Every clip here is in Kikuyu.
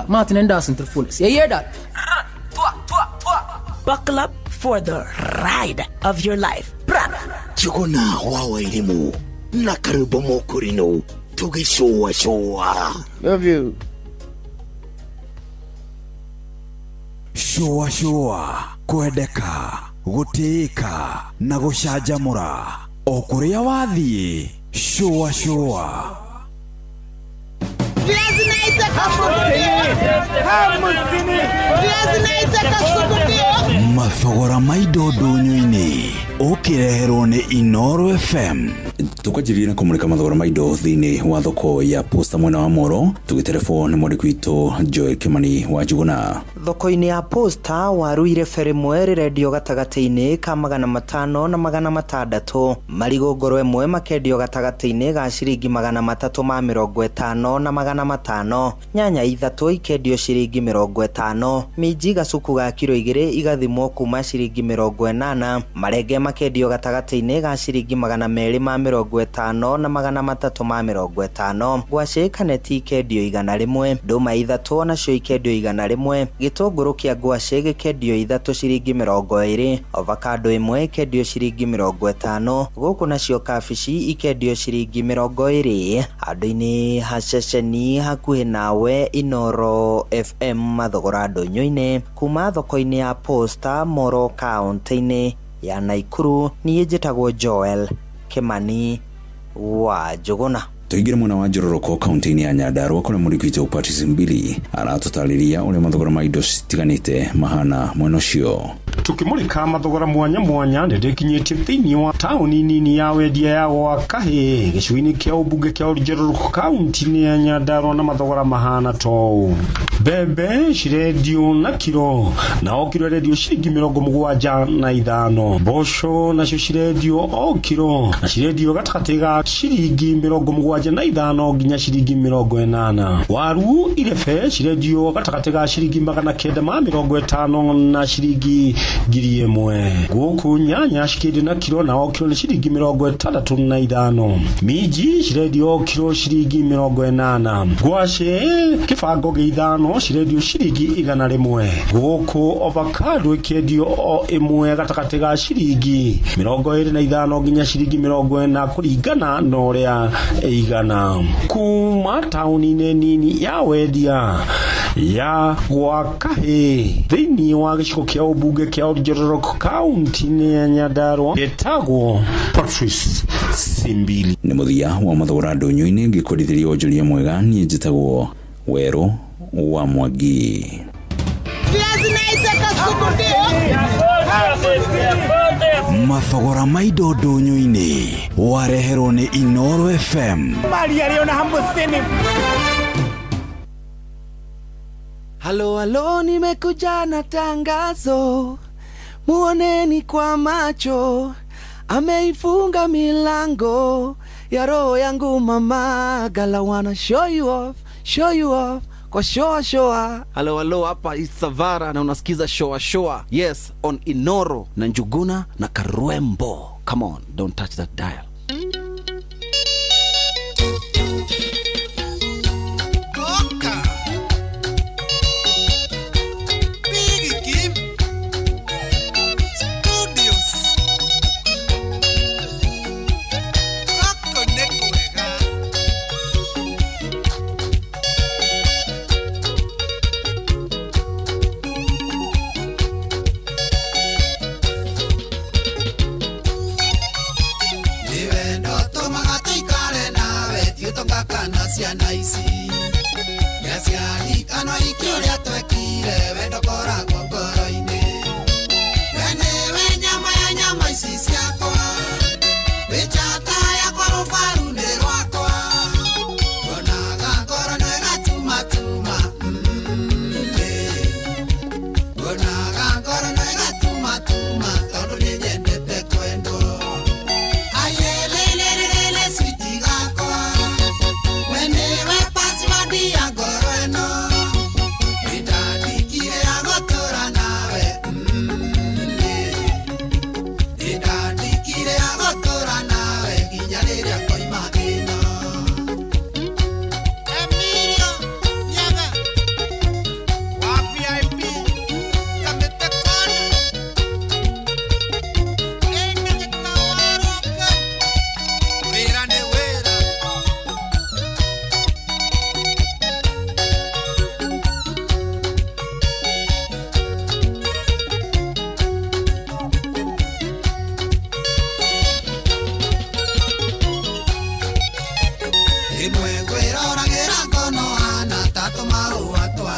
Martin and Dawson to the fullest. You hear that? Buckle up for the ride of your life. Njuguna wa Wairimu na Karwĩmbo Mũkũrinũ tũgĩcũacũa. Love you. Shũa shũa, kwendeka, gũtĩĩka na gũcanjamũra o kũrĩa wathiĩ. Shũa shũa. Viazi naitaka Viazi naitaka sugudio. Mathogora ma indo ndũnyũ-inĩ ũkĩreherwo nĩ Inoro FM. Tukwanjĩrĩria na kũmũrĩka mathogora ma indo thĩinĩ wa thoko ya Posta mwena wa Moro, tũgĩterebwo nĩ mwandĩki witũ Joel Kimani wa Njuguna. Thoko-inĩ ya Posta, waru irebe rĩmwe rĩrendio gatagatĩ-inĩ ka 500 na 600. Marigũ ngoro ĩmwe makendio gatagatĩ-inĩ ga ciringi 350 na 500. Nyanya ithatũ ikendio ciringi 50. Minji gacuku ga kiro 2 igathimwo kuma ciringi 80. Marenge makendio gatagatĩ-inĩ ga ciringi 250 na 350. Ngwacĩ kaneti ikendio 100. Ndũma ithatũ onacio ikendio 100. Gĩtũngũrũ kĩa ngwacĩ gĩkendio ithatũ ciringi 20. Avocado ĩmwe ĩkendio ciringi 50. Gũkũ nacio kabici ikendio ciringi 20. Handũ-inĩ ha ceceni hakuhĩ nawe, Inoro FM, mathogora ndũnyũ-inĩ kuma thoko-inĩ ya Posta, Moro, kaũntĩ-inĩ ya Naikuru. Niĩ njĩtagwo Joel Kimani wa Njuguna. Tũingĩre mwena wa Njororoko kaunti-inĩ ya Nyandarua kũrĩa mwandĩki witũ Patrice Mbili aratũtarĩria ũrĩa mathogora ma indo citiganĩte mahana mwena ũcio. Tukimurika mathogora mwanya mwanya, nĩ ndĩkinyĩtie thĩinĩ wa taũni nini ya wendia ya gwa Kahĩ, gĩcigo-inĩ kĩa ũmbunge kĩa Njororoko, kaunti-inĩ ya Nyandarua, na mathogora mahana tou: mbembe cirendio na kiro, na o kiro ĩrendio ciringi 75. Mboco nacio cirendio o kiro, na cirendio gatagatĩ ga ciringi 75 nginya ciringi 80. Waru irebe cirendio gatagatĩ ga ciringi 950 na ciringi 1000. Gũkũ nyanya cikĩendio na kiro, na o kiro nĩ ciringi 65. Minji cirendio o kiro ciringi 80. Ngwacĩ kĩbango gĩa ithano cirendio ciringi 100. Gũkũ avocado ĩkĩendio o ĩmwe gatagatĩ ga ciringi 25 nginya ciringi 40, kũringana na ũrĩa ĩigana. Kuma taũni-inĩ nini ya wendia ya gwa Kahĩ, thĩinĩ wa gĩcigo kĩa ũmbunge kĩa Njororoko, kaunti-inĩ ya Nyandarua, ĩtagwo Patrice Simbili. Nĩ mũthia wa mathogora ndũnyũ-inĩ, ngĩkũrithĩria wonjoria mwega. Niĩ njĩtagwo Werũ wa Mwangi. Viazi naitaka sugudio. Mathogora ma indo ndũnyũ-inĩ wareherwo nĩ Inoro FM. Mali aliona 50. Halo halo, nimekuja na tangazo, muoneni kwa macho, ameifunga milango ya roho yangu mama. Gala wanna show you off, show you off kwa shoa shoa. Halo halo, hapa Isavara na unasikiza shoa shoa. Yes, on Inoro na Njuguna na Karwembo. Come on, don't touch that dial. Coca. Big Kim Studios. Gũkũ nĩ kwega. Nĩ wendo tũmaga tũikare nawe, ti ũtonga kana ciana ici. Nĩaciari kana iki ũrĩa twekire, wendo koragwo ngoro-inĩ. We nĩwe nyama ya nyama ici ciakwa, wĩ njata yakwa, rũbaru-inĩ rwakwa. Nguonaga ngoro no ĩgatumatuma, nguonaga ngoro no ĩgatumatuma, tondũ nĩnyendete kwendwo. Ayelelelele, sweetie gakwa, we nĩwe password ya ngoro ĩno, nĩndandĩkire ya gũtũra.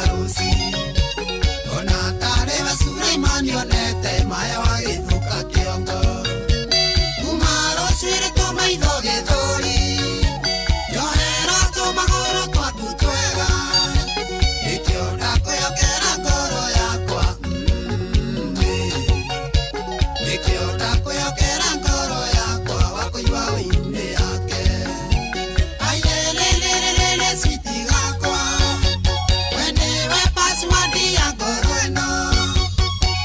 rũci ona tarĩ we Suleimani onete maya wagĩthũka kĩongo kuma rũcuĩrĩ tũmaitho gĩthũri njohera tũmagũrũ twaku twega nĩkĩo ndakwĩhokera ngoro yakwa nĩkĩo ndakwĩhokera ngoro yakwa wakũigua ũinĩ yake ailelelelele switi gakwa we nĩwe password ya ngoro ĩno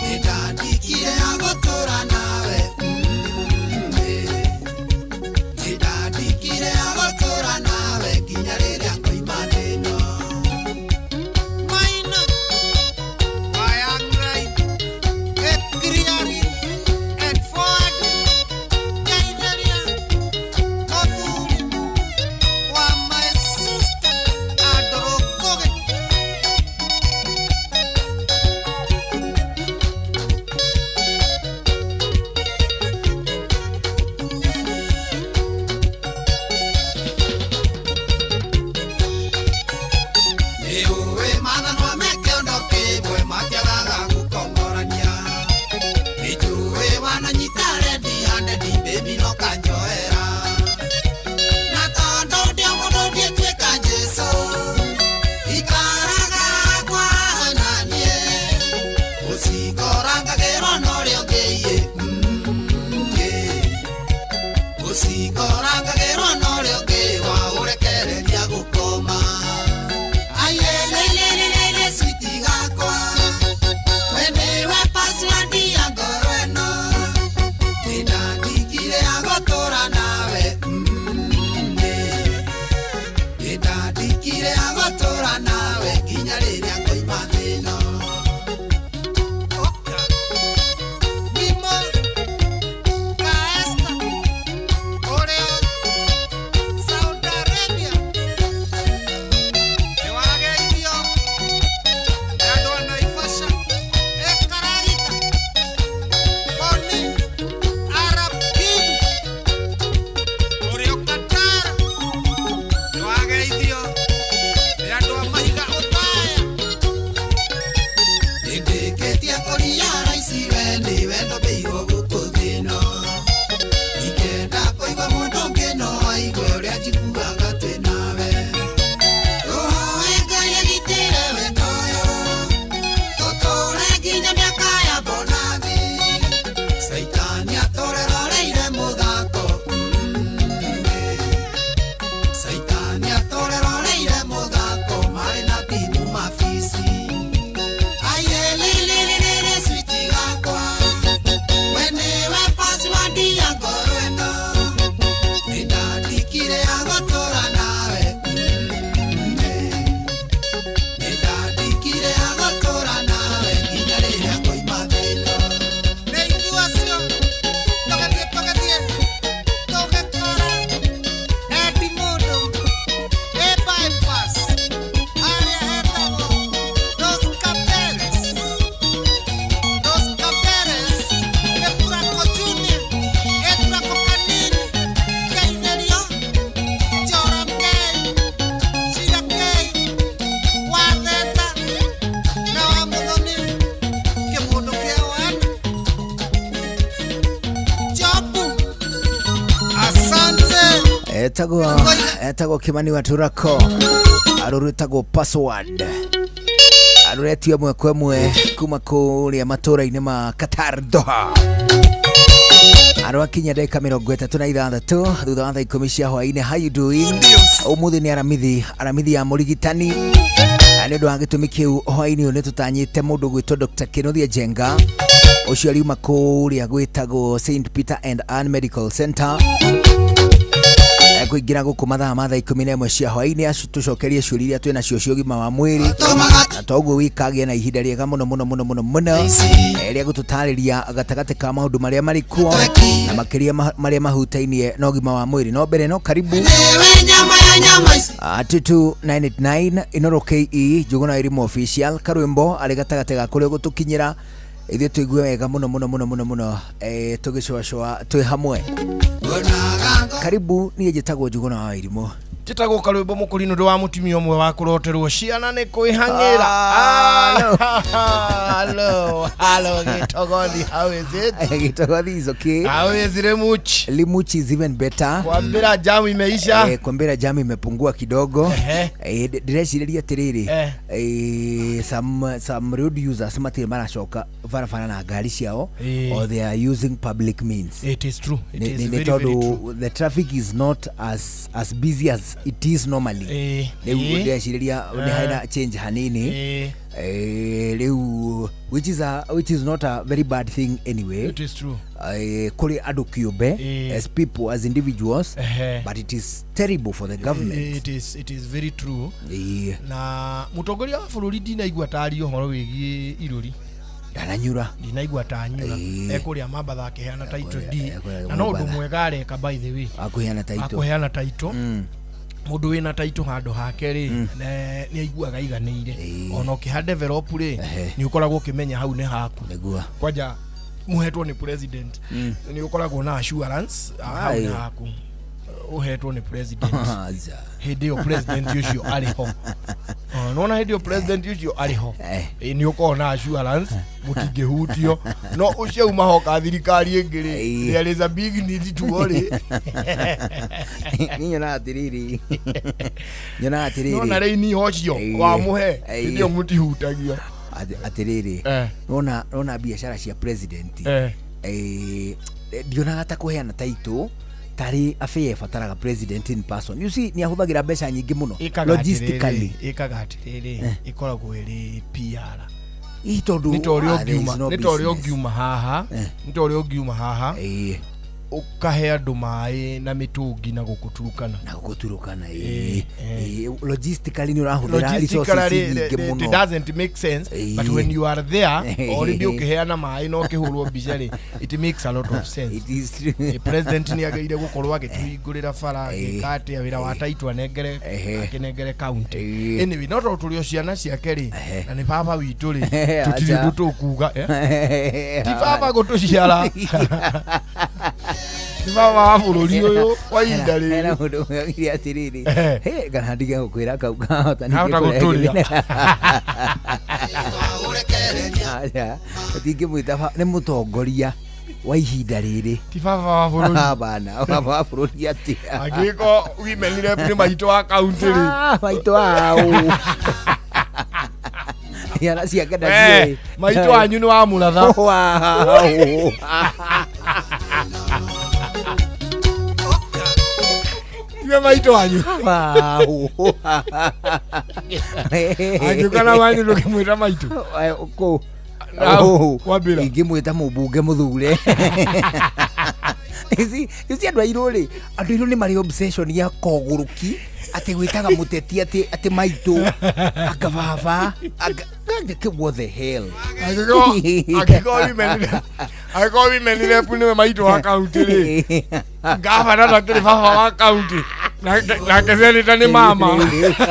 nĩndandĩkire ya gũtũra nawe nĩndandĩkire ya gũtũra nawe nginya rĩrĩa ngoima thĩ ĩno Maina Bayangrai Ekriari and Forward Jaideria Mothuri wa my sister Adorokoge. Nĩũĩ mathanwa me kĩondo kĩmwe matiagaga gũkongorania nĩnjũĩ wananyita rendi handedi baby no kanjoera na tondũ ndĩ o mũndũ ndiĩtuĩka Jesũ ikaraga kwa naniĩ ũcingorangagĩrwo na ũrĩa ũngĩ iĩ ũcingorangagĩrwo na ũrĩa ũngĩ wa ũrekereria gũkoma Ayelelelelele switi gakwa we nĩwe password ya ngoro ĩno nĩndandĩkire ya gũtũra nawe nĩndandĩkire ya gũtũra nawe nginya rĩrĩa ngoima thĩ ĩno Mimo Kaesta Oreo Saudi Arabia nĩwageithio nĩ andũ a Naivasha Ekaragita Boni Arab King Oreo Qatar nĩwageithio nĩ andũ a Mahiga Othaya. Nĩndĩkĩtie kũria raici we nĩwe ndũmbĩirwo gũkũ thĩ ĩno ingĩenda kũigua mũndũ ũngĩ no aigue ũrĩa njiguaga twĩ nawe Rũhoe Ngai agitĩre wendo ũyũ tũtũre nginya mĩaka ya bonathi Caitani atũreroreire mũthako Caitani atũreroreire mũthako marĩ na timu mabici Ayelelelelele switi gakwa we nĩwe password ya ngoro ĩno nĩndandĩkire ya gũtũra nawe nĩndandĩkire ya gũtũra nawe nginya rĩrĩa ngoima thĩ ĩno Nĩ ithuĩ acio tũgĩthiĩ tũgĩthiĩ tũgĩkora Eddie Mũndũ ĩ bypass harĩa hetagwo Los Caberes Los Caberes nĩ Turako Junior ĩ Turako Kanini Keitherio Joram K Shira K Watheta na wa Mũthoni kĩmũndũ kĩa wana Jobu asante. Etagwo Kimani wa Turako arũrwĩtagwo password arũretio ĩmwe kwa ĩmwe kuma kũrĩa matũra-inĩ ma Qatar Doha arwakinya ndagĩka 36 thutha wa thaa 10 cia hwaĩ-inĩ. How you doing? Ũmũthĩ nĩ aramithi aramithi ya mũrigitani na nĩ ũndũ wa gĩtũmi kĩu hwaĩ-inĩ ũyũ nĩ tũtanyĩte mũndũ gwĩtwo Dr. Kĩnuthia Njenga ũcio ariuma kũrĩa gwĩtagwo St Peter and Ann Medical Center kũingĩra gũkũ mathaa ma thaa 11 cia hwaĩ-inĩ tũcokerie ciũria iria twĩ nacio cia ũgima wa mwĩrĩ na toguo wikagĩa na ihinda rĩega mũno mũno mũno mũno mũno rĩa gũtũtarĩria gatagatĩ ka maũndũ marĩa marĩ kuo na makĩria marĩa mahutainie na ũgima wa mwĩrĩ. No mbere no karibu 22989 Inoro KE Njuguna Elimu Official karwĩmbo arĩ gatagatĩ ga kũrĩa ũgũtũkinyĩra ithuĩ tũigue wega mũno mũno mũno mũno mũno tũgĩcũacũa twĩ hamwe. Karibu niĩ njĩtagwo Njuguna wa Irimũ. Njĩtagwo Karwĩmbo Mũkũri nĩ ũndũ wa mũtumia ũmwe wa kũroterwo ciana nĩ kwĩhang'ĩra. Hello, hello, Gĩtogothi, how is it? Gĩtogothi is okay. How is Limuchi? Limuchi is even better. Kwambĩra jamu imeisha. Kwambĩra jamu imepungua kidogo. Ndĩrecirĩria atĩrĩrĩ, some road users matirĩ maracoka barabara na ngari ciao or they are using public means. It is true. It is Nĩ very, very true. tondũ the traffic is not as busy as it is normally. Rĩu ndĩrecirĩria nĩ hena change hanini. Rĩu which is not a very bad thing anyway. It is true. Kũrĩ andũ kĩũmbe, as people, as individuals, but it is terrible for the government. It is very true. Na mũtongoria wa bũrũri ndinaigua taria ũhoro wĩgiĩ irũri. Ndananyura. Ndinaigua tanyura ekũrĩa Mambatha akĩheana title deed. Ekũrĩa Na no ũndũ Mambatha. mwega areka, by the way. Akũheana title. Akũheana title. Mũndũ wĩna title handũ hake rĩ, nĩ aiguaga aiganĩire. Ona ũkĩha develop rĩ, nĩ ũkoragwo ũkĩmenya hau nĩ haku. Nĩguo. Kwanja mũhetwo nĩ president, nĩ ũkoragwo na assurance, hau nĩ haku ũhetwo nĩ president. Aja. Hĩndĩ ĩyo president ũcio arĩ ho. Nona hĩndĩ ĩyo president ũcio arĩ ho, nĩ ũkoragwo na assurance mũtingĩhutio. No ũcio uma hoka thirikari ĩngĩ rĩ, there is a big need to worry. Niĩ nyonaga atĩrĩrĩ, nyonaga atĩrĩrĩ, nona rĩini ũcio wamũhe, hĩndĩ ĩyo mũtihutagio. Atĩrĩrĩ, nona biacara cia president, ndionaga ta kũheana title tarĩ affair ĩbataraga president in person. You see, nĩ ahũthagĩra mbeca nyingĩ mũno Ĩkaga logistically. atĩrĩrĩ, ĩkaga atĩrĩrĩ, ĩkoragwo ĩrĩ PR. Ĩ tondũ nĩ ta ũrĩa there is ũngiuma no nĩ ta ũrĩa business. ũngiuma haha, nĩ ta ũrĩa ũngiuma haha ũkahe andũ maĩ na mĩtũngi na gũkũ Turukana. Na gũkũ Turukana, ĩ. Logistically nĩ ũrahũthĩra resources Logistically, nyingĩ it mũno. doesn't make sense, but when you are there already ũkĩheana maĩ na ũkĩhũrwo mbica rĩ, it makes a lot of sense. It is true. President nĩ agĩrĩire gũkorwo agĩtũhingũrĩra bara, agĩka atĩa, wĩra wa taitũ anengere, akĩnengere county. Anyway, no tondũ tũrĩ o ciana ciake rĩ, na nĩ baba witũ rĩ, tũtirĩ Acha. ũndũ tũkuga, eh? Ti baba gũtũciara, nĩ baba wa bũrũri ũyũ kwa ihinda Hena rĩrĩ. mũndũ ũmwe oigire atĩrĩrĩ, "Hĩ, kana ndige gũkwĩra kau kahota ningĩ Kahota kũrehe gũtũrĩa. kĩmena." Aca, tũtingĩmwĩta nĩ mũtongoria wa ihinda rĩrĩ. Ti baba wa bũrũri. Hapana, baba wa bũrũri atĩa? Angĩkorwo women rep nĩ maitũ wa kaunti rĩ. Ah, maitũ wao ciana ciake ndaciũĩ. Maitũ wanyu nĩ wa mũratha. Wow. Tiwe maitũ wanyu. Wow. Angĩũka na wanyu ndũkĩmwĩta maitũ. Kũ? Kwambĩra. Ingĩmwĩta mũmbunge mũthure. Ici andũ airũ rĩ, andũ airũ nĩ marĩ obsession ya kogũrũki atĩ gwĩtaga mũteti atĩ maitũ, anga baba, anga what the hell. Angĩkorwo women rep nĩwe maitũ wa kaunti rĩ, gavana ndakĩrĩ baba wa kaunti, nake seneta nĩ mama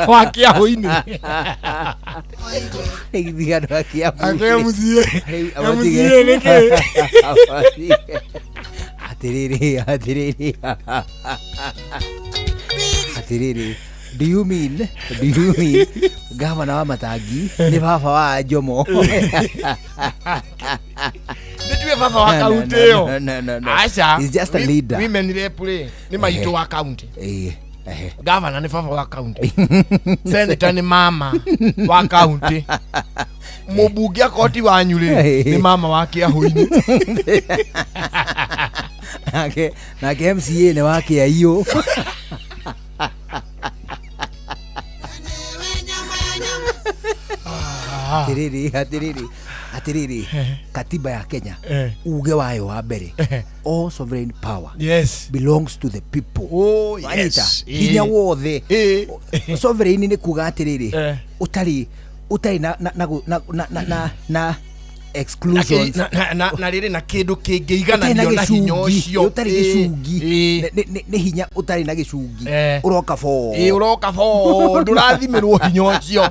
wa kĩahũ-inĩ. Ithuĩ andũ a Kiambu. Ake MCA. Rĩu, MCA nĩ kĩ? Atĩrĩrĩ, atĩrĩrĩ, atĩrĩrĩ, do you mean gavana wa Matangi nĩ baba wa Jomo? Nĩ baba wa No, kaunti no, ĩyo. no, no, no. Aca. He's just a leader. Women rep rĩ nĩ maitũ wa kaunti. Ehe. Gavana nĩ baba wa kaunti, senator nĩ mama wa kaunti, mũmbunge akorwo ti wanyu rĩ, nĩ mama wa kĩahũ-inĩ. Nake MCA nĩ wa Kĩaiũ. Atĩrĩrĩ, atĩrĩrĩ, atĩrĩrĩ, katiba ya Kenya, uge wayo wa mbere, all sovereign power belongs to the people. Oh, Wanyita? yes. Hinya wothe sovereign nĩ kuga atĩrĩrĩ, ũtarĩ na exclusions. Na rĩrĩ na kĩndũ Ũtarĩ na kĩngĩigananio na hinya gĩcungi, ũcio. ũtarĩ gĩcungi. Nĩ hinya ũtarĩ na gĩcungi, ũroka bo. Ĩ, ũroka bo, ndũrathimĩrwo hinya ũcio.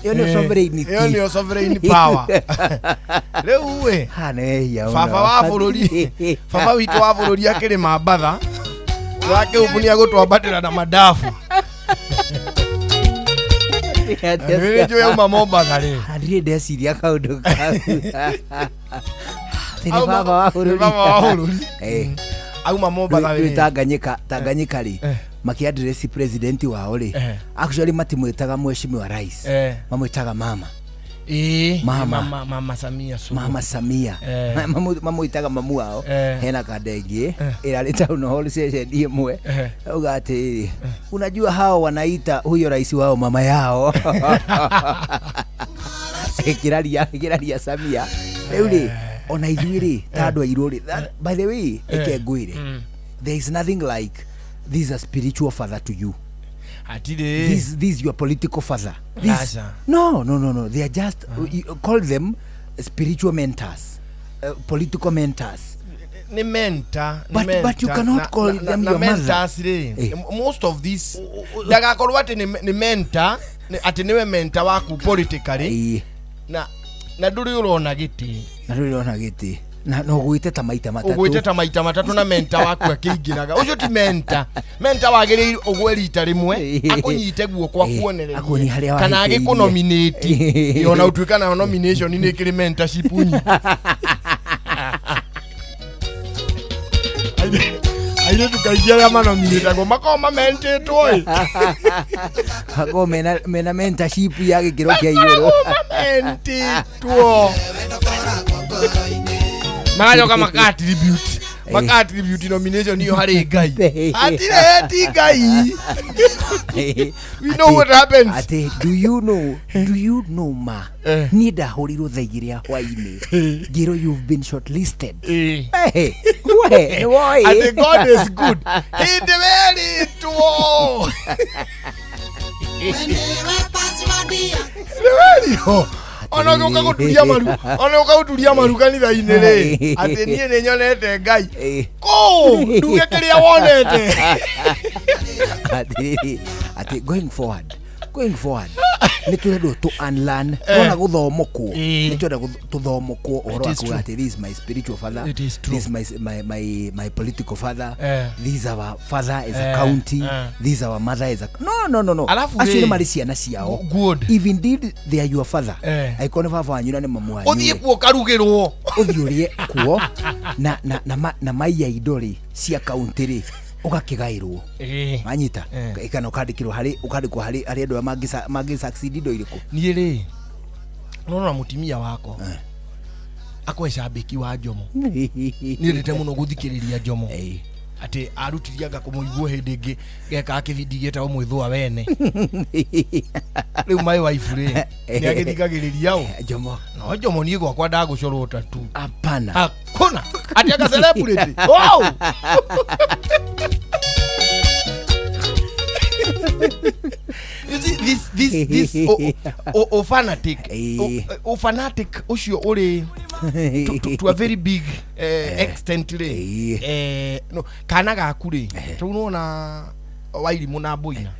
Ĩyo nĩyo sovereignty. Ĩyo nĩyo sovereign power rĩu ĩ. Ha, nĩ wehia mũno. Baba wa bũrũri, baba witũ wa bũrũri akĩrĩ Mambatha wakĩũmbunia gũtwambatĩra na madafu. Nĩ njũĩ auma Mombatha rĩ. Ndirĩ ndeciria kaũndũ kau. Atĩ nĩ baba wa bũrũri. Nĩ baba wa bũrũri. Auma Mombatha rĩ. Rĩ. Tanganyika rĩ, makĩaddress president wao rĩ, actually matimwĩtaga mheshimiwa rais, mamwĩtaga mama. Mama, mama Samia Suluhu. Mama Samia. Mamwĩtaga mamu wao. Hena kanda ĩngĩ ĩrarĩ town hall session ĩmwe, auga atĩrĩrĩ, unajua hao wanaita huyo rais wao mama yao. Ĩkĩraria Samia. Rĩu rĩ, ona ithuĩ rĩ, ta andũ airũ rĩ, by the way, ĩke ngwĩre, there is nothing like this is a spiritual father to you. Atire. This is your political father. This, no. They are just, you call them spiritual mentors, political mentors. Ni mentor. But you cannot call them your mother. Mentors re. Most of these ndagakorwo ati ni mentor, ati niwe mentor waku politically. Na nduri urona giti. Na nduri urona giti. Na no gwite ta maita matatu. Ugwite ta maita matatu na mentor waku akĩingĩraga. Ũcio ti mentor. Mentor wagĩrĩirwo ũgwe rita rĩmwe, akũnyite guoko akuonererie. Kana agĩkũnominate. Ona ũtuĩka na nomination nĩ ĩkĩrĩ mentorship nyingĩ. Airĩtu kaingĩ arĩa manominĩtagwo makoragwo mamentĩtwo ĩ. Makoragwo mena mentorship ya gĩkĩro kĩa igũrũ. Mamentĩtwo. Magacoka maka-attribute nomination iyo harĩ Ngai. Atire ti Ngai. We know what happens. Ati do you know ma niĩ ndahũrirwo thaa igĩrĩ ya hwainĩ ngĩrwo you've been shortlisted. We nĩ woĩ. Ati God is good. Hĩndĩ werĩtwo. Nĩ ona ũka gũturia maru kanitha-inĩ rĩ, atĩ niĩ nĩ nyonete Ngai. Kũu nduge kĩrĩa wonete. Atĩ going forward nĩ tũrendwo tũ unlearn ona gũthomokwo, nĩ twenda tũthomokwo ũhoro wa kuga atĩ this is my spiritual father, this is my political father, this is our father as a county, this is our mother as a no. Acio nĩ marĩ ciana ciao. If indeed they are your father, angĩkorwo nĩ baba wanyu na nĩ mamu wanyu, ũthiĩ kuo ũkarugĩrwo, ũthiĩ ũrĩe kuo na maiya indo rĩ cia county rĩ ũgakĩgaĩrwo, manyita kana ũkandĩkĩrwo harĩ ũkandĩkwo harĩ arĩa andũ arĩa mangĩ succeed indo irĩkũ. Niĩ rĩ nona mũtumia wakwa akwe cambĩki wa Njomo, niĩ ndĩte mũno gũthikĩrĩria Njomo, atĩ arutirie anga kũmũigua hĩndĩ ĩngĩ gekaga kĩbindi gĩtagwo mwĩthũa wene. Rĩu my wife rĩ nĩ agĩthikagĩrĩria ũ Njomo. No Njomo niĩ gwakwa ndagũcorwo tatu. Hapana. Hakuna. Ati anga celebrity. Wow. You see this o fanatic, o fanatic ucio uri to a very big extent ri, no kana gaku ri tu nona Wairimu na Mboina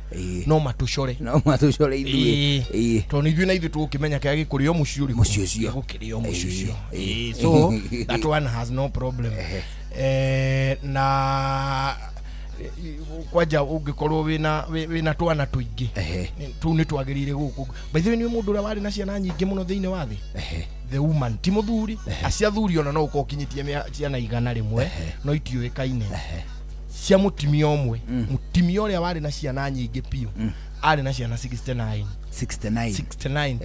no matucore, ithuĩ tondũ ithuĩ na ithuĩ tũgũkĩmenya kĩrĩa gĩkũrĩo mũciĩ ũrĩkũ, mũciĩ ũcio gĩgũkĩrĩo mũciĩ ũcio. So that one has no problem. Na kwanja ũngĩkorwo wĩna twana tũingĩ tũu nĩ twagĩrĩire gũkũ. By the way, nĩ mũndũ ũrĩa warĩ na ciana nyingĩ mũno thĩinĩ wa thĩ, the woman ti mũthuri, acia athuri ona no ũkorwo ũkinyĩtie ciana 100 no itiũĩkaine, cia mũtumia ũmwe. Mũtumia ũrĩa warĩ na ciana nyingĩ biũ arĩ na ciana 69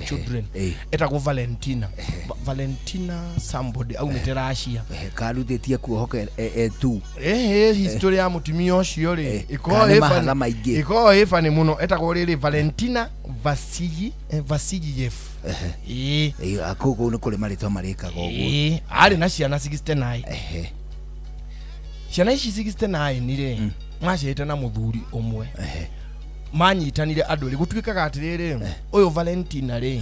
children. Etagwo Valentina. Valentina somebody aumĩte Russia. Karutĩtie kuohoka tu. History ya mũtumia ũcio rĩ ĩkoragwo ĩ funny mũno. Etagwo rĩrĩ Valentina Vasiliev. Kũu nĩ kũrĩ marĩtwa marĩkaga ũguo. Arĩ na ciana 69. Ciana ici 69 rĩ maciarĩte na mũthuri ũmwe. Manyitanire andũ rĩ gũtuĩkaga atĩrĩrĩ, ũyũ Valentina rĩ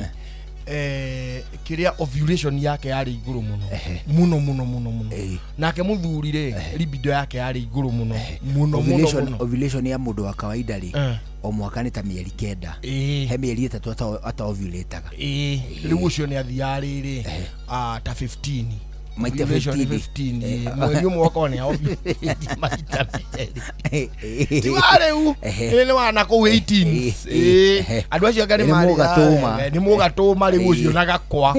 kĩrĩa ovulation yake yarĩ igũrũ mũno mũno mũno mũno mũno, nake mũthuri rĩ libido yake yarĩ igũrũ mũno mũno mũno. Ovulation ya mũndũ wa kawaida rĩ o mwaka nĩ ta mĩeri 9, he mĩeri 3 ataovulataga. Rĩu ũcio nĩ athiaga rĩrĩ ta 15 Maita Ovulation nĩ 15. 15, ĩĩ. Mweri ũmwe okorwo nĩ ovulate maita merĩ, ti wa rĩu. Ehe. Ĩ, nĩ wa nakũu 18. Ĩ, andũ acio anga nĩ Nĩ marĩ- mũgatũma. Nĩ mũgatũma rĩu ũcio na gakwa.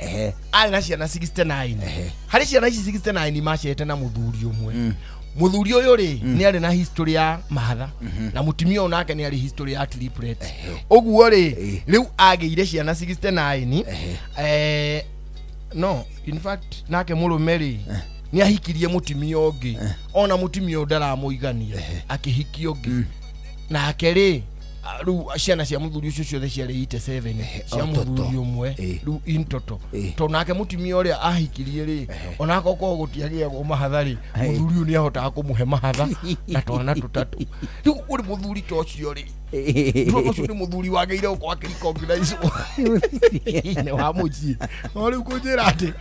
Ehe. Arĩ na ciana 69. Harĩ ciana ici 69 maciarĩte na mũthuri ũmwe. Mũthuri ũyũ rĩ, nĩ arĩ na history ya mahatha, na mũtumia ũyũ nake nĩ arĩ history ya triplets. Ũguo rĩ, rĩu agĩire ciana 69. No in fact nake mũrũme rĩ, nĩ ahikirie mũtumia ũngĩ. Ona mũtumia ũyũ ndaramũigania, akĩhikia ũngĩ nake rĩ. Rĩu ciana cia mũthuri ũcio ciothe ciarĩ 87 cia o toto. Mũthuri ũmwe. Rĩu in toto, tondũ nake mũtumia ũrĩa ahikirie rĩ, onako korwo gũtiagĩagwo mahatha rĩ, mũthuri ũyũ nĩ ahotaga kũmũhe mahatha na twana tũtatũ. Rĩu ũrĩ mũthuri ta ũcio rĩ, ndũrona ũcio nĩ mũthuri wagĩrĩire gũkorwo akĩrecognize thĩinĩ wa mũciĩ. No rĩu kũnjĩra atĩ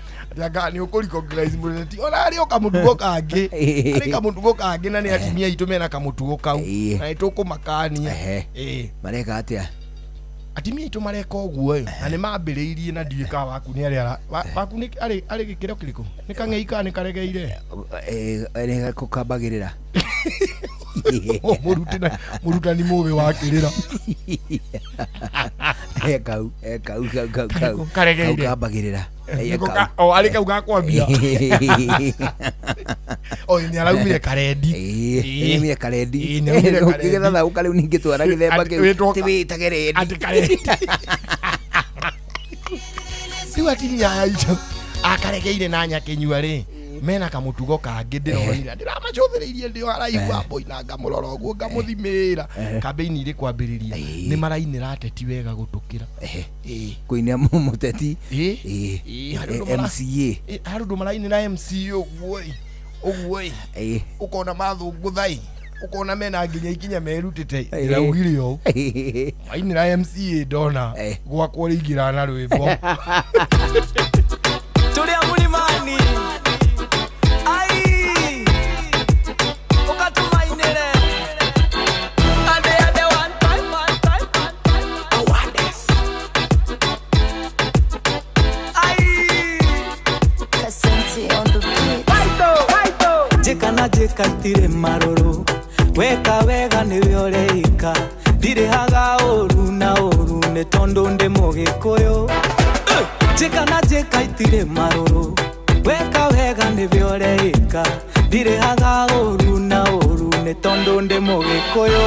anga nĩ ũkũrecognize mũteti, ona arĩ o kamũtugo kangĩ, arĩ kamũtugo kangĩ, na nĩ atumia aitũ mena kamũtugo kau, na nĩ tũkũmakania. Ĩĩ. Mareka atĩa? Atumia aitũ mareka ũguo ĩ, na nĩ mambĩrĩirie, na ndiũĩ kana waku nĩ arĩ waku nĩ arĩ gĩkĩro kĩrĩkũ, nĩ kang'ei kana nĩ karegeire? Nĩ kũkambagĩrĩra. Mũrutani mũgĩ wa kĩrĩra. Kau kau kau kau kau. Karegeire. Kau kambagĩrĩra. Nĩko o arĩ kau gakwambia, o nĩ araumire karendi. Nĩaumire karendi. Ĩĩ, nĩaumire karendi. Ũkĩgetha rĩu ningĩ twara gĩthemba Atĩ kĩu wĩtwo ti wĩtage rendi. Atĩ karendi. Rĩu atumia aya aitũ akaregeire na nyakĩnyua rĩ, mena kamũtugo kangĩ ndĩronire, ndĩramacũthĩrĩirie ndĩ o haraihu, amboina ngamũrora ũguo ngamũthimĩra. Kambĩini irĩ kwambĩrĩria, nĩ marainĩra ateti wega gũtũkĩra. Ĩĩ. Kũinĩra mũteti. Ĩĩ. Ĩĩ, harĩ ũndũ MCA. Ĩ, harĩ ũndũ marainĩra MC ũguo ĩ, ũguo ĩ, ũkona mathũngũtha ĩ, ũkona mena nginya ikinya merutĩte. Ndĩraugire ũũ, mainĩra MCA, ndona gwakwo rĩingĩra na rwĩmbo. Tulia mlimani ai ukatumainire ade ade one time, one time, one time. Awareness ai Kasenti on the beat. Njĩka na njĩka itirĩ marũrũ, weka wega nĩwe ũreika, ndirĩhaga ũru na ũru nĩ tondũ ndĩ mũgĩkũyũ. Njĩka na njĩka itirĩ marũrũ, weka wega nĩwe ũreika, ndirĩhaga ũru na ũru nĩ tondũ ndĩ mũgĩkũyũ.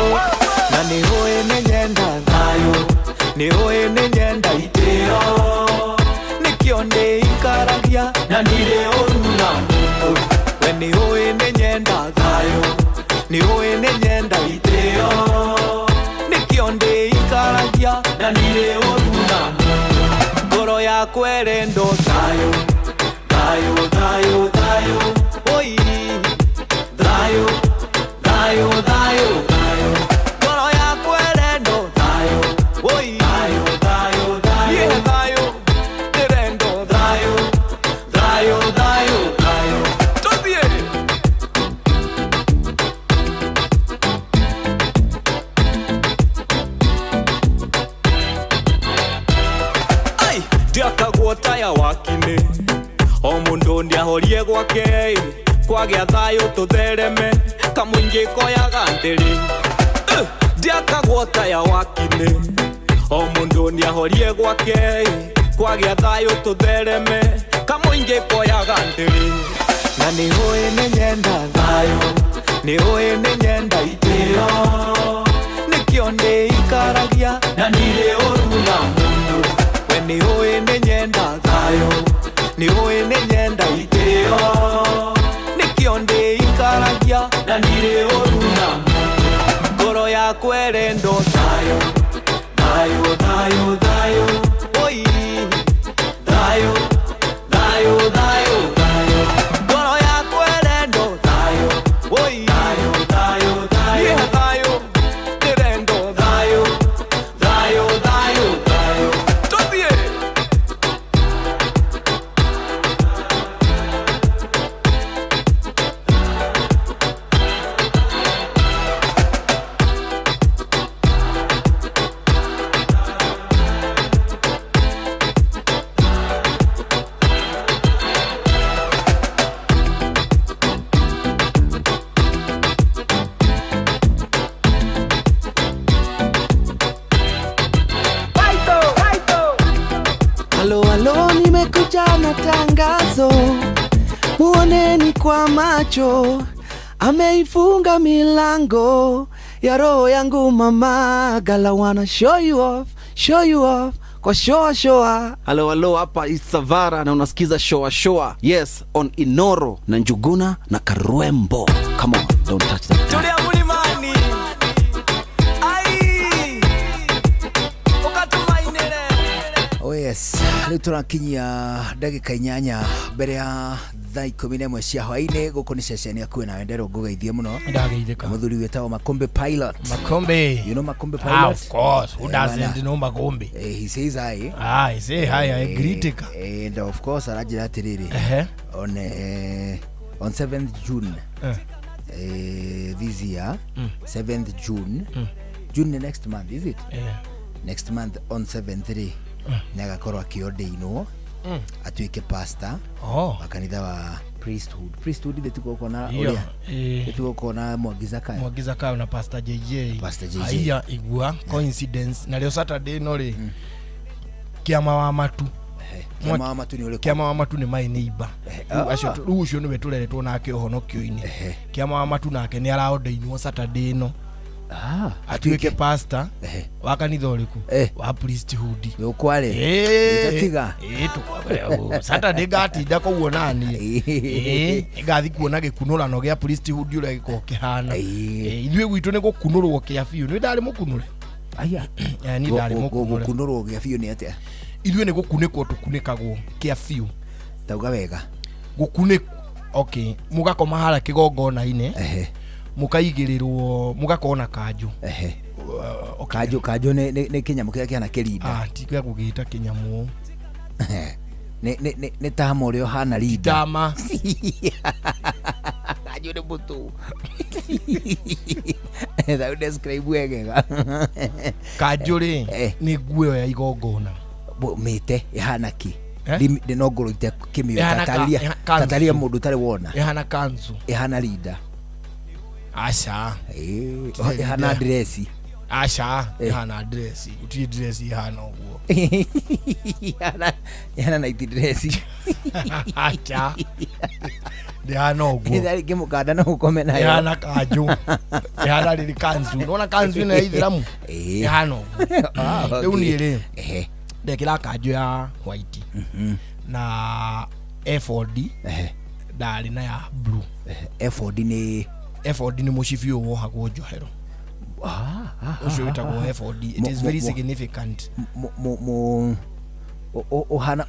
Na nĩ ũĩ nĩ nyenda thayũ, nĩ ũĩ nĩ nyenda itĩo, nĩkĩo ndĩikaragia na ndirĩ ũru na mũndũ. We nĩ ũĩ nĩ nyenda thayũ, nĩ ũĩ nĩ nyenda itĩo, nĩkĩo ndĩikaragia na ndirĩ ũru na mũndũ. Ngoro yakwa ĩrendwo thayũ, thayũ, thayũ, thayũ, oi thayũ, thayũ, thayũ, thayũ. Ngoro yakwa ĩrendwo thayũ, oi thayũ, thayũ, thayũ, yeah, thayũ, ĩrendwo thayũ, thayũ, thayũ, thayũ. Tũthiĩ. Ai, ndiakagwo taya wakinĩ, o mũndũ nĩahorie gwake, kwagĩa thayũ tũthereme kamũingĩ koyaga ndĩrĩ. Ndiakagwo taya wakinĩ, o mũndũ nĩahorie gwake, kwagĩa thayũ tũthereme kamũingĩ koyaga ndĩrĩ. Na nĩ ũĩ nĩ nyenda thayũ, nĩ ũĩ nĩ nyenda itĩo, nĩkĩo ndĩikaragia na ndirĩ ũru na mũndũ. We nĩ ũĩ nĩ nyenda thayũ, nĩ ũĩ nĩ nyenda itĩo, nĩkĩo ndĩikaragia na ndirĩ ũru na mũndũ. Ngoro yakwa ĩrendwo thayũ, thayũ, thayũ, thayũ, oi thayũ, thayũ, thayũ, thayũ. Ngoro yakwa ĩrendwo thayũ, oi thayũ, thayũ, thayũ, yeah, thayũ, ĩrendwo thayũ, thayũ, thayũ, thayũ. Tũthiĩ. nimekuja na tangazo, muoneni kwa macho, ameifunga milango ya roho yangu mama. Gala wanna show you off, show you off kwa shoa shoa. Halo halo, hapa Isavara na unasikiza shoa shoa. Yes, on Inoro na Njuguna na Karwembo. Come on, don't touch that. Tulia mulimani ai ukatumainire. Oh yes, rĩu tũrakinyia ndagĩka 8 mbere ya thaa 11 cia hwainĩ. Gũkũ nĩ ceceni yakuĩ na wendero ngũgeithie mũno. Ndageithĩka. Mũthuri wĩtagwo Makombe Pilot. Makombe. You know Makombe Ah, Pilot? of course. Who Eh, doesn't bana. know Makombe? Eh, he says hi. Ah, he say hi, I greet Eh, And of course aranjĩra atĩrĩrĩ. Ehe. On 7th June. Eh. This year, 7th June. June the next month, is it? Yeah. Next month on 7th rĩ, nĩagakorwo akĩordainwo atuĩke pastor Oh. wa kanitha wa priesthood. Priesthood ithe tiguokona Iyo, ũrĩa eh. tiguokona Mwangi Zakayo. Mwangi Zakayo na Pastor JJ. Pastor JJ. Aiya igua coincidence narĩo Saturday no rĩ kĩama wa matu. Kĩama wa matu nĩ ũrĩkũ? Kĩama wa matu nĩ my neighbor. Rĩu Ah. acio rĩu ũcio nĩwe tũreretwo nake ũhonokio-inĩ. Kĩama wa matu nake nĩ araordainwo Saturday ĩno. Ah, Atuĩke pastor Ehe. wa kanitha ũrĩkũ? Eh. Wa priesthood. Gũkwarĩ. Eh. Ĩtatiga. Eh, Saturday ngatinda kũu onani. Eh, ngathi kuona gĩkunũrano gĩa priesthood ũrĩa gĩkoragwo kĩhana. Eh. Eh, ithuĩ gwitũ nĩ gũkunũrwo kĩa biũ. Nĩ ndarĩ mũkunũre. Aya. Eh, niĩ ndarĩ mũkunũre. Gũkunũrwo gĩa biũ nĩ atĩa? Ithuĩ nĩ gũkunĩkwo tũkunĩkagwo kĩa biũ. Tauga wega. Gũkunĩkwo. Okay, mũgakoma harĩa kĩgongona-inĩ. Ehe. Mũkaigĩrĩrwo mũgakorwo na kanjũ. Ehe. Okay. Kanjũ kanjũ nĩ nĩ nĩ kĩnyamũ kĩrĩa kĩhana kĩrinda. Ah, ti gĩa gũgĩta kĩnyamũ. Nĩ nĩ nĩ nĩ tama ũrĩa ũhana rinda. Tama. Kanjũ nĩ mũtũ. Tau describe wegega. Kanjũ rĩ Eh. nĩ nguo ĩyo ya igongona. Mĩte ĩhana kĩ? Eh? No ngorwo itekĩmĩũĩ. Ĩhana Tatarĩria kanzu. tatarĩria mũndũ ũtarĩ wona. Ĩhana kanzu. Ĩhana rinda. Aca. Ĩĩ, Tirĩ ĩhana rinda. dress. Aca. Eh. Ĩhana dress. Gũtirĩ dress ĩhana ũguo. Ĩhana ĩhana night dress. Aca. Ndĩhana ũguo. Ĩtha rĩngĩ mũkanda no ũkome nayo. Ĩhana kanjũ. Ĩhana rĩrĩ kanzu. Nĩwona kanzu ĩno ya ithĩramu? Ĩĩ. Ĩhana ũguo. Ah, okay. Rĩu niĩ rĩ Ehe. ndekĩra kanjũ ya white na ephod Ehe. ndarĩ na ya blue. Ephod nĩ Ephod nĩ mũcibi ũyũ wohagwo njohero. Ah, ah, Ũcio ah, wĩtagwo ah, ah. ephod. It Mo- is mo- very mo- significant. mu ũhana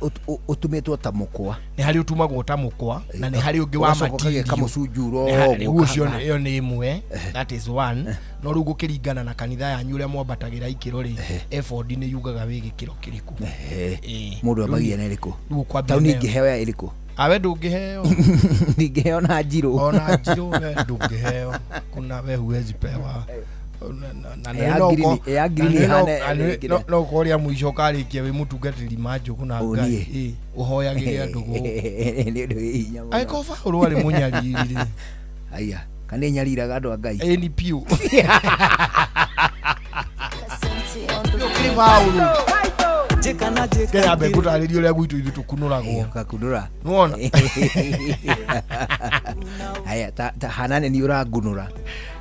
ũtumĩtwo ta mũkwa. Nĩ harĩ ũtumagwo ta mũkwa na nĩ harĩ ũngĩ wa Ũgacoka ũgagĩka matirio. mũcunjuro Nĩ ũguo rĩu ũcio ũkahana. ĩyo nĩ ĩmwe, that is one. No rĩu gũkĩringana na kanitha yanyu ũrĩa mwambatagĩra ikĩro rĩ, ephod nĩ yugaga wĩ gĩkĩro kĩrĩkũ. Ehe. Ĩĩ. Mũndũ Rĩu ambagia na ĩrĩkũ? rĩu ũkwambia Tau nayo. ningĩheo ya ĩrĩkũ? Awe ndũngĩheo. Ndingĩheo na njirũ. Ona njirũ we ndũngĩheo. Kuna we huwezi pewa. Na Ya green- ya green ĩhane ĩrĩkĩra. no ũkorwo rĩa mũico ũkarĩkia wĩ mũtungatĩri manjũgũ na Ũ, Ngai. niĩ. Ĩĩ, ũhoyagĩre andũ gũkũ. Nĩ ũndũ wĩ hinya mũno. Angĩkorwo Paũlũ arĩ mũnyariri rĩ. Aya, kana nyariraga andũ a Ngai. Ĩĩ ni piũ. Kĩrĩ Paũlũ. Kenya ngũtarĩrie ũrĩa gwitũ ithuĩ tũkunũragwo. Ũgakunũra. Nĩwona? Aya, ta ta hanane nĩ ũrangunũra.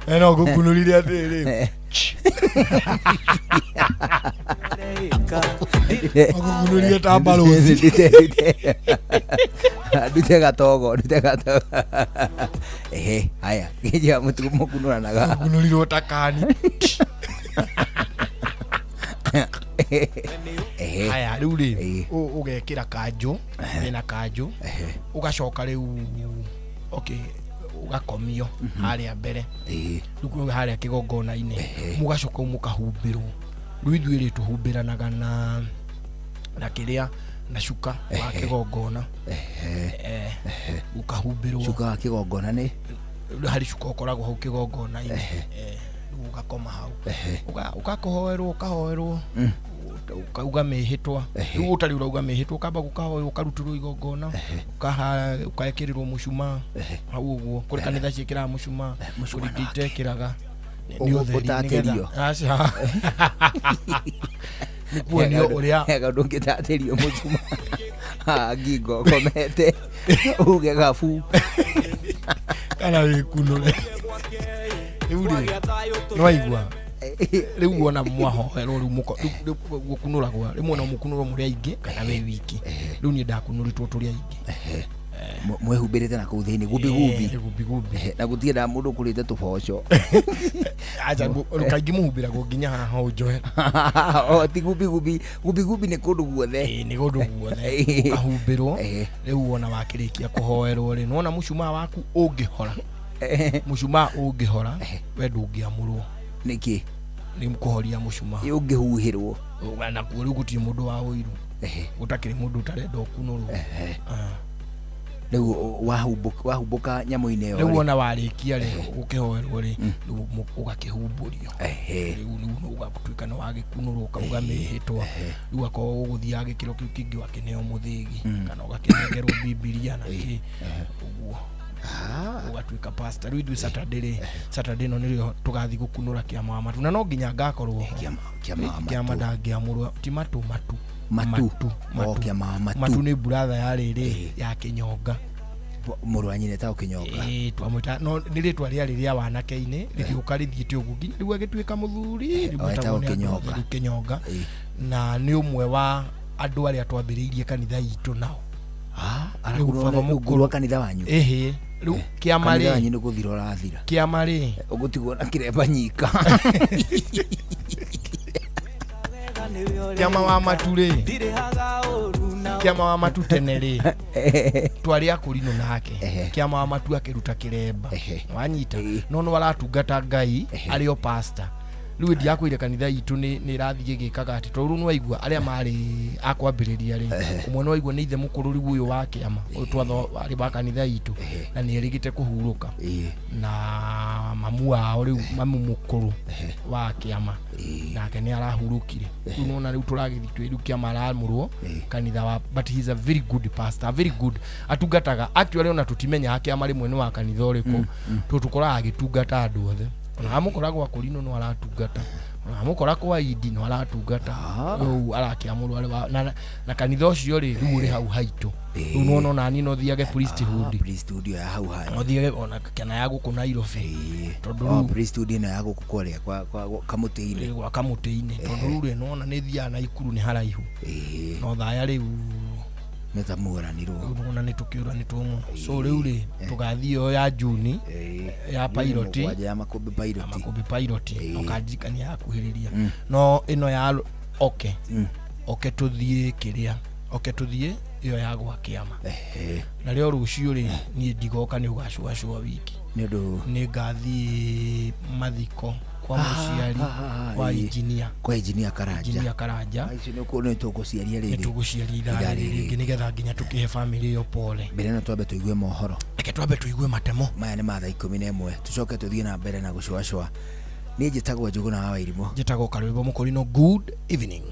Eh, no ngũkunũrire atĩrĩrĩ. Ngũkunũrire ta balozi. Ndute gatogo, ndute gatogo. Ehe, haya, kĩnjia mũkunũranaga. Ngũkunũrirwo ta kani. Ehe. Haya, rĩu rĩ, ũgekĩra kanjũ, wĩna kanjũ, ũgacoka rĩu, okay, ũgakomio harĩa mbere. Rĩu kwĩ harĩa kĩgongona-inĩ, mũgacoka mũkahumbĩrwo. Rĩu ithuĩ rĩ tũhumbĩranaga na na kĩrĩa na cuka wa kĩgongona. Eh, ũkahumbĩrwo. Cuka wa kĩgongona nĩ? Harĩ cuka ũkoragwo hau kĩgongona-inĩ. Eh, rĩu ũgakoma hau. Ũkahoerwo ũkahoerwo ukauga mĩhĩtwa. Rĩu ũtarĩ ũrauga mĩhĩtwa ũkamba gũkahoywo ũkarutĩrwo igongona ũgekĩrĩrwo mũcumaa hau ũguo. Kũrĩ kanitha ciĩkĩraga mũcumaa, kũrĩ ingĩ itekĩraga. Nĩ ũtheri Ũtatĩrio. nĩgetha aca. Nĩ kuonio ũrĩa Kaũndũ ũngĩtatĩrio mũcumaa. Ngingo komete uge gabu. Kana wĩkunũre. Rĩu rĩ, nĩwaigua rĩu wona mwahoerwo rĩu rĩu gũkunũragwo rĩmwe no mũkunũrwo mũrĩ aingĩ kana wĩ wiki. Rĩu niĩ ndakunũrĩtwo tũrĩ aingĩ. Mwehumbĩrĩte na kũu thĩinĩ gubi gubi. Gubi gubi. Na gũtirĩ mũndũ ũkũrĩte tũboco. Acha, kaingĩ mũhumbĩragwo nginya haha ũũ njohero. O ti gubi gubi, gubi gubi nĩ kũndũ guothe. Ĩĩ, nĩ kũndũ guothe ũkahumbĩrwo. Rĩu wona wakĩrĩkia kũhoerwo rĩ, nĩwona mũcumaa waku ũngĩhora, mũcumaa ũngĩhora we ndũngĩamũrwo. Nĩkĩ? Nĩ kũhoria mũcumaa. Ĩ ũngĩhuhĩrwo. Nakuo rĩu gũtirĩ mũndũ wa ũiru, gũtakĩrĩ mũndũ ũtarenda ũkunũrwo. Rĩu wahumbũka nyamũ-inĩ ĩyo rĩu rĩ. Wona warĩkia rĩ, gũkĩhoerwo rĩ, rĩu ũgakĩhumbũrio. Rĩu ũgatuĩka nĩ wagĩkunũrwo, ũkauga mĩhĩtwa. Rĩu akorwo ũgũthiaga gĩkĩro kĩu kĩngĩ, ũgakĩneo mũthĩgi kana ũgakĩnengerwo Bibilia na kĩ ũguo, ũgatuĩka pastor. Rĩu ithuĩ Saturday rĩ, Saturday ĩno nĩrĩo tũgathiĩ gũkunũra kĩama wa matu, na no nginya ngakorwo ho. Kĩama wa kĩama matu. Ndangĩamũrwo ti matu matu. Matu. Matu. O, kĩama wa matu. Matu nĩ buratha ya rĩrĩ ya Kĩnyonga. Mũrũ wa nyina etagwo Kĩnyonga. Ĩĩ, twamwĩta no nĩ rĩtwa rĩarĩ rĩa wanake-inĩ rĩgĩũka rĩthiĩte ũguo nginya rĩu agĩtuĩka mũthuri. Rĩu O, etagwo etagwo nĩ andũ Kĩnyonga. othe rĩu Kĩnyonga, na nĩ ũmwe wa andũ arĩa twambĩrĩirie kanitha itũ nao. Rĩu baba Rungu rwa kanitha wanyu. Ĩhĩ, rĩu kĩama Kanitha rĩ, wanyu nĩ gũthira ũrathira. Kĩama rĩ, ũgũtigwo na kĩremba nyika. Kĩama wa matu rĩ, kĩama wa matu tene rĩ, twarĩ akũrinũ nake kĩama wa matu akĩruta kĩremba wanyita, no nĩ aratungata Ngai arĩ o pastor. Rĩu ndiakwĩire kanitha itũ nĩ ĩrathiĩ ĩgĩkaga atĩ tondũ rĩu nĩwaigua arĩa marĩ a kwambĩrĩria rĩ, ũmwe nĩwaigua nĩ ithe mũkũrũ rĩu ũyũ wa kĩama ũyũ twatho warĩ wa kanitha itũ, na nĩ erĩgĩte kũhurũka, na mamu wao rĩu, mamu mũkũrũ wa kĩama nake nĩ arahurũkire. Rĩu nona rĩu tũragĩthiĩ twĩ rĩu kĩama aramũrwo kanitha wa, but he is a very good pastor, a very good atungataga. Actually ona tũtimenyaga kĩama rĩmwe nĩ wa kanitha ũrĩkũ, tondũ tũkoraga agĩtungata andũ othe. Ona amũkora gwa kũrinũ no aratungata, ona amũkora kwa Idi no aratungata. Rĩu arakĩamũrwo arĩ wa na kanitha ũcio rĩ, rĩu ũrĩ hau haitũ. Rĩu nĩwona ona niĩ no thiage priesthood. Priesthood ĩyo ya hau hanyu. No thiage ona kana ya gũkũ Nairobi, tondũ O, rĩu priesthood ĩno ya gũkũ kũrĩa kwa kamũtĩ-inĩ. Gwa kamũtĩ-inĩ, tondũ rĩu rĩ, nĩwona nĩ thiaga Naikuru nĩ haraihu, no thaya rĩu nĩ ta muoranirwo. Rĩu nĩwona nĩ tũkĩũranĩtwo mũno, so rĩu rĩ, tũgathiĩ ĩyo ya Juni ya pilot. Mũgwanja ya Makũmbĩ pilot. Makũmbĩ pilot ũkandirikania yakuhĩrĩria, no ĩno ya oke oke tũthiĩ kĩrĩa, oke tũthiĩ ĩyo ya gwa kĩama. Na rĩo rũciũ rĩ, niĩ ndigoka, nĩ ũgacuacua wiki. Nĩ ũndũ nĩ ngathiĩ mathiko kwa mũciari wa injinia. Kwa injinia Karanja. Injinia Karanja. Icio nĩ nĩ tũgũciaria rĩrĩ. Nĩ tũgũciaria ithaa rĩrĩ rĩngĩ, nĩgetha nginya tũkĩhe famĩlĩ ĩyo pole. Mbere ĩno twambe tũigue mohoro. Reke twambe tũigue matemo maya nĩ ma thaa 11, tũcoke tũthiĩ na mbere na gũcũacũa. Niĩ njĩtagwo Njũgũna wa Wairimũ. Njĩtagwo Karwĩmbo Mũkũrinũ. Good evening.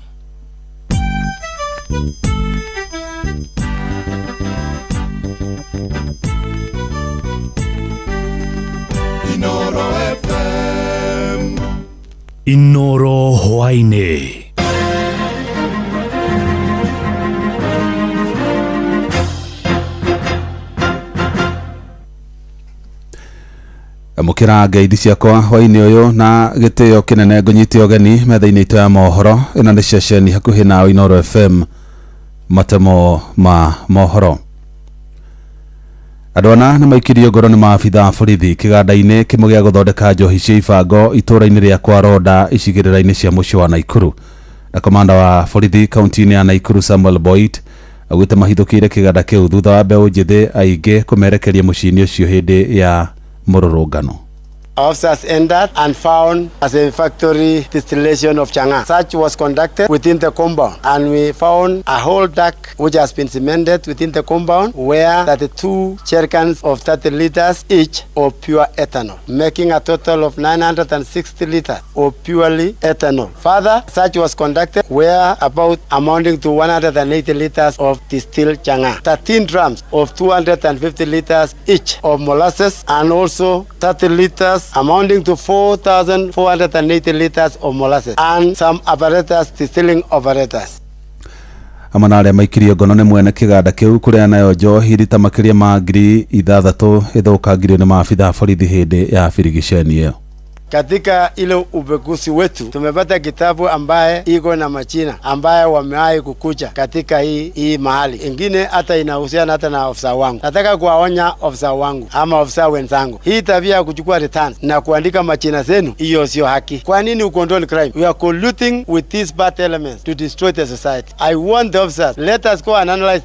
Inoro FM. Inoro hwaĩ-inĩ. Amũkĩra ngeithi ciakwa hwaĩ-inĩ ũyũ na gĩtĩo kĩnene, ngũnyite ũgeni metha-inĩ itũ ya mohoro. Ĩno nĩ ceceni hakuhĩ nawe, Inoro FM, matemo ma mohoro. Andũ ana nĩ maikirio ngoro nĩ maabitha a borithi kĩganda-inĩ kĩmwe gĩa gũthondeka njohi cia ibango itũũra-inĩ rĩa kwa Ronda icigĩrĩra-inĩ cia mũciĩ wa Naikuru. Na komanda wa borithi kaunti-inĩ ya Naikuru Samuel Boit augĩte mahithũkĩire kĩganda kĩu thutha wa mbeũ njĩthĩ aingĩ kũmerekeria mũciĩ-inĩ ũcio hĩndĩ ya mũrũrũngano. Officers entered and found as a factory distillation of changa. Search was conducted within the compound and we found a whole duck which has been cemented within the compound, where 32 jerrycans of 30 liters each of pure ethanol, making a total of 960 liters of purely ethanol. Further, search was conducted where about amounting to 180 liters of distilled changa, 13 drums of 250 liters each of molasses, and also 30 liters amounting to 4,480 liters of molasses, and some apparatus, distilling apparatus. Hamwe na arĩa maikirio ngono nĩ mwene kĩganda kĩu kũrĩa nayo njohi rita makĩria ma 6,000 ĩthũkangirio nĩ maabitha a borithi hĩndĩ ya birigiceni ĩyo. Katika ile upekuzi wetu tumepata kitabu ambaye iko na majina ambaye wamewahi kukuja katika hii mahali. Ingine hata inahusiana hata na ofisa wangu. Nataka kuwaonya ofisa wangu ama ofisa wenzangu, hii tabia ya kuchukua returns na kuandika majina zenu, hiyo sio haki. Kwa nini ucontrol crime? We are colluding with these bad elements to destroy the society. I want the officers, let us go and analyze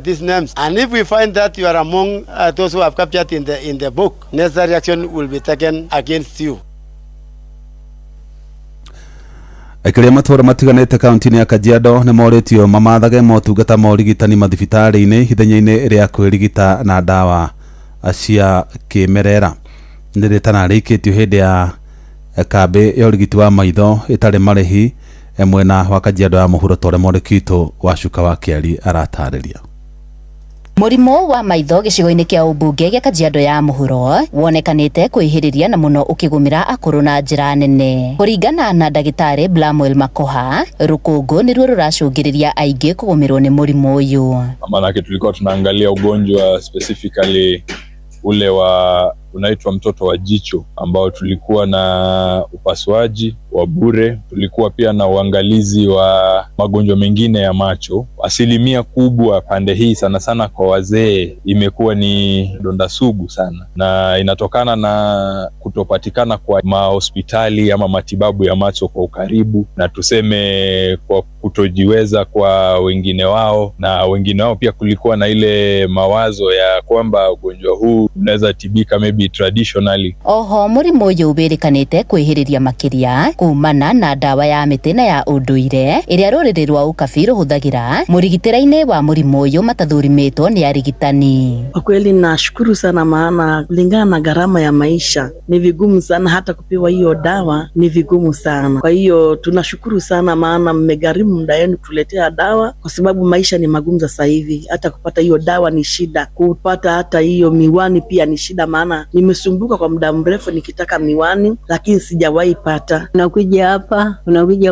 these names, and if we find that you are among those who have captured in the book, necessary action will be taken against you. Aikari a matũũra matiganĩte kaunti-inĩ ya Kajiado nĩ morĩtio mamathage motungata ma ũrigitani mathibitarĩ-inĩ ithenya-inĩ rĩa kwĩrigita na ndawa cia kĩmerera. Nĩ rĩtana rĩikĩtio hĩndĩ ya kambĩ ya ũrigiti wa maitho ĩtarĩ marĩhi mwena wa Kajiado ya mũhuro ta ũrĩa mwandĩki witũ wa Cuka wa Kĩari aratarĩria. Mũrimũ wa maitho gĩcigo-inĩ kĩa ũmbunge gĩa Kajiado ya mũhuro wonekanĩte kwĩhĩrĩria na mũno ũkĩgũmĩra akũrũ na njĩra nene. Kũringana na ndagĩtarĩ Blamwell Makoha, rũkũngũ nĩruo rũracũngĩrĩria aingĩ kũgũmĩrwo nĩ mũrimũ ũyũ. Maanake tulikuwa tunaangalia ugonjwa specifically ule wa unaitwa mtoto wa jicho, ambao tulikuwa na upasuaji wa bure, tulikuwa pia na uangalizi wa magonjwa mengine ya macho. Asilimia kubwa pande hii sana sana kwa wazee imekuwa ni donda sugu sana, na inatokana na kutopatikana kwa mahospitali ama matibabu ya macho kwa ukaribu, na tuseme kwa kutojiweza kwa wengine wao, na wengine wao pia kulikuwa na ile mawazo ya kwamba ugonjwa huu unaweza tibika maybe traditionally. Oho mũrimũ ũyũ wĩrĩkanĩte kwĩhĩrĩria makĩria kumana na ndawa ya mĩtĩ na ya ũndũire ĩrĩa rũrĩrĩ rwa ũkabi rũhũthagĩra mũrigitĩra-inĩ wa mũrimũ ũyũ matathurimĩtwo nĩ arigitani. Kwa kweli nashukuru sana, maana kulingana na gharama ya maisha ni vigumu sana, hata kupewa hiyo dawa ni vigumu sana. Kwa hiyo tunashukuru sana, maana mmegharimu muda wenu kutuletea dawa, kwa sababu maisha ni magumu sasa hivi. Hata kupata hiyo dawa ni shida, kupata hata hiyo miwani pia ni shida, maana nimesumbuka kwa muda mrefu nikitaka miwani lakini sijawahi pata. Unakuja hapa, unakuja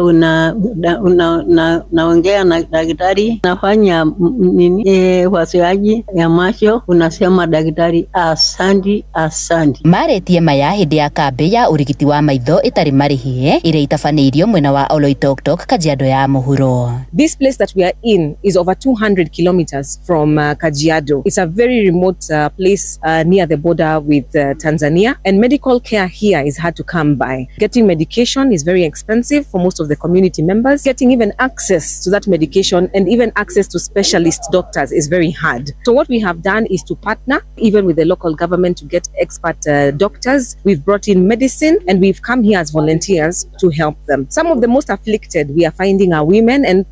naongea na daktari, nafanya nini upasuaji ya macho, unasema daktari asante asante. Marĩtie maya hĩndĩ ya kambĩ ya ũrigiti wa maitho ĩtarĩ marĩhi ĩrĩa itabanĩirio mwena wa Oloitoktok, Kajiado ya mũhuro. This place that we are in is over 200 kilometers from Kajiado. It's a very remote place near the border with Tanzania, and medical care here is hard to come by. Getting medication is very expensive for most of the community members. Getting even access to that medication and even access to specialist doctors is very hard. So what we have done is to partner even with the local government to get expert doctors. We've brought in medicine and we've come here as volunteers to help them. Some of the most afflicted we are finding are women and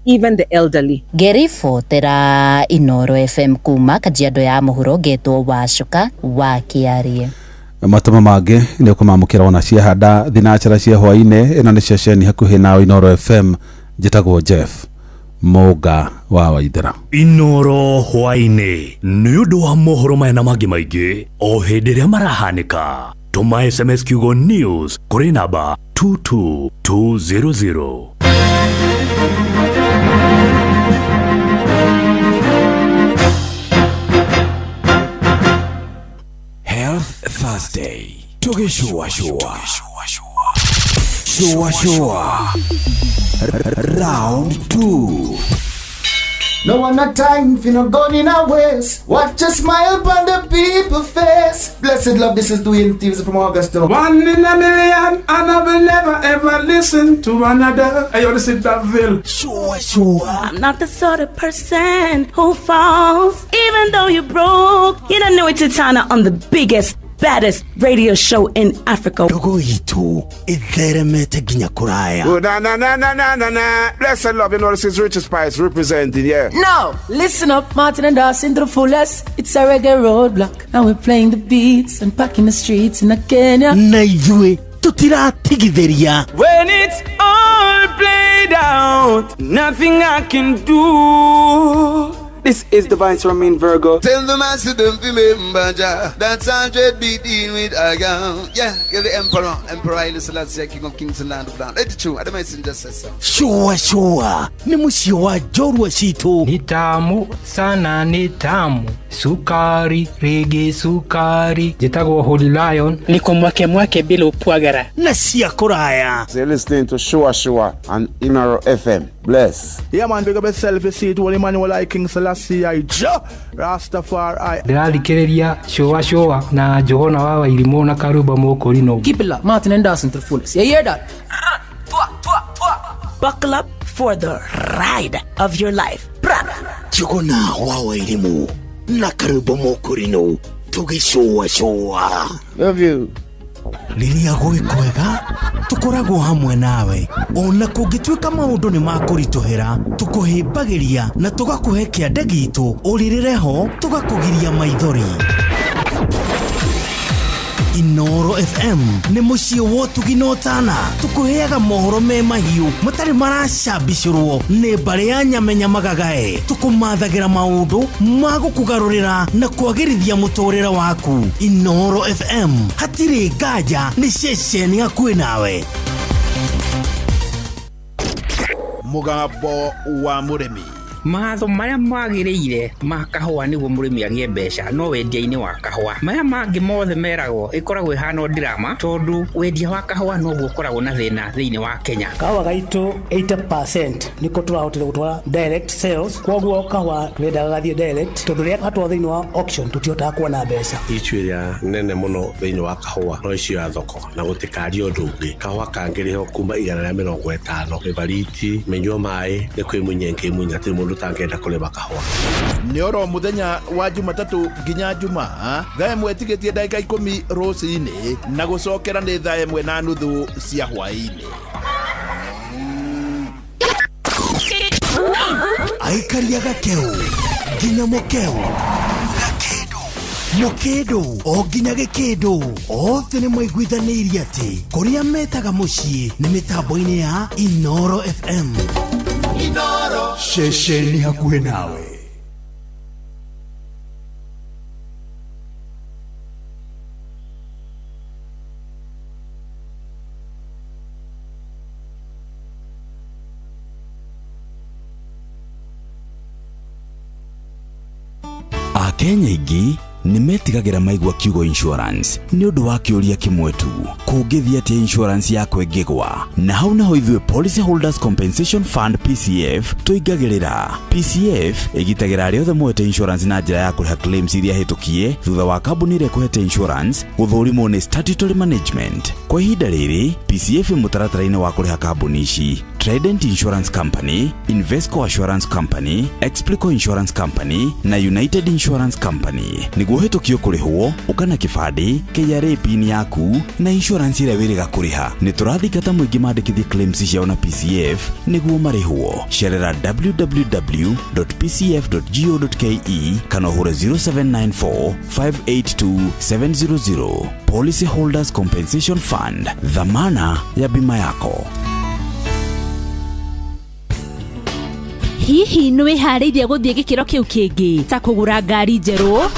even the elderly. Ngĩribotera Inoro FM kuma Kajiado ya mũhuro, ngetwo Wacuka wa Kĩarie. Matoma mangĩ nĩ ũkũmamũkĩra ona ciahanda thinacara cia hwaĩ-inĩ. Ĩno nĩ ceceni hakuhĩ nawe Inoro FM. Njĩtagwo Jeff Mũnga wa Waithera. Inoro hwaĩ-inĩ nĩ ũndũ wa mohoro maya na mangĩ maingĩ o hĩndĩ ĩrĩa marahanĩka. Tũma SMS kiugo news kũrĩ namba 22200. Health Thursday. Tugishua shua. Shua shua. Round 2. No one a time for no gun in a waist. Watch a smile upon the people face. Blessed love, this is Dwayne Stevens from Augusta. One in a million, and I will never ever listen to another. I want to sit that ville. Sure, sure. I'm not the sort of person who falls, even though you're broke. You don't know it's Titana on the biggest, baddest radio show in Africa. Ndogo itu itheremete nginya kuraya. Oh, na na na na na na na. Blessed love, you know this is Richard Spice representing, yeah. Now, listen up, Martin and Dawson to the fullest. It's a reggae roadblock. Now we're playing the beats and packing the streets in Kenya. Na ithuĩ tutiratigithĩria. When it's all played out, nothing I can do. This is Divine Ramin Virgo. Tell the master don't remember Jah. That's 100 be dealing with I am. Yeah, you're the emperor. Emperor Haile Selassie, King of Kings and Land of Land. Let it true. I don't just say so. Shua shua nĩ mũciĩ wa njorua citũ. Ni tamu sana, ni tamu sukari rigi sukari. Njĩtagwo Holy Lion. Niko mwake mwake bila upwagara na cia kũraya. So you're listening to Shua Shua on Inoro FM. Bless. Yeah, man, big up yourself. You see it, Holy Emmanuel I King Selassie I Jah Rastafari. Ndĩrathikĩrĩria Shua Shua na Njũgũna wa Wairimũ na Karumba Mũkũrinũ. Keep it locked. Martin and Dawson to the fullest. You hear that? Buckle up for the ride of your life. Njũgũna wa Wairimũ na Karumba Mũkũrinũ tũgĩcũa cũa. Love you. Rĩrĩa gwĩ kwega tũkoragwo hamwe nawe ona kũngĩtuĩka maũndũ nĩ makũritũhĩra tũkũhĩmbagĩria na tũgakũhe kĩande gitũ ũrĩrĩre ho tũgakũgiria maithori. Inoro FM nĩ mũciĩ wa ũtugi na ũtana tũkũheaga mohoro me mahiũ matarĩ maracambicũrwo nĩ mbarĩ ya nyamenya magagae tũkũmathagĩra maũndũ ma gũkũgarũrĩra na kwagĩrithia mũtũrĩre waku. Inoro FM hatirĩ nganja nĩ ceceni hakuhĩ nawe. Mũgambo wa mũrĩmi. Matho marĩa magĩrĩire ma kahũa nĩguo mũrĩmi agĩe mbeca no wendia-inĩ wa kahũa. Maya mangĩ mothe meragwo ĩkoragwo ĩhana drama tondũ wendia wa kahũa noguo ũkoragwo na thĩna thĩinĩ wa Kenya. Kahũa gaitũ 80% nĩko tũrahotire gũtwara direct sales, koguo kahũa tũrendaga gathiĩ direct tondũ rĩrĩa gatwarwo thĩinĩ wa auction tũtihotaga kuona mbeca. Issue ĩrĩa nene mũno thĩinĩ wa kahũa no issue ya thoko na gũtikaria ũndũ ũngĩ. Kahũa kangĩrĩhwo kuma 150 ĩbariti mĩnyua maĩ nĩ kwĩmunya ĩngĩmunya hatirĩ mũndũ ũtangĩenda kũrĩma kahũa. Nĩ oro mũthenya wa Jumatatũ nginya Jumaa thaa 1 tigĩtie ndagĩka 10 rũcinĩ na gũcokera nĩ thaa 1:30 cia hwaĩ-inĩ. Aikaria gakeu nginya mũkeu gakĩndũ mũkĩndũ o nginya gĩkĩndũ othe nĩ maiguithanĩirie atĩ kũrĩa metaga mũciĩ nĩ mĩtambo-inĩ ya Inoro FM. Inoro ceceni hakuhĩ nawe. Akenya aingĩ nĩ metigagĩra maigua kiugo insurance nĩ ũndũ wa kĩũria kĩmwe tu, kũngĩthiĩ atĩa insurance yakwa ĩngĩgwa? Na hau naho ithuĩ Policy Holders Compensation Fund PCF tũingagĩrĩra. PCF ĩgitagĩra arĩa othe moete insurance na njĩra ya kũrĩha claims iria hĩtũkie thutha wa kambuni ĩrĩa ĩkũhete insurance gũthũrimwo nĩ statutory management. Kwa ihinda rĩrĩ PCF ĩ mũtaratara-inĩ wa kũrĩha kambuni ici: Trident Insurance Company, Invesco Assurance Company, Explico Insurance Company na United Insurance Company. Nĩguo ũhĩtũkio kũrĩhwo, ũka na kĩbandĩ, KRA PIN yaku na insurance ĩrĩa wĩrĩga kũrĩha. Nĩ tũrathingata mũingĩ mandĩkithie claims ciao na PCF nĩguo marĩhwo. Cerera www.pcf.go.ke kana ũhũre 0794 582 700. Policy Holders Compensation Fund, dhamana ya bima yako. Hihi nĩ wĩharĩirie gũthiĩ gĩkĩro kĩu kĩngĩ ta kũgũra ngari njerũ,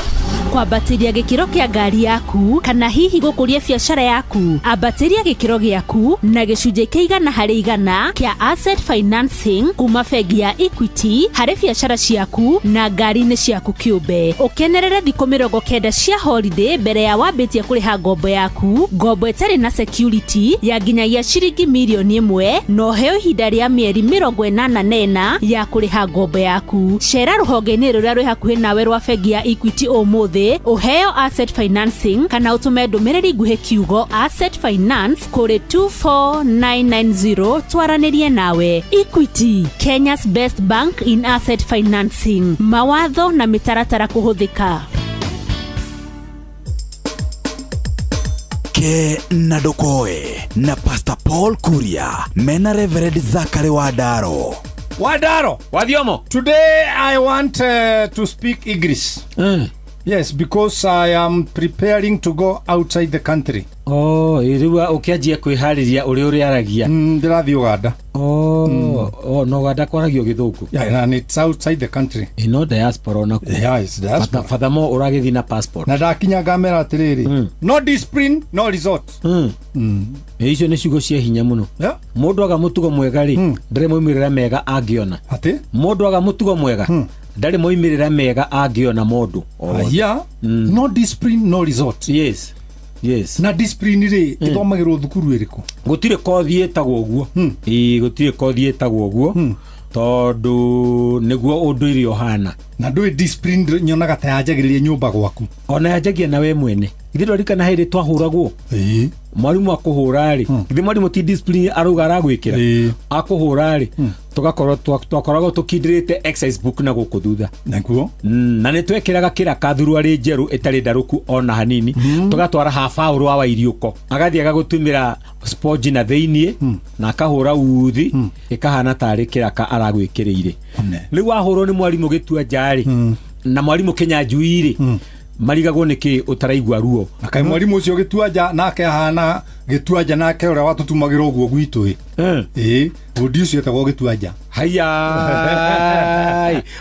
kwambatĩria gĩkĩro kĩa ngari yaku, kana hihi gũkũria biacara yaku? Ambatĩria gĩkĩro gĩaku na gĩcunjĩ kĩa 100% kĩa asset financing kuma bengi ya Equity harĩ biacara ciaku na ngari-inĩ ciaku kĩũmbe. Ũkenerere thikũ 90 cia holiday mbere ya wambĩtie kũrĩha ngombo yaku, ngombo ĩtarĩ na security ya nginyagia ciringi mirioni 1 na ũheo ihinda rĩa mĩeri 84 ya kũrĩha ngombo yaku. Cera rũhonge-inĩ rũrĩa rwĩ hakuhĩ nawe rwa bengi ya Equity ũmũthĩ ũheo asset financing kana ũtũme ndũmĩrĩri nguhĩ kiugo asset finance kũrĩ 24990 twaranĩrie nawe. Equity, Kenya's best bank in asset financing. Mawatho na mĩtaratara kũhũthĩka. Ke na Ndũkoe na Pastor Paul Kuria mena Reverend Zachary Wandaro. Wandaro, Wathiomo. Today I want to speak English. Yes, because I am preparing to go outside the country. Oh, rĩu ũkĩanjia kwĩharĩria ũrĩa ũrĩaragia. Ndĩrathiĩ Uganda. Oh, oh, no Uganda kwaragio gĩthũngũ. Yeah, and it's outside the country. Ĩno diaspora onakuo. Yeah, it's diaspora. Furthermore ũragĩthiĩ na passport. Na ndakinya ngamera atĩrĩrĩ, no discipline, no result. Ĩ, icio nĩ ciugo cia hinya mũno. Yeah. Mũndũ aga mũtugo mwega rĩ, ndarĩ moimĩrĩra mega angĩona. Atĩ? Mũndũ aga mũtugo mwega, ndarĩ moimĩrĩra mega angĩona mũndũ. Aya, no discipline, no result. Yes. Yes. Na discipline rĩ, ĩthomagĩrwo thukuru ĩrĩkũ? Gũtirĩ kothi ĩtagwo ũguo. Ĩĩ, gũtirĩ kothi ĩtagwo ũguo. Tondũ nĩguo ũndũire ũhana. Na ndũĩ discipline nyonaga ta yanjagĩrĩria nyũmba gwaku. Ona yanjagia na we mwene. Ithuĩ twaririkana hĩndĩ twahũragwo. Mwarimũ akũhũra rĩ, githĩ mwarimũ ti discipline arauga aragwĩkĩra? Akũhũra rĩ, tũgakorwo twakoragwo tũkindĩrĩte exercise book na gũkũ thutha. Naguo? Na nĩ twekĩraga kĩraka thuruarĩ njerũ ĩtarĩ ndarũku ona hanini, tũgatwara habaũ rwa wairiũko. Agathiĩ agagũtumĩra sponge na thĩiniĩ, na akahũra uthi, ĩkahana tarĩ kĩraka aragwĩkĩrĩire. Rĩu wahũrwo nĩ mwarimũ gĩtua nja rĩ, na mwarimũ Kĩnyanjui rĩ, marigagwo nĩkĩ ũtaraigua ruo. Na kaĩ mwarimũ ũcio gĩtua nja nake ahana gĩtua nja nake ũrĩa watũtumagĩra ũguo gwitũ ĩ. Ĩ, bundi ũcio etagwo gĩtua nja. Haya.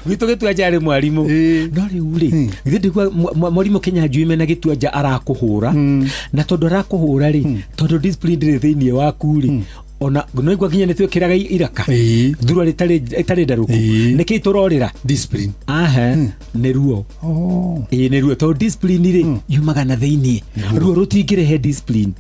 Gwitũ gĩtua nja arĩ mwarimũ. No rĩu rĩ, githĩ ndĩgua mwarimũ Kĩnyanjui mena gĩtua nja arakũhũra, na tondũ arakũhũra rĩ, tondũ discipline ndĩrĩ thĩiniĩ waku rĩ, ona no igua nginya nĩ twĩkĩraga iraka thurua rĩtarĩ ndarũku. Nĩkĩ tũrorĩra? Discipline. Aha, nĩ ruo. Ĩĩ, nĩ ruo tondũ discipline rĩ yumaga na thĩiniĩ. Ruo rũtingĩrehe discipline.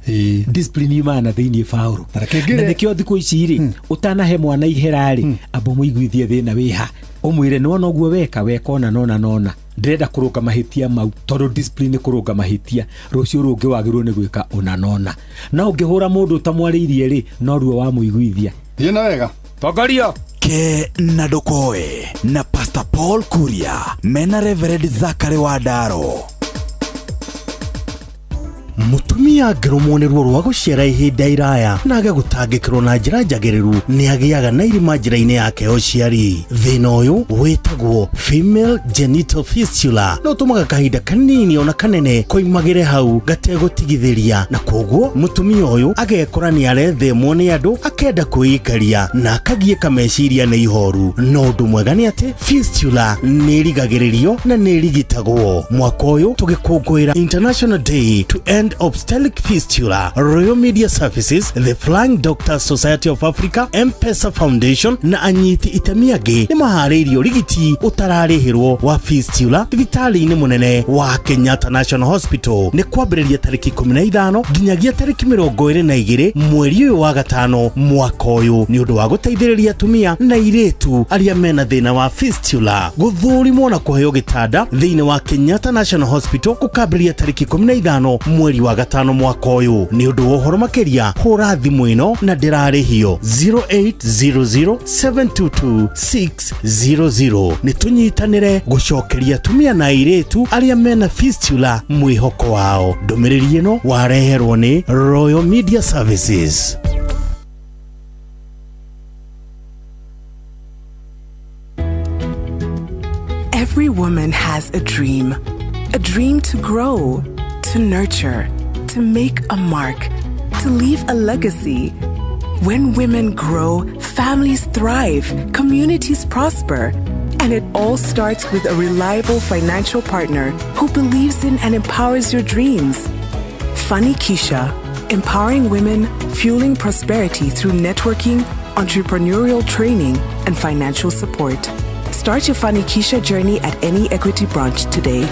Discipline yumaga na thĩiniĩ Paũlũ. Na nĩkĩo thikũ ici rĩ, ũtanahe mwana ihera rĩ, amba ũmũiguithie thĩna wĩha. Ũmwĩre nĩwona ũguo weka, weka ona nona nona. Ndĩrenda kũrũnga mahĩtia mau tondũ discipline nĩ kũrũnga mahĩtia. Rũciũ rũngĩ wagĩrĩirwo nĩ gwĩka ũna nona. Na ũngĩhũra mũndũ ũtamwarĩirie rĩ, no ruo wamũiguithia. Thiĩ na wega. Tongorio. Ke na ndũkoe na Pastor Paul Kuria mena Reverend Zachary Wandaro. Mũtumia angĩrũmwo nĩ ruo rwa gũciara ihinda iraya na age gũtangĩkĩrwo na njĩra njagĩrĩru nĩ agĩaga na irima njĩra-inĩ yake ya ũciari. Thĩna ũyũ wĩtagwo female genital fistula na ũtũmaga kahinda kanini ona kanene koimagĩre hau gategũtigithĩria, na koguo mũtumia ũyũ agekora nĩ arethemwo nĩ andũ, akenda kwĩikaria na akagiĩka meciria nĩ ihoru. No ũndũ mwega nĩ atĩ fistula nĩ ĩrigagĩrĩrio na nĩ ĩrigitagwo. Mwaka ũyũ tũgĩkũngũĩra International Day to End Obstetric Fistula, Royal Media Services, The Flying Doctors Society of Africa, M-Pesa Foundation na anyiti itemi angĩ nĩ maharĩirie ũrigiti ũtararĩhĩrwo wa fistula thibitarĩ-inĩ mũnene wa Kenyatta National Hospital. Nĩ kwambĩrĩria tarĩki 15 nginyagia tarĩki 22 mweri ũyũ wa gatano mwaka ũyũ, nĩ ũndũ wa gũteithĩrĩria atumia na airĩtu arĩa mena thĩna wa fistula gũthũrimwo na kũheo gĩtanda thĩinĩ wa Kenyatta National Hospital gũkambĩrĩria tarĩki 15 mweri wa gatano mwaka ũyũ. Nĩ ũndũ wa ũhoro makĩria hũra thimũ ĩno na ndĩrarĩhio 0800722600. Nĩ tũnyitanĩre gũcokeria atumia na airĩtu arĩa mena fistula mwĩhoko wao. Ndũmĩrĩri ĩno wareherwo nĩ Royal Media Services. Every woman has a dream. A dream to grow, to nurture, to make a mark, to leave a legacy. When women grow, families thrive, communities prosper. And it all starts with a reliable financial partner who believes in and empowers your dreams. Fanikisha, empowering women, fueling prosperity through networking, entrepreneurial training, and financial support. Start your Fanikisha journey at any Equity branch today.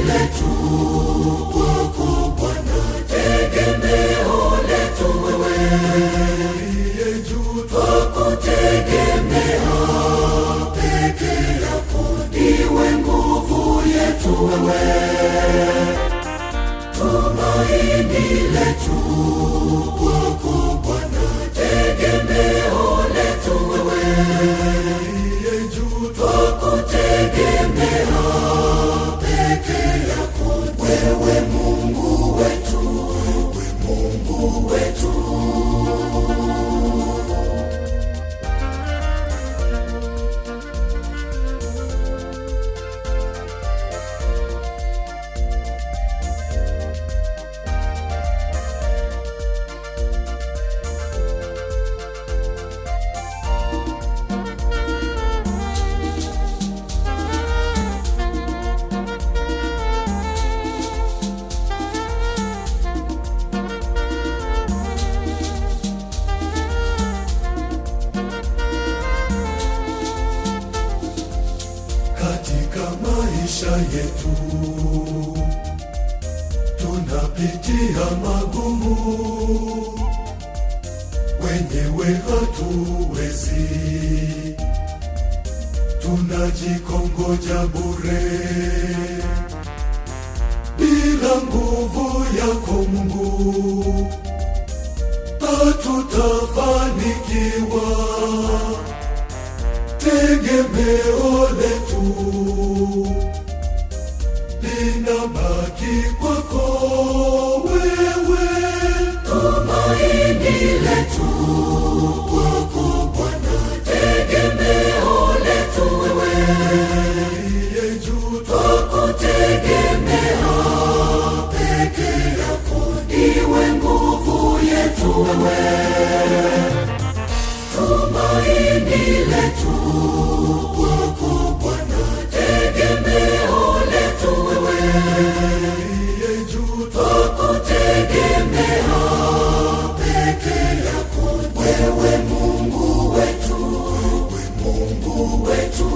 letu kwako Bwana, tegemeo letu wewe uliye juu, twakutegemea peke yako, ndiwe nguvu yetu wewe, tumaini letu kwako Bwana, tegemeo letu wewe uliye juu, twakutegemea peke yako, wewe Mungu wetu, wewe Mungu wetu. Katika maisha yetu tunapitia magumu, wenyewe hatuwezi, tunajikongoja bure. Bila nguvu yako Mungu hatutafanikiwa. Tegemeo letu linabaki kwako wewe, tumaini letu kwako Bwana, tegemeo letu wewe uliye juu, twakutegemea peke yako, ndiwe nguvu yetu wewe, tumaini letu kwako Bwana, tegemeo letu wewe uliye juu, twakutegemea peke yako, wewe Mungu wetu, wewe Mungu wetu.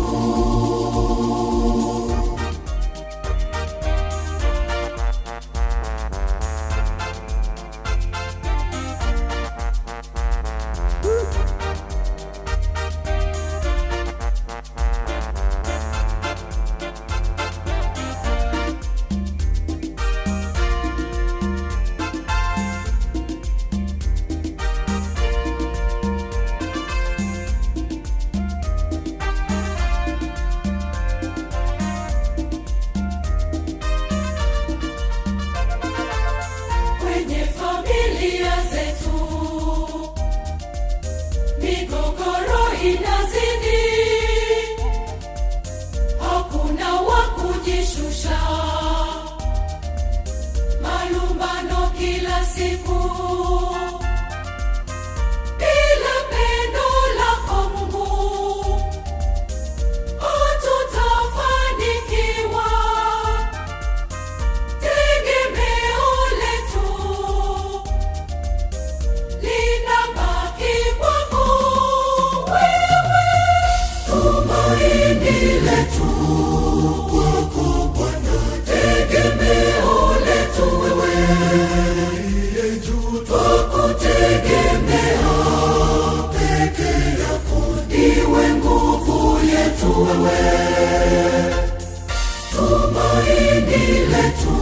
Kwenye familia zetu migogoro inazidi, hakuna wa kujishusha, malumbano kila siku. Bila pendo lako Mungu hatutafanikiwa. Tegemeo letu linabaki kwako wewe, Tumaini letu kwako Bwana, tegemeo letu wewe uliye juu, twakutegemea peke yako, ndiwe nguvu yetu wewe, tumaini letu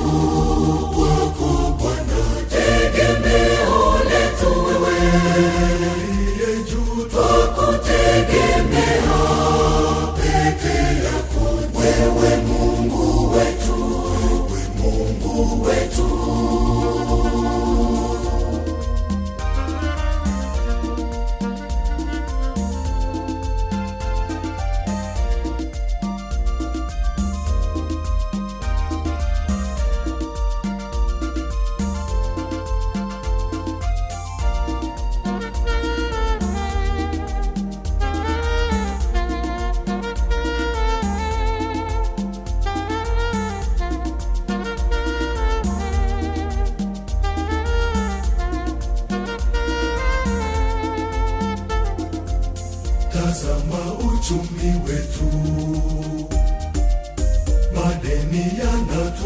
kwako Bwana, tegemeo letu wewe uliye juu, twakutegemea peke yako, wewe Mungu wetu, wewe Mungu wetu.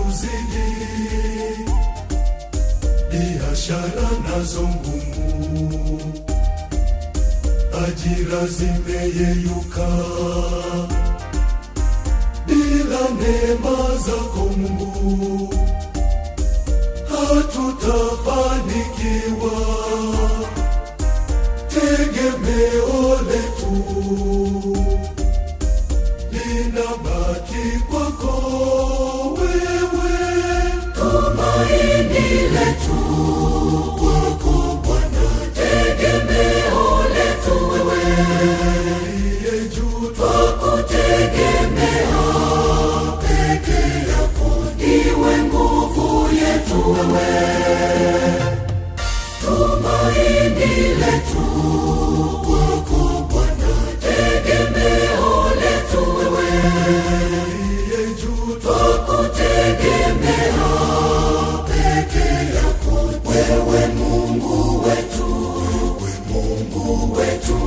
Zimetuzidi, biashara nazo ngumu, ajira zimeyeyuka. Bila neema zako Mungu hatutafanikiwa. Tegemeo letu linabaki kwako wewe, tumaini letu kwako Bwana, tegemeo letu wewe, uliye juu twakutegemea, peke yako ndiwe nguvu yetu wewe, tumaini letu kwako Bwana, tegemeo letu wewe, uliye juu twakutegemea, peke yako wewe Mungu wetu, wewe Mungu wetu.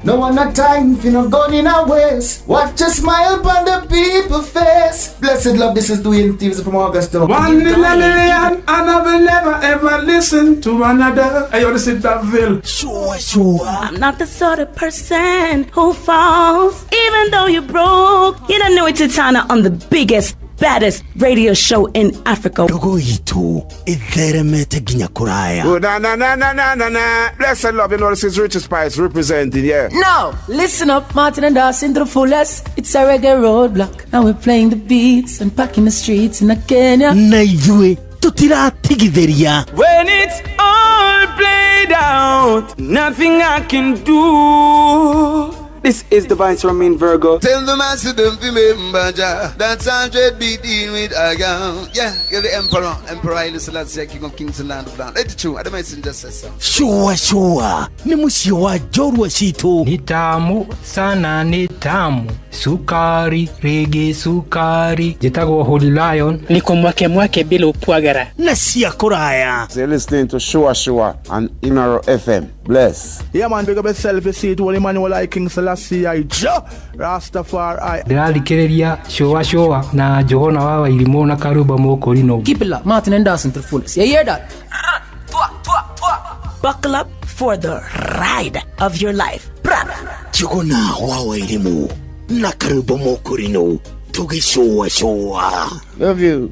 No one a time for no gun in a waste. Watch a smile upon the people face. Blessed love, this is Dwayne Stevens from Augusta. One in a million, and I will never ever listen to another. Hey, yo, this is Daville. Sure, sure. I'm not the sort of person who falls, even though you're broke. You don't know it's Titana on the biggest, baddest radio show in Africa. Ndogo itu itheremete nginya kuraya. Oh, na na na na na na na. Blessed love, you know this is Richie Spice representing, yeah. Now, listen up, Martin and Dawson to the fullest. It's a reggae roadblock, and we're playing the beats and packing the streets in Kenya. Na ithuĩ tutiratigithĩria. When it's all played out, nothing I can do. This is the Vice Ramin Virgo. Tell the master don't remember Jah. That's 100 beat in with a gun. Yeah, you're the emperor. Emperor Haile Selassie, King of Kings and Land of Land. Let it true. I don't just say so. Sure, sure. Ni mũciĩ wa njorua citũ. Ni tamu sana, ni tamu sukari rĩngĩ sukari. Njĩtagwo Holy Lion. Niko mwake mwake bila upwagara na cia kũraya. So you're listening to Sure Sure on Inoro FM. Bless. Yeah, man, big up yourself. You see it, Holy Emmanuel I King Selassie I Jah Rastafari. Ndĩrathikĩrĩria Sure Sure na Njũgũna wa Wairimũ na Karumba Mũkũrinũ. Keep it locked, Martin and Dawson to the fullest. You hear that? Buckle up for the ride of your life. Njũgũna wa Wairimũ na Karumba Mũkũrinũ tũgĩcũa cũa. Love you.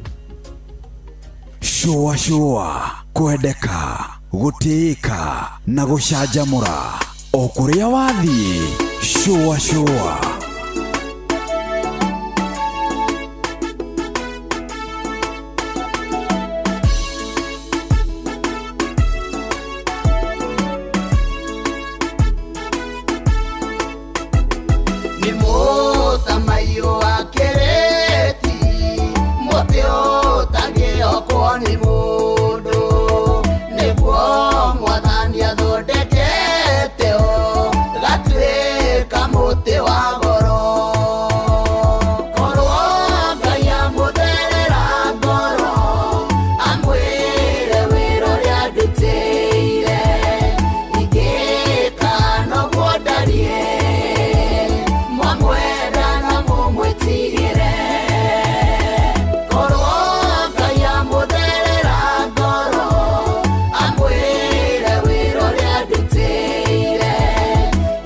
Sure sure kwendeka gũtĩĩka na gũcanjamũra o kũrĩa wathiĩ. Sure sure. Ni mũtamaiyũ wa kĩrĩti, mũtĩ ũtangĩokwo nĩ mũndũ, nĩguo mwathani athondekete ũgatuĩka mũtĩ wa goro. Korwo Ngai amũtherera ngoro, amwĩre wĩra ũrĩa ndutĩire, ingĩka noguo ndariĩ, mwamwenda na mũmwĩtigĩre. Korwo Ngai amũtherera ngoro, amwĩre wĩra ũrĩa ndutĩire,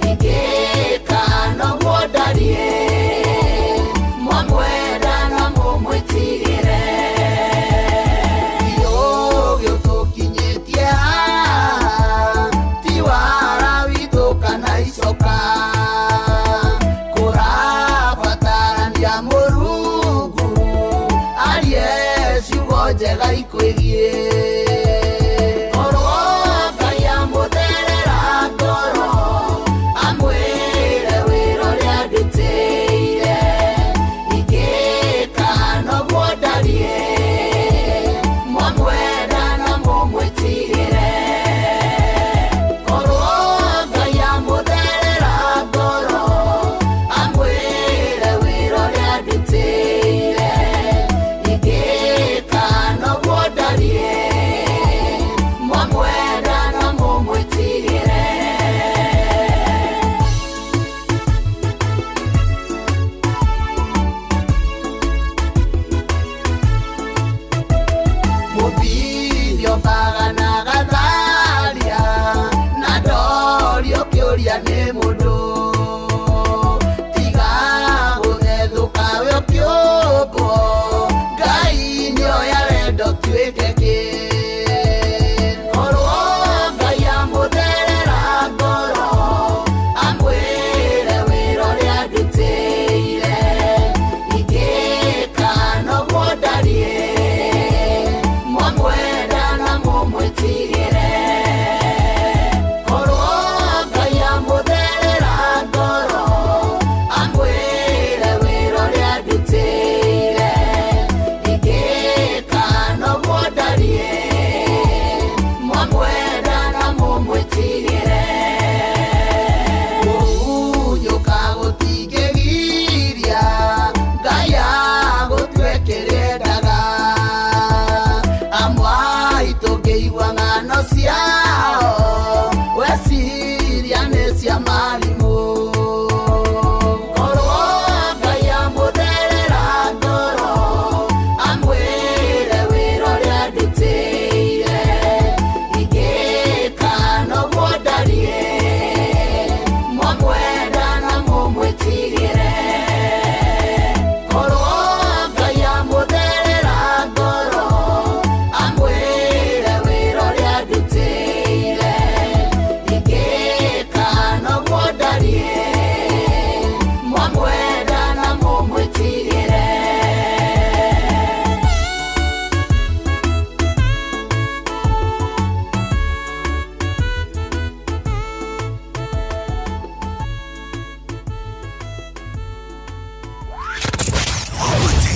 ingĩka noguo ndariĩ.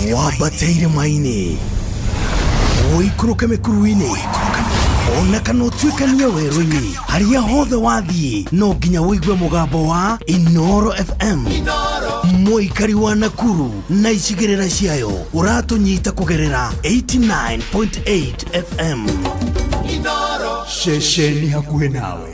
Wambate irĩma-inĩ, ũikũrũke mĩkuru-inĩ, ona kana ũtuĩkanie werũ-inĩ, harĩa hothe wathiĩ no nginya ũigue mũgambo wa Inoro FM. Mũikari wa Nakuru na icigĩrĩra ciayo ũratũnyita kũgerera 89.8 FM. Ceceni hakuhĩ nawe.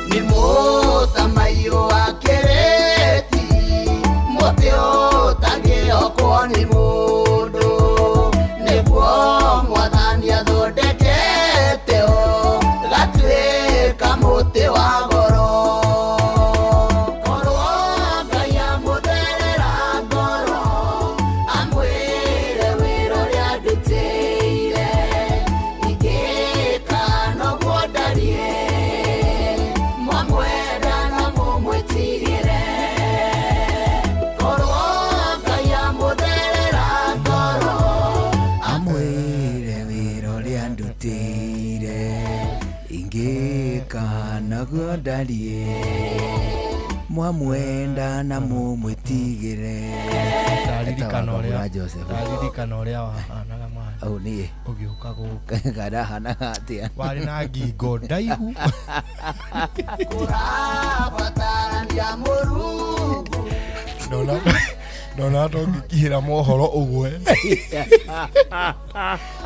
Nĩ mũtamaiyũ wa kĩrĩti, mũtĩ ũtangĩokwo nĩ mũndũ, nĩguo mwathani athondekete ũgatuĩka mũtĩ wa goro. Korwo Ngai amũtherera ngoro, amwĩre wĩra ũrĩa ndutĩire, ingĩka noguo ndariĩ, mwamwenda na mũmwĩtigĩre. Korwo Ngai amũtherera ngoro, amwĩre wĩra ũrĩa ndutĩire, ingĩka noguo ndariĩ, mwamwenda na mũmwĩtigĩre. Ndaririkana Etagwo ũrĩa Kabura Joseph. Ndaririkana ũrĩa wahanaga mwana. Au niĩ ũgĩũka gũkũ. Kana atĩa? Warĩ na ngingo ndaihu. Kũrabatarania Mũrungu. Ndona to ngĩkihĩra mohoro ũgwe.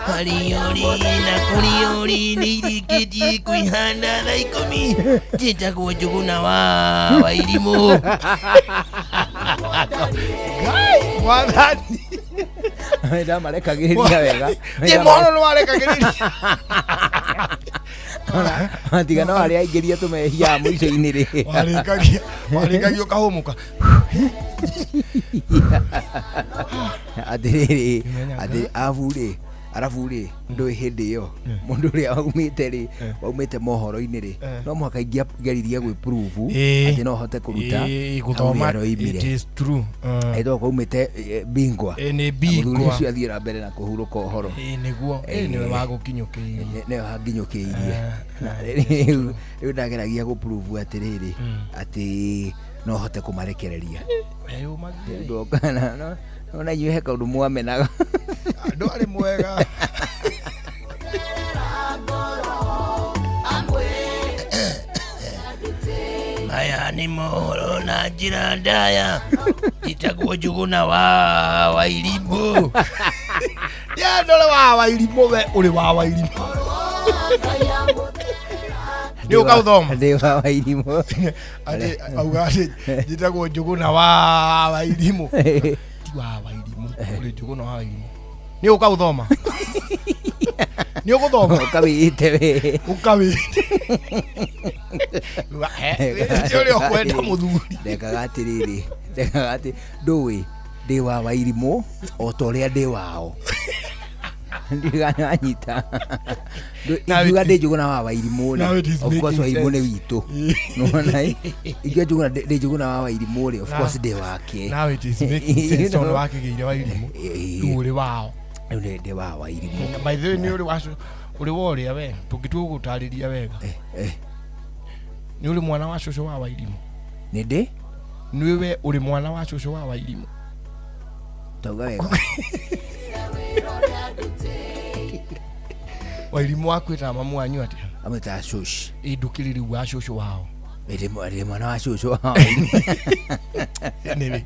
Kariori na kũriori nĩ irĩkĩtie kwĩhanda thaa 10 njĩtagwo Njũgũna wa Wairimũ. Ngai mwathani. Ndamarekagĩrĩria wega. Ĩ mohoro nĩ warekagĩrĩria. Tiga no arĩa aingĩria tũmehia mũico-inĩ rĩ. Warĩkagia warĩkagia ũkahũmũka. Atĩrĩrĩ, atĩ abu rĩ, arabu rĩ, ndũĩ hĩndĩ ĩyo mũndũ ũrĩa waumĩte rĩ, waumĩte mohoro-inĩ rĩ, no mũhaka ingĩageririe gwĩprove atĩ no hote kũruta Ĩĩ, hau gũthoma ũrĩa aroimire. it is true. Ĩtwa kwaumĩte bingwa. Ĩĩ, nĩ Na mũthuri bingwa. ũcio athiĩ na mbere na kũhurũka ũhoro. Ĩĩ nĩguo. Ĩĩ nĩwe wagũkinyũkĩirie. Nĩwe wanginyũkĩirie. Na rĩu rĩu ndageragia gũprove atĩrĩrĩ, atĩ no hote kũmarekereria. Weyũmagia. Ndoka na ona inyuĩ he kaũndũ mwamenaga. Ndwarĩ mwega. Maya nĩ mohoro na njĩra ndaya njĩtagwo Njũgũna wa Wairimũ. Ya ndore wa Wairimũ we ũrĩ wa Wairimũ. Nĩ ũkaũthoma. Ndĩ wa Wairimũ. Atĩ auga atĩ njĩtagwo Njũgũna wa Wairimũ. Ti wa Wairimũ, ũrĩ Njũgũna wa Wairimũ. Nĩ ũkaũthoma. Nĩ ũgũthoma. Ũkawĩte we. Ũkawĩte. Ti ũrĩa ũkwenda mũthuri. Ndekaga atĩrĩrĩ, ndekaga atĩ ndũĩ ndĩ wa Wairimũ o ta ũrĩa ndĩ wao. Ndiganyita. Ingiuga ndĩ Njũgũna wa Wairimũ Now it rĩ, is of course making Wairimũ nĩ sense. witũ. Nĩwona ĩ? Ingiuga Njũgũna ndĩ Njũgũna wa Wairimũ rĩ, of course ndĩ wake. Now it is making sense tondũ wakĩgĩire Wairimũ. Rĩu ũrĩ wao. Rĩu nĩ ndĩ wa Wairimũ. By the way nĩ ũrĩ wa ũrĩ wa ũrĩa we tũngĩtua gũgũtarĩria wega. Nĩ ũrĩ mwana wa cũcũ wa Wairimũ. Nĩ ndĩ? Nĩ we ũrĩ mwana wa cũcũ wa Wairimũ. Tauga wega. Wairimũ wakwĩtaga mamu wanyu atĩa? Amwĩtaga cũci. Ĩ ndũkĩrĩ rĩu wa cũcũ wao. Ndĩ mwana wa cũcũ wa Wairimũ. Nĩ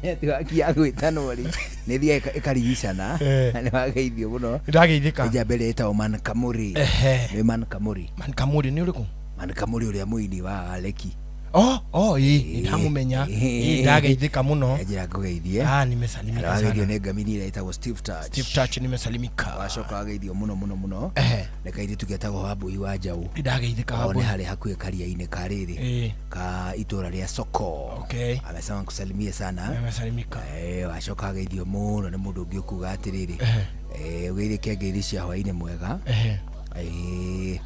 Netiwaki ya gwĩtanwo rĩ, nĩ thiaga ĩkarigicana. Nĩ wageithio mũno. Ndageithĩka. Nja mbere ĩtagwo Man Kamuri. Ehe. Nĩ Man Kamuri. Man Kamuri nĩ ũrĩkũ? Man Kamuri ũrĩa mũini wa Leki. Oh, oh, ĩ, nĩndamũmenya. Ĩ, ndageithĩka mũno. Njĩra ngũgeithie. Ah, nimesalimika Wageithio sana. nĩ ngamini ĩrĩa ĩtagwo Steve Touch. Steve Touch nimesalimika. Wacoka wageithio mũno mũno mũno. Ehe. Nĩ kairĩtu getagwo Wambũi wa Njaũ. Nĩndageithĩka One Wambũi. harĩ hakuhĩ karia-inĩ ka rĩrĩ. Ĩ. Ka itũra rĩa Soko. Okay. Amesema nikusalimie sana. Nimesalimika. Eh, wacoka wageithio mũno nĩ mũndũ ũngĩ ũkuga atĩrĩrĩ. Ehe. Eh, ũgeithĩke ngeithi cia hwaĩ-inĩ mwega. Ehe. Eh,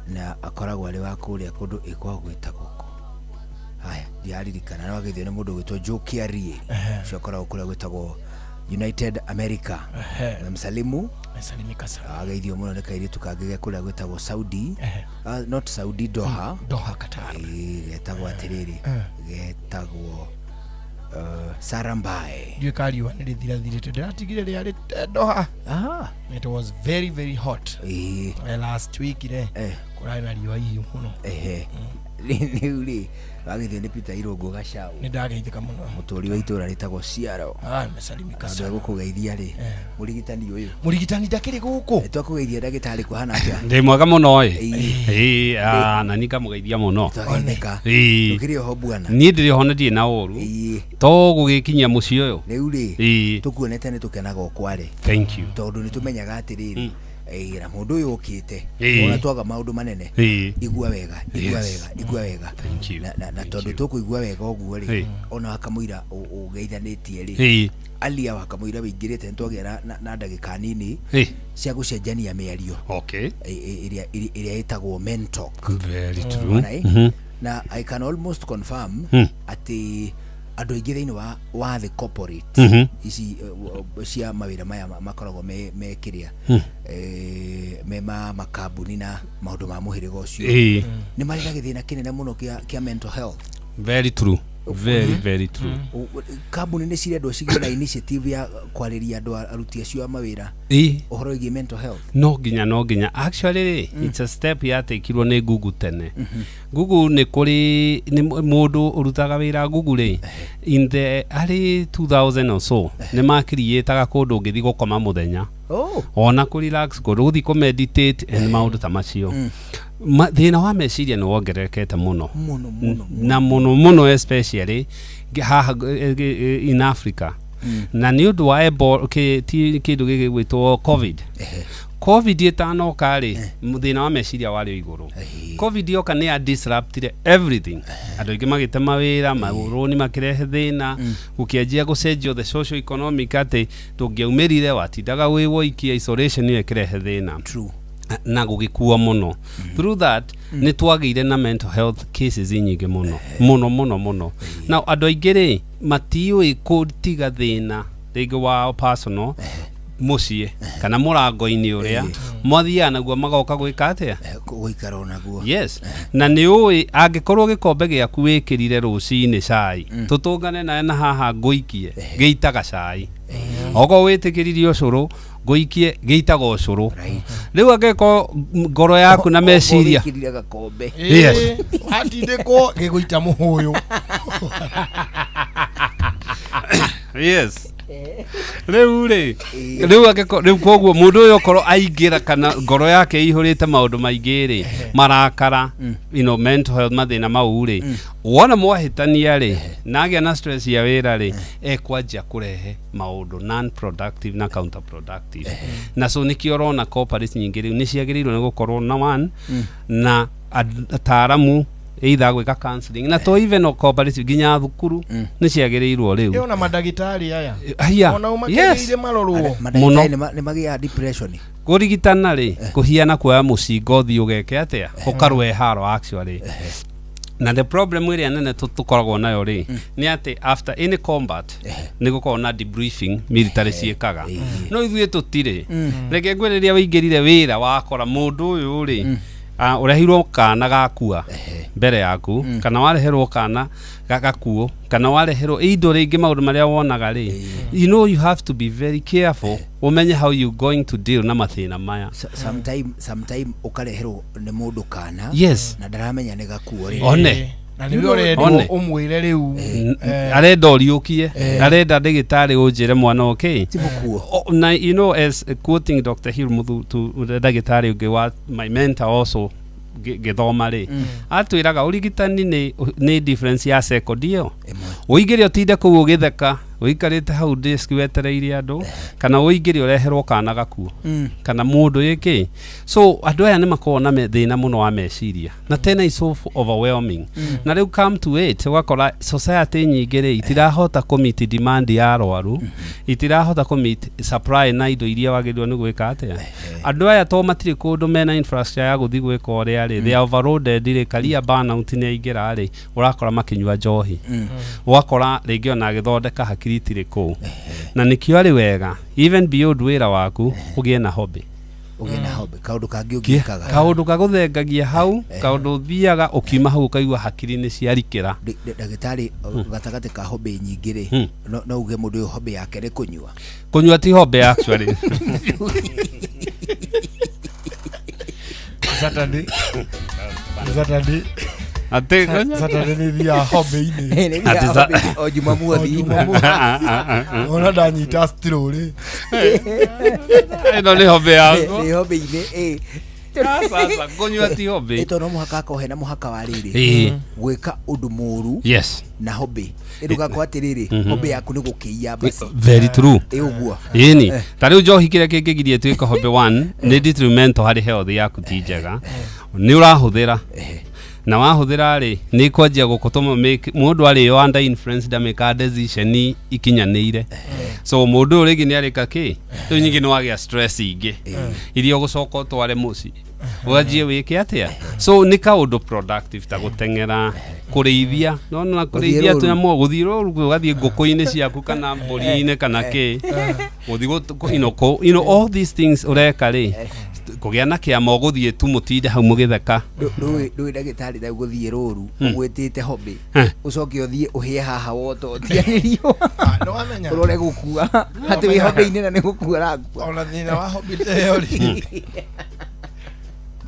na akoragwo arĩ wa kũrĩa kũndũ ĩkwao gwĩtagwo kũ. Haya. Ndiaririkana no wageithio nĩ mũndũ ũgwĩtwo Joe Kiarie, ũcio akoragwo kũrĩa gwĩtagwo United America. Na msalimu. Mesalimika sana. Ageithio mũno nĩ kairĩtu kangĩ ge kũrĩa gwĩtagwo Saudi, not Saudi, Doha. Doha, Qatar. Ĩĩ, getagwo atĩrĩrĩ, getagwo Sarah Mbae. Ndiũĩ ka riũa nĩ rĩthirathirĩte, ndĩratigire rĩarĩ Doha. It was very very hot. Last week rĩ kũrarĩ na riũa ihiũ mũno. Ehe, rĩu rĩ wageithio nĩ Peter Irũngũ Gacau. Nĩ ndageithĩka mũno. Mũtũri wa itũra rĩtagwo Ciaro. Mesalimika andũ sana. Egũkũgeithia rĩ mũrigitani ũyũ. Mũrigitani ndakĩrĩ gũkũ. Twakũgeithia ndagĩtarĩ, kũhana atĩa? Ndĩ mwega mũno ĩ. Ĩ, na niĩ ngamũgeithia mũno. Twageithĩka. Ĩ. Ndũkĩrĩ oho bwana? Niĩ ndĩrĩ oho na ndirĩ na ũru to gũgĩkinyia mũciĩ ũyũ. Rĩu rĩ, tũkuonete nĩ tũkenaga o kware. Thank you. Tondũ nĩ tũmenyaga atĩrĩrĩ, na mũndũ ũyũ ũkĩte ona twaga maũndũ manene, igua wega, igua wega, igua wega. Thank you. Na tondũ tũkũigua wega ũguo rĩ, ona wakamũira ũgeithanĩtie rĩ, alia wakamũira wĩingĩrĩte, nĩ twagĩa na ndagĩka nini cia gũcenjania mĩario ĩrĩa ĩtagwo men talk. Very true. Ona, na I can almost confirm atĩ andũ aingĩ thĩinĩ wa the corporate ici cia mawĩra maya makoragwo me kĩrĩa, me ma makambuni na maũndũ ma mũhĩrĩga ũcio, nĩ marĩ na gĩthĩna kĩnene mũno kĩa mental health. Very true, very very true. Kambuni nĩ cirendwo cigĩe na initiative ya kwarĩria andũ aruti acio a mawĩra ũhoro wĩgiĩ mental health. No nginya actually rĩ, it's a step yatekirwo nĩ Google tene. Google nĩ kũrĩ nĩ mũndũ ũrutaga wĩra Google rĩ, in the early 2000 or so, nĩ makiriĩtaga kũndũ ũngĩthiĩ gũkoma mũthenya, ona kũ relax, kũndũ gũthiĩ kũ meditate and maũndũ ta macio. Thĩna wa meciria nĩ wongererekete mũno. Mũno mũno. Na mũno mũno especially haha in Africa, na nĩ ũndũ wa Ebola, ti kĩndũ gĩkĩ gwĩtwo COVID. COVID ĩtanoka rĩ, thĩna wa meciria warĩ o igũrũ. COVID yoka nĩ ya disrupted everything, andũ aingĩ magĩte mawĩra, marũni makĩrehe thĩna, gũkĩanjia gũcenjio the social economic, atĩ ndũngĩaumĩrire, watindaga wĩ woiki, isolation ĩyo ĩkĩrehe thĩna. True. Na gũgĩkua mũno. Through that nĩ twagĩire na mental health cases nyingĩ mũno mũno mũno mũno. Now andũ aingĩ rĩ, matiũĩ kũtiga thĩna rĩngĩ wao personal mũciĩ kana mũrango-inĩ ũrĩa mathiaga naguo, magoka gwĩka atĩa? Gũikara onaguo. Yes, na nĩ ũĩ angĩkorwo gĩkombe gĩaku wĩkĩrire rũcinĩ cai, tũtũngane nawe na haha ngũikie, gĩitaga cai. Okorwo wĩtĩkĩririe ũcũrũ ngũikie, gĩitaga ũcũrũ. Rĩu angĩkorwo ngoro yaku na meciria wĩkĩrire gakombe. Yes. Watindĩkwo gĩgũita mũhũyũ. Yes, rĩu rĩ, rĩu angĩkorwo rĩu koguo mũndũ ũyũ okorwo aingĩra kana ngoro yake ĩihũrĩte maũndũ maingĩ rĩ, marakara, mental health, mathĩna mau rĩ, wona mwahĩtania rĩ, na agĩa na stress ya wĩra rĩ, ekwanjia kũrehe maũndũ non productive na counterproductive. Na so nĩkĩo ũrona corporates nyingĩ rĩu nĩ ciagĩrĩirwo nĩ gũkorwo na one na ataaramu either gwĩka counseling, na to even o corporates, nginya thukuru nĩ ciagĩrĩirwo rĩu. Ĩyo na mandagĩtarĩ aya. Haya. Ona ũmakĩrĩire marorwo. Mandagĩtarĩ nĩ magĩaga depression. Kũrigitana rĩ, kũhiana kuoya mũcinga ũthiĩ ũgeke atĩa, ũkarũe haro actually. Na the problem ĩrĩa nene tũkoragwo nayo rĩ, nĩ atĩ after any combat nĩ gũkoragwo na debriefing military ciĩkaga, no ithuĩ tũtirĩ. Reke ngwĩre, rĩrĩa wĩingĩrire wĩra wakora mũndũ ũyũ rĩ, ũreheirwo kana gakua mbere yaku, kana wareherwo kana gakuo, kana wareherwo indo rĩngĩ, maũndũ marĩa wonaga rĩ, you have to be very careful, ũmenye how you going to deal na mathĩna maya. Sometime ũkareherwo nĩ mũndũ kana na ndaramenya nĩ gakuo rĩ. One. Na nĩwe ũrendwo One. ũmwĩre rĩu. Arenda ũriũkie, arenda ndĩgĩtarĩ ũnjĩre mwana okay na as quoting Dr. Hill Muthu tu ndagĩtarĩ ũngĩ wa my mentor also ngĩthoma rĩ, atwĩraga ũrigitani nĩ difference ya second ĩyo ũingĩre ũtinde kũu ũgĩtheka. Ũikarĩte hau desk wetereire andũ, kana ũingĩre ũreherwo kana gakuo, kana mũndũ ĩkĩ. So andũ aya nĩ makoragwo na thĩna mũno wa meciria, na tena is so overwhelming. Na rĩu come to it, ũgakora society nyingĩ rĩ, itirahota kũ meet demand ya arwaru, itirahota kũ meet supply na indo iria wagĩrĩirwo nĩ gwĩka atĩa. Andũ aya to matirĩ kũndũ mena infrastructure ya gũthiĩ gwĩka ũrĩa rĩ, they are overloaded rĩ, career burnout nĩ aingĩra rĩ, ũrakora makĩnyua njohi, ũgakora rĩngĩ ona agĩthondeka hakiri itirĩ kũu. Na nĩkĩo arĩ wega, even beyond wĩra waku, ũgĩe na hobby. Ũgĩe na hobby, kaũndũ kangĩ ũngĩkaga. Kaũndũ gagũthengagia hau, kaũndũ ũthiaga ũkiuma hau ũkaigua hakiri nĩ ciarikĩra. Ndagĩtarĩ, gatagatĩ ka hobby nyingĩ rĩ, no uge mũndũ ũyũ hobby yake nĩ kũnyua? Kũnyua ti hobby actually. Saturday. Saturday. Atĩ Saturday nĩ thiaga hobby-inĩ. Nĩ thiaga Atĩ hobby-inĩ o Jumamothi. O Jumamothi. Ona ndanyita stroll. Ĩno nĩ hobby yakwa. Nĩ hobby-inĩ, ĩ. Sasa kũnyua ti hobby. Ĩ, tondũ no mũhaka akorwo hena mũhaka wa rĩrĩ, gwĩka ũndũ mũru na hobby ĩndũgakorwo atĩrĩrĩ, hobby yaku nĩ gũkĩiya basi. Very true. Ĩ, ũguo. Ĩni ta rĩu njohi, kĩrĩa kĩngĩgiria ĩtuĩke hobby, one, nĩ detrimental harĩ health yaku, ti njega, nĩ ũrahũthĩra, na wahũthĩra rĩ, nĩ kwanjia gũkũtũma mũndũ arĩo under influence, ndamĩka decision ikinyanĩire. So mũndũ ũyũ rĩngĩ nĩ arĩka kĩ, rĩu nyingĩ nĩ wagĩa stress ingĩ iria ũgũcoka ũtware mũciĩ, ũganjie wĩke atĩa. So nĩ kaũndũ productive ta gũteng'era, kũrĩithia, nona kũrĩithia rũru. tũnyamũ, gũthiĩ rũru, ũgathiĩ ngũkũ-inĩ ciaku kana mbũri-inĩ kana kĩ, gũthiĩ all these things ũreka rĩ, kũgĩa na kĩama, ũgũthiĩ tu mũtinde hau mũgĩtheka. Ndũĩ ndagĩtarĩ, rĩu gũthiĩ rũru, ũgwĩtĩte hobby, ũcoke ũthiĩ ũhĩe haha wototianĩrio, Nĩwamenya. ũrore gũkua atĩ wĩ hobby-inĩ na nĩ gũkua ũrakua. Ona thĩna wa hobby ta ĩyo rĩ,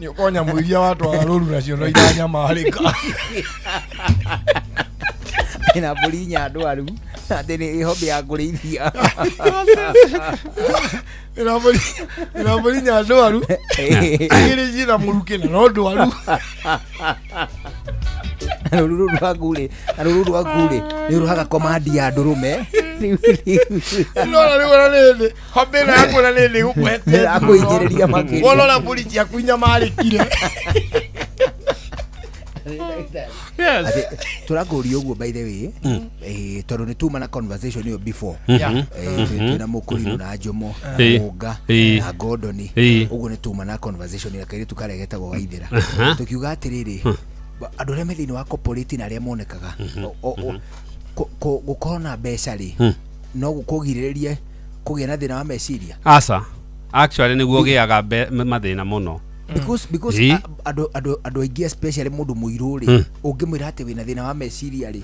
nĩ ũkorwo nyamũ iria watwara rũru nacio no iranyamarĩka. Na mbũri inya ndwaru, atĩ nĩ hobby ya kũrĩithia. Ĩna mbũri inya ndwaru, igĩrĩ ciĩna mũrukĩ na no ndwaru. Na rũru rũu rwaku rĩ, na rũru rwaku rĩ, nĩ ũrũhaga komandi ya ndũrũme. Nona rĩu ona nĩndĩ hobby ĩno yaku, ona nĩndĩ gũkũhete. Ĩrakũhinyĩrĩria makĩria. Wona ũrĩa mbũri ciaku inyamarĩkire. Atĩ tũrakũria ũguo, by the way, tondũ nĩ tuma na conversation ĩyo before. Twĩna mũkũrinũ na Njomo, Mũnga na Ngondoni. Ũguo nĩ tuma na conversation na kairĩtu karĩa getagwo Waithĩra, tũkiuga atĩrĩrĩ, andũ arĩa me thĩinĩ wa corporate na arĩa monekaga, gũkorwo na mbeca rĩ, no gũkũgirĩrĩrie kũgĩa na thĩna wa meciria? Aca, actually nĩguo ũgĩaga mathĩna mũno. Because andũ aingĩ, especially mũndũ mũirũ rĩ, ũngĩmwĩra atĩ wĩna thĩna wa meciria rĩ,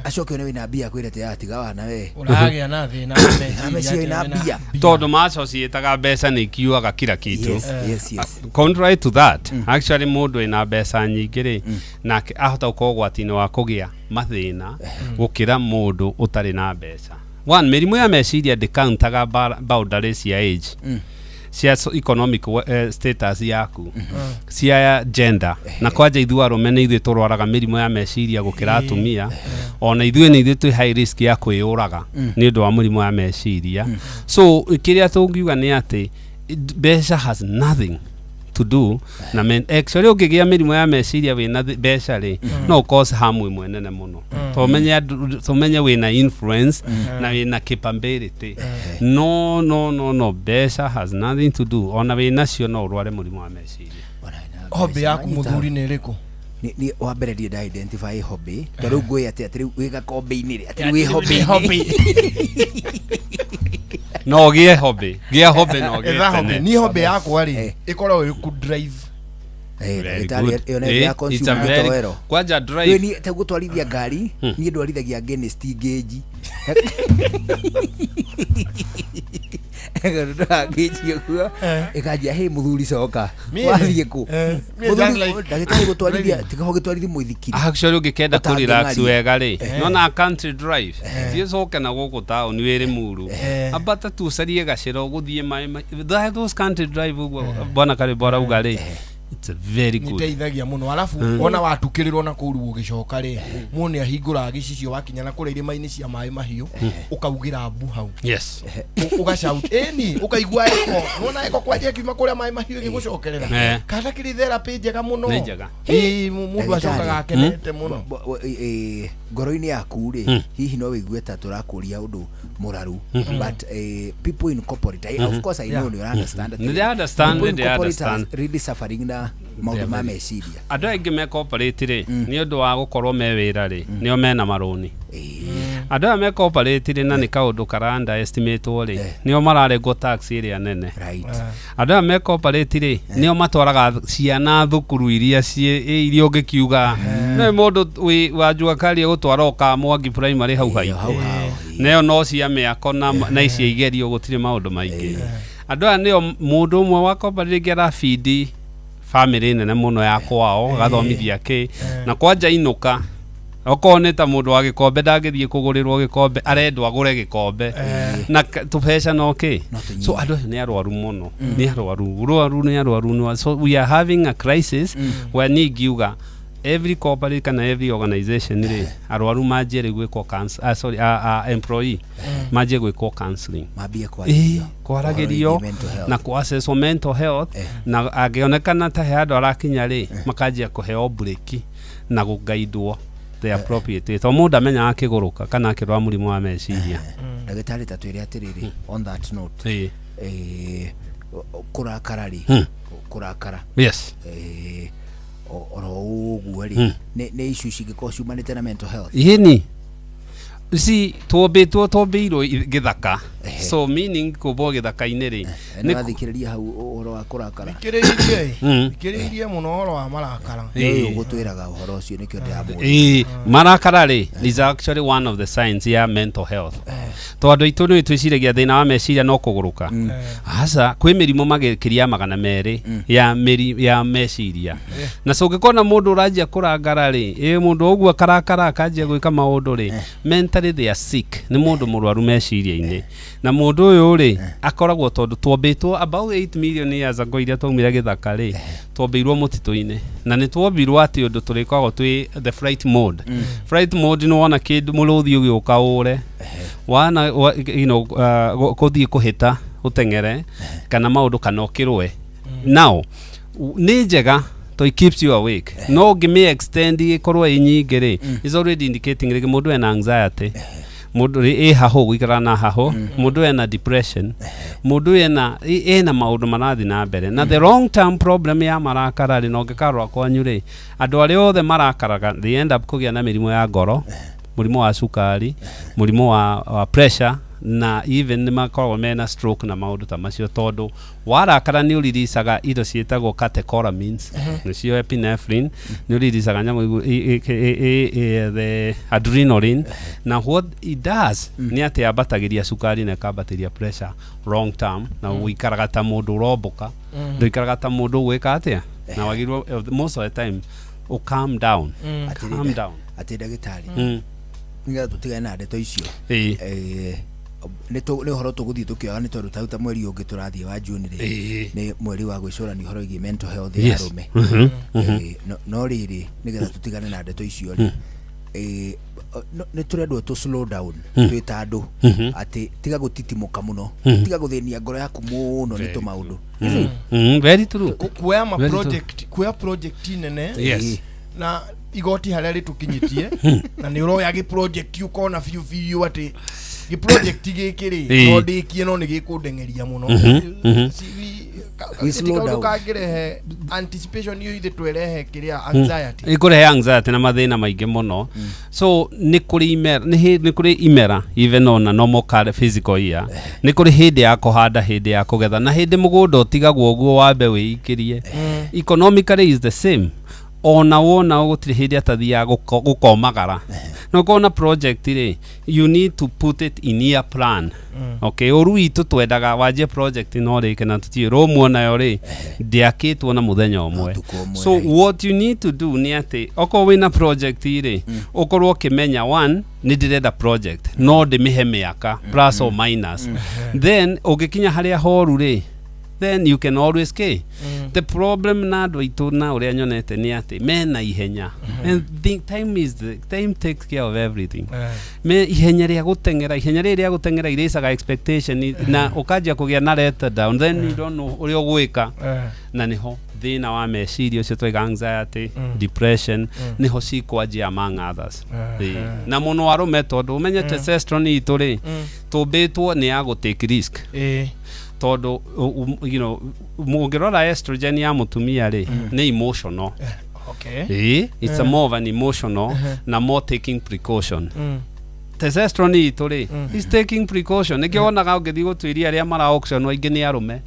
acoke one wĩna mbia, kwĩra atĩ, "Ah, tiga wana we." Ũragĩa na thĩna wa Na meciria wĩna mbia. Tondũ massociataga mbeca nĩ ikiuaga kila kitu. Yes. Contrary to that, actually mũndũ wĩna mbeca nyingĩ rĩ, nake ahota gũkorwo ũgwati-inĩ wa kũgĩa mathĩna gũkĩra mũndũ ũtarĩ na mbeca. One, mĩrimũ ya meciria ndĩkauntaga boundaries cia age, cia economic status yaku, cia gender, na kwanja ithuĩ arũme nĩ ithuĩ tũrwaraga mĩrimũ ya meciria gũkĩra atumia. Ona ithuĩ nĩ ithuĩ twĩ high risk ya kwĩyũraga nĩ ũndũ wa mũrimũ wa meciria. So kĩrĩa tũngiuga nĩ atĩ mbeca has nothing to do na actually ũngĩgĩa mĩrimũ ya meciria wĩna mbeca rĩ, no ũcause harm ĩmwe nene mũno. Tũmenye tũmenye wĩna influence na wĩna capability. No, no, no, no, mbeca has nothing to do. Ona wĩnacio no ũrware mũrimũ wa meciria. Hobby yaku, mũthuri, nĩ ĩrĩkũ? Ni wa mbere ndirĩ nda identify hobby, tondũ rĩu ngwĩ atĩ rĩu wĩ gakombe-inĩ rĩ, atĩ rĩu wĩ Atĩ hobby. No ũgĩe hobby, gĩa hobby na ũgĩe Etha hobby. tene. Niĩ hobby yakwa rĩ, ĩkoragwo ĩ ku drive. Very Ndagĩtarĩ, good. ĩyo nĩ ya It's a consume very- gĩtoero. kwanja drive. Niĩ ta gũtwarithia ngari, niĩ ndwarithagia against ngĩnji ngĩnji ũguo ĩkanjia, "Hĩ, mũthuri, coka." Wathiĩ kũ? Me just Mũthuri, like ndagĩtarĩ, gũtwarithia tiga gũgĩtwarithia mũithikiri. Actually ũngĩkenda kũ relax Ũtangĩng'aria. wega rĩ, nona country drive, thiĩ ũcoke na gũkũ taũni wĩrĩ muru, ambata tu ũcarie gacĩra ũgũthiĩ maĩ those country drive ũguo bwana Karĩmbo arauga rĩ. It's very good. Niteithagia muno arabu ona watukirirwo na kũu rĩu ũgĩcoka rĩ, mũndũ nĩ ahingũraga gĩcicio wakinya na kũrĩa irĩma-inĩ cia maĩ mahiũ, ũkaugĩra mbu hau. Ũgacaut ĩni ũkaigua eko nona eko kwanja ĩkiuma kũrĩa maĩ mahiũ ĩgĩgũcokerera. Kana kĩrĩ therapy njega mũno. Nĩ njega. Ĩĩ, mũndũ acokaga akenete mũno. Ngoro-inĩ yaku rĩ, hihi no wĩigue ta tũrakũria ũndũ mũraru, but people in corporate, of course I know nĩ understand. Nĩ understand, People in nĩ corporate are understand. really suffering na maũndũ ma meciria. Andũ aingĩ me corporate rĩ, nĩ ũndũ wa gũkorwo me wĩra rĩ, nĩo mena marũni. Andũ aya me corporate rĩ, na nĩ kaũndũ kara underestimatwo rĩ, nĩo mararengwo tax ĩrĩa nene. Andũ aya me corporate rĩ, nĩo matwaraga ciana thukuru iria ciĩ iria ũngĩkiuga no mũndũ wĩ wa jua kali gũtwara o Kamwangi Primary hau haitũ, neo no cia mĩako na icia igerio gũtirĩ maũndũ maingĩ. Andũ aya nĩo mũndũ ũmwe wa corporate rĩngĩ arabindi bamĩrĩ nene mũno ya kwao, agathomithia kĩ na kwanja inũka okorwo nĩ ta mũndũ wa gĩkombe ndangĩthiĩ kũgũrĩrwo gĩkombe, arendwo agũre gĩkombe na tũbeca no kĩ. So andũ acio nĩ arwaru mũno, nĩ arwaru rwaru nĩ arwaru so we are having a crisis where niĩ ingiuga every corporate kana every organization rĩ, arwaru manjie rĩu gwĩkwo sorry, employee manjie gwĩkwo counseling. Mambie kwaragĩrio ũhoro wĩgiĩ mental health. Na kũassesswo mental health, na angĩonekana ta he handũ arakinya rĩ, makanjia kũheo breki na gũgaidwo the appropriate way, tondũ mũndũ amenyaga akĩgũrũka kana akĩrwara mũrimũ wa meciria. Ndagĩtarĩ, ta twĩre atĩrĩrĩ, on that note, kũrakara rĩ, kũrakara, oro ũguo rĩ, nĩ issue cingĩkorwo ciumanĩte na mental health? Yĩni si twombĩtwo twombĩirwo gĩthaka, so meaning kũmbwo gĩthaka-inĩ rĩ, nĩ wathikĩrĩria hau ũhoro wa kũrakara. Thikĩrĩirie, thikĩrĩirie mũno ũhoro wa marakara. Nĩ ũyũ ũgũtwĩraga ũhoro ũcio, nĩkĩo ndĩramũria. Ĩĩ, marakara rĩ is actually one of the signs ya mental health, tondũ aitũ nĩ twĩciragia thĩna wa meciria no kũgũrũka. Aca, kwĩ mĩrimũ makĩria 200 ya mĩri ya meciria. Na so ũngĩkona mũndũ ũranjia kũrangara rĩ, ĩ mũndũ ũguo akarakara akanjia gwĩka maũndũ rĩ, mentally they are sick, nĩ mũndũ mũrwaru meciria-inĩ. Na mũndũ ũyũ rĩ, akoragwo tondũ twombĩtwo about 8 million years ago, iria twaumire gĩthaka rĩ, twombĩirwo mũtitũ-inĩ na nĩ twombirwo atĩ ũndũ tũrĩkoragwo twĩ the flight mode. Flight mode nĩ wona kĩndũ mũrũthi ũgĩũka ũre wana kũthiĩ kũhĩta ũteng'ere kana maũndũ kana ũkĩrũe. Now nĩ njega to it keeps you awake, no ũngĩmĩ extend ĩkorwo ĩ nyingĩ rĩ, is already indicating rĩngĩ mũndũ ena anxiety, mũndũ ĩ hahũ gũikara na hahũ, mũndũ ena depression, mũndũ ena maũndũ marathiĩ na mbere. Na the long term problem ya marakara rĩ, na ũngĩkarora kwanyu rĩ, andũ arĩa othe marakaraga they end up kũgĩa na mĩrimũ ya ngoro, mũrimũ wa cukari, mũrimũ wa pressure, na even nĩ makoragwo mena stroke na maũndũ ta macio, tondũ warakara nĩ ũriricaga indo ciĩtagwo catecholamines, nĩcio epinephrine, nĩ ũriricaga nyamũ the adrenaline. Na what it does nĩ atĩ yambatagĩria cukari na ĩkambatĩria pressure long term, na ũikaraga ta mũndũ ũrombũka, ndũikaraga ta mũndũ ũgwĩka atĩa, na wagĩrĩirwo most of the time ũ calm down. Calm down. Atĩ ndagĩtarĩ, nĩgetha tũtigane na ndeto icio, nĩ ũhoro tũgũthiĩ tũkĩoga, nĩ tondũ ta mweri ũngĩ tũrathiĩ wa June rĩ, nĩ mweri wa gwĩcũrania ũhoro wĩgiĩ mental health ya arũme. No rĩrĩ, nĩgetha tũtigane na ndeto icio rĩ, nĩ tũrendwo tũ slow down twĩ ta andũ, atĩ tiga gũtitimũka mũno, tiga gũthĩnia ngoro yaku mũno nĩ tũmaũndũ. Very true. Kuoya ma Very true. project, kuoya project nene na igoti harĩa rĩtũkinyĩtie, na nĩ ũroya gĩ project ũkona biũ biũ atĩ gĩ project gĩkĩ rĩ, no ndĩkie no nĩ gĩkũndengeria mũno. We slow Kaũndũ down. kangĩrehe anticipation iyo ithe twerehe kĩrĩa anxiety. Ĩkũrehe anxiety na mathĩna maingĩ mũno. So nĩ kũrĩ imera, nĩ kũrĩ imera, even on a normal physical year nĩ kũrĩ hĩndĩ ya kũhanda, hĩndĩ ya kũgetha, na hĩndĩ mũgũnda ũtigagwo ũguo wambe wĩikĩrie. Economically is the same, ona wona gũtirĩ hĩndĩ atathiaga gũkomagara na ũkona project rĩ, you need to put it in your plan. Okay, ũru witũ twendaga wanjie project no rĩke na tũtiĩ rũmwe nayo rĩ, ndĩakĩtwo na mũthenya ũmwe. So what you need to do nĩ atĩ okorwo wĩna project rĩ, ũkorwo ũkĩmenya one, nĩ ndĩrenda project no ndĩmĩhe mĩaka plus or minus, then ũngĩkinya harĩa horu rĩ, Then you can always ke the problem na andũ aitũ na ũrĩa nyonete nĩ atĩ mena ihenya, and think time is the time takes care of everything. Me ihenya rĩa gũteng'era, ihenya rĩrĩ rĩa gũteng'era irĩcaga expectation na ũkanjia kũgĩa na let down, then you don't know ũrĩa ũgwĩka. Na nĩho thĩna wa meciria ũcio twaiga, anxiety, depression, nĩho cikwanjia among others. Ĩĩ. Na mũno arũme, tondũ ũmenye testosterone itũ rĩ, tũmbĩtwo nĩ ya gũ take risk, tondũ mũngĩrora estrogen ya mũtumia rĩ, nĩ emotional. Ĩĩ, it's a more of an emotional na more taking precaution. Testosterone itũ rĩ is taking precaution. Nĩkĩo wonaga ũngĩthiĩ gũtuĩria arĩa mara auction aingĩ nĩ arũme,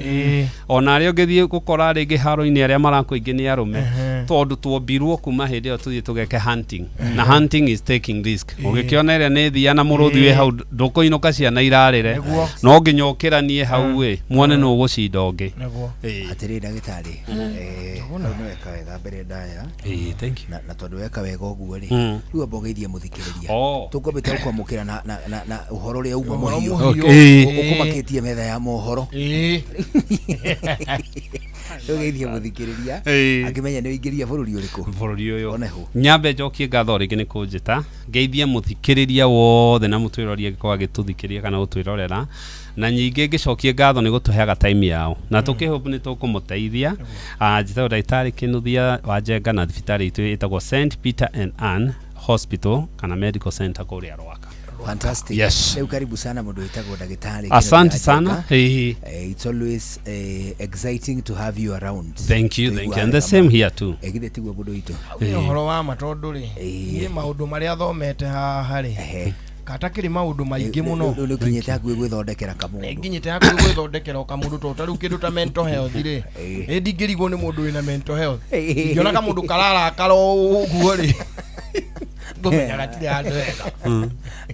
ona arĩa ũngĩthiĩ gũkora rĩngĩ haro-inĩ arĩa marakwo aingĩ nĩ arũme, tondũ tuombirwo kuma hĩndĩ ĩyo tũthiĩ tũgeke hunting, na hunting is taking risk. Ũgĩkĩona ĩrĩa nĩ thia na mũrũthi wĩ hau, ndũkũinũka ciana irarĩre. No nginya ũkĩranie hau ĩ muone nũ ũgũcinda ũngĩ. Ĩĩ. Atĩrĩ ndagĩtarĩ, hau nĩ weka wega mbere ndaya. Ĩĩ, thank you. Na tondũ weka wega ũguo rĩ, rĩu amba ũgeithie mũthikĩrĩria. Tũkwambĩte gũkwamũkĩra na ũhoro ũrĩa uma Ũhoro mũhiũ. mũhiũ. Ũkũmakĩtie metha ya mohoro. Ũgeithie mũthikĩrĩria akĩmenya nĩ ũingĩria bũrũri ũrĩkũ. Bũrũri ũyũ. Oneho. Nyambe njokie ngatho rĩngĩ nĩ kũnjĩta, ngeithie mũthikĩrĩria wothe na mũtwĩroria angĩkorwo agĩtũthikĩrĩria kana gũtwĩrorera, na nyingĩ ngĩcokie ngatho nĩ gũtũheaga time yao, na tũkĩhope nĩ tũkũmũteithia. Njĩtagwo ndagĩtarĩ Kĩnuthia wa Njenga, na thibitarĩ itũ ĩtagwo St Peter and Ann Hospital kana Medical Center kũrĩa Rwaka. Fantastic. Yes. Rĩu karibu sana mũndũ wĩtagwo ndagĩtarĩ Asante Kenneth sana. Wajega. Ĩĩ. It's always exciting to have you around. Thank you, thank you, and the same here too. Githĩ tiguo mũndũ witũ? Nĩ ũhoro wa ma, tondũ rĩ, niĩ maũndũ marĩa thomete haha rĩ, katakĩrĩ maũndũ maingĩ mũno. Rĩu nĩ ũkinyĩte hakuhĩ gwĩthondekera kamũndũ. Nginyĩte hakuhĩ gwĩthondekera o kamũndũ, tondũ ta rĩu kĩndũ ta mental health rĩ, ĩ ndingĩrigwo nĩ mũndũ wĩna mental health. Ingĩona kamũndũ kararakara o ũguo rĩ, ngũmenya gatirĩ handũ hega.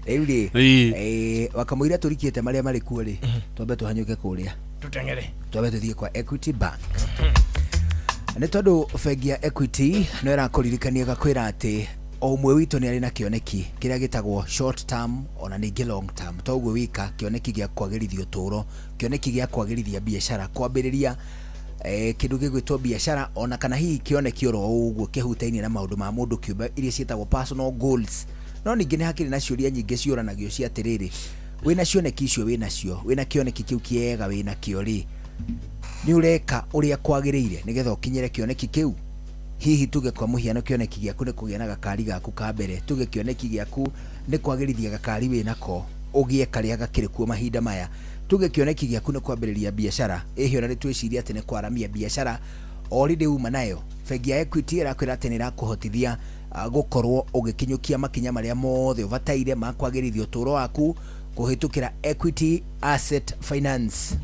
Rĩu rĩ, wakamũira tũrikĩte marĩa marĩ kuo rĩ, twambe tũhanyũke kũrĩa, tũteng'ere, twambe tũthiĩ kwa Equity Bank, nĩ tondũ bengi ya Equity no ĩrakũririkania ĩgakwĩra atĩ o ũmwe witũ nĩ arĩ na kĩoneki kĩrĩa gĩtagwo short term ona ningĩ long term. Toguo wika kĩoneki gĩa kwagĩrithia ũtũũro, kĩoneki gĩa kwagĩrithia biacara, kwambĩrĩria kĩndũ gĩgwĩtwo biacara, ona kana hihi kĩoneki oro ũguo kĩhutainie na maũndũ ma mũndũ kĩũmbe, iria ciĩtagwo personal goals. No ningĩ nĩ hakĩrĩ na ciũria nyingĩ ciũranagio cia atĩrĩrĩ, wĩna cioneki icio wĩnacio, wĩna kĩoneki kĩu kĩega wĩnakĩo rĩ, nĩ ũreka ũrĩa kwagĩrĩire nĩgetha ũkinyĩre kĩoneki kĩu? Hihi tuge kwa mũhiano kĩoneki gĩaku nĩ kũgĩa na gakari gaku ka mbere, tuge kĩoneki gĩaku nĩ kwagĩrithia gakari wĩnako ũgĩe karĩa gakĩrĩ kuo mahinda maya, tuge kĩoneki gĩaku nĩ kwambĩrĩria biacara, ĩhĩ ona nĩ twĩciria atĩ nĩ kwaramia biacara already uma nayo, bengi ya Equity ĩrakwĩra atĩ nĩ ĩrakũhotithia gũkorwo ũgĩkinyũkia makinya marĩa mothe ũbataire ma kwagĩrithia ũtũũro waku kũhĩtũkĩra Equity Asset Finance.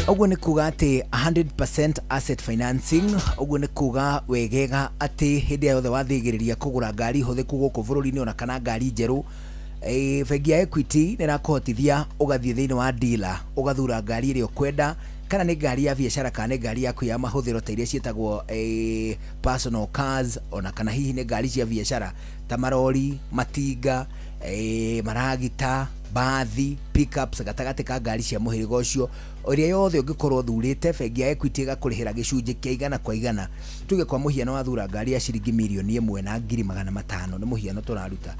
Ũguo nĩ kuga atĩ 100% asset financing, ũguo nĩ kuga wegega atĩ hĩndĩ ĩrĩa yothe wathĩgĩrĩria kũgũra ngari hũthĩku gũkũ bũrũri-inĩ ona kana ngari njerũ, bengi ya Equity nĩ ĩrakũhotithia ũgathiĩ thĩinĩ wa dealer, ũgathura ngari ĩrĩa ũkwenda, kana nĩ ngari ya biacara kana nĩ ngari yaku ya mahũthĩro ta iria ciĩtagwo personal cars, ona kana hihi nĩ ngari cia biacara ta marori, matinga, maragita, bathi, pickups, gatagatĩ ka ngari cia mũhĩrĩga ũcio ĩrĩa yothe ũngĩkorwo ũthurĩte, bengi ya Equity ĩgakũrĩhĩra gĩcunjĩ kĩa 100%. Tuge kwa mũhiano wathura ngari ya ciringi 1,500,000, nĩ mũhiano tũraruta,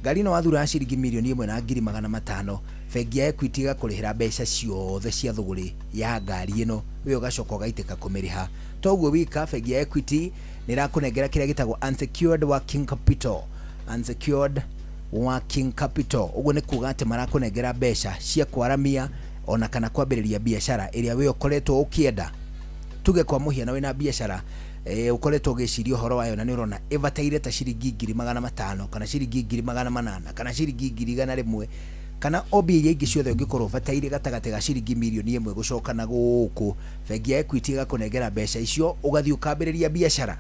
ngari ĩno wathura ya ciringi 1,500,000, bengi ya Equity ĩgakũrĩhĩra mbeca ciothe cia thũgũrĩ ya ngari ĩno, we ũgacoka ũgaitĩka kũmĩrĩha. Toguo wika, bengi ya Equity nĩ ĩrakũnengera kĩrĩa gĩtagwo unsecured working capital. Unsecured working capital, ũguo nĩ kuga atĩ marakũnengera mbeca cia kwaramia ona kana kwambĩrĩria biacara ĩrĩa we ũkoretwo ũkĩenda. Tuge kwa mũhiano wĩna biacara ũkoretwo ũgĩciria ũhoro wayo na nĩ ũrona ĩbataire ta ciringi 500,000 kana ciringi 800,000 kana ciringi 100,000 kana o mbia iria ingĩ ciothe ũngĩkorwo ũbataire gatagatĩ ga ciringi 1 million gũcoka na gũkũ, bengi ya Equity ĩgakũnengera mbeca icio ũgathiĩ ũkambĩrĩria biacara.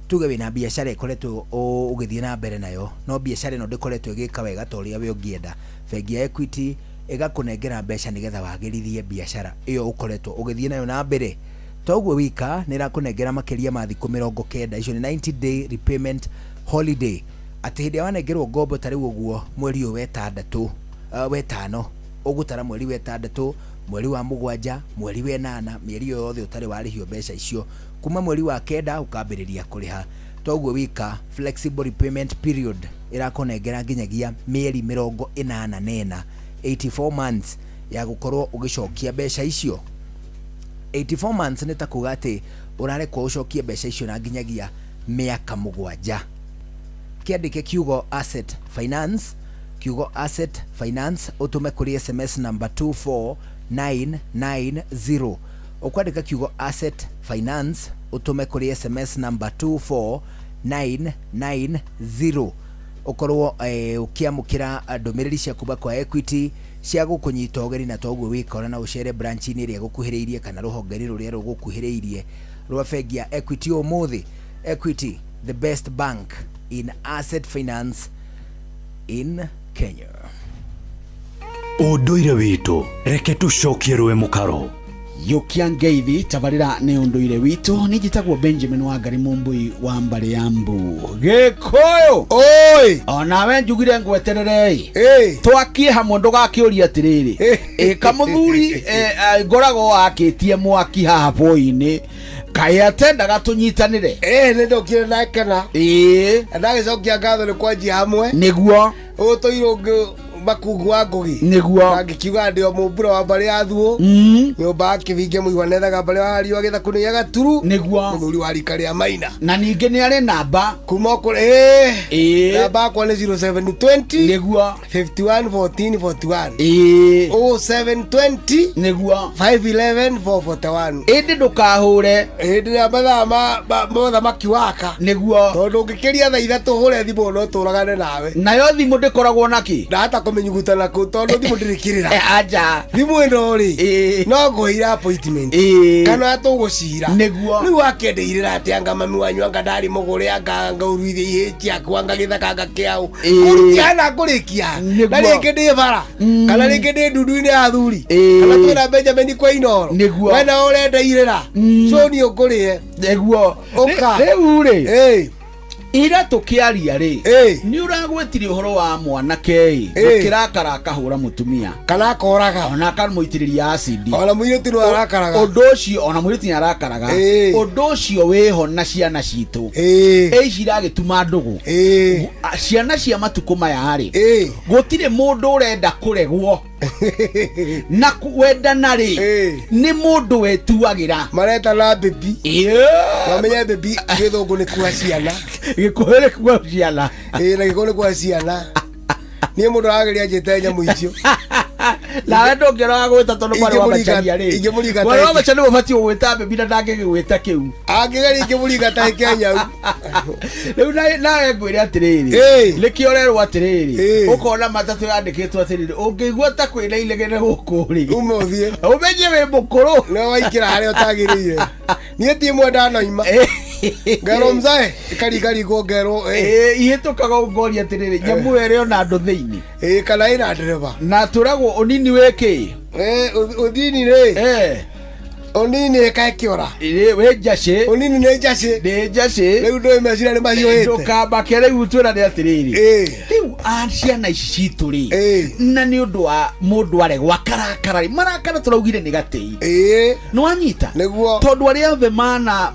Tuge wĩna biacara ĩkoretwo ũgĩthiĩ na mbere nayo, no biacara ĩno ndĩkoretwo ĩgĩka wega ta ũrĩa we ũngĩenda, bengi ya Equity ĩgakũnengera mbeca nĩgetha wagĩrithie biacara ĩyo ũkoretwo ũgĩthiĩ nayo na mbere. Toguo wika, nĩ ĩrakũnengera makĩria ma thikũ 90, icio nĩ 90 day repayment holiday, atĩ hĩndĩ ĩrĩa wanengerwo ngombo ta rĩu ũguo mweri ũyũ wetandatũ, wetano, ũgũtara mweri wetandatũ, Mweri wa mũgwanja, mweri wa ĩnana, mĩeri ĩyo yothe ũtarĩ warĩhio mbeca icio. Kuma mweri wa kenda ũkambĩrĩria kũrĩha. Toguo wika flexible repayment period ĩrakũnengera nginyagia mĩeri 84, 84 months ya gũkorwo ũgĩcokia mbeca icio. 84 months nĩ ta kuga atĩ ũrarekwo ũcokie mbeca icio na nginyagia mĩaka 7. Kĩandĩke kiugo asset finance, kiugo asset finance ũtũme kũrĩ SMS number 24990. Ũkwandĩka kiugo asset finance ũtũme kũrĩ SMS number 24990, ũkorwo ũkĩamũkĩra ndũmĩrĩri cia kuma kwa Equity cia gũkũnyita ũgeni. Na toguo wĩkora na ũcere branch-inĩ ĩrĩa ĩgũkuhĩrĩirie kana rũhonge-inĩ rũrĩa rũgũkuhĩrĩirie rwa bengi ya Equity ũmũthĩ. Equity, the best bank in asset finance in Kenya. Ũndũire witũ, reke tũcokie rũĩ mũkaro. Yũkia ngeithi tabarĩra nĩ ũndũire witũ. Nĩ njĩtagwo Benjamin Wangari Mũmbui wa mbarĩ ya Mbu Gĩkũyũ. Oi, onawe njugire ngwetererei twakie hamwe, ndũgakĩũria atĩrĩrĩ ĩka mũthuri ngoragwo akĩtie mwaki haha bũi-inĩ, kaĩ atendaga tũnyitanĩre. Nĩ ndokire nakena. Ndagĩcokia ngatho nĩ kwanjia hamwe. Nĩguo. Ũtũirwo makungu wa Ngugi. Nĩguo. Na ngĩkiuga ndĩ o mũmbura wa mbarĩ ya Thuo, nyũmba ya Kĩbinge mũigua nethaga mbarĩ wa Riũa gĩthaku nĩ gĩa Gaturu. Nĩguo. Mũthuri wa rika rĩa Maina. Na ningĩ nĩ arĩ namba kuma kũrĩ namba yakwa nĩ 0720. Nĩguo. 51 14 41. 0720. Nĩguo. 511 441. Ĩndĩ ndũkahũre hĩndĩ ya mathaa ma mũthamaki waka. Nĩguo. Tondũ ũngĩkĩria thaa 3 hũre thimũ no tũragane nawe. Nayo thimũ ndĩkoragwo na kĩ. Ndahota kũmĩnyuguta nakũ tondũ thimũ ndĩrĩ kĩrĩra. Aja. Thimũ ĩno rĩ, no ngũheire appointment kana tũgũcira. Nĩguo. Rĩu wakĩendeirĩra atĩ anga mami wanyu anga ndarĩ mũgũre, anga ngaũruithia ihĩ ciaku, anga gĩthaka anga kĩaũ kũrutihana ngũrĩkia na rĩngĩ ndĩ bara kana rĩngĩ ndĩ ndundu-inĩ ya athuri kana twĩna Benjamin kwa Inoro. Nĩguo. We nawe ũrenda irĩra cũni ũngũrĩe. Nĩguo. Ũka. Rĩu rĩ, ira tũkĩaria rĩ, nĩ ũragwetire ũhoro wa mwanake ĩ gũkĩrakara akahũra mũtumia kana akoraga ona akamũitĩrĩria acidi. Ona mũirĩtu no arakaraga. Ũndũ ũcio ona mũirĩtu nĩ arakaraga. Ũndũ ũcio wĩho na ciana citũ ĩ ici iragĩtuma ndũgũ. Ciana cia matukũ maya rĩ, gũtirĩ mũndũ ũrenda kũregwo na wendana rĩ, nĩ mũndũ wetuagĩra. Maretana baby. Wamenye baby gĩthũngũ nĩ kuha ciana. Gĩkũyũ nĩ kuha ciana. Ĩĩ, na gĩkũyũ nĩ kuha ciana. Niĩ mũndũ arageria njĩte nyamũ icio. Nawe ndũngĩroga gwĩta tondũ mwarĩ wa Macharia rĩ, Ingĩmũringa. Mwarĩ wa Macharia nĩwe ũbatiĩ gũgwĩta baby na ndangĩgĩgwĩta kĩu. Angĩgeria ingĩmũringa ta ĩkenyau. Rĩu nawe ngwĩre atĩrĩrĩ, nĩkĩo ũrerwo atĩrĩrĩ, ũkona matatũ yandĩkĩtwo atĩrĩrĩ, ũngĩigua ta kwĩna inegene gũkũ rĩ, ume ũthiĩ. Ũmenye wĩ mũkũrũ. No waikĩra harĩa ũtagĩrĩire. Niĩ ti ĩmwe ndanoima ngerwo mzae ĩkaringaringwo ngerwo. Ihĩtũkaga ũngoria atĩrĩrĩ, nyamũ ĩrĩ ona andũ thĩinĩ. Ĩĩ, kana ĩna ndereba. Na tũragwo ũnini wĩ kĩ. Ũnini rĩ, ũnini ĩkekĩora. Wĩ njacĩ. Ũnini nĩ njacĩ. Nĩ njacĩ. Rĩu ndũĩ meciria nĩ mahiũhĩte. Ndũkambake rĩu twĩrane atĩrĩrĩ, rĩu a ciana ici citũ rĩ, na nĩ ũndũ wa mũndũ aregwo akarakara rĩ, marakara tũraugire nĩ gatĩi. Nĩ wanyita? Nĩguo. Tondũ arĩa othe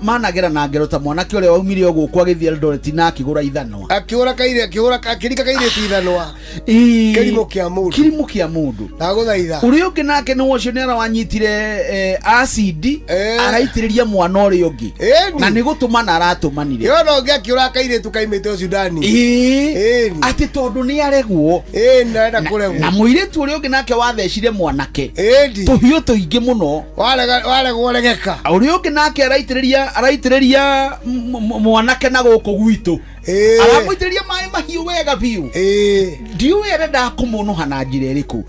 managera na ngero ta mwanake ũrĩa waumire o gũkũ agĩthiĩ Eldoret na akĩgũra ithanwa. Akĩhũra kairĩ, akĩhũra akĩringa kairĩtu ithanwa. Kĩrimũ kĩa mũndũ. Kĩrimũ kĩa mũndũ. Ndagũthaitha. Ũrĩa ũngĩ nake nĩ ũcio nĩ arawanyitire acidi araitĩrĩria mwana ũrĩa ũngĩ na nĩ gũtũmana aratũmanire. Yona ũngĩ akĩũra kairĩtu kaimĩte o Sudani. Atĩ tondũ nĩ aregwo. Ndarenda kũregwo. Na mũirĩtu ũrĩa ũngĩ nake wathecire mwanake tũhiũ tũingĩ mũno. Waregwo regeka. Ũrĩa ũngĩ nake araitĩrĩria mwanake na gũkũ gwitũ, aramũitĩrĩria maĩ mahiũ wega biũ. Ndiũĩ arendaga kũmũnũha na njĩra ĩrĩkũ.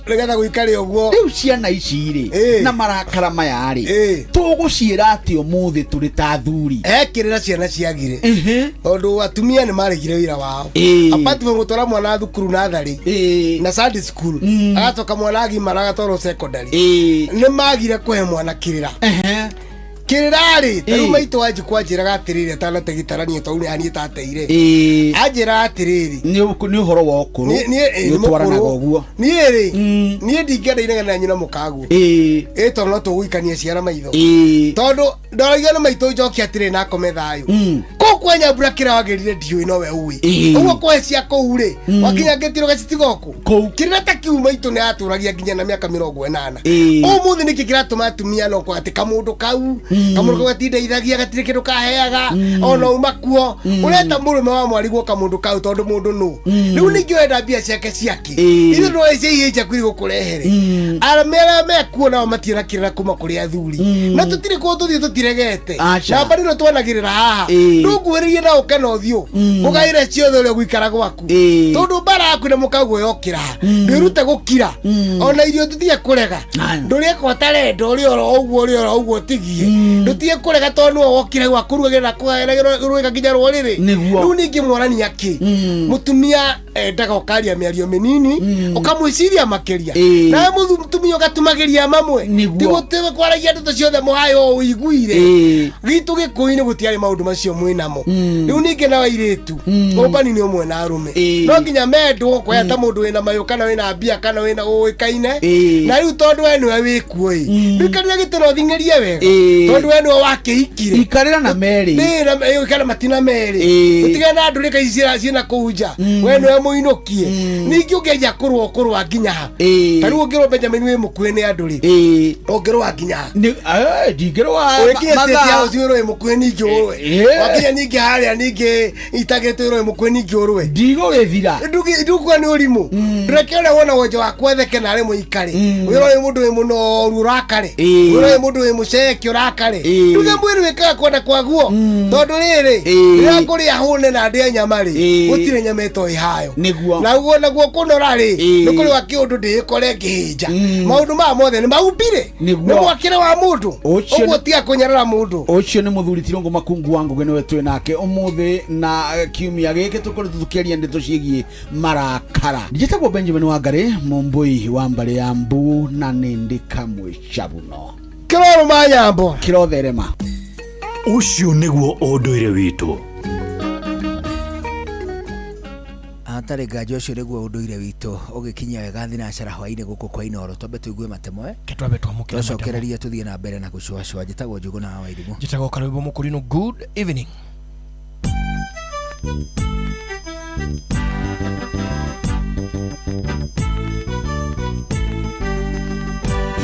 Nĩgetha gũikare ũguo. Rĩu ciana ici rĩ, na marakara maya rĩ, tũgũciĩra atĩ ũmũthĩ tũrĩ ta athuri? Ekĩrĩra ciana ciagire tondũ atumia nĩ maregire wĩra wao. Apart from gũtwara mwana thukuru natharĩ na Sunday school, agacoka mwana agimara agatwarwo secondary, nĩ magire kũhe mwana kĩrĩra. Kĩrĩra-rĩ, ta rĩu maitũ wanji kwanjĩraga atĩrĩrĩ atanate gĩtaranio tondũ nĩ haniĩ tateire. Anjĩraga atĩrĩrĩ. Nĩ ũhoro wa ũkũrũ. Nĩ Nĩ ũtwaranaga ũguo. Niĩ rĩ, niĩ ndingĩenda inegene na nyina mũkaguo. Ĩ tondũ no tũgũikania ciana maitho. Tondũ ndoragia na maitũ njoke atĩrĩ na akome thayũ. Kũu kwa Nyambura kĩrĩa wagĩrire ndiũĩ nowe ũĩ. Ũguo kũhe cia kũu rĩ, wakinya ngĩtiro gacitigoku. Kĩrĩra ta kiu maitũ nĩ atũragia nginya na mĩaka 80. Ũmũthĩ nĩkĩ kĩratũma atumia no kwa atĩ kamũndũ kau, kamũndũ kau gatindeithagia gatirĩ kĩndũ kaheaga, ona uma kuo. Ũreta mũrũme wa mwariguo kamũndũ kau tondũ mũndũ nũ. Rĩu ningĩ ũrenda mbia ciake ciake. Ithuĩ ndũĩ cia ihĩĩ ciaku igũkũrehere. Arũme arĩa mekuo nao matirĩ na kĩrĩra kuma kũrĩ athuri. Na tũtirĩ kũndũ tũthiĩ tũtiregete. Namba nĩno twanagĩrĩra haha. Ndũnguhĩrĩrie na ũke na ũthiũ. Ũgaĩre ciothe ũrĩa ũgũikara gwaku. Tondũ mbara yaku na mũkaguo yokĩra. Ndwĩrute gũkira. Ona irio tũtige kũrega. Ndũrĩe kwa tarenda ũrĩ oro ũguo ũrĩ oro ũguo ũtigie. Ndũtige kũrega tondũ nĩwe wokire gwakũrugagĩra na kũgaĩra nginya rũrĩrĩ. Rĩu ningĩ mwarania kĩ? Mũtumia endaga ũkaria mĩario mĩnini ũkamwĩciria makĩria. Nawe mũtumia ũgatumagĩria mamwe. Ti gũtĩ kwaragia ndeto ciothe mũhayo ũiguire. Gitũ gĩkũyũ-inĩ gũtiarĩ maũndũ macio mwĩnamo. Rĩu ningĩ na airĩtu ũmbani nĩ ũmwe na arũme. No nginya mendwo kwaya ta mũndũ wĩna mayũ kana wĩna mbia kana wĩna ũĩkaine. Na rĩu tondũ we nĩwe wĩkuo ĩ. Rĩu ikarĩra gĩtĩ na ũthing'ĩrie wega. Tondũ we nĩwe wakĩhikire. Ikarĩra na merĩ. Ĩĩ, na matina merĩ. Ũtigane na ndũrĩka ici ciĩna kũu nja. We nĩwe mũinũkie. Ningĩ ũngĩanjia kũrũa ũkũrũa nginya ha. Ta rĩu ũngĩrwo Benjamin wĩ mũkuhĩ nĩ andũ rĩ. Ũngĩrũa nginya ha. Ndingĩrũa Ũgĩkinya State House wĩrwo wĩ mũkuhĩ ningĩ ũrũe. Wakinya ningĩ harĩa ningĩ itagĩtwo wĩrwo wĩ mũkuhĩ ningĩ ũrũe. Ndigũgĩthira. Ndikuga nĩ ũrimũ. Ndũreke ũrĩa wona wonje waku atheke na arĩ mũikare. Wĩrwo wĩ mũndũ wĩ mũnoru ũrakare. Wĩrwo wĩ mũndũ wĩ mũceke ũrakare. Nduge mwĩrĩ wĩkaga kwenda kwaguo. Tondũ rĩrĩ, rĩrĩa ngũrĩa hũne na ndĩe nyama rĩ, gũtirĩ nyama ĩtoĩ hayo. Nĩguo. Naguo naguo kũnora rĩ, nĩ kũrĩ wa kĩũndũ ndĩĩkore ngĩhĩnja. Maũndũ maya mothe nĩ maumbire. Nĩ mwakĩre wa mũndũ. Ũguo tiga kũnyarara mũndũ. Ũcio nĩ mũthuri Tirũngũ Makungu wa Ngũgĩ nĩwe twĩ nake ũmũthĩ na kiumia gĩkĩ tũkoretwo tũkĩaria ndeto ciĩgiĩ marakara. Njĩtagwo Benjamin Wangarĩ, mũmbũi wa mbarĩ ya Mbu na nĩ ndĩ kamwe cabuno. Kĩrorũma nyambo. Kĩrotherema. Ũcio nĩguo ũndũire witũ. Hatarĩ nganja ũcio nĩguo ũndũire witũ ũgĩkinyia wega thinacara hwainĩ gũkũ kwa Inooro. Twambe tũigue matemo Twambe twamũkĩre matemo. Twacokereria tũthiĩ na mbere na gũcũacũa. Njĩtagwo Njũgũna wa Wairimũ. Njĩtagwo Karwĩmbo Mũkũrinũ. Good evening.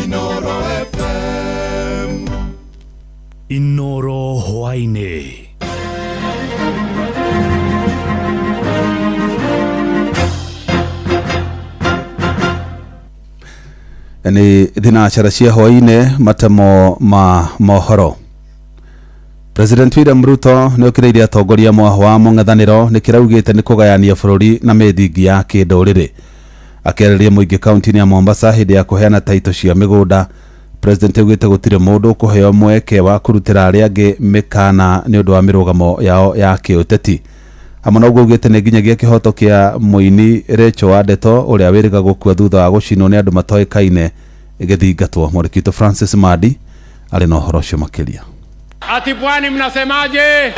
Inooro FM. Inooro hwainĩ. Nĩ thinacara cia hwainĩ matemo ma mohoro. President William Ruto nĩ okĩrĩirie atongoria mwaho wa mũng'ethanĩro nĩ kĩraugĩte nĩ kũgayania bũrũri na mĩthingi ya kĩndũrĩrĩ. Akĩarĩria mũingĩ kaunti-inĩ ya Mombasa hĩndĩ ya kũheana taito cia mĩgũnda, President augĩte gũtirĩ mũndũ ũkũheo mweke wa kũrutĩra arĩa angĩ mĩkana nĩ ũndũ wa mĩrũgamo yao ya kĩũteti. Hamwe na ũguo augĩte nĩ nginyagia kĩhoto kĩa mũini Rachel Wandeto ũrĩa wĩrĩga gũkua thutha wa gũcinwo nĩ andũ matoĩkaine gĩthingatwo. Mwandĩki witũ Francis Mandi arĩ na ũhoro ũcio makĩria. Ati pwani mnasemaje?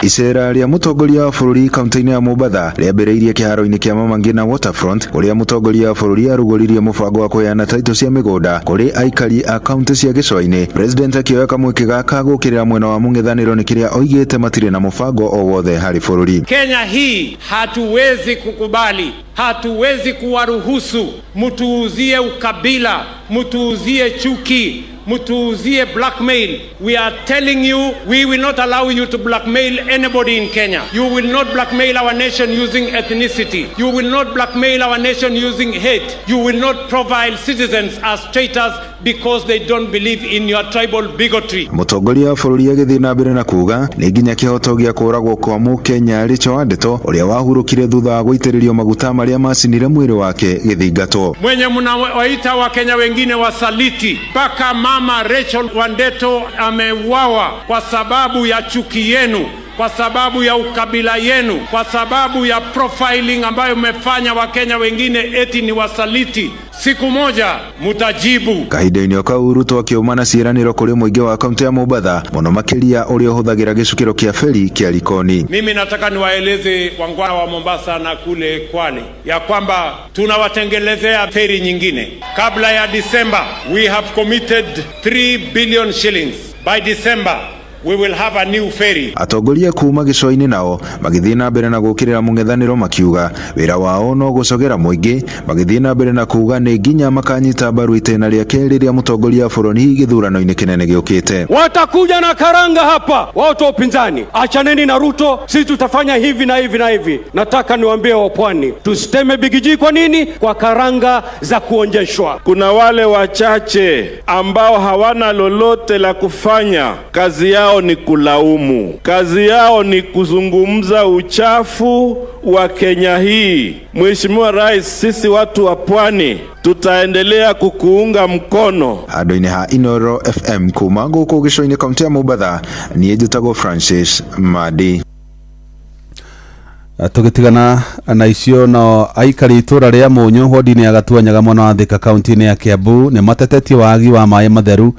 Icera rĩa mũtongoria wa bũrũri kaunti-inĩ ya Mombatha rĩambĩrĩirie kĩharo-inĩ kĩa Mama Ngina Waterfront kũrĩa mũtongoria wa bũrũri arugũririe mũbango wa kũheana taitũ cia mĩgũnda kũrĩ aikari a kaunti cia gĩcũa-inĩ. President akĩoya kamweke gaka gũkĩrĩra mwena wa mũng'ethanĩro nĩ kĩrĩa oigĩte matirĩ na mũbango o wothe harĩ bũrũri. Kenya hii hatuwezi kukubali, hatuwezi kuwaruhusu mtuuzie ukabila, mtuuzie chuki, mtuuzie blackmail. We are telling you, we will not allow you to blackmail anybody in Kenya. You will not blackmail our nation using ethnicity. You will not blackmail our nation using hate. You will not profile citizens as traitors because they don't believe in your tribal bigotry. Mũtongoria wa bũrũri agĩthiĩ na mbere na kuga nĩ nginya kĩhoto gĩa kũragwo kwa mũkenya Rachel Wandeto ũrĩa wahurũkire thutha wa gũitĩrĩrio maguta marĩa macinire mwĩrĩ wake gĩthingatwo. Mwenye mnawaita Wakenya wengine wasaliti, mpaka mama Rachel Wandeto ameuawa kwa sababu ya chuki yenu, kwa sababu ya ukabila yenu, kwa sababu ya profiling ambayo mmefanya Wakenya wengine eti ni wasaliti. Siku moja mutajibu. Kahinda-inĩ o kau Ruto akĩũma na ciĩranĩro kũrĩ mũingĩ wa kaunti ya Mombatha mũno makĩria ũrĩa ũhũthagĩra gĩcukĩro kĩa feri kĩa Likoni. Mimi nataka niwaeleze wangwana wa Mombasa na kule Kwale ya kwamba tunawatengelezea feri nyingine kabla ya Disemba. We have committed 3 billion shillings. By December we will have a new ferry. Atongoria kuma gĩcũa-inĩ nao magĩthiĩ na mbere na gũkĩrĩra mũng'ethanĩro makiuga wĩra wao no gũcogera mũingĩ, magĩthiĩ na mbere na kuuga nĩ nginya makanyita mbaru itĩna rĩa kerĩ rĩa mũtongoria wa bũrũri gĩthurano-inĩ kĩnene gĩũkĩte. Watakuja na karanga hapa watu wa upinzani, achaneni na Ruto, sisi tutafanya hivi na hivi na hivi. Nataka niwaambie wa pwani, tusiteme bigiji. Kwa nini? Kwa karanga za kuonjeshwa. Kuna wale wachache ambao hawana lolote la kufanya, kazi yao ni kulaumu, kazi yao ni kuzungumza uchafu wa Kenya hii. Mheshimiwa Rais, sisi watu wa pwani tutaendelea kukuunga mkono. Handũ-inĩ ha Inoro FM kuma gũkũ gĩcũa-inĩ kaunti ya Mombatha, niĩ njĩtagwo Francis Madi. Tũgĩtigana na icio no aikari itũra rĩa Mũnyũ wodi-inĩ ya Gatuanyaga mwena wa Thika kaunti-inĩ ya Kiambu nĩ matetetie wagi wa maĩ matheru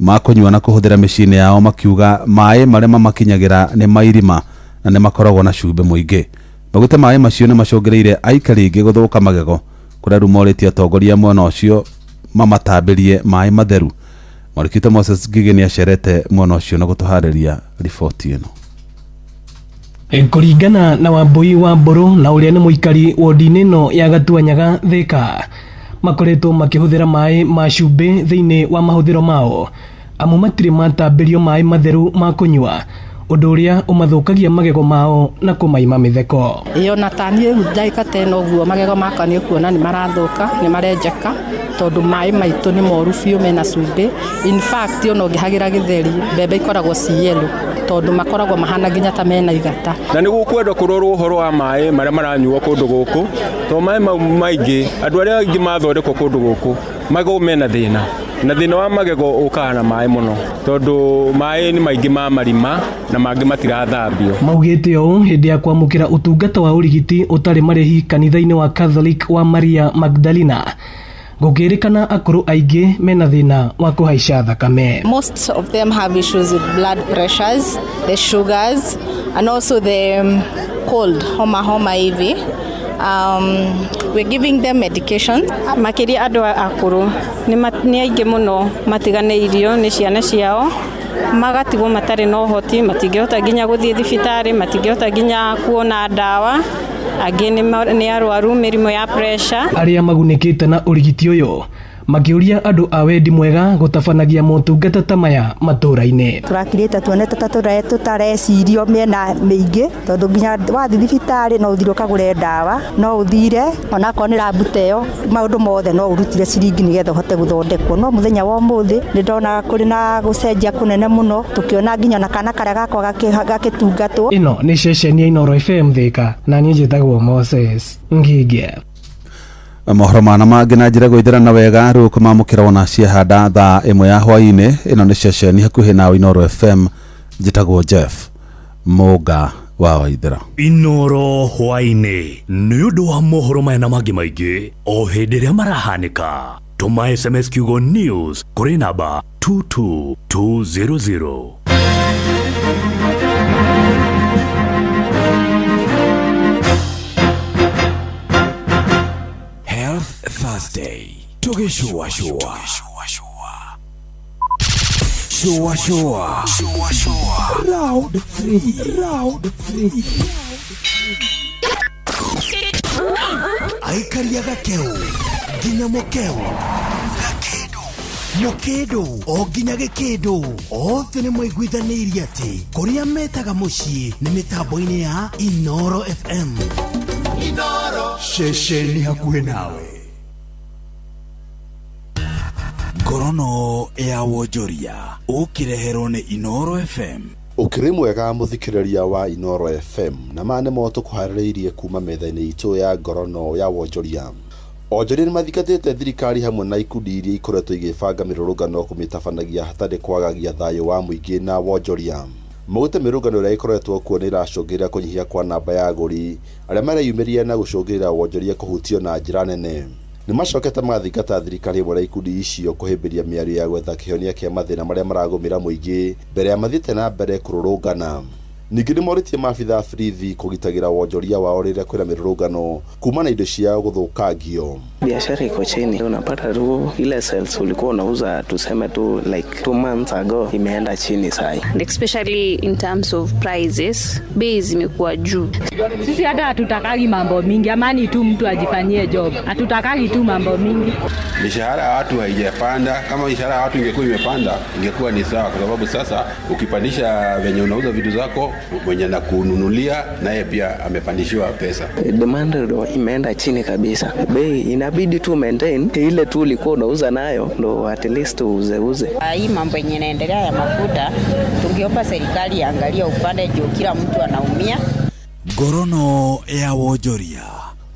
ma kũnyua na kũhũthĩra mĩciĩ-inĩ yao, makiuga maĩ marĩa mamakinyagĩra nĩ mairima na nĩ makoragwo na cumbĩ mũingĩ. Maugĩte maĩ macio nĩ macũngĩrĩire aikari aingĩ gũthũka magego, kũrĩa rĩu morĩtie atongoria mwena ũcio mamatambĩrie maĩ matheru. Mwarĩkĩte Moses Ngigĩ nĩ acerete mwena ũcio na gũtũharĩria riboti ĩno. Kũringana na Wambui wa Mbũrũ na ũrĩa nĩ mũikari wodi-inĩ ĩno ya Gatuanyaga Thika, makoretwo makĩhũthĩra maĩ ma cumbĩ thĩinĩ wa mahũthĩro mao, amu matirĩ matambĩrio maĩ matheru ma kũnyua, ũndũ ũrĩa ũmathũkagia magego mao na kũmaima mĩtheko. Ĩĩ ona ta niĩ rĩu ndagĩka ta ĩno ũguo magego makwa nĩ ũkuona nĩ marathũka, nĩ marenjeka, tondũ maĩ maitũ nĩ moru biũ mena cumbĩ. In fact ona ũngĩhagĩra gĩtheri mbembe ikoragwo ci yellow, tondũ makoragwo mahana nginya ta mena igata. Na nĩ gũkwendwo kũrorwo ũhoro wa maĩ marĩa maranyuo kũndũ gũkũ, tondũ maĩ mau maingĩ andũ arĩa aingĩ mathondekwo kũndũ gũkũ magego mena thĩna, na thĩna wa magego ũkaga na maĩ mũno, tondũ maĩ nĩ maingĩ ma marima na mangĩ matirathambio. Maugĩte ũũ hĩndĩ ya kwamũkĩra ũtungata wa ũrigiti ũtarĩ marĩhi kanitha-inĩ wa Catholic wa Maria Magdalena, gũkĩrĩkana akũrũ aingĩ mena thĩna wa kũhaica thakame. Most of them have issues with blood pressures, the sugars, and also the cold, homa homa hivi. We're giving them medication. Makĩria andũ akũrũ nĩ aingĩ mũno matiganĩirio nĩ ciana ciao, magatigwo matarĩ na ũhoti, matingĩhota nginya gũthiĩ thibitarĩ, matingĩhota nginya kuona ndawa, angĩ nĩ arwaru mĩrimũ ya pressure. Arĩa magunĩkĩte na ũrigiti ũyũ makĩũria andũ a wendi mwega gũtabanagia motungata ta maya matũra-inĩ. Tũrakirĩte tuonete ta tũtarecirio mĩena mĩingĩ, tondũ nginya wathiĩ thibitarĩ no ũthire ũkagũre ndawa, no ũthire onakorwo nĩ rambu ta ĩyo, maũndũ mothe no ũrutire ciringi nĩgetha ũhote gũthondekwo. No mũthenya wa ũmũthĩ nĩ ndona kũrĩ na gũcenjia kũnene mũno, tũkĩona nginya ona kana karĩa gakwa gakĩtungatwo. Ĩno nĩ ceceni ya Inoro FM Thika, na niĩ njĩtagwo Moses Ngigĩ. Mohoro mana mangĩ na njĩra gwĩthĩrana wega rĩu kũmamũkĩra wona ciahanda thaa 1 ya hwaĩ-inĩ. Ĩno nĩ ceceni hakuhĩ nawe Inoro FM, njĩtagwo Jeff Mũnga wa Waithera. Inoro hwaĩ-inĩ nĩ ũndũ wa mohoro maya na mangĩ maingĩ o hĩndĩ ĩrĩa marahanĩka. Tũma SMS kiugo news kũrĩ namba 22200. Thursday tugishua shua shua shua shua round 3 aikaria gakeu nginya mukeu gakindu mukindu o nginya gikindu othe nĩ maiguithanĩirie atĩ kũrĩa metaga mũciĩ nĩ mĩtambo-inĩ ya Inoro FM. Inoro ceceni hakuhĩ nawe. Ngorono ya wonjoria ũkĩreherwo nĩ Inoro FM. Ũkĩrĩ mwega mũthikĩrĩria wa Inoro FM, na ma nĩmo tũkũharĩrĩirie kuma metha-inĩ itũ ya ngorono ya wonjoria. Onjoria nĩmathingatĩte thirikari hamwe na ikundi iria ikoretwo igĩbanga mĩrũrũngano kũmĩtabanagia hatarĩ kwagagia thayũ wa mũingĩ na wonjoria. Maugĩte mĩrũrũngano ĩrĩa ĩkoretwo kuo nĩ ĩracũngĩrĩria kũnyihia kwa namba ya agũri arĩa mareyumĩria na gũcũngĩrĩria wonjoria kũhutio na njĩra nene. Nĩ macokete magathingata thirikari ĩmwe na ikundi icio kũhĩmbĩria mĩario ya gwetha kĩhonia kĩa mathĩna marĩa maragũmĩra mũingĩ mbere ya mathiĩte na mbere kũrũrũngana. Ningĩ nĩmorĩtie maabitha a borithi kũgitagĩra wonjoria wao rĩrĩa kwĩna mĩrũrũngano kuma na indo ciao gũthũkangio. Biashara iko chini, unapata tu ile sales ulikuwa unauza tuseme tu like 2 months ago imeenda chini sahi. And especially in terms of prices, bei zimekuwa juu. Sisi hata hatutakagi mambo mingi, amani tu, mtu ajifanyie job. Hatutakagi tu mambo mingi. Mishahara ya watu haijapanda. Kama mishahara ya watu ingekuwa imepanda, ingekuwa ni sawa, kwa sababu sasa ukipandisha venye unauza vitu zako, mwenye anakununulia naye pia amepandishiwa pesa. Demand ndo imeenda chini kabisa, bei inabidi tu maintain ile tu ulikuwa unauza nayo, ndo at least uuzeuze. Hii mambo yenye inaendelea ya mafuta, tungeomba serikali iangalie upande juu kila mtu anaumia. Ngorono ya wonjoria.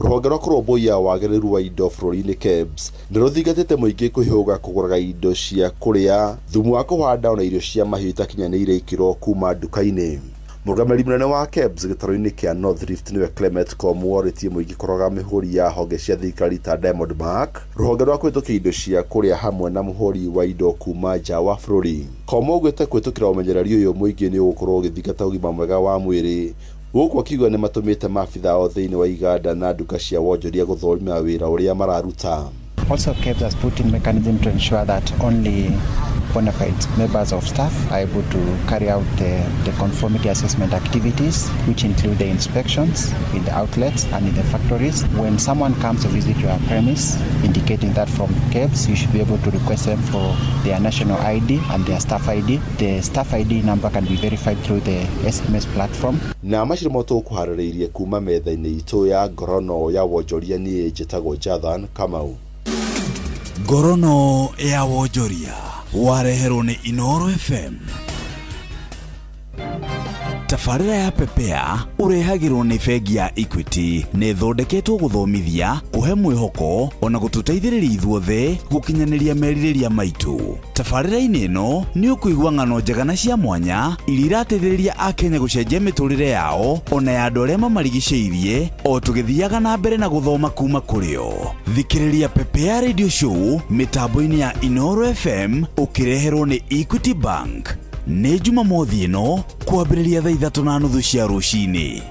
Rũhonge rwa kũrũmbũiya wagĩrĩru wa indo bũrũri-inĩ KEBS nĩ rũthingatĩte mũingĩ kwĩhũga kũgũraga indo cia kũrĩa, thumu wa kũhanda ona irio cia mahiũ itakinyanĩire ikĩro kuma nduka-inĩ. Mũrũgamĩrĩri mũnene wa KEBS gĩtarũ-inĩ kĩa North Rift nĩwe Clement Komu orĩtie mũingĩ kũrora mĩhũri ya honge cia thirikari ta Diamond Mark, rũhonge rwa kũhĩtũkia indo cia kũrĩa hamwe na mũhũri wa indo kuma nja wa bũrũri. Komu augĩte kũhĩtũkĩra ũmenyereri ũyũ mũingĩ nĩ ũgũkorwo ũgĩthingata ũgima mwega wa mwĩrĩ, gũkũ akiuga nĩ matũmĩte maabitha ao thĩinĩ wa iganda na nduka cia wonjoria gũthũrima wĩra ũrĩa mararuta. Also, KEBS has put in mechanism to ensure that only bona fide members of staff are able to carry out the conformity assessment activities, which include the inspections in the outlets and in the factories. When someone comes to visit your premise, indicating that from KEBS, you should be able to request them for their national ID and their staff ID. The staff ID number can be verified through the SMS platform. Na macio nĩmo tũkũharĩrĩirie kuma metha-inĩ itũ ya ngorono ya wonjoria. Niĩ njĩtagwo Jathan Kamau. Ngorono ya wonjoria wareherwo nĩ Inoro FM. Tabarĩra ya Pepea ũrehagĩrwo nĩ bengi ya Equity nĩ ĩthondeketwo gũthomithia, kũhe mwĩhoko ona gũtũteithĩrĩria ithuothe gũkinyanĩria merirĩria maitũ. Tabarĩra-inĩ ĩno nĩ ũkũigua ng'ano njega na cia mwanya iria irateithĩrĩria Akenya gũcenjia mĩtũrĩre yao ona ya andũ arĩa mamarigicĩirie o tũgĩthiaga na mbere na gũthoma kuma kũrĩ o. Thikĩrĩria Pepea Radio Show mĩtambo-inĩ ya Inoro FM ũkĩreherwo nĩ Equity Bank. Nĩ Jumamothi ĩno kwambĩrĩria thaa 3:30 cia rũcinĩ.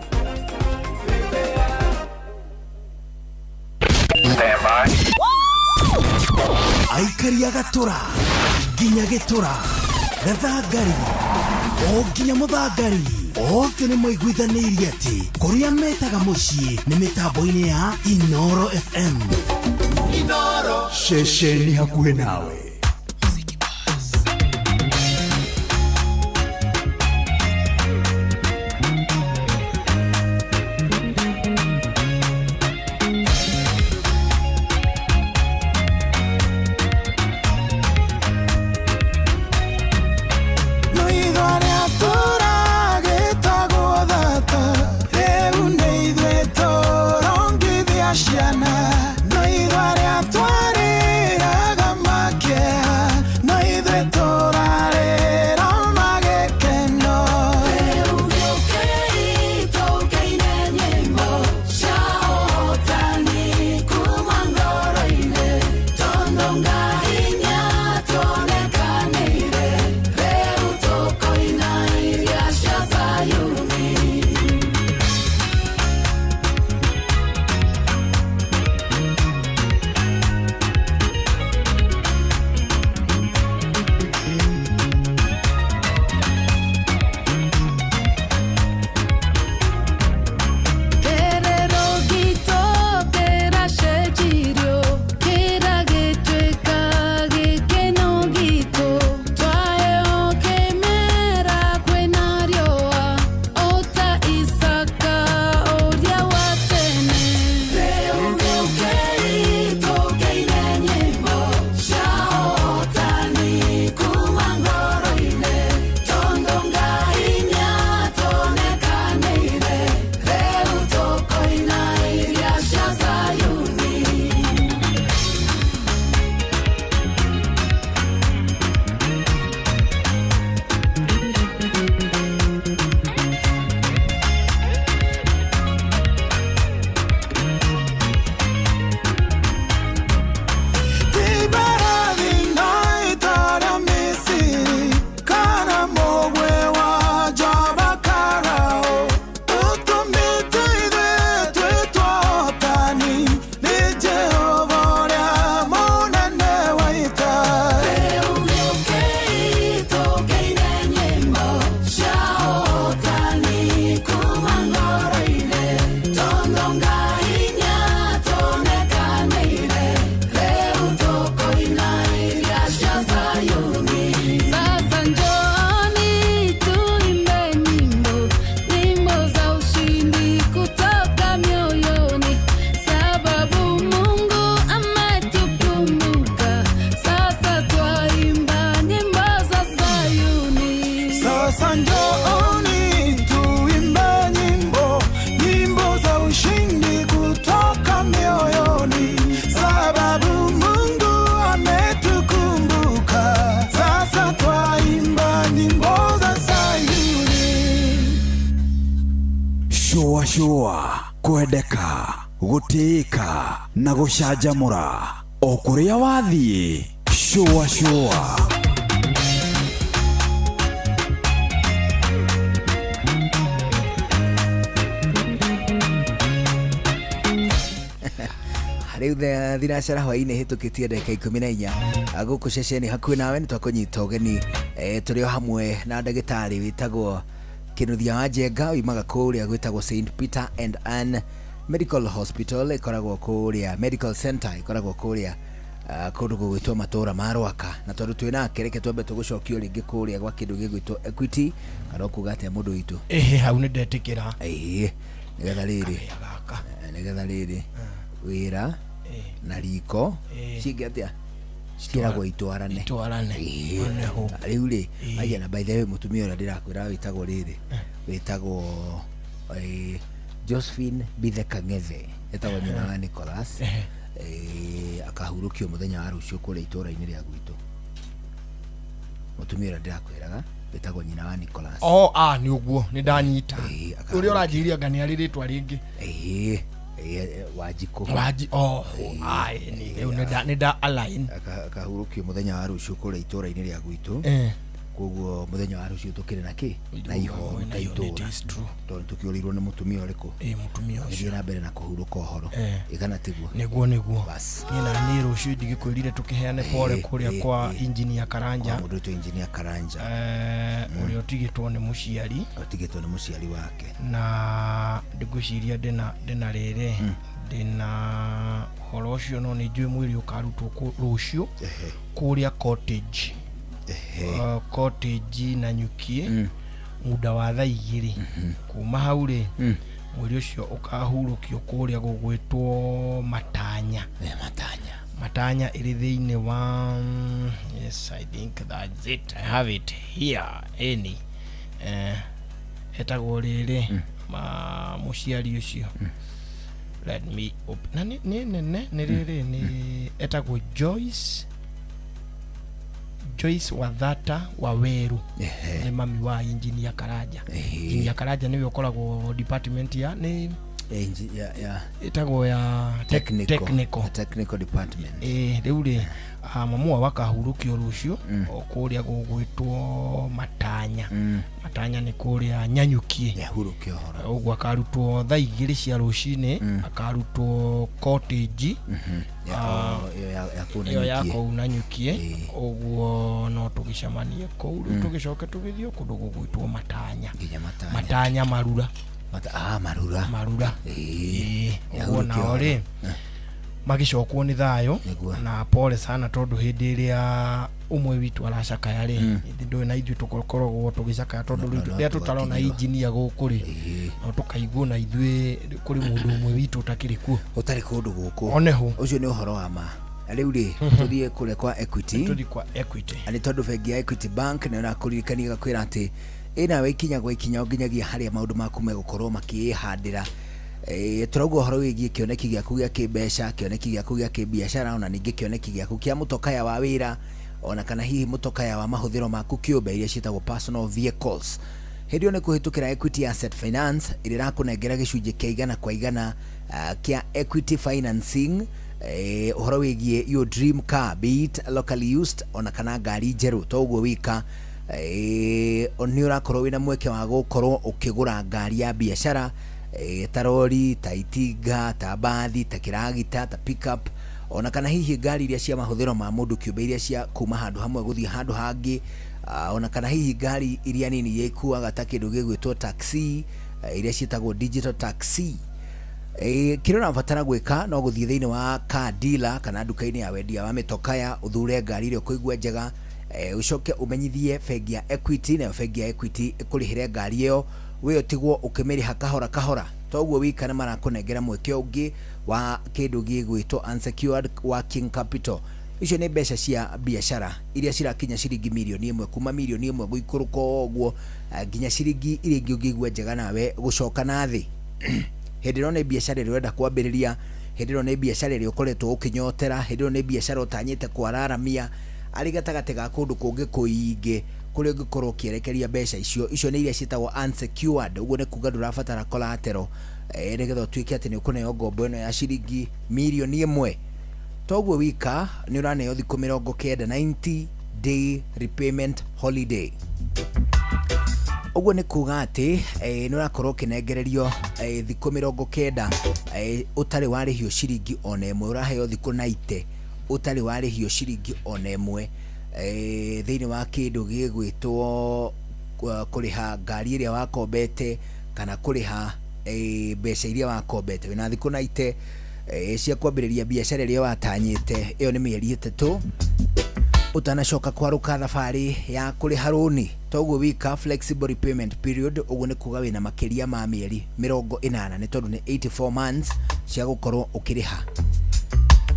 Aikari a Gatũra nginya Gĩtũra, Gathangari o nginya Mũthangari, othe nĩ maiguithanĩirie atĩ kũrĩa metaga mũciĩ nĩ mĩtambo-inĩ ya Inoro FM. Inoro. Ceceni hakuhĩ nawe. No ithuĩ arĩa tũragĩtagwo thata, rĩu nĩ ithuĩ tũrongithia ciana. No ithuĩ arĩa twarĩraga. Shũa shũa, kwendeka, gũtĩĩka na gũcanjamũra o kũrĩa wathiĩ. Shũa shũa. Rĩu thinacara hwainĩ hĩtũkĩtie ndagĩka 14 gũkũ ceceni hakuhĩ nawe nĩ twakũnyita ũgeni. Tũrĩ o hamwe na ndagĩtarĩ wĩtagwo Kĩnuthia wa Njenga, uimaga kũrĩa gwĩtagwo St Peter and Ann Medical Hospital, ĩkoragwo kũrĩa Medical Center, ĩkoragwo kũrĩa kũndũ gũgwĩtwo matũra ma Rwaka. Na tondũ twĩ nake, reke twambe tũgũcokio rĩngĩ kũrĩa gwa kĩndũ gĩgwĩtwo Equity, kana ũkuga atĩa mũndũ witũ? Ĩhĩ, hau nĩ ndetĩkĩra. Ĩĩ, nĩgetha rĩrĩ, nĩgetha rĩrĩ wĩra na riko cingĩ atĩa citiragwo itwarane. Itwarane. Ĩĩ. Oneho. Rĩu rĩ, aya, na by the way, mũtumia ũrĩa ndĩrakwĩra wĩtagwo rĩrĩ, wĩtagwo Josephine Bithe Kang'ethe, etagwo nyina wa Nicholas. Akahurũkio mũthenya wa rũciũ kũrĩa itũra-inĩ rĩa gwitũ. Mũtumia ũrĩa ndĩrakwĩraga wĩtagwo nyina wa Nicholas. O a nĩ ũguo nĩ ndanyita ũrĩa ũranjĩire, anga nĩ arĩ rĩtwa rĩngĩ. Ĩĩ, Wanjikũ. Wanji o ai nĩ rĩu nĩ nda align. Akahurũkio mũthenya wa rũciũ kũrĩa itũra-inĩ rĩa gwitũ. Koguo mũthenya wa rũciũ tũkĩrĩ na kĩ na ihoru ta itũra, tondũ tũkĩũrĩirwo nĩ mũtumia ũrĩkũ. Ĩĩ, mũtumia ũcio. Gĩthiĩ na mbere na kũhurũka ũhoro. Ĩgana tiguo? Nĩguo, nĩguo. Bas. Niĩ na niĩ rũciũ ndigĩkwĩrire tũkĩheane pole kũrĩa kwa Engineer Karanja. Kwa mũndũ wĩtwo Engineer Karanja. Ũrĩa ũtigĩtwo nĩ mũciari. Ũtigĩtwo nĩ mũciari wake. Na ndĩngwĩciria ndĩna rĩrĩ, ndĩna ũhoro ũcio, no nĩ njũĩ mwĩrĩ ũkarutwo rũciũ kũrĩa cottage. Cottage na Nyukie muda wa thaa 2. Kuma hau rĩ, mwĩrĩ ũcio ũkahurũkio kũrĩa gũgwĩtwo Matanya. Matanya. Matanya ĩrĩ thĩinĩ wa, yes, I think that's it, I have it here. Ĩni etagwo rĩrĩ ma mũciari ũcio, let me open, na nĩ nene, nĩ rĩrĩ, nĩ etagwo Joyce Wathata Waweru, nĩ mami wa Engineer Karanja. Engineer Karanja nĩwe ũkoragwo department ya nĩ ya ĩtagwo ya technical. Technical. Technical department. Ĩĩ, rĩu rĩ, mamu wao akahurũkio rũciũ o kũrĩa gũgwĩtwo Matanya. Matanya nĩ kũrĩa Nyanyukie. Yahurũkio ũhoro. Ũguo akarutwo thaa 2 cia rũcinĩ, akarutwo cottage. Ĩyo ya kũu ĩyo ya Nanyukie. kũu Nanyukie. Ũguo no tũgĩcemanie kũu rĩu, tũgĩcoke tũgĩthiĩ kũndũ gũgwĩtwo Matanya. Nginya Matanya. Matanya Marura. Marura. Marura. Ĩĩ, ũguo Yahurũkio nao ũhoro. rĩ, magĩcokwo nĩ thayũ. Nĩguo. Na pole sana, tondũ hĩndĩ ĩrĩa ũmwe witũ aracakaya rĩ, ithuĩ ndũĩ na ithuĩ tũkoragwo tũgĩcakaya, tondũ rĩu no rĩrĩa tũtarona tũgakinyĩrwo. Engineer gũkũ rĩ, no tũkaiguo na ithuĩ kũrĩ mũndũ ũmwe witũ ũtakĩrĩ kuo. Ũtarĩ kũndũ gũkũ. Oneho. Ũcio nĩ ũhoro wa ma. Rĩu rĩ, tũthiĩ kũrĩa kwa Equity. Tũthiĩ kwa Equity. Na nĩ tondũ bengi ya Equity Bank nĩ ĩrakũririkania ĩgakwĩra atĩ ĩnawe ikinya gwa ikinya o nginyagia harĩa maũndũ maku megũkorwo makĩĩhandĩra. Tũrauga ũhoro wĩgiĩ kĩoneki gĩaku gĩa kĩmbeca, kĩoneki gĩaku gĩa kĩbiacara, ona ningĩ kĩoneki gĩaku kĩa mũtokaya wa wĩra, ona kana hihi mũtokaya wa mahũthĩro maku kĩũmbe, iria ciĩtagwo personal vehicles. Hĩndĩ ĩyo nĩ kũhĩtũkĩra Equity Asset Finance ĩrĩa ĩrakũnengera gĩcunjĩ kĩa 100% kĩa equity financing, ũhoro wĩgiĩ your dream car, be it locally used ona kana ngari njerũ. To ũguo wika, nĩ ũrakorwo wĩna mweke wa gũkorwo ũkĩgũra ngari ya biacara, ta rori, ta itinga, ta bathi, ta kĩragita, ta pickup, ona kana hihi ngari iria cia mahũthĩro ma mũndũ kĩũmbe, iria cia kuma handũ hamwe gũthiĩ handũ hangĩ, ona kana hihi ngari iria nini iria ikuaga ta kĩndũ gĩgwĩtwo taxi, iria ciĩtagwo digital taxi. Kĩrĩa ũrabatara gwĩka no gũthiĩ thĩinĩ wa car dealer kana nduka-inĩ ya wendia wa mĩtokaya, ũthure ngari ĩrĩa ũkũigua njega, ũcoke ũmenyithie bengi ya Equity, nayo bengi ya Equity ĩkũrĩhĩre ngari ĩyo, we ũtigwo ũkĩmĩrĩha kahora kahora. Toguo wika, nĩ marakũnengera mweke ũngĩ wa kĩndũ gĩgwĩtwo unsecured working capital. Icio nĩ mbeca cia biacara iria cirakinya ciringi 1 mirioni, kuma 1 mirioni gũikũrũka o ũguo, nginya ciringi iria ingĩ ũngĩigua njega nawe gũcoka na thĩ. Hĩndĩ ĩno nĩ biacara ĩrĩa ũrenda kwambĩrĩria, hĩndĩ ĩno nĩ biacara ĩrĩa ũkoretwo ũkĩnyotera, hĩndĩ ĩno nĩ biacara ũtanyĩte kwararamia arĩ gatagatĩ ga kũndũ kũngĩ kũingĩ. Kũrĩa ũngĩkorwo ũkĩerekeria mbeca icio, icio nĩ iria ciĩtagwo unsecured. Ũguo nĩ kuga ndũrabatara collateral nĩgetha ũtuĩke atĩ nĩ ũkũneo ngombo ĩno ya ciringi 1 mirioni. Toguo wika nĩ ũraneo thikũ 90, 90 day repayment holiday. Ũguo nĩ kuga atĩ nĩ ũrakorwo ũkĩnengererio thikũ 90 ũtarĩ warĩhio ciringi ona ĩmwe. Ũraheo thikũ 90 ũtarĩ warĩhio ciringi ona ĩmwe thĩinĩ wa kĩndũ gĩgwĩtwo kũrĩha ngari ĩrĩa wakombete kana kũrĩha mbeca iria wakombete. Wĩna thikũ 90 cia kwambĩrĩria biacara ĩrĩa watanyĩte. Ĩyo nĩ mĩeri 3 ũtanacoka kwarũka thabarĩ ya kũrĩha rũni. Toguo wika flexible repayment period, ũguo nĩ kuga wĩna makĩria ma mĩeri 80, nĩ tondũ nĩ 84 months cia gũkorwo ũkĩrĩha.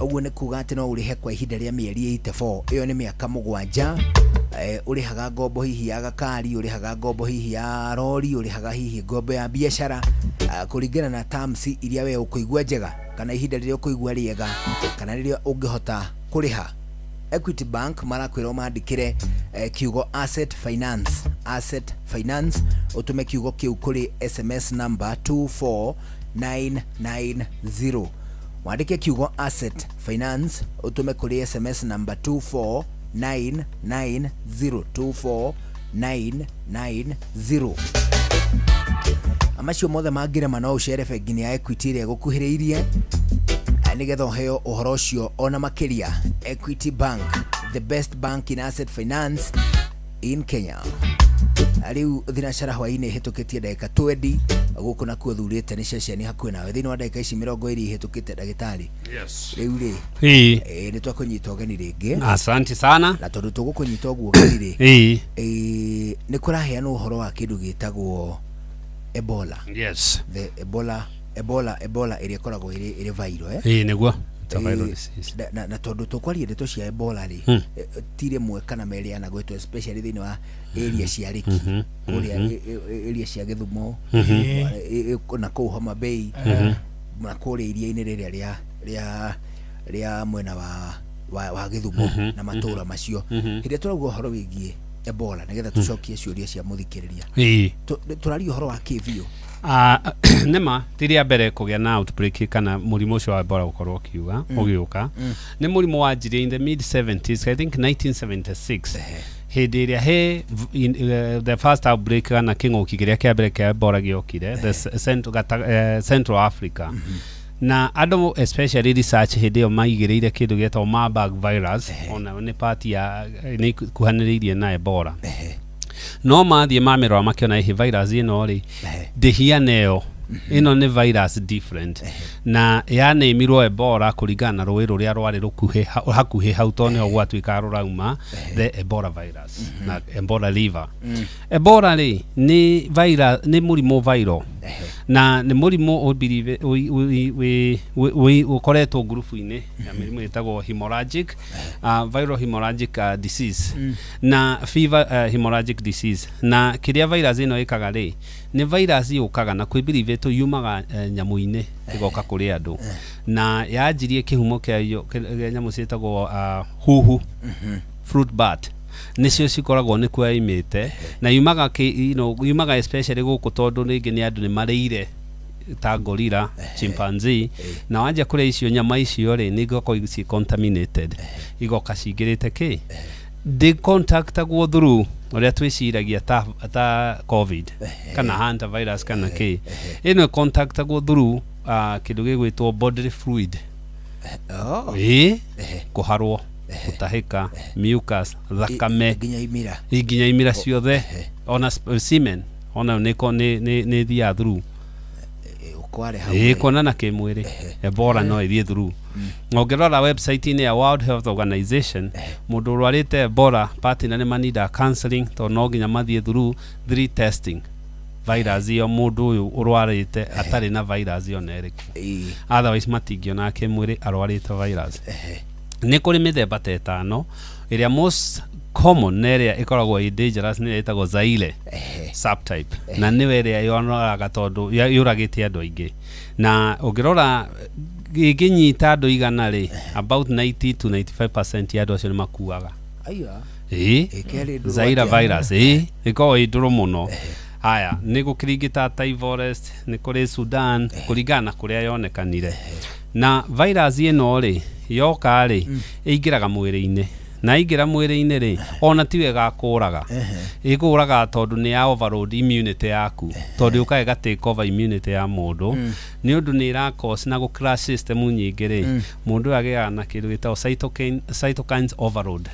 Ũguo nĩ kuga atĩ no ũrĩhe kwa ihinda rĩa mĩeri 84. Ĩyo nĩ mĩaka 7. Ũrĩhaga ngombo hihi ya gakari, ũrĩhaga ngombo hihi ya rori, ũrĩhaga hihi ngombo ya biacara, kũringana na terms iria we ũkũigua njega kana ihinda rĩrĩa ũkũigua rĩega kana rĩrĩa ũngĩhota kũrĩha. Equity Bank marakwĩra ũmandĩkĩre kiugo asset finance, asset finance, ũtũme kiugo kĩu kũrĩ SMS number 24990. Wandĩke kiugo asset finance, ũtũme kũrĩ SMS number 24990, 24990. Macio mothe mangĩrema, no ũcere bengi-inĩ ya Equity ĩrĩa ĩgũkuhĩrĩirie nĩgetha ũheo ũhoro ũcio ona makĩria. Equity Bank, the best bank in asset finance in Kenya. Rĩu thinacara hwainĩ ĩhĩtũkĩtie ndagĩka 20. Gũkũ nakuo thurĩte nĩ ceceni hakuhĩ nawe thĩinĩ wa ndagĩka ici 20 ihĩtũkĩte, ndagĩtarĩ. Yes. Rĩu rĩ, nĩ twakũnyita ũgeni rĩngĩ. Asante sana. Na tondũ tũgũkũnyita ũguo ũgeni rĩ, nĩ kũraheanwo ũhoro wa kĩndũ gĩtagwo Ebola. The Ebola, Ebola, Ebola ĩrĩa ĩkoragwo ĩrĩ viral, eh? Ĩĩ, nĩguo. It's a viral disease. Na tondũ tũkwaria ndeto cia Ebola rĩ, ti rĩmwe kana merĩ yanagwetwo, especially thĩinĩ wa area cia Rĩki, kũrĩa area cia Gĩthumo, na kũu Homa Bay, na kũrĩa iria-inĩ rĩrĩa rĩa mwena wa Gĩthumo na matũra macio. Hĩndĩ ĩrĩa tũrauga ũhoro wĩgiĩ Ebola, nĩgetha tũcokie ciũria cia mũthikĩrĩria, tũraria ũhoro wa kĩ biũ? Ah, nĩma ti rĩa mbere kũgĩa na outbreak kana mũrimũ ũcio wa Ebola gũkorwo ũkiuga ũgĩũka. Nĩ mũrimũ wanjirie in the mid 70s, I think 1976, hĩndĩ ĩrĩa he the first outbreak kana kĩng'ũki kĩrĩa kĩa mbere kĩa Ebola gĩokire the Central Africa. Na andũ, especially research hĩndĩ ĩyo, maigĩrĩire kĩndũ gĩetagwo Marburg virus. Ona nĩ part ya nĩ ikuhanĩrĩirie na Ebola, no mathiĩ mamĩrora makĩona ĩhĩ virus ĩno rĩ ndĩhiana ĩyo. Ĩno nĩ virus different na yanĩmirwo Ebola kũringana na rũĩ rũrĩa rwarĩ rũkuhĩ hakuhĩ hau, tondũ nĩho gwatuĩkaga rũrauma the Ebola virus na Ebola River. Ebola rĩ nĩ virus, nĩ mũrimũ viral na nĩ mũrimũ ũkoretwo ngurubu-inĩ ya mĩrimũ ĩtagwo hemorrhagic, viral hemorrhagic disease na fever, hemorrhagic disease. Na kĩrĩa virus ĩno ĩkaga rĩ, nĩ virus yũkaga na kwĩbirivĩtwo yumaga nyamũ-inĩ ĩgoka kũrĩ andũ, na yanjirie kĩhumo kĩayo kĩa nyamũ ciĩtagwo huhu, fruit bat, nĩcio cikoragwo nĩkuo yaimĩte. Na yumaga yumaga especially gũkũ tondũ rĩngĩ nĩ andũ nĩ marĩire ta gorilla, chimpanzee, na wanjia kũrĩa icio nyama icio rĩ, nĩ igokorwo ci contaminated, igoka cingĩrĩte kĩ ndĩ contactagwo through ũrĩa twĩciragia ta COVID kana hantavirus kana kĩ. Ĩno contactagwo through kĩndũ gĩgwĩtwo bodily fluid. Ĩĩ, kũharwo, gũtahĩka, mucus, thakame. Nginya imira? Nginya imira ciothe, ona semen ona nĩ ĩthiaga through. Ũkware hau. Ĩĩ, kuonana kĩmwĩrĩ, Ebola no ĩthiĩ through. Ũngĩrora website-inĩ ya World Health Organization, mũndũ ũrwarĩte Ebola partner nĩ manindaga counseling tondũ no nginya mathiĩ through three testing virus ĩyo mũndũ ũyũ ũrwarĩte atarĩ na virus ĩyo na ĩrĩkũ, otherwise matingĩona kĩmwĩrĩ arwarĩte virus. Nĩ kũrĩ mĩthemba ta ĩtano. Ĩrĩa most common na ĩrĩa ĩkoragwo ĩ dangerous nĩ ĩrĩa ĩtagwo Zaire subtype, na nĩwe ĩrĩa yonoraga tondũ yũragĩte andũ aingĩ. Na ũngĩrora ĩngĩnyita andũ 100 rĩ, about 90 to 95% ya andũ acio nĩ makuaga. Aiya. Ĩĩ. Ĩkerĩ ndũrũ Zaire atĩa? virus, ĩĩ, ĩkoragwo ĩ ndũrũ mũno. Haya, nĩ gũkĩringĩ ta Tai Forest, nĩ kũrĩ Sudan, kũringana na kũrĩa yonekanire. Na virus ĩno rĩ, yoka rĩ, ĩingĩraga mwĩrĩ-inĩ, na aingĩra mwĩrĩ-inĩ rĩ, ona tiwe ĩgakũraga, ĩkũraga tondũ nĩ ya overload immunity yaku, tondũ yũkaga ĩga take over immunity ya mũndũ. Nĩ ũndũ nĩ ĩra cause na gũ crash system nyingĩ rĩ, mũndũ ũyũ agĩaga na kĩndũ gĩtagwo cytokines overload,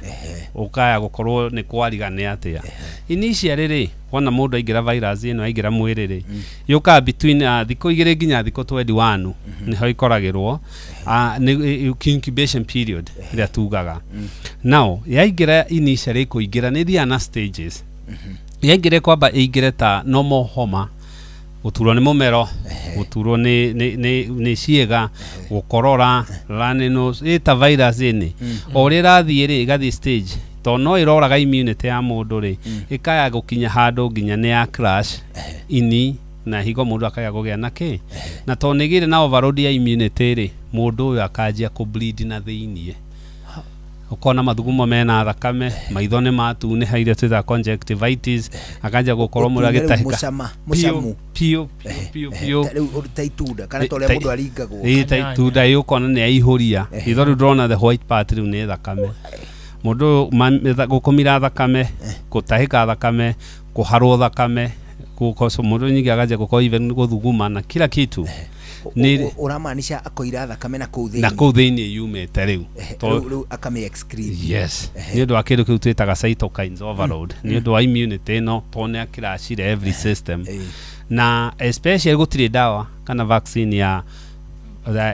ũkaya gũkorwo nĩ kwariga nĩ atĩa. Initially rĩ, wona mũndũ aingĩra, virus ĩno aingĩra mwĩrĩ rĩ, yũkaga between thikũ 2 nginya thikũ 21 nĩho ikoragĩrwo, nĩ incubation period ĩrĩa tugaga. Now yaingĩra, initially kũingĩra nĩ ĩthiaga na stages. Yaingĩra, kwamba ĩingĩre ta normal homa, gũturwo nĩ mũmero, gũturwo nĩ ciĩga, gũkorora, runny nose, ĩ ta virus ĩnĩ. O ũrĩa ĩrathiĩ rĩ, ĩgathiĩ stage, tondũ no ĩroraga immunity ya mũndũ rĩ, ĩkaya gũkinya handũ nginya nĩ ya crash ini na higo, mũndũ akaya kũgĩa na kĩ, na tondũ nĩ ĩgĩire na overload ya immunity rĩ, mũndũ ũyũ akanjia kũ bleed na thĩiniĩ, ũkona mathugumo mena thakame, maitho nĩ matunĩha, iria twĩtaga conjunctivitis, akanjia gũkorwo mũndũ Ũtune rĩu agĩtahĩka. Mũcama, Piũ, mũcamu. Piũ piũ piũ. Ta rĩu ta itunda kana ta ũrĩa mũndũ aringagwo. Ĩĩ, ta itunda ĩ, ũkona nĩ aihũria itho rĩu, ndĩrona the white part rĩu nĩ thakame. Mũndũ ũyũ gũkũmira thakame, gũtahĩka thakame, kũharwo thakame, gũkoco mũndũ nyingĩ akanjia gũkorwo even gũthuguma na kila kitu nĩ Ũramaanisha akoira thakame na kũu na thĩinĩ? Kũu thĩinĩ yumĩte rĩu. Rĩu akamĩ excrete. Yes, nĩ ũndũ wa kĩndũ kĩu twĩtaga cytokines overload, nĩ ũndũ wa immunity ĩno, tondũ nĩ akĩracire every system. Na especially gũtirĩ ndawa kana vaccine ya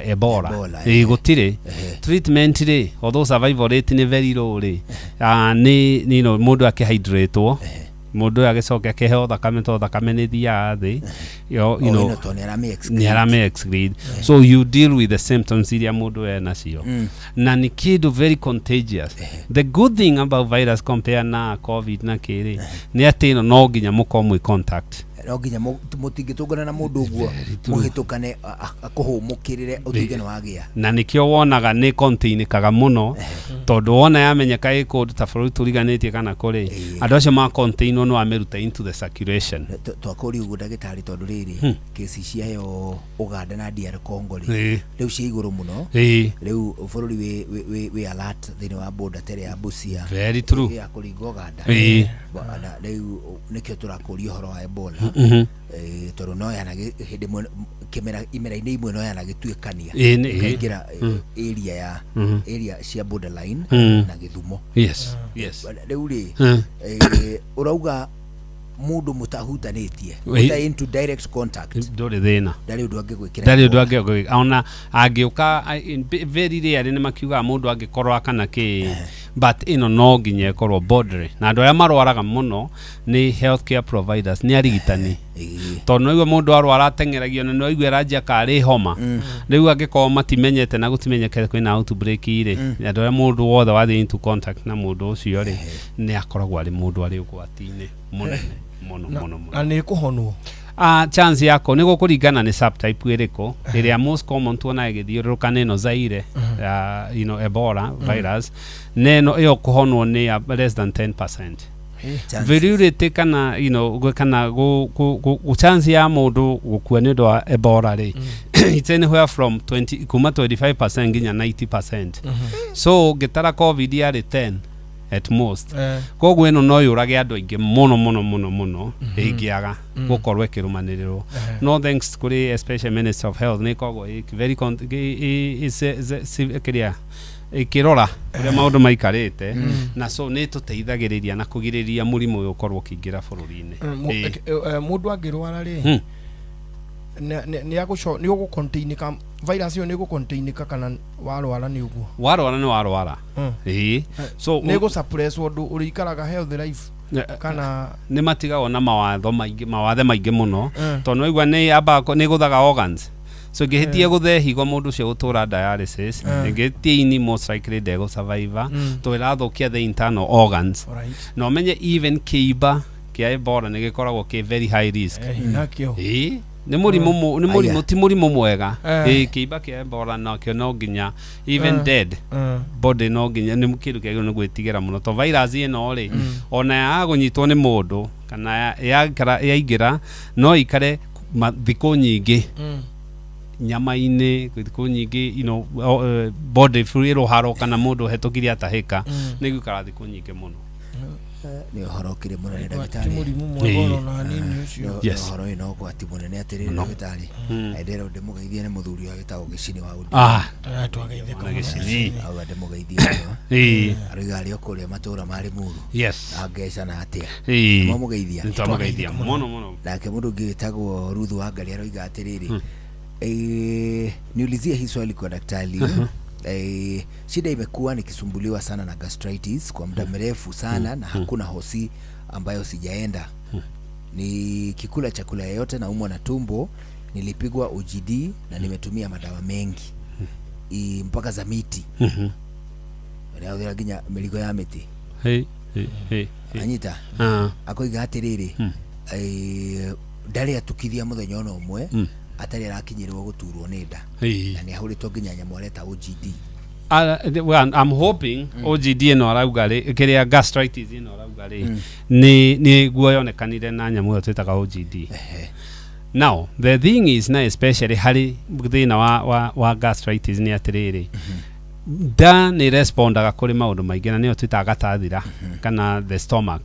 Ebola. Ebola. Ĩĩ, gũtirĩ treatment rĩ, although survival rate nĩ very low rĩ, nĩ mũndũ akĩhydratwo, mũndũ ũyũ agĩcoke akĩheo thakame, tondũ thakame nĩ thiaga thĩ Oh, ĩno tondũ nĩ aramĩ excrete. Nĩ arame excrete, so you deal with the symptoms iria mũndũ e nacio. Na nĩ kĩndũ very contagious. The good thing about virus compare na COVID na kĩrĩ nĩ atĩ ĩno no nginya mũkorwo mwĩ contact. No nginya mũtingĩtũngana na mũndũ ũguo mũhĩtũkane, akũhũmũkĩrĩre, ũtuĩke nĩ wagĩa. Na nĩkĩo wonaga nĩ containĩkaga mũno, tondũ wona yamenyeka ĩ kũndũ ta bũrũri tũriganĩtie kana kũrĩ andũ acio ma containwo, no amĩruta into the circulation. Twakũria ũguo, ndagĩtarĩ, tondũ rĩrĩ, kesi ciayo Uganda na DR Congo rĩ, rĩu ciĩ igũrũ mũno. Rĩu bũrũri wĩ alert thĩinĩ wa border tere ya Busia. Very true. Ya kũringa Uganda. Na rĩu nĩkĩo tũrakũria ũhoro wa Ebola. Tondũ no yana hĩndĩ ĩmwe kĩmera, imera-inĩ imwe no yanagĩtuĩkania ĩkaingĩra area ya area cia borderline na Gĩthumo. Rĩu rĩ, ũrauga mũndũ mũtahutanĩtie, mũtarĩ into direct contact, ndũrĩ thĩna. Ndarĩ ũndũ angĩgwĩkĩra Ndarĩ ũndũ Ebola. Angĩgwĩka ona angĩũka, very rarely nĩ makiugaga mũndũ angĩkorwo kana kĩ, but ĩno no nginya ĩkorwo border, na andũ arĩa marwaraga mũno nĩ healthcare providers, nĩ arigitani, tondũ no mũndũ arwara ateng'eragio na no igue aranjia karĩ homa. Rĩu angĩkorwo matimenyete na gũtimenyekete kwĩna outbreak rĩ, andũ arĩa mũndũ wothe wathiĩ into contact na mũndũ ũcio rĩ, nĩ akoragwo arĩ mũndũ arĩ ũgwati-inĩ mũnene mũno mũno mũno. Na nĩ kũhonwo? Chance yako nĩ gũkũringana nĩ subtype ĩrĩkũ. Ĩrĩa most common tuonaga ĩgĩthiũrũrũka nĩ ĩno Zaire, Ebola virus, na ĩno ĩyo kũhonwo nĩ ya less than 10% virulity kana kana chance ya mũndũ gũkua nĩ ũndũ wa Ebola rĩ, it's anywhere from 20 kuma 25% nginya 90%. So ngĩtara COVID yarĩ 10 at most. Koguo ĩno no yũrage andũ aingĩ mũno mũno mũno mũno ĩngĩaga gũkorwo ĩkĩrũmanĩrĩrwo. No thanks kũrĩ especially Minister of Health, nĩ ĩkoragwo ĩ very kĩrĩa ĩkĩrora ũrĩa maũndũ maikarĩte, na so nĩ ĩtũteithagĩrĩria na kũgirĩrĩria mũrimũ ũyũ ũkorwo ũkĩingĩra bũrũri-inĩ. Mũndũ angĩrwara rĩ, nĩ ũgũcontainĩka, virus ĩyo nĩ ĩgũcontainĩka, kana warwara nĩ ũguo? Warwara nĩ warwara. Ĩĩ, so Nĩ ĩgũsuppress ũndũ ũrĩikaraga healthy life kana? Nĩ matigagwo na mawatho maingĩ, mawathe maingĩ mũno, tondũ nĩwaigua nĩ amba nĩ gũthaga organs, so ĩngĩhĩtia gũthee higo, mũndũ ũcio gũtũra dialysis. Ĩngĩhĩtia ini, most likely ndegũ survive, tondũ ĩrathũkia the internal organs. Na ũmenye even kĩimba kĩa Ebola nĩ gĩkoragwo kĩ very high risk. Nakĩo. Ĩĩ. Nĩ mũrimũ nĩ mũrimũ Aya. ti mũrimũ mwega. Eh. Ĩ kĩimba kĩa Ebola nakĩo no nginya even dead body no nginya nĩ kĩndũ kĩagĩrĩirwo nĩ gwĩtigĩra mũno to virus ĩno rĩ, ona yaga kũnyitwo nĩ mũndũ kana yaingĩra no ikare thikũ nyingĩ nyama-inĩ, thikũ nyingĩ, body fluid, rũharo kana mũndũ hetũkire atahĩka, nĩ gũikara thikũ nyingĩ mũno. Nĩ ũhoro ũkĩrĩ mũnene. Ti Ndagĩtarĩ. mũrimũ mwega ona na hanini ũcio. Yes. Ũhoro wĩna ũgwati mũnene atĩrĩrĩ. Mũno. Ndagĩtarĩ, ndĩrenda ndĩmũgeithie nĩ mũthuri ũyũ wĩtagwo Gĩcini wa Undi. Ah. Twageithĩka Mwana mũno. Gĩcini. Auga ndĩmũgeithie mũno. Arauga arĩ o kũrĩa matũũra ma Limuru. Angeca na atĩa? Mwamũgeithia? Nĩtwamũgeithia mũno mũno. Nake mũndũ ũngĩ wĩtagwo Ruth Wangari aroiga atĩrĩrĩ, niulizie hii swali kwa daktari. Shida imekuwa nikisumbuliwa sana na gastritis kwa muda mrefu sana na hakuna hosi ambayo sijaenda. Nikikula chakula yoyote naumwa na tumbo. Nilipigwa OGD na nimetumia madawa mengi, mpaka za miti. Nĩahũthĩra nginya mĩrigo ya mĩtĩ. Hey, hey, hey, hey. Anyita. Akoiga atĩrĩrĩ, ndarĩ atukithia mũthenya ona ũmwe atarĩ arakinyĩrwo gũturwo nĩ nda na nĩ ahũrĩtwo nginya nyamũ areta OGD. Well, I'm hoping OGD ĩno arauga rĩ, kĩrĩa gastritis ĩno arauga rĩ, nĩ nĩguo yonekanire na nyamũ ĩyo twĩtaga OGD. Now the thing is, na especially harĩ thĩna wa gastritis nĩ atĩrĩrĩ, nda nĩ respondaga kũrĩ maũndũ maingĩ na nĩyo twĩtaga gatathira kana the stomach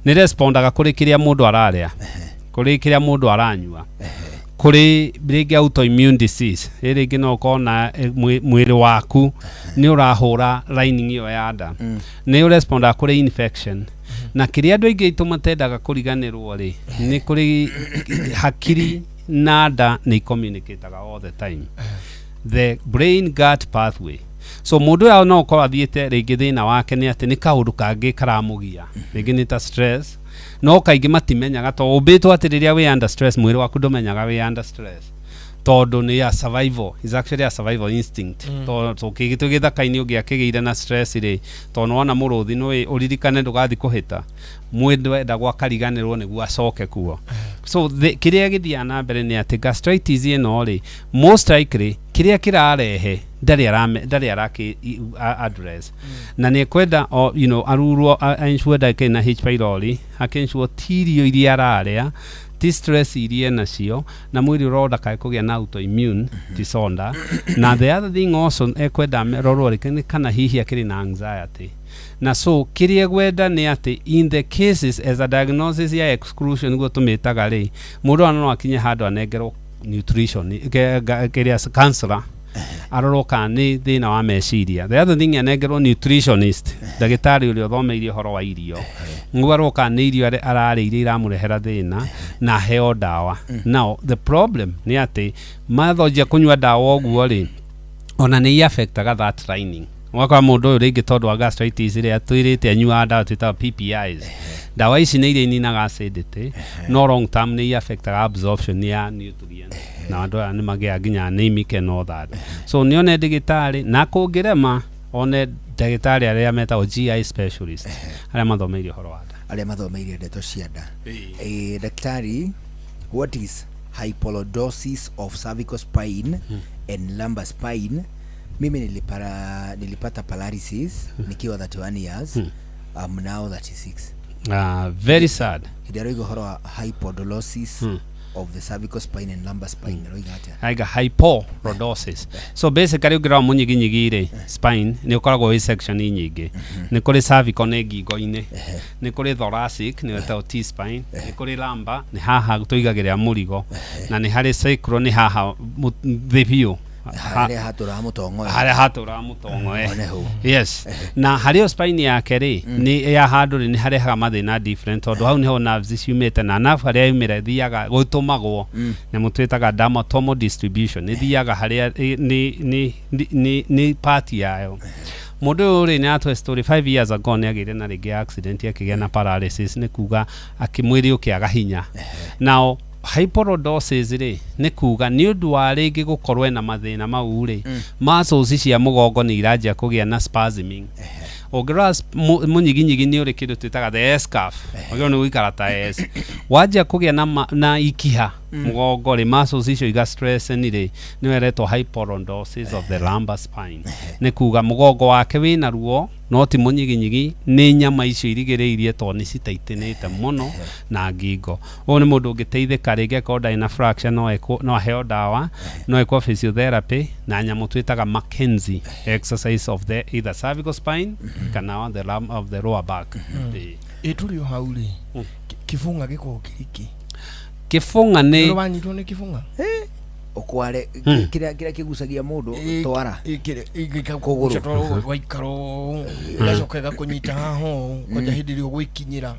nĩ respondaga kũrĩ kĩrĩa mũndũ ararĩa, kũrĩ kĩrĩa mũndũ aranyua, kũrĩ rĩngĩ autoimmune disease ĩ rĩngĩ no ũkorwo na mwĩrĩ waku nĩ ũrahũra lining ĩyo ya nda, nĩ ũrespondaga kũrĩ infection. Na kĩrĩa andũ aingĩ aitũ matendaga kũriganĩrwo rĩ, nĩ kũrĩ hakiri na nda nĩ communicataga all the time, the brain gut pathway. So mũndũ ũyũ no ũkorwo athiĩte rĩngĩ thĩna wake nĩ atĩ nĩ kaũndũ kangĩ karamũgia, rĩngĩ nĩ ta stress, no kaingĩ matimenyaga to ũmbĩtwo atĩ rĩrĩa wĩ under stress mwĩrĩ waku ndũmenyaga wĩ under stress tondũ nĩ a survival, is actually a survival instinct. To tũkĩ gĩthaka-inĩ ũngĩakĩgĩire na stress rĩ, tondũ nĩwona mũrũthi nĩ ũririkane ndũgathiĩ kũhĩta mwĩrĩ ndwendagwo akariganĩrwo nĩguo acoke kuo. So kĩrĩa gĩthiaga na mbere nĩ atĩ gastritis ĩno rĩ, most likely kĩrĩa kĩrarehe ndarĩ arakĩ address na nĩ ekwenda arurwo ensure ndakĩrĩ na H pylori, akensure ti irio iria ararĩa, ti stress iria enacio na mwĩrĩ ũronda kaĩ kũgĩa na autoimmune disorder. Na the other thing also ekwenda rorwo rĩ nĩ kana hihi akĩrĩ na anxiety. Na so kĩrĩa egwenda nĩ atĩ in the cases as a diagnosis ya exclusion nĩguo tũmĩtaga rĩ, mũndũ ona no akinye handũ anengerwo nutrition kĩrĩa counselor arorwo kana nĩ thĩna wa meciria. The other thing, anengerwo nutritionist, ndagĩtarĩ ũrĩa ũthomeire ũhoro wa irio, nĩguo arorwo kana nĩ irio ararĩa iria iramũrehera thĩna na aheo ndawa. Now the problem nĩ atĩ mathonjia kũnyua ndawa ũguo rĩ, ona nĩ affectaga that lining. Ũgakora mũndũ ũyũ rĩngĩ tondũ wa gastritis rĩ, atwĩrĩte anyuaga ndawa twĩtaga PPIs. Ndawa ici nĩ iria ininaga acidity, no long term nĩ affectaga absorption ya nutrients na andũ aya nĩ magĩaga nginya anemic and all that. So nĩ one ndagĩtarĩ na kũngĩrema one ndagĩtarĩ arĩa metagwo GI specialist, arĩa mathomeire ũhoro wa nda. Arĩa mathomeire ndeto cia nda. Daktari, what is hypolordosis of cervical spine and lumbar spine? Mimi nilipata paralysis nikiwa 31 years. I'm now 36. Very sad. Hĩndĩ aroiga ũhoro wa hypolordosis of the cervical spine and lumbar spine, aroiga atĩa? Aiga hypolordosis. So basically ũngĩrora mũnyiginyigi rĩ, spine nĩ ũkoragwo wĩ section nyingĩ. Nĩ kũrĩ cervical, nĩ ngingo-inĩ, nĩ kũrĩ thoracic, nĩ ĩtagwo T spine, nĩ kũrĩ lumbar, nĩ haha tũigagĩrĩra mũrigo, na nĩ harĩ sacral, nĩ haha thĩ biũ. Harĩa hatũraga mũtongoyo. Harĩa hatũraga mũtongo. One hau. Yes, na harĩ o spine yake rĩ, nĩ ya handũ rĩ, nĩ harehaga mathĩna different tondũ hau nĩho nerves ciumĩte na nerve harĩa yumĩra ĩthiaga gũtũmagwo nyamũ twĩtaga dermatomal distribution, ĩthiaga harĩa nĩ part yayo. Mũndũ ũyũ rĩ, nĩ atwe story 5 years ago nĩ agĩire na rĩngĩ accident, akĩgĩa na paralysis, nĩ kuga akĩmwĩrĩ ũkĩaga hinya. Now hypolordosis rĩ, nĩ kuga nĩ ũndũ wa rĩngĩ gũkorwo ena mathĩna mau rĩ, muscles cia mũgongo nĩ iranjia kũgĩa na spasming. Ũngĩrora mũnyiginyigi nĩ ũrĩ kĩndũ twĩtaga the S curve, wagĩrĩirwo nĩ gũikara ta S. Wanjia kũgĩa na ikiha mũgongo rĩ, muscles icio iga stress rĩ, nĩyo ĩretwo hyperlordosis of the lumbar spine. Nĩ kuga mũgongo wake wĩna ruo, no ti mũnyiginyigi, nĩ nyama icio irigĩrĩirie tondũ nĩ citaitĩnĩte mũno na ngingo. Ũyũ nĩ mũndũ ũngĩteithĩka rĩngĩ akorwo ndarĩ na fracture, no aheo ndawa, no ekwo physiotherapy na nyamũ twĩtaga McKenzie exercise of the either cervical spine kana the of the lower back. Ĩĩ. Ĩ tũrĩ o hau rĩ, kĩbũng'a gĩkoragwo kĩrĩ kĩ? Kĩbũng'a nĩ Nĩ wanyitwo nĩ kĩbũng'a? Ũkware kĩrĩa kĩgucagia mũndũ twara kũgũrũ waikara ũũ, ĩgacoka ĩgakũnyita haha ũũ kwanja hĩndĩ ĩrĩa ũgwĩkinyĩra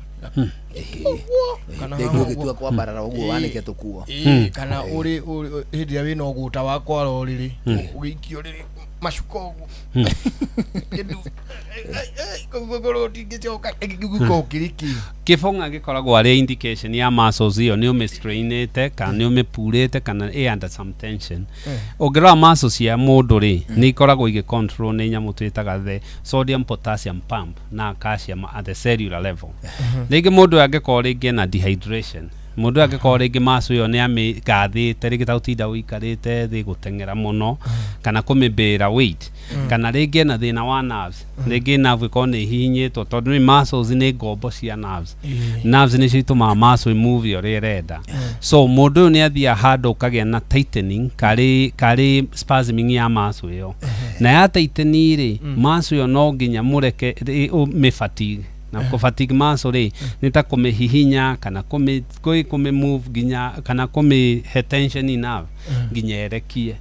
kana rĩngĩ haha ũgĩtua ũguo. kwambarara ũguo wanĩke tũkuo. Kana ũrĩ hĩndĩ ĩrĩa wĩna ũgũta wa kwara ũrĩrĩ, ũgĩikio ũrĩrĩ macuka ũguo kĩndũ kũgũrũ ũtingĩcoka, gĩkoragwo kĩrĩ kĩ? Kĩbũng'a gĩkoragwo arĩ indication ya muscles ĩyo nĩ ũmĩstrainĩte kana nĩ ũmĩpurĩte kana ĩ under some tension. Ũngĩrora muscles cia mũndũ rĩ, nĩ ikoragwo igĩ control nĩ nyamũ twĩtaga the sodium potassium pump na calcium at the cellular level. Rĩngĩ mũndũ ũyũ angĩkorwo rĩngĩ ena dehydration, mũndũ ũyũ angĩkorwo rĩngĩ muscle ĩyo nĩ amĩgathĩte, rĩngĩ ta gũtinda ũikarĩte thĩ, gũteng'era mũno kana kũmĩbĩra weight, kana rĩngĩ ena thĩna wa nerves, rĩngĩ nerve ĩkorwo nĩ ihihinyĩtwo, tondũ nĩ muscles nĩ ngombo cia nerves. Nerves nĩcio itũmaga muscle move ũrĩa ĩrenda. So mũndũ ũyũ nĩ athiaga handũ ũkagĩa na tightening karĩ spasming ya muscle ĩyo, na ya tightening rĩ, muscle ĩyo no nginya mũreke ũmĩ fatigue, na kũ fatigue muscle rĩ, nĩ ta kũmĩhihinya kana kũmĩ move nginya kana kũmĩhe tension enough nginya ĩrekie.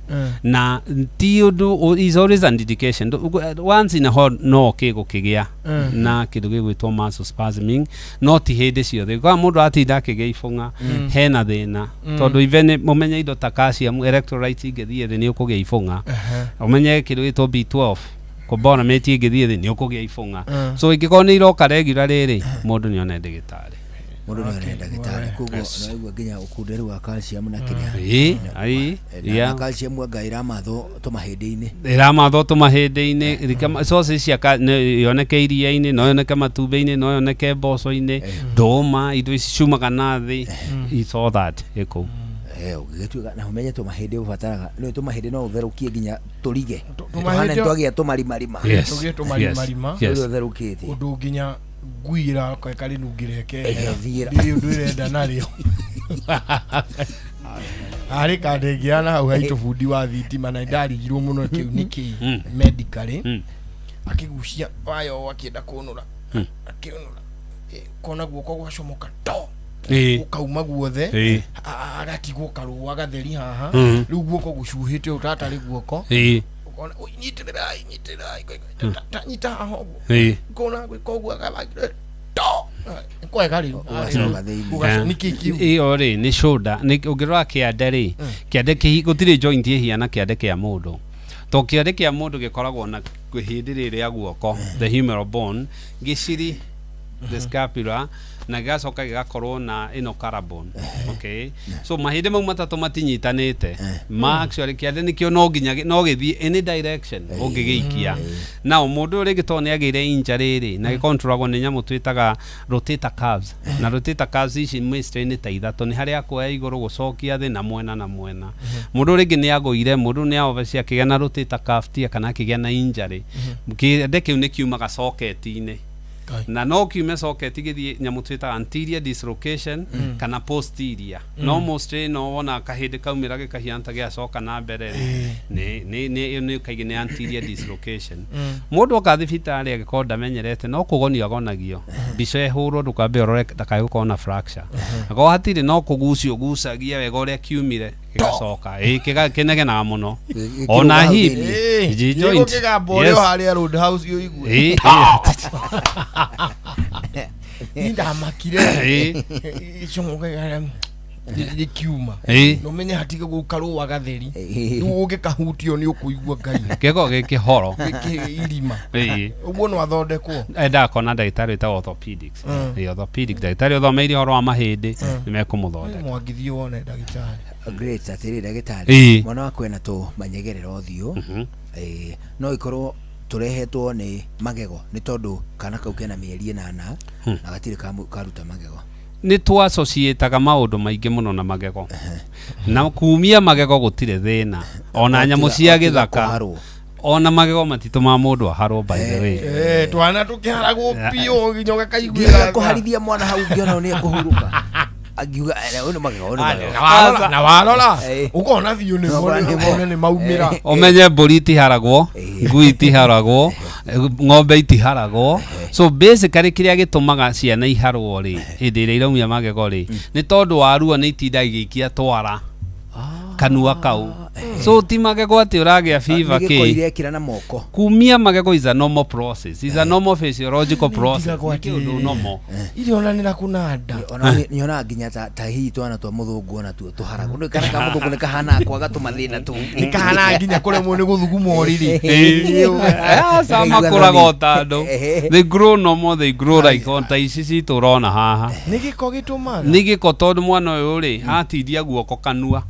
Na ti ũndũ, is always an indication. Once in a while no kĩgũkĩgĩa na kĩndũ gĩgwĩtwo muscle spasming, no ti hĩndĩ ciothe. Kwa mũndũ atinda akĩgĩa ibũng'a, hena thĩna, tondũ even mũmenye indo ta calcium, electrolytes ingĩthiĩ thĩ, nĩ ũkũgĩa ibũng'a. Ũmenye kĩndũ gĩtwo B12 cobalamin ĩngĩthiĩ thĩ, nĩ ũkũgĩa ibũng'a. So ingĩkorwo nĩ iroka regular rĩrĩ, mũndũ nĩ one ndagĩtarĩ. Mũndũ nĩ one ndagĩtarĩ. Koguo naigua nginya ũkunderu wa calcium na kĩrĩa Ĩĩ, ĩĩ, na calcium anga ĩramathwo tũmahĩndĩ-inĩ. Ĩramathwo tũmahĩndĩ-inĩ. Sources cia yoneke iria-inĩ, no yoneke matumbĩ-inĩ, no yoneke mboco-inĩ, ndũma, indo ici ciumaga na thĩ. It's all that ĩkũu. Ũgĩgĩtuĩka na ũmenye tũmahĩndĩ ũbataraga nĩ tũmahĩndĩ, no ũtherũkie nginya tũrige tũmahĩndĩ- tũhane twagĩa tũmarimarima. Tũgĩe tũmarimarima. Ũrĩa ũtherũkĩtie. Ũndũ nginya ngui ĩraroka ĩkarĩnungĩra ĩkehera. Ĩgethiĩra. Ndĩrĩ ũndũ ĩrenda narĩo. Harĩ kandĩngĩana na hau haitũ bundi wa thitima, na ndarigirwo mũno kĩu nĩ kĩĩ medically, akĩgucia waya ũũ akĩenda kũnũra, akĩũnũra, kona guoko gwacomoka to gũkauma guothe. Agatigwo karũa gatheri haha. Rĩu guoko gũcuhĩte ũũ tatarĩ guoko. Ũkona, "Ui, nyitĩrĩrai, nyitĩrĩrai, nyita haha ũguo." Ngona gwĩka ũguo agabangire to kwega rĩu. Ũgacoka thĩinĩ. Nĩkĩ kĩu? Ĩyo rĩ nĩ shoulder. Nĩ ũngĩrora kĩande rĩ, kĩande gũtirĩ joint ĩhiana kĩande kĩa mũndũ, to kĩande kĩa mũndũ gĩkoragwo na ihĩndĩ rĩrĩ rĩa guoko, the humeral bone, gĩciri, the scapula, na gĩgacoka gĩgakorwo na ĩno collarbone. Okay, so mahĩndĩ mau matatũ matinyitanĩte. Ma actually kĩande nĩkĩo no nginya no gĩthiĩ any direction ũngĩgĩikia. Now mũndũ ũyũ rĩngĩ tondũ nĩ agĩire injury rĩ, na gĩkontrolagwo nĩ nyamũ twĩtaga rotator cuffs, na rotator cuffs ici mostly nĩ ta ithatũ, nĩ harĩa kuoya igũrũ, gũcokia thĩ, na mwena na mwena. Mũndũ ũyũ rĩngĩ nĩ agũire, mũndũ nĩ obviously akĩgĩa na rotator cuff tear kana akĩgĩa na injury, kĩande kĩu nĩ kiumaga socket-inĩ, na no kiume socket gĩthiĩ nyamũ twĩtaga anterior dislocation kana posterior. No mostly no wona kahĩndĩ kaumĩra gĩkahiana ta gĩacoka na mbere rĩ, nĩ kaingĩ nĩ anterior dislocation. Mũndũ oka thibitarĩ angĩkorwo ndamenyerete, no kũgonio agonagio mbica ĩhũrwo, ndũkambe ũrore ndakae gũkorwo na fracture. Akorwo hatirĩ, no kũgucio ũgucagia wega ũrĩa kiumire gĩgacoka. Ĩ kĩnegenaga mũno ona hau hip thĩinĩ. G joint. Gĩgamba ũrĩa harĩa Roadhouse ũigue. Ni ndamakire. Icomoka gĩkiuma. Na ũmenye hatige gũkarũa gatheri. Rĩu ũngĩkahutio nĩ ũkũigua Ngai. Gĩkoragwo gĩ kĩhoro. Gĩkĩ irima. Ũguo no athondekwo. Endaga kuona ndagĩtarĩ wĩtagwo orthopedics. Ĩ orthopedic ndagĩtarĩ ũthomeire ũhoro wa mahĩndĩ, nĩ mekũmũthondeka. Mwangithio wone ndagĩtarĩ. Great, atĩrĩ ndagĩtarĩ, mwana waku ena tũmanyegerera ũthiũ, no ikorwo Tũrehetwo nĩ magego nĩ tondũ kana kau kena mĩeri 8 na gatirĩ karuta magego. Nĩ twassociataga maũndũ maingĩ mũno na magego, na kumia magego gũtirĩ thĩna, ona nyamũ cia gĩthaka, ona magego matitũmaga mũndũ aharwo, by the way. Twana tũkĩharagwo biũ nginya ũgakaiguĩra. Kũharithia mwana hau ngĩona nĩ ekũhurũka, angiuga ũyũ nĩ magego, ũyũ nĩ magego. Na warora ũkona biũ nĩ maumĩra. Ũmenye mbũri itiharagwo, ngui itiharagwo, ng'ombe itiharagwo. So basically kĩrĩa gĩtũmaga ciana iharwo rĩ, hĩndĩ ĩrĩa iraumia magego rĩ, nĩ tondũ wa ruo, nĩ itinda igĩikia twara kanua kau. So ti magego atĩ ũragĩa fever. Nĩ gĩko irekĩra na moko. Kumia magego is a normal process, is a normal physiological process. Nĩ kĩũndũ normal. Irionanĩra kũnanda. Ona nyonaga nginya ta hihi twana twa mũthũngũ ona tuo tũharagwo. Nĩ kana ka mũthũngũ nĩ kahana kwaga tũmathĩna tũu. Nĩ kahana nginya kũremwo nĩ gũthuguma ũrĩrĩ. Aca, makũraga o ta andũ. They grow normal, they grow like on ta ici citũ ũrona haha. Nĩ gĩko gĩtũmaga. Nĩ gĩko, tondũ mwana ũyũ rĩ, atindia guoko kanua,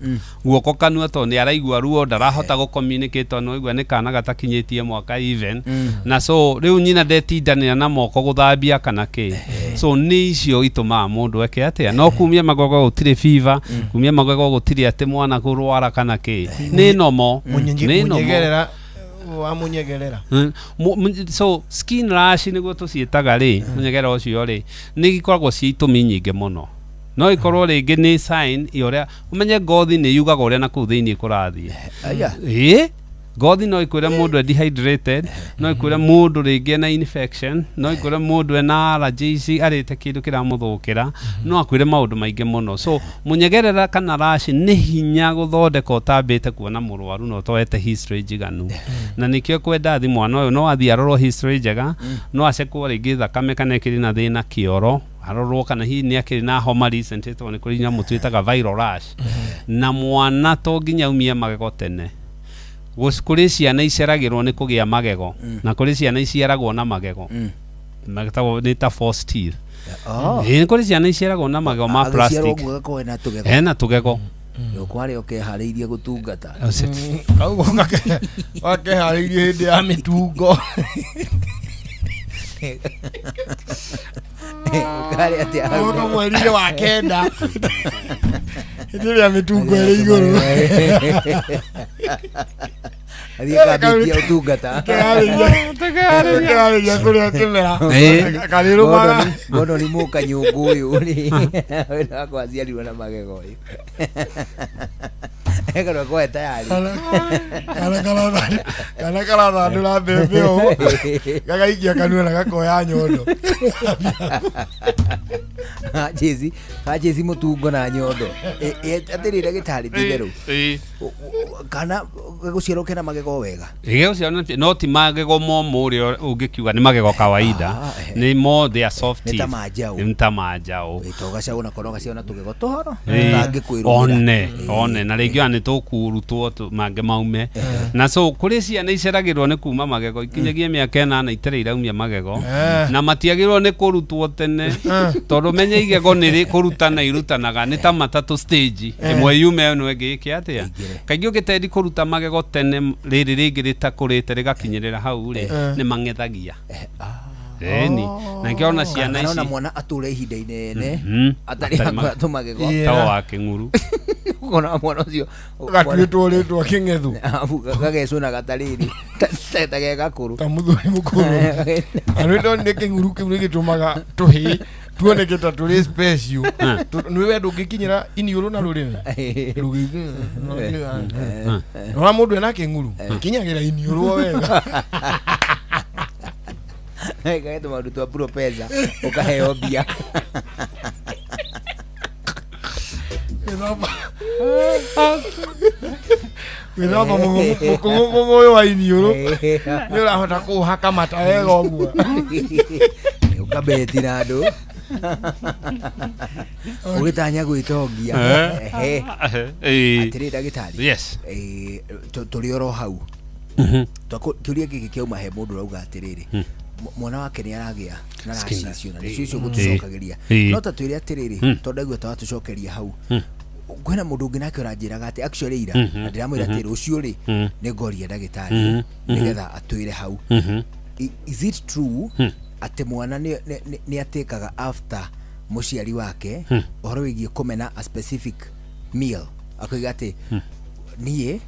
guoko kanua, tondũ nĩ araigua ruo, ndarahota gũ communicate, tondũ nĩwaigua nĩ kana gatakinyĩtie mwaka even. Na so rĩu nyina ndetindanĩra na moko gũthambia kana kĩ. So nĩ icio itũmaga mũndũ eke atĩa. No kumia magego gũtirĩ fever, kumia magego gũtirĩ atĩ mwana kũrwara kana kĩ. Nĩ normal, nĩ normal. Mũnyegerera wa mũnyegerera. So skin rash nĩguo tũciĩtaga rĩ, mũnyegera ũcio rĩ, nĩ ikoragwo ciĩ itũmi nyingĩ mũno. No ikorwo rĩngĩ nĩ sign ya ũrĩa ũmenye ngothi nĩ yugaga ũrĩa na kũu thĩinĩ kũrathiĩ. Aya. Ĩĩ, ngothi no ĩkwĩre mũndũ e dehydrated, no ĩkwĩre mũndũ rĩngĩ ena infection, no ĩkwĩre mũndũ ena allergies, arĩte kĩndũ kĩramũthũkĩra, no akwĩre maũndũ maingĩ mũno. So mũnyegerera kana rash nĩ hinya gũthondeka ũtambĩte kuona mũrwaru na ũtoete history njiganu. Na nĩkĩo kwenda thi mwana ũyũ no athiĩ arorwo history njega, no acekwo rĩngĩ thakame kana ĩkĩrĩ na thĩna kĩoro, arorwo kana hihi nĩ akĩrĩ na homa recent, tondũ nĩ kũrĩ nyamũ twĩtaga viral rash. Na mwana to nginya aumie magego tene. Kũrĩ ciana iceragĩrwo nĩ kũgĩa magego, na kũrĩ ciana iciaragwo na magego metagwo nĩ ta false teeth. Ĩĩ, nĩ kũrĩ ciana iciaragwo na magego ma Agĩciarwo plastic. ũguo gakorwo ena tũgego. Ena tũgego. Kwarĩ ũkeharĩirie gũtungata. Kau wakeharĩirie hĩndĩ ya mĩtungo. Karĩ atĩa hau? Mũndũ mweri-inĩ wa 9 hĩndĩ ĩrĩa mĩtungo ĩrĩ igũrũ. Athiĩ kambĩtie ũtungata. Keharĩria kũrĩa kĩmera karĩrũmaga. Ngono nĩ mũkanyũngũ ũyũ rĩ, wakwa aciarirwo na magego ũyũ. Ekorwo kwa tayari. Kana karathandũra mbembe ũũ, gagaikia kanua na gakoya nyondo. Hachezi, hachezi mũtungo na nyondo. Atĩrĩ ndagĩtarĩ, ti itherũ. Kana gũciarwo kena magego wega. Igego ciana no ti magego momũ ũrĩa ũngĩkiuga nĩ magego kawaida, nĩ mo they are soft Nĩ ta teeth. ma njaũ. Nĩ ta ma njaũ. To gacaũ nako no gaciarwo na tũgego tũhoro. Tũtangĩkwĩrũmĩra. One na rĩngĩ ona nĩ tũkũrutwo mangĩ maume. Na so kũrĩ ciana iceragĩrwo nĩ kuma magego ikinyagia mĩaka 8 itarĩ iraumia magego, na matiagĩrĩirwo nĩ kũrutwo tene, tondũ menye igego nĩ kũrutana irutanaga nĩ ta matatũ stage, ĩmwe yume ĩno ĩngĩ ĩke atĩa. Kaingĩ ũngĩtendi kũruta magego tene, rĩrĩ rĩngĩ rĩtakũrĩte rĩgakinyĩrĩra hau rĩ, nĩ mang'ethagia. Ĩni na nĩkĩo ona ciana Kana ona ici mwana atũre ihinda inene atarĩ Atarĩ akora tũmagego. Ta wa kĩng'uru. Ũkona mwana ũcio Gatuĩtwo rĩtwa kĩng'ethu. Abu gagecwo na gatarĩrĩ ta ge gakũrũ. Ta mũthuri mũkũrũ. Na nĩ ndonire kĩng'uru kĩu nĩ gĩtũmaga tũhĩ tuoneke ta tũrĩ special. Nĩ we ndũngĩkinyĩra iniũrũ na rũrĩmĩ. Nona mũndũ ena kĩng'uru kinyagĩra iniũrũ o wega. Gagetwo maũndũ twa profesa ũkaheo mbia. Gwĩthamba mũkũngũ ũyũ wa iniũrũ nĩ ũrahota kũũhaka mata wega ũguo. Ũkabeti na andũ ũgĩtanya gwĩtongia. Ehe. Atĩrĩ ndagĩtarĩ. Yes. Tũrĩ oro hau. Kĩũria gĩkĩ kĩauma he mũndũ ũrauga atĩrĩrĩ, mwana wake nĩ aragĩa na Skin raci icio na rash. nĩcio icio gũtũcokagĩria. No ta twĩre atĩrĩrĩ, tondũ ndaigua ta watũcokeria hau. Kwĩna mũndũ ũngĩ nake ũranjĩraga atĩ actually ira na ndĩramwĩra atĩ rũciũ rĩ nĩ ngoria ndagĩtarĩ nĩgetha atwĩre hau. Is it true atĩ mwana nĩ atĩkaga after mũciari wake ũhoro wĩgiĩ kũmena a specific meal, akoiga atĩ niĩ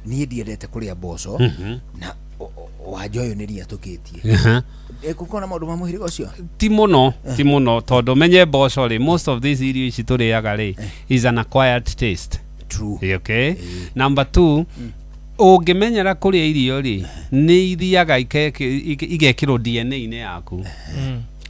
ndiendete kũrĩa mboco na wanja ũyũ nĩ ria tũkĩtie? Gũkorwo na maũndũ ma mũhĩrĩga ũcio? Ti mũno, ti mũno, tondũ menye mboco rĩ, most of these irio ici tũrĩaga rĩ is an acquired taste. True. Okay, number two, ũngĩmenyera kũrĩa irio rĩ, nĩ ithiaga igekĩrwo DNA-inĩ yaku,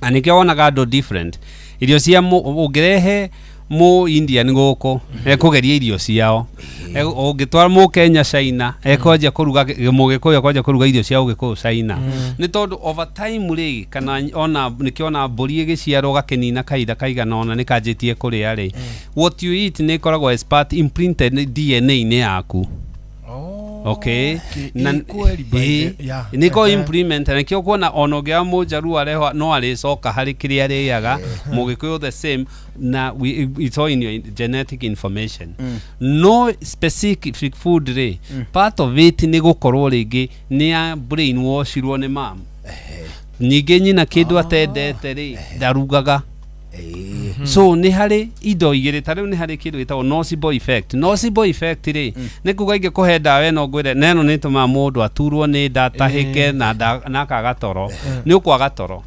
na nĩkĩo wonaga andũ different. Irio cia ũngĩrehe mũ Indian gũkũ, ekũgeria irio ciao. Ũngĩtwara mũ Kenya China, ekwanjia kũruga mũgĩkũyũ, ekwanjia kũruga irio cia ũgĩkũyũ China, nĩ tondũ over time rĩ, kana ona nĩkĩo ona mbũri ĩgĩciarwo gakĩnina kahinda kaigana ona nĩ kanjĩtie kũrĩa rĩ, what you eat nĩ ĩkoragwo as part imprinted DNA-inĩ yaku, okay? Na Ĩ, kweli, by yeah. Nĩko implement, na nĩkĩo kuona ona ũngĩoya mũnjaruo arehwo no arĩcoka harĩ kĩrĩa arĩaga, mũgĩkũyũ the same, na it's all in your genetic information. No specific food rĩ, part of it nĩ gũkorwo rĩngĩ nĩ ya brain washirwo nĩ mam. Ningĩ nyina kĩndũ atendete rĩ, ndarugaga. So nĩ harĩ indo igĩrĩ, ta rĩu nĩ harĩ kĩndũ gĩtagwo nocebo effect. Nocebo effect rĩ, nĩ kuga ingĩkũhe ndawa ĩno, ngwĩre na ĩno nĩ ĩtũmaga mũndũ aturwo nĩ nda, atahĩke na akaga toro, nĩ ũkwaga toro.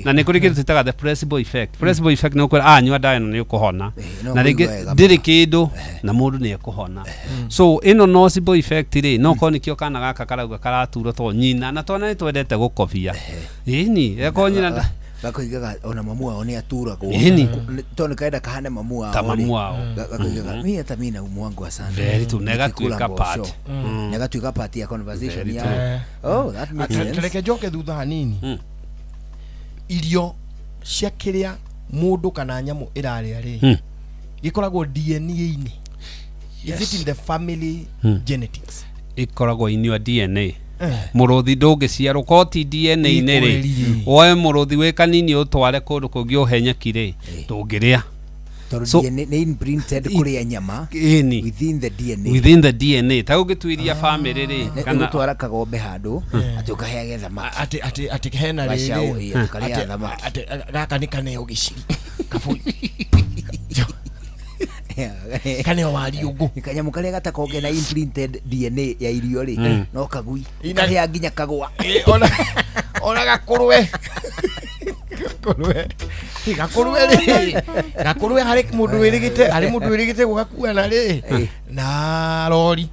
Na nĩ kũrĩ kĩndũ twĩtaga the placebo effect. Placebo effect nĩ ũkwĩra, ah, nyua ndawa ĩno nĩ ũkũhona, no na rĩngĩ kũigua wega. Ndĩrĩ kĩndũ na mũndũ nĩ ekũhona. So ĩno nocebo effect rĩ, no korwo nĩkĩo kana gaka karauga karaturwo to nyina, na twana nĩ twendete gũkobia, ĩni eko nyina Gakoigaga ona mamu wao nĩ aturagwo. Ĩni. Tondũ kaenda kahane mamu wao Ta rĩ. mamu wao. Gakoigaga mi hata mi naumwangwa sana Very true. Na nikikula ĩgatuĩka mboco." part. Na ĩgatuĩka part ya conversation Very ya true. Oh, that makes sense. Reke njoke thutha hanini. Irio cia kĩrĩa mũndũ kana nyamũ ĩrarĩa rĩ, gĩkoragwo DNA-inĩ? Is it in the family genetics? Ĩkoragwo in your DNA. Mũrũthi ndũngĩciarwo ko ti DNA-inĩ rĩ. Ĩkwĩrire. Woe mũrũthi wĩ kanini ũtware kũndũ kũngĩ ũhe nyeki rĩ, ndũngĩrĩa. Tondũ DNA nĩ imprinted kũrĩa nyama. Ĩni. Within the DNA. Within the DNA. Ta ũngĩtuiria famĩlĩ rĩ, Nĩ kana ũgũtwara kagombe handũ atĩ ũkaheage thamaki. Atĩ hena Gacau, rĩrĩ ĩ, atĩ karĩaga thamaki. Atĩ gaka nĩ kaneo gĩciri kabũi kaneo wariũngũ. Kanyamũ karĩa gatakonge na imprinted DNA ya irio rĩ, no kagui. Karĩa nginya kagwa. Ona gakũrwe, gakũrwe. Ĩ, gakũrwe rĩ, gakũrwe harĩ mũndũ wĩrĩgĩte, harĩ mũndũ wĩrĩgĩte gũgakua na rĩ na rori,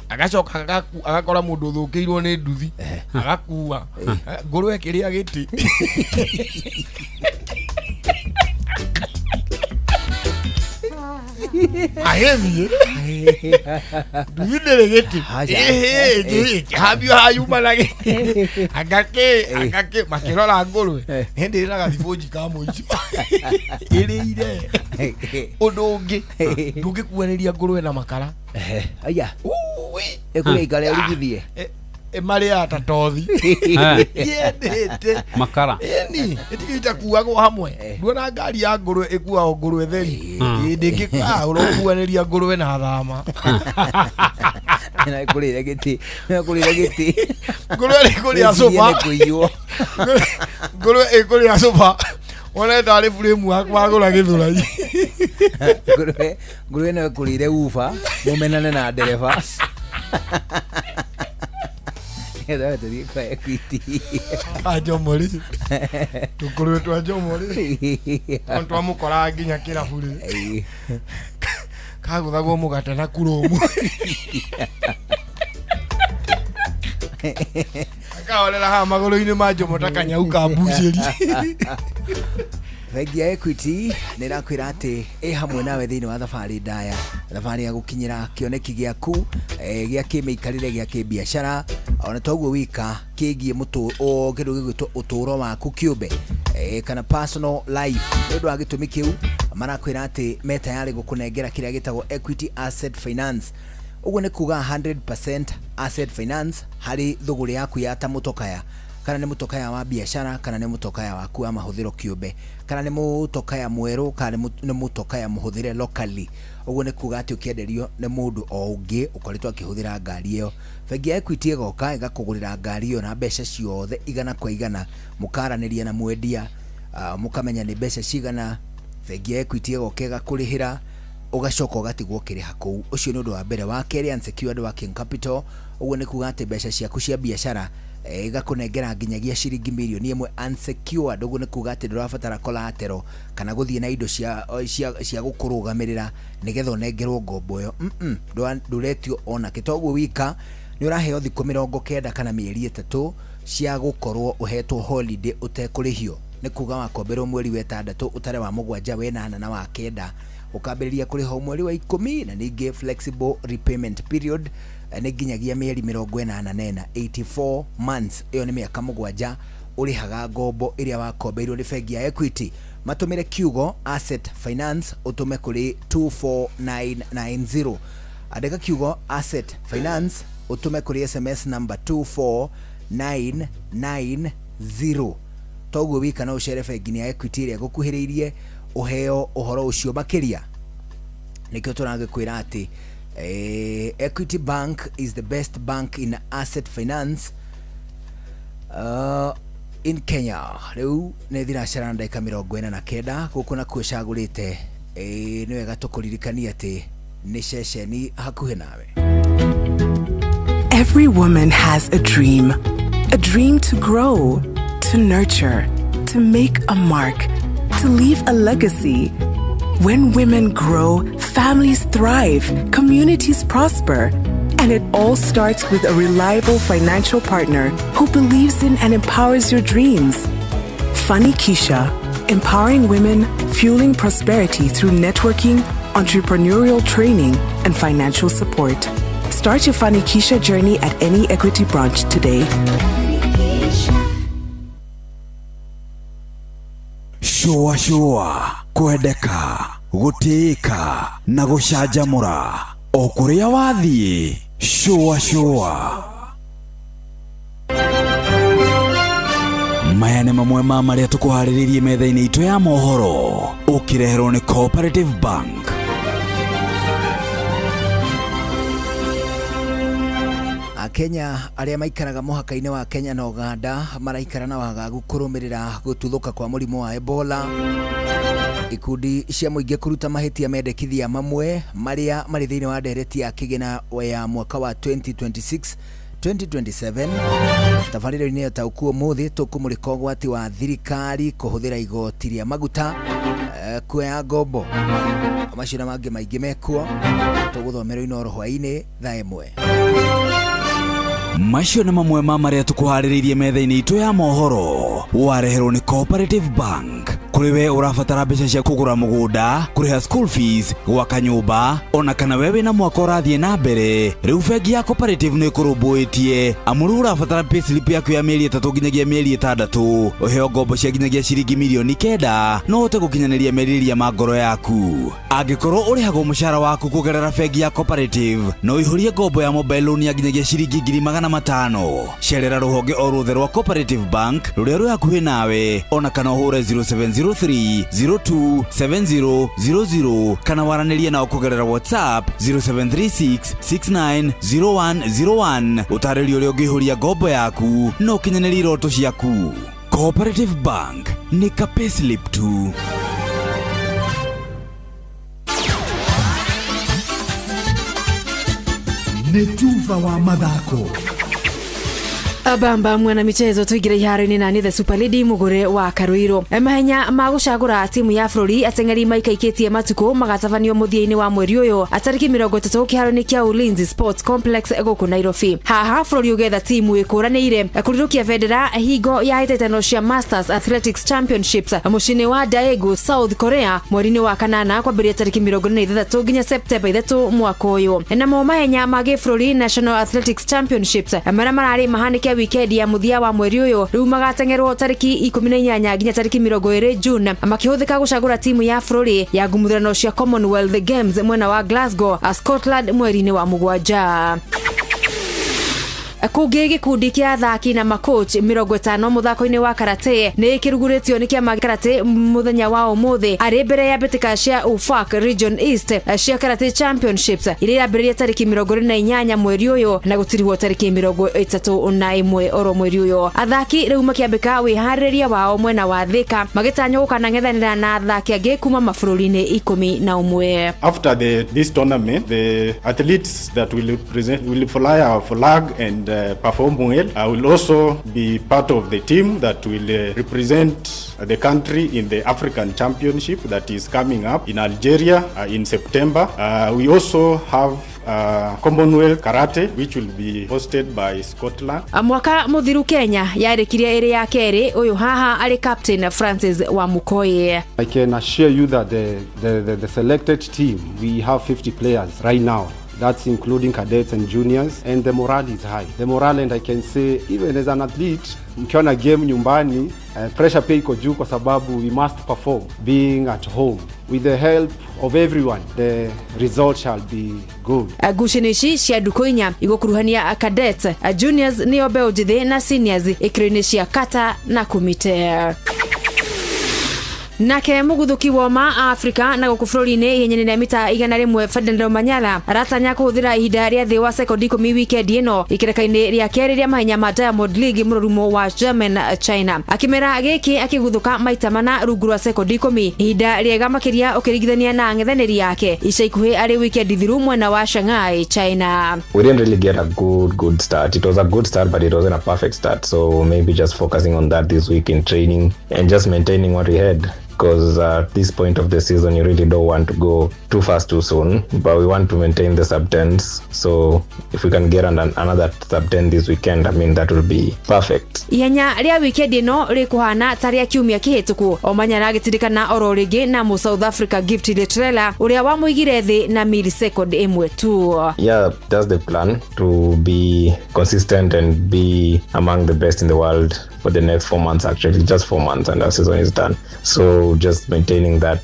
agacoka agakora mũndũ ũthũkĩirwo nĩ nduthi agakua ngũrwe ĩkĩrĩa gĩtĩ. Ahĩthiĩ nduthi ndĩrĩ gĩtĩ. Aca. Ĩkĩhambio hayuma na gĩtĩ, angakĩ makĩrora ngũrwe hĩndĩ ĩna gathibũnji ka mũico ĩrĩire. Ũndũ ũngĩ, ndũngĩkuanĩria ngũrwe na makara. Aya ĩkũrĩa ikara ĩrugithie. Ĩmarĩaga ta tothi yendete. Makara. Ĩni ĩtige itakuagwo hamwe. Nduona ngari ya ngũrwe ĩkuagwo ngũrwe theri? Ĩ, ndĩngĩ ũrokuanĩria ngũrwe na thama. Na ĩkũrĩre gĩtĩ, na ĩkũrĩre gĩtĩ. Ngũrwe nĩ kũrĩa Wĩcirie cuba. nĩ kũiywo. Ngũrwe ĩkũrĩa cuba wone tarĩ burĩmu wagũra gĩthũrai. Ngũrwe no ĩkũrĩre uba mũmenane na ndereba. Nĩgetha tũthiĩ kwa Equity. A Njomo rĩ, tũkũrwe twa Njomo rĩ, tondũ twamũkoraga nginya kĩrabu rĩ, kagũthagwo mũgate na kuromu, akahorera haha magũrũ-inĩ ma Njomo ta kanyau ka mbucĩri. Bengi ya Equity nĩ ĩrakwĩra atĩ ĩ hamwe nawe thĩinĩ wa thabarĩ ndaya, thabarĩ ya gũkinyĩra kĩoneki gĩaku gĩa kĩmĩikarĩre, gĩa kĩbiacara, ona toguo wika kĩgiĩ kĩndũ gĩgwĩtwo ũtũũro waku kĩũmbe, kana personal life. Nĩ ũndũ wa gĩtũmi kĩu marakwĩra atĩ me tayarĩ gũkũnengera kĩrĩa gĩtagwo Equity Asset Finance. Ũguo nĩ kuga 100% asset finance harĩ thũgũrĩ yaku ya ta mũtokaya. Kana nĩ mũtokaya wa biacara, kana nĩ mũtokaya waku wa mahũthĩro kĩũmbe, kana nĩ mũtokaya mwerũ, kana nĩ mũtokaya mũhũthĩre locally. Ũguo nĩ kuga atĩ ũkĩenderio nĩ mũndũ o ũngĩ ũkoretwo akĩhũthĩra ngari ĩyo, bengi ya Equity ĩgoka ĩgakũgũrĩra ngari ĩyo na mbeca ciothe igana kwa igana. Mũkaranĩria na mwendia, mũkamenya nĩ mbeca cigana. Bengi ya Equity ĩgoka ĩgakũrĩhĩra, ũgacoka ũgatigwo ũkĩrĩha kũu. Ũcio nĩ ũndũ wa mbere. Wa kerĩ, unsecured working capital. Ũguo nĩ kuga atĩ mbeca ciaku cia biacara ĩgakũnengera nginyagia ciringi mirioni 1 unsecured. Ũguo nĩ kuga atĩ ndũrabatara collateral kana gũthiĩ na indo cia gũkũrũgamĩrĩra nĩgetha ũnengerwo ngombo ĩyo. Ndũretio onakĩ. Toguo wika, nĩ ũraheo thikũ 90 kana mĩeri 3 cia gũkorwo ũhetwo holiday ũtekũrĩhio. Nĩ kuga wakomberwo mweri wa ĩtandatũ, ũtare wa mũgwanja, wa ĩnana na wa kenda, ũkambĩrĩria kũrĩha mweri wa 10. Na ningĩ flexible repayment period, nĩ nginyagia mĩeri 84, 84 months. Ĩyo nĩ mĩaka 7 ũrĩhaga ngombo ĩrĩa wakombeirwo nĩ bengi ya Equity. Matũmĩre kiugo asset finance, ũtũme kũrĩ 24990. Andĩka kiugo asset finance, ũtũme kũrĩ SMS number 24990. Toguo wika, no ũcere bengi-inĩ ya Equity ĩrĩa ĩgũkuhĩrĩirie ũheo ũhoro ũcio makĩria. Nĩkĩo tũragĩkwĩra atĩ Equity Bank is the best bank in asset finance in Kenya. Rĩu nĩ thinacara na ndagĩka 49 gũkũ nakuo cagũrĩte. Nĩ wega tũkũririkanie atĩ nĩ ceceni hakuhĩ nawe. Every woman has a dream. A dream to grow, to nurture, to make a mark, to leave a legacy. When women grow, families thrive, communities prosper. And it all starts with a reliable financial partner who believes in and empowers your dreams. Fanikisha, empowering women, fueling prosperity through networking, entrepreneurial training, and financial support. Start your Fanikisha journey at any Equity branch today. Shũa shũa, kwendeka, gũtĩĩka na gũcanjamũra o kũrĩa wathiĩ. Shũa shũa, maya nĩ mamwe ma marĩa tũkũharĩrĩirie metha-inĩ itũ ya mohoro, ũkĩreherwo nĩ Cooperative Bank. Akenya arĩa maikaraga mũhaka-inĩ wa Kenya na Uganda maraikara na wagagu kũrũmĩrĩra gũtuthũka kwa mũrimũ wa Ebola. Ikundi cia mũingĩ kũruta mahĩtia mendekithia mamwe marĩa marĩ thĩinĩ wa ndereti ya kĩgĩna ya mwaka wa 2026 2027. Tabarĩra-inĩ ya taũku ũmũthĩ, tũkũmũrĩka ũgwati wa thirikari kũhũthĩra igoti rĩa maguta kuoya ngombo. Macio na mangĩ maingĩ mekuo, tũgũthomerwo Inoro hwaĩ-inĩ thaa 1. Macio nĩ mamwe ma marĩa tũkũharĩrĩirie metha-inĩ itũ ya mohoro, wareherwo nĩ Cooperative Bank. Kũrĩ we ũrabatara mbeca cia kũgũra mũgũnda, kũrĩha school fees, gwaka nyũmba, ona kana we wĩna mwaka ũrathiĩ na mbere, rĩu bengi ya Cooperative nĩ ĩkũrũmbũĩtie. Amu rĩu ũrabatara payslip yaku ya mĩeri 3 nginyagia mĩeri 6, ũheo ngombo cia nginyagia ciringi mirioni 9 no ũhote gũkinyanĩria merirĩria ma ngoro yaku. Angĩkorwo ũrĩhagwo mũcara waku kũgerera bengi ya Cooperative, no ũihũrie ngombo ya mobile loan ya nginyagia ciringi 500,000. Cerera rũhonge o ruothe rwa Cooperative Bank rũrĩa rwĩ hakuhĩ nawe, ona kana ũhũre 0703 027000, kana waranĩrie nao kũgerera WhatsApp 0736 690101, ũtarĩrie ũrĩa ũngĩihũria ngombo yaku na ũkinyanĩrie iroto ciaku. Cooperative Bank, nĩ ka payslip tu. Nĩ tuba wa mathako. Bamba mwana michezo, tuingire iharo-inĩ nani the super lady Mugure wa Karuiro. Mahenya ma gũcagũra timu ya bũrũri ateng'eri maikaikĩtie matukũ magatabanio mũthia-inĩ wa mweri ũyũ atarĩki 30 kĩharo-inĩ kĩa Ulinzi Sports Complex gũkũ Nairobi. Haha bũrũri ũgetha timu ĩkũranĩire kũrirũkia bendera hingo ya hĩtahĩtano cia Masters Athletics Championships mũciĩ-inĩ wa Daegu, South Korea, mweri-inĩ wa kanana kwambĩrĩria tarĩki 46 nginya Septemba 3 mwaka ũyũ. Namo mahenya ma gĩbũrũri National Athletics Championships marĩa mararĩ mahanĩke wikendi ya mũthia wa mweri ũyũ rĩu magateng'erwo tarĩki 18 nginya tarĩki 20 June, makĩhũthĩka gũcagũra timu ya bũrũri ya ngumuthurano cia Commonwealth Games mwena wa Glasgow, Scotland, mweri-inĩ wa mũgwanja. Kũngĩ gĩkundi kĩa athaki na macoach 50 mũthako-inĩ wa karate nĩ kĩrugũrĩtio nĩ kĩama karate mũthenya wa ũmũthĩ arĩ mbere ya mbĩtĩka cia UFAK Region East cia Karate Championships iria irambĩrĩria tarĩki 28 mweri ũyũ na gũtirihwo tarĩki 31 oro mweri ũyũ. Athaki rĩu makĩambĩka wĩharĩrĩria wao mwena wa Thika magĩtanywo gũkanang'ethanĩra na athaki angĩ kuma mabũrũri-inĩ 11. After this tournament, the athletes that will represent will fly our flag and perform well. I will also be part of the team that will represent the country in the African Championship that is coming up in Algeria in September. We also have Commonwealth Karate, which will be hosted by Scotland. Mwaka mũthiru Kenya yarĩkirie ĩrĩ ya kerĩ, ũyũ haha arĩ Captain Francis Wamukoye. I can assure you that the selected team, we have 50 players right now. That's including cadets and juniors, and the morale is high. The morale, and I can say, even as an athlete, mkiona game nyumbani, pressure pia iko juu kwa sababu we must perform being at home. With the help of everyone, the result shall be good. Ngucanio ici cia ndukũ inya igũkuruhania cadets, juniors nĩo mbeũ njĩthĩ na seniors ikĩro-inĩ cia kata na kumite. Nake mũguthũki woma Afrika na gũkũ bũrũri-inĩ ihenya-inĩ rĩa mita 100 Ferdinand Omanyala aratanya kũhũthĩra ihinda rĩa thĩ wa sekondi 10 wikendi ĩno ikereka-inĩ rĩa kerĩ rĩa mahenya ma Diamond League mũrurumo wa German China. Akĩmera gĩkĩ akĩguthũka maita mana rungu rwa sekondi 10, ihinda rĩega makĩria ũkĩringithania na ang'ethanĩri yake ica ikuhĩ arĩ wikendi thiru mwena wa Shanghai, China. We didn't really get a good start. It was a good start, but it wasn't a perfect start. So maybe just focusing on that this week in training and just maintaining what we had. Because at this point of the season, you really don't want to go too fast too soon, but we want to maintain the sub-10s. So if we can get another sub-10 this weekend, I mean, that will be perfect. Ihenya rĩa wikendi ĩno rĩkũhana ta rĩa kiumia kĩhĩtũku. Omanyala agĩtirikana oro rĩngĩ na mu South Africa Gift Letrela ũrĩa wamũigire thĩ na millisecond ĩmwe tu. Yeah, that's the plan, to be consistent and be among the best in the world for the next 4 months, actually, just 4 months, and our season is done. So just maintaining that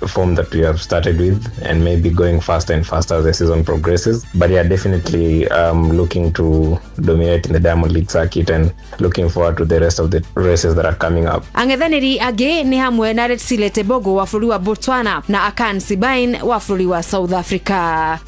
form that we have started with and maybe going faster and faster as the season progresses. But yeah, definitely looking to dominate in the Diamond League circuit and looking forward to the rest of the races that are coming up. Ang'ethanĩri angĩ nĩ hamwe na Letsile Tebogo wa bũrũri wa Botswana na Akan Sibain wa bũrũri wa South Africa.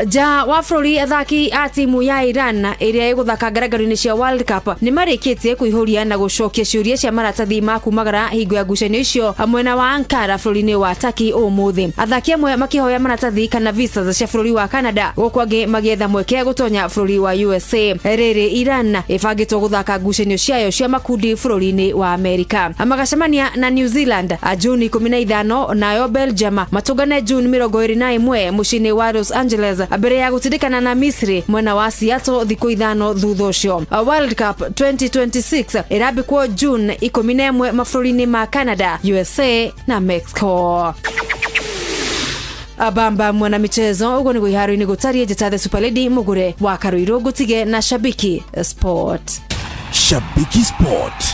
Ja wa bũrũri athaki a timu ya Iran ĩrĩa ĩgũthaka ngarangaro-inĩ cia World Cup nĩ marĩkĩtie kũihũria na gũcokia ciũria cia maratathi ma kumagara hingo ya ngucanio icio mwena wa Ankara bũrũri-inĩ wa Turkey ũmũthĩ. Athaki amwe makĩhoya maratathi kana visas cia bũrũri wa Canada gũkũ angĩ magĩetha mweke gũtonya bũrũri wa USA. Rĩrĩ Iran ĩbangĩtwo gũthaka ngucanio ciayo cia makundi bũrũri-inĩ wa Amerika. Magacemania na New Zealand Juni 15 nayo Belgium matũngane Juni 21 mũciĩ-inĩ wa Los Angeles mbere ya gũtindĩkana na Misri mwena wa Seattle thikũ 5 thutha ũcio. World Cup 2026 ĩrambĩkwo June 11 mabũrũri-inĩ ma Canada, USA na Mexico. Abamba mwana michezo ũguo nĩguo iharo-inĩ gũtariĩ. Njĩta the Super Lady Mũgũre wa Karuirũ ngũtige na Shabiki Sport. Shabiki Sport.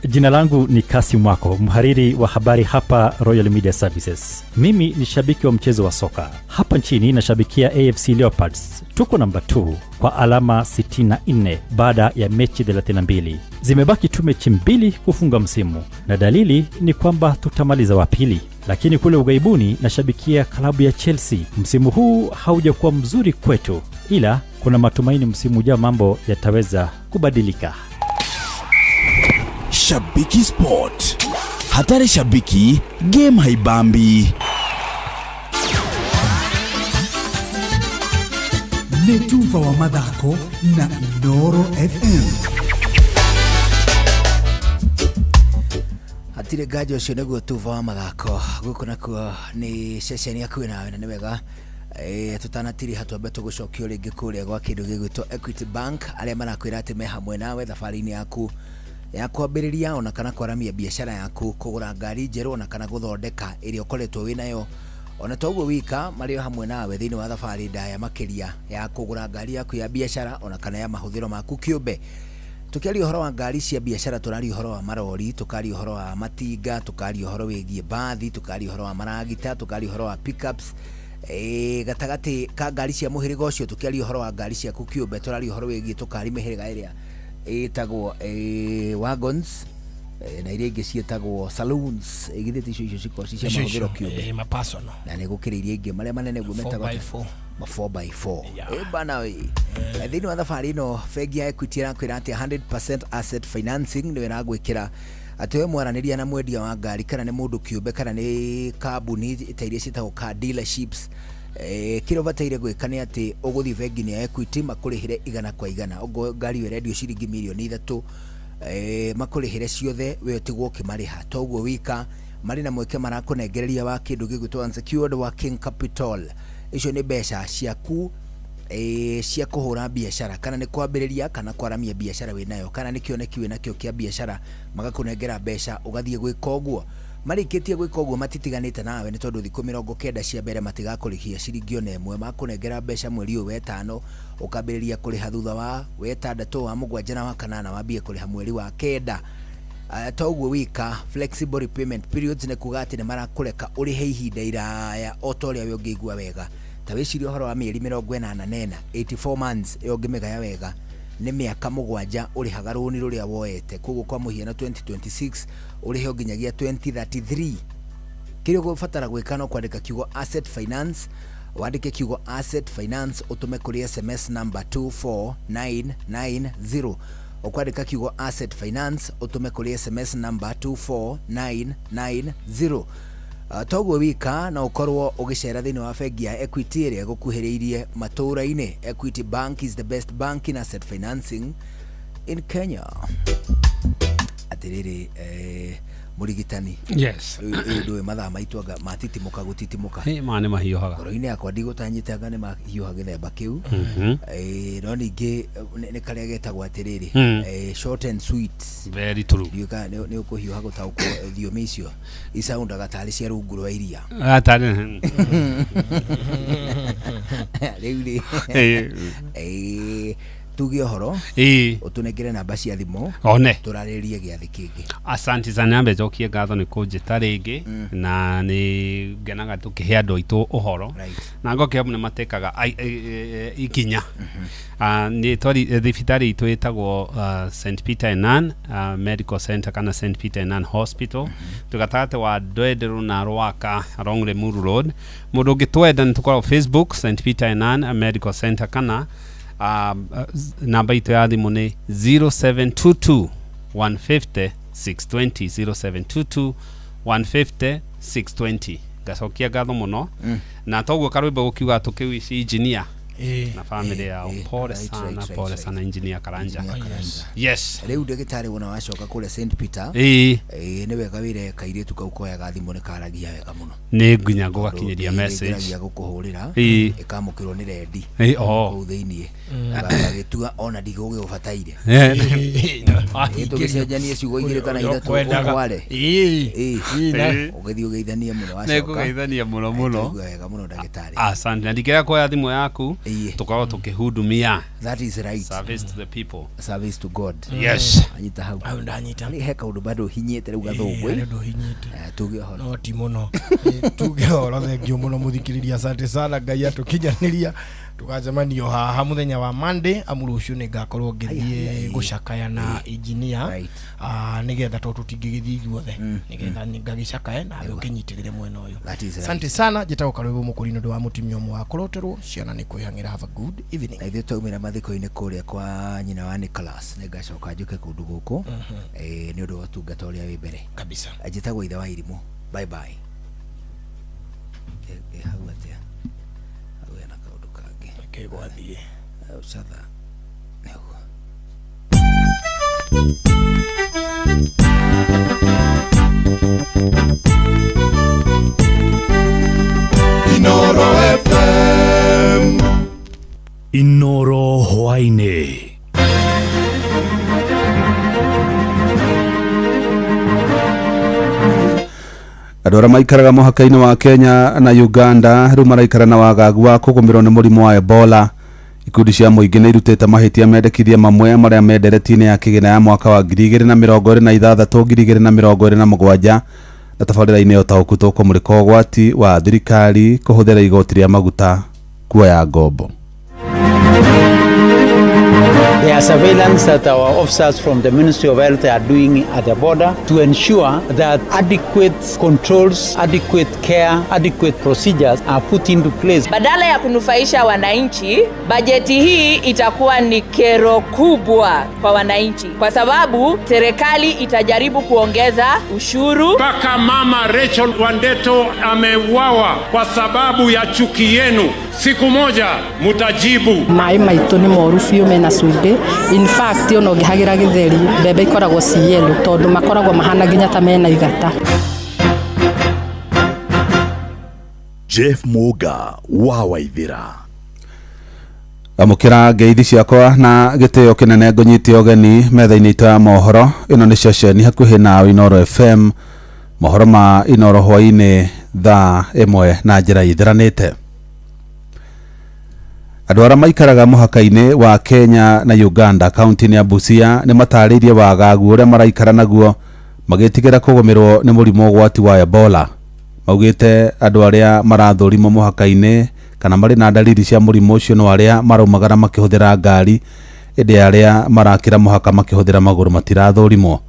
Jina langu ni Kasim Wako, mhariri wa habari hapa Royal Media Services. Mimi ni shabiki wa mchezo wa soka. Hapa nchini nashabikia AFC Leopards. Tuko namba 2 kwa alama 64 baada ya mechi 32. Zimebaki tu mechi 2 kufunga msimu, na dalili ni kwamba tutamaliza wa pili. Lakini kule ugaibuni nashabikia klabu ya Chelsea. Msimu huu haujakuwa mzuri kwetu, ila kuna matumaini msimu ujao mambo yataweza kubadilika. Shabiki Sport. Hatari shabiki, game haibambi. Nĩ tuba wa mathako na Inooro FM. Hatirĩ nganja ũcio nĩguo tuba wa mathako. Gũkũ nakuo nĩ ceceni hakuhĩ nawe na nĩ wega tũtanatiriha twambe tũgũcokio rĩngĩ kũrĩa gwa kĩndũ gĩgwĩtwo Equity Bank, arĩa marakwĩra atĩ me hamwe nawe thabarĩ-inĩ yaku ya kwambĩrĩria ona kana kwaramia biacara yaku, kũgũra ngari njerũ ona kana gũthondeka ĩrĩa ũkoretwo wĩnayo. Ona toguo wika marĩ o hamwe nawe thĩinĩ wa thabarĩ ndaya makĩria ya kũgũra ngari yaku ya biacara ona kana ya mahũthĩro maku kĩũmbe. Tukiaria ũhoro wa ngari cia biacara, tũraria ũhoro wa marori, tũkaria ũhoro wa matinga, tũkaria ũhoro wĩgiĩ bathi, tũkaria ũhoro wa maragita, tũkaria ũhoro wa pickups, Gatagatĩ ka ngari cia mũhĩrĩga ũcio tũkĩaria ũhoro wa ngari ciaku kĩũmbe, tũraria ũhoro wĩgiĩ tũkari mĩhĩrĩga ĩrĩa ĩtagwo wagons, na iria ingĩ ciĩtagwo saloons. Githĩ ti icio cikoragwo ci cia Icio mahũthĩro icio, kĩũmbe? Ma personal. Na nĩ gũkĩrĩ iria ingĩ marĩa manene guo metagwo 4x4. Ma 4x4. Bana we. Thĩinĩ wa thabarĩ ĩno bengi ya Equity ĩrakwĩra atĩ 100% asset financing nĩyo ĩragwĩkĩra atĩ we mwaranĩria na mwendia wa ngari, kana nĩ mũndũ kĩũmbe kana nĩ kambuni ta iria ciĩtagwo car dealerships. Kĩrĩa ũbataire gwĩka nĩ atĩ ũgũthiĩ bengi-inĩ ya Equity makũrĩhĩre igana kwa igana. Okorwo ngari ĩyo ĩrendio ciringi mirioni 3, makũrĩhĩre ciothe, we ũtigwo ũkĩmarĩha. Toguo wika, marĩ na mweke marakũnengereria wa kĩndũ gĩgwĩtwo unsecured working capital. Icio nĩ mbeca ciaku cia kũhũra biacara, kana nĩ kwambĩrĩria kana kwaramia biacara wĩnayo, kana nĩ kĩoneki wĩnakĩo kĩa biacara, magakũnengera mbeca ũgathiĩ gwĩka ũguo. Marĩkĩtie gwĩka ũguo matitiganĩte nawe, nĩ tondũ thikũ 90 cia mbere matigakũrĩhia ciringi ona ĩmwe. Makũnengera mbeca mweri ũyũ wetano, ũkambĩrĩria kũrĩha thutha wa wetandatũ, wa mũgwanja na wa kanana, wambie kũrĩha mweri wa kenda. To ũguo wika, flexible repayment periods nĩ kuga atĩ nĩ marakũreka ũrĩhe ihinda iraya o ta ũrĩa we ũngĩigua wega. Ta wĩcirie ũhoro wa mĩeri 84, 84 months. Ĩyo ũngĩmĩgaya wega nĩ mĩaka 7 ũrĩhaga rũni rũrĩa woete. Koguo kwa mũhiano 2026 ũrĩhe o nginyagia 2033. Kĩrĩa ũgũbatara gwĩka no kwandĩka kiugo asset finance. Wandĩke kiugo asset finance ũtũme kũrĩ SMS number 24990. Ũkwandĩka kiugo asset finance ũtũme kũrĩ SMS number 24990. Toguo wika, no ũkorwo ũgĩcera thĩinĩ wa bengi ya Equity ĩrĩa ĩgũkuhĩrĩirie matũũra-inĩ. Equity Bank is the best bank in asset financing in Kenya. Atĩrĩrĩ, mũrigitani. Yes. Rĩu ndũĩ mathaa maitũ anga matitimũka gũtitimũka. Ĩ, maya nĩ mahiũhaga. Ngoro-inĩ yakwa ndigũtanyĩte anga nĩ mahiũha gĩthemba kĩu. No ningĩ nĩ karĩa getagwo atĩrĩrĩ, short and sweet. Very true. Ndiũĩ kana nĩ ũkũhiũha gũtaũkwo thiomi icio icaundaga tarĩ cia rungu rwa iria. Atarĩ. Rĩu rĩ, tuge ũhoro, ũtũnengere namba cia thimũ. One. Tũrarĩrĩrie gĩathĩ kĩngĩ. Asante sana. Nyambe njokie ngatho nĩ kũnjĩta rĩngĩ, na nĩ ngenaga tũkĩhe andũ aitũ ũhoro, na ngoke nĩ matekaga ikinya. Nĩ twari thibitarĩ itũ ĩtagwo St Peter and Ann Medical Center kana St Peter and Ann Hospital, twĩ gatagatĩ wa Ndwenderũ na Rwaka along Limuru Road. Mũndũ ũngĩtwenda nĩ tũkoragwo Facebook, St Peter and Ann Medical Center, kana namba itũ ya thimũ nĩ 0722 150 620, 0722 150 620. Ngacokia ngatho mũno, na toguo karwĩmbo gũkiuga tũkĩwici engineer na family yao pole sana, pole sana engineer Karanja. Engineer Karanja. Yes. Rĩu ndagĩtarĩ, wona wacoka kũrĩa St Peter, nĩ wega wĩre kairĩtu kau koyaga thimũ nĩ karagia wega mũno. Nĩ nginya ngũgakinyĩria Tondũ message. nĩngeragia gũkũhũrĩra, ĩkamũkĩrwo nĩ rendi kũu thĩiniĩ, gagĩtua ona ndigũgĩũbataire. Tũgĩcenjanie ciugo igĩrĩ kana ithatũ. Ũkwendaga. Ũkware. Ũgĩthiĩ ũgeithanie mũno wacoka. Nĩngũgeithania mũno mũno. Twaigua wega mũno, ndagĩtarĩ. Asante, na ndingĩrega kuoya thimũ yaku, tũkorwo tũkĩhudumia. That is right. Service to the people. Service to God. Yes. Anyita hau. Hau ndanyita. He kaũndũ bado hinyĩte rĩu gathũngũ. Harĩ ũndũ hinyĩte. Tuge ũhoro. No ti mũno. Tuge ũhoro. Thengiũ mũno mũthikĩrĩria, asante sana. Ngai atũkinyanĩria tũgacemanio haha mũthenya wa Monday, amu rũciũ nĩ ngakorwo ngĩthiĩ gũcakaya na engineer, nĩgetha tondũ tũtingĩgĩthiĩ ithuothe, nĩgetha ngagĩcakaye nawe ũkĩnyitĩrĩre mwena ũyũ. That is right. Asante sana. Njĩtagwo Karwĩmbo Mũkũrinũ, ndũ wa mũtumia ũmwe wa kũroterwo ciana nĩ kwĩhang'ĩra. Have a good evening. Na ithuĩ twaumĩra mathiko-inĩ kũrĩa kwa nyina wa Nicholas, nĩ ngacoka njũke kũndũ gũkũ, nĩ ũndũ wa ũtungata ũrĩa wĩ mbere kabisa. Njĩtagwo ithe wa irimũ. Bye bye. Hau atĩa, hau hena kaũndũ kangĩ. Reke gwathiĩ. Catha nĩguo. Inoro FM. Inoro hwaini. Andũ arĩa maikaraga mũhaka-inĩ wa Kenya na Uganda rĩu maraikara na wagagu wa kũgũmĩrwo nĩ mũrimũ wa Ebola. Ikundi cia mũingĩ nĩ irutĩte mahĩtia mendekithia mamwe marĩa mendereti-inĩ ya kĩgĩna ya mwaka wa 2026 2027. Na tabarĩra-inĩ ya ũtaũku tũkũmũrĩka ũgwati wa thirikari kũhũthĩra igoti rĩa maguta kuoya ngombo. There are surveillance that our officers from the Ministry of Health are doing at the border to ensure that adequate controls, adequate care, adequate procedures are put into place. Badala ya kunufaisha wananchi, bajeti hii itakuwa ni kero kubwa kwa wananchi, kwa sababu serikali itajaribu kuongeza ushuru. Mpaka mama Rachel Wandeto ameuawa kwa sababu ya chuki yenu. Siku moja mutajibu. Maĩ maitũ nĩ moru biũ mena cumbĩ. In fact ona ũngĩhagĩra gĩtheri mbembe ikoragwo ci yellow tondũ makoragwo mahana nginya ta mena igata. Jeff Muga wa Waithira. Amũkĩra ngeithi ciakwa na gĩtĩo kĩnene ngũnyite ũgeni metha-inĩ itũ ya mohoro. Ĩno nĩ ceceni hakuhĩ nawe Inooro FM. Mohoro ma Inooro hwaĩ-inĩ thaa 1 na njĩra ithiranĩte. Andũ arĩa maikaraga mũhaka-inĩ wa Kenya na Uganda kaunti-inĩ ya Busia nĩ matarĩirie wagagu ũrĩa maraikara naguo magĩtigĩra kũgũmĩrwo nĩ mũrimũ ũgwati wa Ebola. Maugĩte andũ arĩa marathũrimwo mũhaka-inĩ kana marĩ na dalili cia mũrimũ ũcio no arĩa maraumagara makĩhũthĩra ngari, ĩndĩ arĩa marakĩra mũhaka makĩhũthĩra magũrũ matirathũrimwo.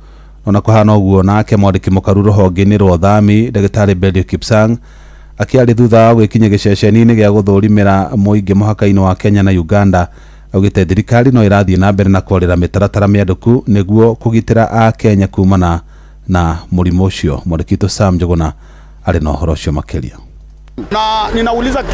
Ona kũhana ũguo, nake mwandĩki mũkaru rũhonge-inĩ rwa ũthami ndagĩtarĩ Belio Kipsang akĩaria thutha wa gwĩkinya gĩceceni-inĩ gĩa gũthũrimĩra mũingĩ mũhaka-inĩ wa Kenya na Uganda augĩte thirikari no ĩrathiĩ na mbere na kwarĩra mĩtaratara mĩandũku nĩguo kũgitĩra a Kenya kumana na mũrimũ ũcio. Mwandĩki witũ Sam Njuguna arĩ na ũhoro ũcio makĩria. Na ninauliza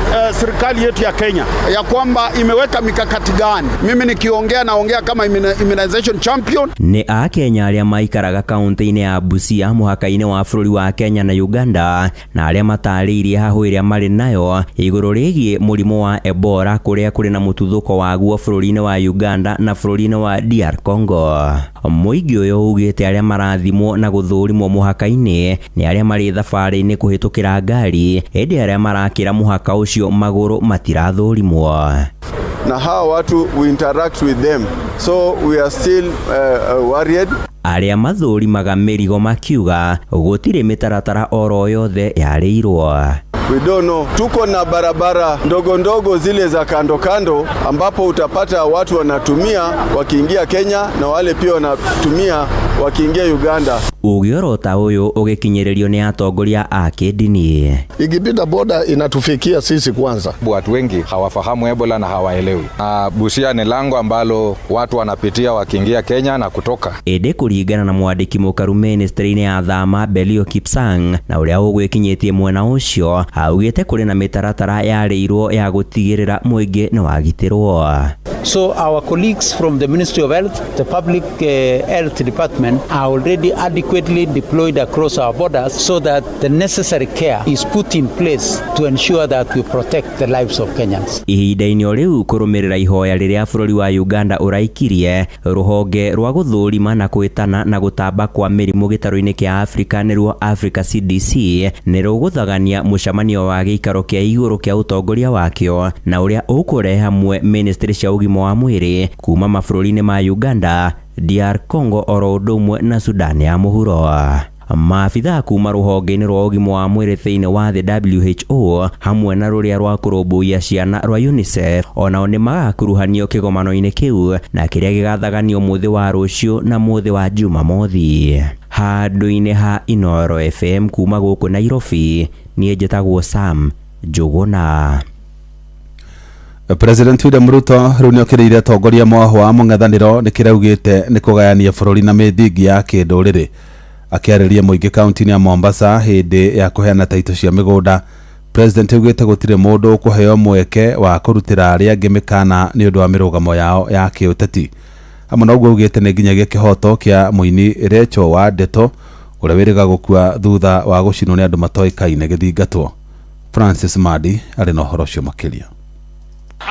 serikali yetu ya Kenya ya kwamba imeweka mikakati gani? Mimi nikiongea naongea kama immunization champion. Nĩ a Kenya arĩa maikaraga kaunti-inĩ ya Busia mũhaka-inĩ wa bũrũri wa Kenya na Uganda na arĩa matarĩirie hahũ ĩrĩa marĩ nayo igũrũ rĩgiĩ mũrimũ wa Ebola kũrĩa kũrĩ na mũtuthũko waguo bũrũri-inĩ wa Uganda na bũrũri-inĩ wa DR Congo. Mũingĩ ũyũ ugĩte arĩa marathimwo na gũthũrimwo mũhaka-inĩ nĩ arĩa marĩ thabarĩ-inĩ kũhĩtũkĩra ngari, ĩndĩ arĩa marakĩra mũhaka ũcio magũrũ matirathũrimwo. Na hawa watu we interact with them, so we are still worried. Arĩa mathũrimaga mĩrigo makiuga gũtirĩ mĩtaratara oro yothe yarĩirwo. We don't know. Tuko na barabara ndogo ndogo zile za kando kando ambapo utapata watu wanatumia wakiingia Kenya na wale pia wanatumia wakiingia Uganda. Ũgĩorota ũyũ ũgĩkinyĩrĩrio nĩ atongoria a kĩndini. Ikipita boda inatufikia sisi kwanza. Watu wengi hawafahamu Ebola na hawaelewi. Na Busia ni lango ambalo watu wanapitia wakiingia Kenya na kutoka. Ĩndĩ kũringana na mwandĩki mũkaru ministry-inĩ ya thama Belio Kipsang na ũrĩa ũgwĩkinyĩtie mwena ũcio augĩte kũrĩ na mĩtaratara yarĩirwo ya gũtigĩrĩra mũingĩ nĩ wagitĩrwo. So our colleagues from the Ministry of Health, the Public Health Department are already adequately deployed across our borders so that the necessary care is put in place to ensure that we protect the lives of Kenyans. Ihinda-inĩ o rĩu kũrũmĩrĩra ihoya rĩrĩa bũrũri wa Uganda ũraikirie rũhonge rwa gũthũrima na kwĩtana na gũtamba kwa mĩrimũ gĩtarũ-inĩ kĩa Africa nĩruo Africa CDC nĩ rũgũthagania mũcemanio wa gĩikaro kĩa igũrũ kĩa ũtongoria wakĩo na ũrĩa ũkũrehe hamwe ministry cia ũgima wa mwĩrĩ kuma mabũrũri-inĩ ma Uganda, DR Congo oro ũndũ ũmwe na Sudan ya mũhuro. Maabithaa kuma rũhonge-inĩ rwa ũgima wa mwĩrĩ thĩinĩ wa thĩ WHO hamwe na rũrĩa rwa kũrũmbũiya ciana rwa UNICEF onao nĩ magakuruhanio kĩgomano-inĩ kĩu na kĩrĩa gĩgathaganio mũthĩ wa rũciũ na mũthĩ wa Jumamothi. Handũ-inĩ ha Inooro FM kuma gũkũ Nairobi, niĩ njĩtagwo Sam Njuguna. President William Ruto rĩu nĩokĩrĩire atongoria mwaho wa mũng'ethanĩro nĩ kĩraugĩte nĩ kũgayania bũrũri na mĩthingi ya kĩndũrĩrĩ. Akĩarĩria mũingĩ kaunti-inĩ ya Mombasa hĩndĩ ya kũheana taitũ cia mĩgũnda, President augĩte gũtirĩ mũndũ ũkũheo mweke wa kũrutĩra arĩa angĩ mĩkana nĩ ũndũ wa mĩrũgamo yao ya kĩũteti. Hamwe na ũguo augĩte nĩ nginyagia kĩhoto kĩa mũini Rachel wa Ndeto ũrĩa wĩrĩga gũkua thutha wa gũcinwo nĩ andũ matoĩkaine gĩthingatwo. Francis Madi arĩ na ũhoro ũcio makĩria.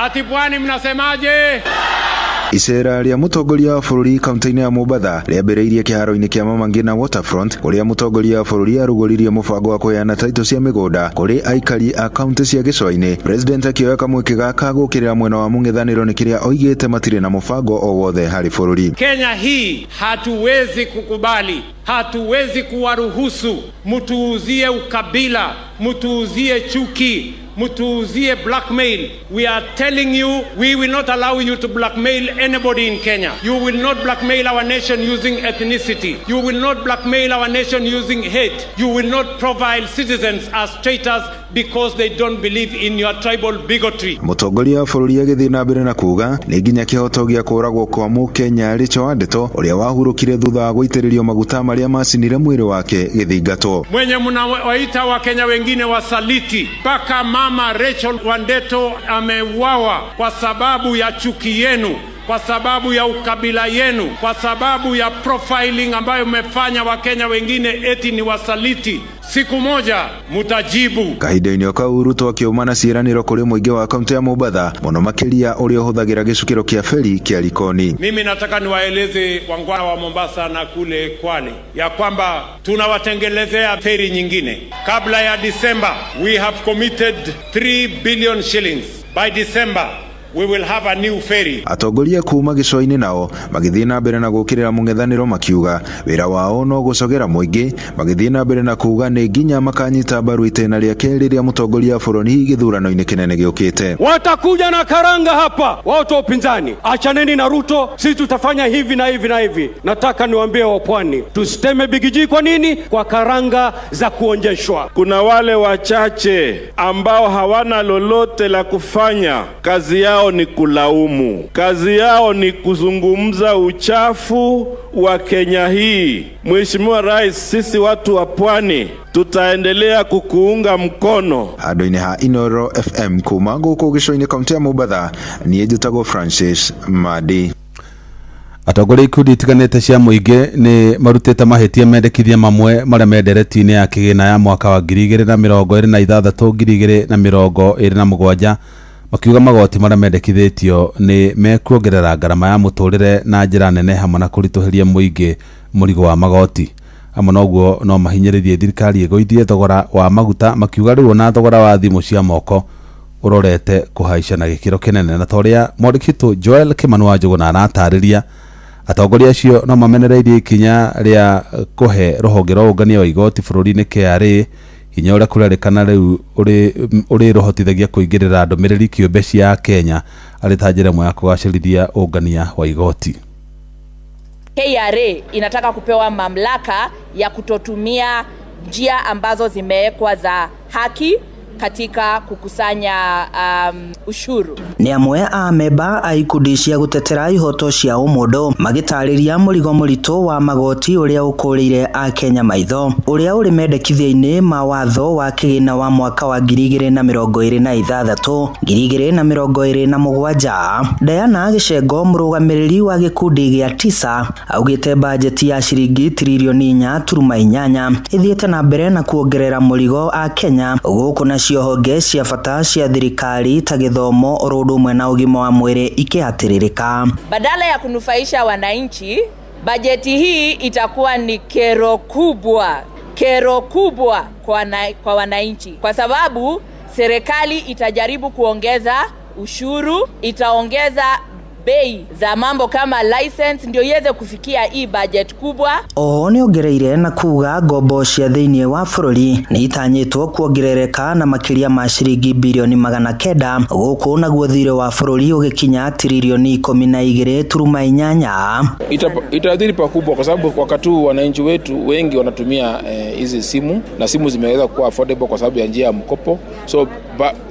Ati pwani mnasemaje? Icera rĩa mũtongoria wa bũrũri kaunti-inĩ ya Mombatha rĩambĩrĩirie kĩharo-inĩ kĩa Mama Ngina Waterfront, kũrĩa mũtongoria wa bũrũri arugũririe mũbango wa kũheana taitũ cia mĩgũnda kũrĩ aikari a kaunti cia gĩcũa-inĩ. President akĩoya kamweke gaka gũkĩrĩra mwena wa mũng'ethanĩro nĩ kĩrĩa oigĩte matirĩ na mũbango o wothe harĩ bũrũri. Kenya hii hatuwezi kukubali, hatuwezi kuwaruhusu mtuuzie ukabila, mtuuzie chuki, mtuuzie blackmail. We are telling you, we will not allow you to blackmail anybody in Kenya. You will not blackmail our nation using ethnicity. You will not blackmail our nation using hate. You will not profile citizens as traitors because they don't believe in your tribal bigotry. Mũtongoria wa bũrũri agĩthiĩ na mbere na kuga nĩ nginya kĩhoto gĩa kũragwo kwa mũkenya Rachel Wandeto, ũrĩa wahurũkire thutha wa gũitĩrĩrio maguta marĩa macinire mwĩrĩ wake gĩthingatwo. Mwenye mnawaita Wakenya wengine wasaliti, mpaka mama Rachel Wandeto ameuawa kwa sababu ya chuki yenu, kwa sababu ya ukabila yenu, kwa sababu ya profiling ambayo mmefanya Wakenya wengine eti ni wasaliti. Siku moja mutajibu. Kahinda-inĩ o kau, Ruto akĩũma na ciĩranĩro kũrĩ mũingĩ wa kaunti ya Mombatha, mũno makĩria ũrĩa ũhũthagĩra gĩcukĩro kĩa feri kĩa Likoni. Mimi nataka niwaeleze wangwana wa Mombasa na kule Kwale ya kwamba tunawatengelezea feri nyingine kabla ya Disemba. We have committed 3 billion shillings. By December we will have a new ferry. Atongoria kuma gĩcũa-inĩ nao magĩthiĩ na mbere na gũkĩrĩra mũng'ethanĩro, makiuga wĩra wao no gũcogera mũingĩ, magĩthiĩ na mbere na kuga nĩ nginya makanyita mbaru itĩna rĩa kerĩ rĩa mũtongoria wa bũrũri gĩthurano-inĩ kĩnene gĩũkĩte. Watakuja na karanga hapa watu wa upinzani, achaneni na Ruto, sisi tutafanya hivi na hivi na hivi. Nataka niwaambie wa pwani, tusiteme bigiji. Kwa nini? Kwa karanga za kuonjeshwa. Kuna wale wachache ambao hawana lolote la kufanya, kazi yao ni kulaumu, kazi yao ni kuzungumza uchafu wa Kenya hii. Mheshimiwa Rais, sisi watu wa pwani tutaendelea kukuunga mkono. Handũ-inĩ ha Inoro FM kuma gũkũ gĩcũa-inĩ kaunti ya Mombatha, niĩ njĩtagwo Francis Madi. Atongoria ikundi itiganĩte cia mũingĩ nĩ marutĩte mahĩtia mendekithia mamwe marĩa mendereti-inĩ ya kĩgĩna ya mwaka wa 2026 2027, makiuga magoti marĩa mendekithĩtio nĩ mekuongerera ngarama ya mũtũrĩre na njĩra nene, hamwe na kũritũhĩria mũingĩ mũrigo wa magoti. Hamwe na ũguo, no mahinyĩrĩrie thirikari ĩgũithie thogora wa maguta, makiuga rĩu ona thogora wa thimũ cia moko ũrorete kũhaica na gĩkĩro kĩnene. Na ta ũrĩa mwandĩki witũ Joel Kimani wa Njũgũna aratarĩria, atongoria acio no mamenereirie ikinya rĩa kũhe rũhonge rwa ũngania wa igoti bũrũri-inĩ KRA hinya ũrĩa kũrerĩkana rĩu ũrĩrũhotithagia kũingĩrĩra ndũmĩrĩri kĩũmbe cia Kenya arĩ ta njĩra ĩmwe ya kũgacĩrithia ũngania wa igoti. KRA inataka kupewa mamlaka ya kutotumia njia ambazo zimewekwa za haki katika kukusanya ushuru. Nĩ amwe a memba a ikundi cia gũtetera ihoto cia ũmũndũ magĩtarĩria mũrigo mũritũ wa magoti ũrĩa ũkũrĩire akenya maitho, ũrĩa ũrĩ mendekithia-inĩ ma watho wa kĩgĩna wa mwaka wa 2026 2027. Diana Gĩcengo, mũrũgamĩrĩri wa gĩkundi gĩa tisa, augĩte bajeti ya ciringi tiririoni 4.8 ĩthiĩte na mbere na kuongerera mũrigo akenya, gũkũ nacio honge cia bata cia thirikari ta gĩthomo oro ũndũ ũmwe na ũgima wa mwĩrĩ ikĩhatĩrĩrĩka. Badala ya kunufaisha wananchi, bajeti hii itakuwa ni kero kubwa, kero kubwa kwa wananchi, kwa sababu serikali itajaribu kuongeza ushuru, itaongeza bei za mambo kama license ndio iweze kufikia hii budget kubwa. Oho nĩongereire na kuga ngombo cia thĩinĩ wa bũrũri nĩ itanyĩtwo kuongerereka na makĩria ma ciringi birioni 900, gũkũ naguo thirĩ wa bũrũri ũgĩkinya tiririoni 12.8. Itaathiri pakubwa kwa sababu wakati huu wananchi wetu wengi wanatumia hizi simu, na simu zimeweza kuwa affordable kwa sababu ya njia ya mkopo, so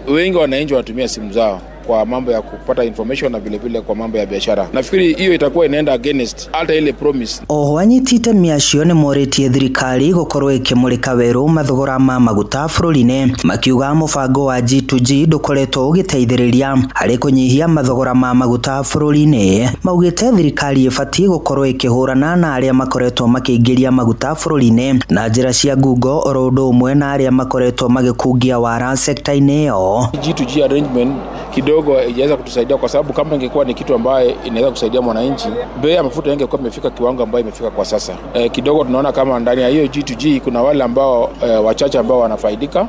wengi wananchi wanatumia simu zao kwa mambo ya kupata information na vile vile kwa mambo ya biashara. Nafikiri hiyo itakuwa inaenda against hata ile promise. Oho anyiti itemi acio nĩ morĩtie thirikari gũkorwo ĩkĩmũrĩka werũ mathogora ma maguta bũrũri-inĩ, makiuga mũbango wa G2G ndũkoretwo ũgĩteithĩrĩria harĩ kũnyihia mathogora ma maguta bũrũri-inĩ. Maugĩte thirikari ĩbatiĩ gũkorwo ĩkĩhũrana na arĩa makoretwo makĩingĩria maguta bũrũri-inĩ na njĩra cia ngungo oro ũndũ ũmwe na arĩa makoretwo magĩkungia wara sekta-inĩ ĩyo. G2G arrangement Kidogo haijaweza kutusaidia, kwa sababu kama ingekuwa ni kitu ambaye inaweza kusaidia mwananchi, bei ya mafuta ingekuwa imefika kiwango ambayo imefika kwa sasa. Kidogo tunaona kama ndani ya hiyo G2G kuna wale ambao wachache ambao wanafaidika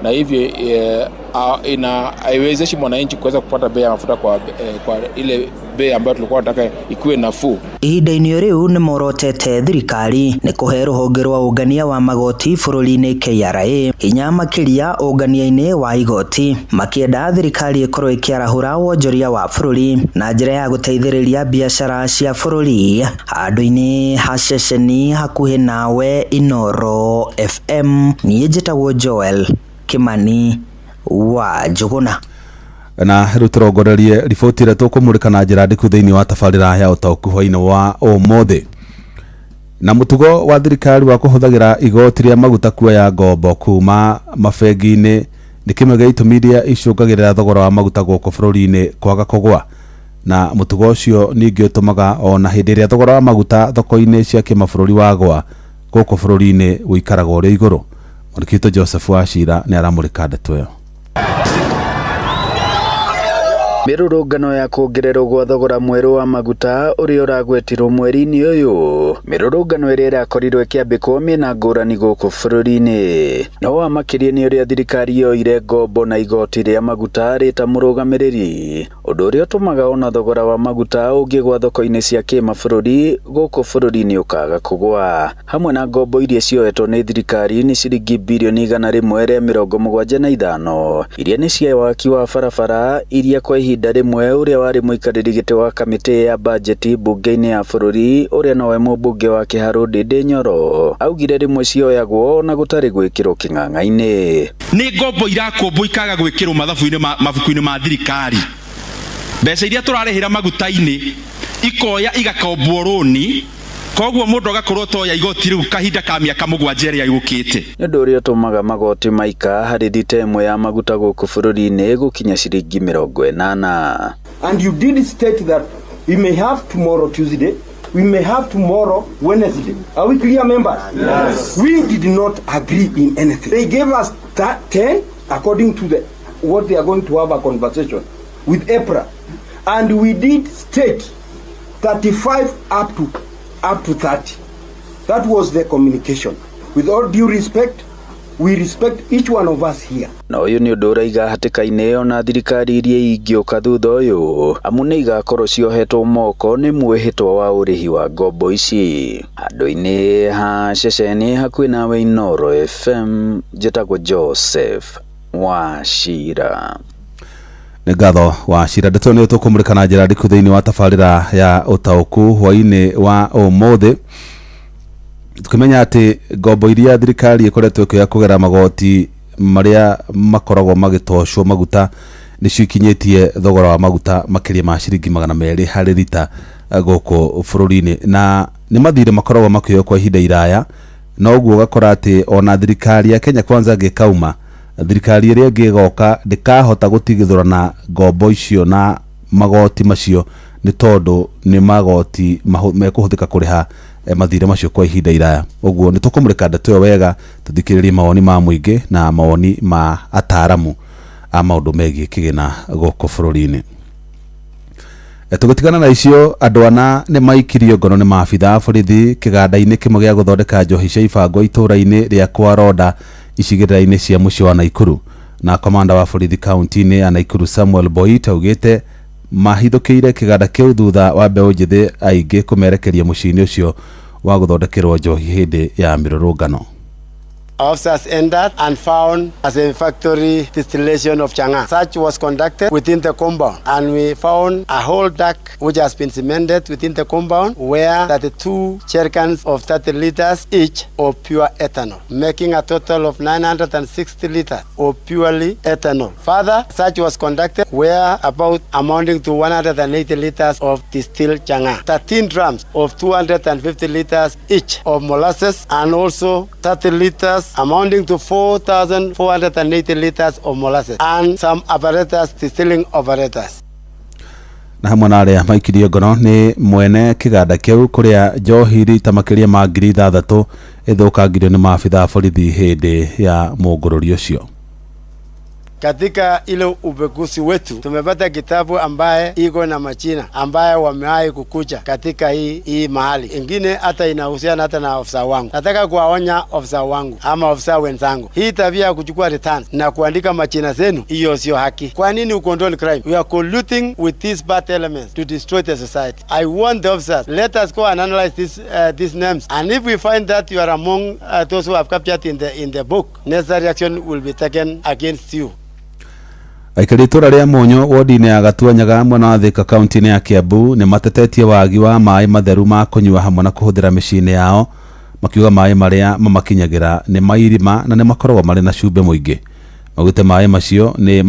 na hivyo haiwezeshi mwananchi kuweza kupata bei ya mafuta kwa ile bei ambayo tulikuwa tunataka ikuwe nafuu. Ihinda-inĩ rĩu nĩ morotete thirikari nĩ kũhe rũhonge rwa ũngania wa magoti bũrũri-inĩ KRA hinya makĩria ũngania-inĩ wa igoti, makĩenda thirikari ĩkorwo ĩkĩarahũra wonjoria wa bũrũri na njĩra ya gũteithĩrĩria biacara cia bũrũri. Handũ-inĩ ha ceceni hakuhĩ nawe Inooro FM, niĩ njĩtagwo Joel Kimani wa Njũgũna. Na rĩu tũrongorerie riboti ĩrĩa tũkũmũrĩka na njĩra ndĩku thĩinĩ wa tabarĩra ya ũtaũku hwainĩ wa ũmũthĩ. Na mũtugo wa thirikari wa kũhũthagĩra igoti rĩa maguta kuoya ngombo kuma mabengi-inĩ nĩ kĩmwe gĩa itũmi iria icũngagĩrĩra thogora wa maguta gũkũ bũrũri-inĩ kwaga kũgũa. Na mũtugo ũcio ningĩ ũtũmaga ona hĩndĩ ĩrĩa thogora wa maguta thoko-inĩ cia kĩmabũrũri wagũa gũkũ bũrũri-inĩ ũikaraga ũrĩ igũrũ. Mwandĩki witũ Joseph Wachira nĩ aramũrĩka ndeto ĩyo. Mĩrũrũngano ya kuongererwo gwa thogora mwerũ wa maguta ũrĩa ũragwetirwo mweri-inĩ ũyũ, mĩrũrũngano ĩrĩa ĩrakorirwo ĩkĩambĩkwo mĩena ngũrani gũkũ bũrũri-inĩ. No wa makĩria nĩ ũrĩa thirikari yoire ngombo na igoti rĩa maguta rĩta mũrũgamĩrĩri, ũndũ ũrĩa ũtũmaga ona thogora wa maguta ũngĩgwa thoko-inĩ cia kĩmabũrũri gũkũ bũrũri-inĩ ũkaga kũgwa. Hamwe na ngombo iria cioetwo nĩ thirikari nĩ ciringi birioni 175 iria nĩ cia waki wa barabara iria kwa ihinda rĩmwe ũrĩa warĩ mũikarĩri gĩtĩ wa kamĩtĩ ya bajeti mbunge-inĩ ya bũrũri ũrĩa nowe mũmbunge wa Kĩharũ Ndĩndĩ Nyoro augire rĩmwe cioyagwo na gũtarĩ gwĩkĩrwo kĩng'ang'a-inĩ. Nĩ ngombo irakombwo ikaga gwĩkĩrwo mathabu-inĩ mabuku-inĩ ma thirikari, mbeca iria tũrarĩhĩra maguta-inĩ ikoya igakombwo rũni, koguo mũndũ agakorwo toya igoti rĩu kahinda ka mĩaka 7 ĩrĩa yũkĩte. Nĩ ũndũ ũrĩa ũtũmaga magoti maika harĩ rita ĩmwe ya maguta gũkũ bũrũri-inĩ gũkinya ciringi 80. And you did state that we may have tomorrow Tuesday, we may have tomorrow Wednesday. Are we clear, members? Yes. We did not agree in anything. They gave us 10 according to the what they are going to have a conversation with EPRA, and we did state 35 up to 30. That was the communication. With all due respect, we respect each one of us here. Na ũyũ nĩ ũndũ ũraiga hatĩka-inĩ ona thirikari iria ingĩũka thutha ũyũ, amu nĩ igakorwo ciohetwo moko nĩ mwĩhĩtwa wa ũrĩhi wa ngombo ici. Handũ-inĩ ha ceceni hakuhĩ nawe Inooro FM, njĩtagwo Joseph Wachira. Nĩ ngatho Wachira. Ndeto nĩ tũkũmũrĩka na njĩra ndĩku thĩinĩ wa tabarĩra ya ũtaũku hwainĩ wa ũmũthĩ, tukĩmenya atĩ ngombo iria thirikari ĩkoretwo ĩkĩoya kũgera magoti marĩa makoragwo magĩtocwo maguta nĩcio ikinyĩtie thogora wa maguta makĩria ma ciringi 200 harĩ rita gũkũ bũrũri-inĩ, na nĩ mathirĩ makoragwo makĩoywo kwa ihinda iraya, na ũguo ũgakora atĩ ona thirikari ya Kenya Kwanza ĩngĩkauma, thirikari ĩrĩa ĩngĩ ĩgoka ndĩkahota gũtigithũrana ngombo icio na magoti macio nĩ tondũ nĩ magoti mekũhũthĩka kũrĩha mathirĩ macio kwa ihinda iraya. Ũguo nĩ tũkũmũrĩka ndeto ĩyo wega, tũthikĩrĩrie mawoni ma mũingĩ na mawoni ma ataaramu a maũndũ megiĩ kĩgĩna gũkũ bũrũri-inĩ. Tũgĩtigana na icio, andũ ana nĩ maikirio ngono nĩ maabitha a borithi kĩganda-inĩ kĩmwe gĩa gũthondeka njohi cia ibango itũũra-inĩ rĩa Kwaronda icigĩrĩra-inĩ cia mũciĩ wa Naikuru. Na komanda wa borithi kaunti-inĩ ya Naikuru Samuel Boit augĩte mahithũkĩire kĩganda kĩu thutha wa mbeũ njĩthĩ aingĩ kũmerekeria mũciĩ-inĩ ũcio wa gũthondekerwo njohi hĩndĩ ya mĩrũrũngano. Officers entered and found as a factory distillation of changa. Search was conducted within the compound, and we found a whole duck which has been cemented within the compound, where 32 jerrycans of 30 liters each of pure ethanol, making a total of 960 liters of purely ethanol. Further, search was conducted where about amounting to 180 liters of distilled changa, 13 drums of 250 liters each of molasses, and also 30 liters amounting to 4,480 liters of molasses, and some apparatus, distilling apparatus. Na hamwe na arĩa maikirio ngono nĩ mwene kĩganda kĩu kũrĩa njohi rita makĩria ma 6,000 ĩthũkangirio nĩ maabitha a borithi hĩndĩ ya mũngũrũri ũcio. Katika ile upekuzi wetu tumepata kitabu ambaye iko na majina ambaye wamewahi kukuja katika hii mahali. Ingine hata inahusiana hata na ofisa wangu. Nataka kuwaonya ofisa wangu ama ofisa wenzangu. Hii tabia ya kuchukua returns na kuandika majina zenu, hiyo sio haki. Kwa nini ucontrol crime? We are colluding with these bad elements to destroy the society. I want the officers, let us go and analyze these names, and if we find that you are among those who have captured in the book, necessary action will be taken against you. Aikari itũra rĩa Mũnyũ wodi-inĩ ya Gatuanyaga mwena wa Thika kaunti-inĩ ya Kiambu nĩ matetetie wagi wa maĩ matheru ma kũnyua hamwe na kũhũthĩra mĩciĩ-inĩ yao, makiuga maĩ marĩa mamakinyagĩra nĩ mairima na nĩ makoragwo marĩ na cumbĩ mũingĩ. Maugĩte maĩ macio nĩ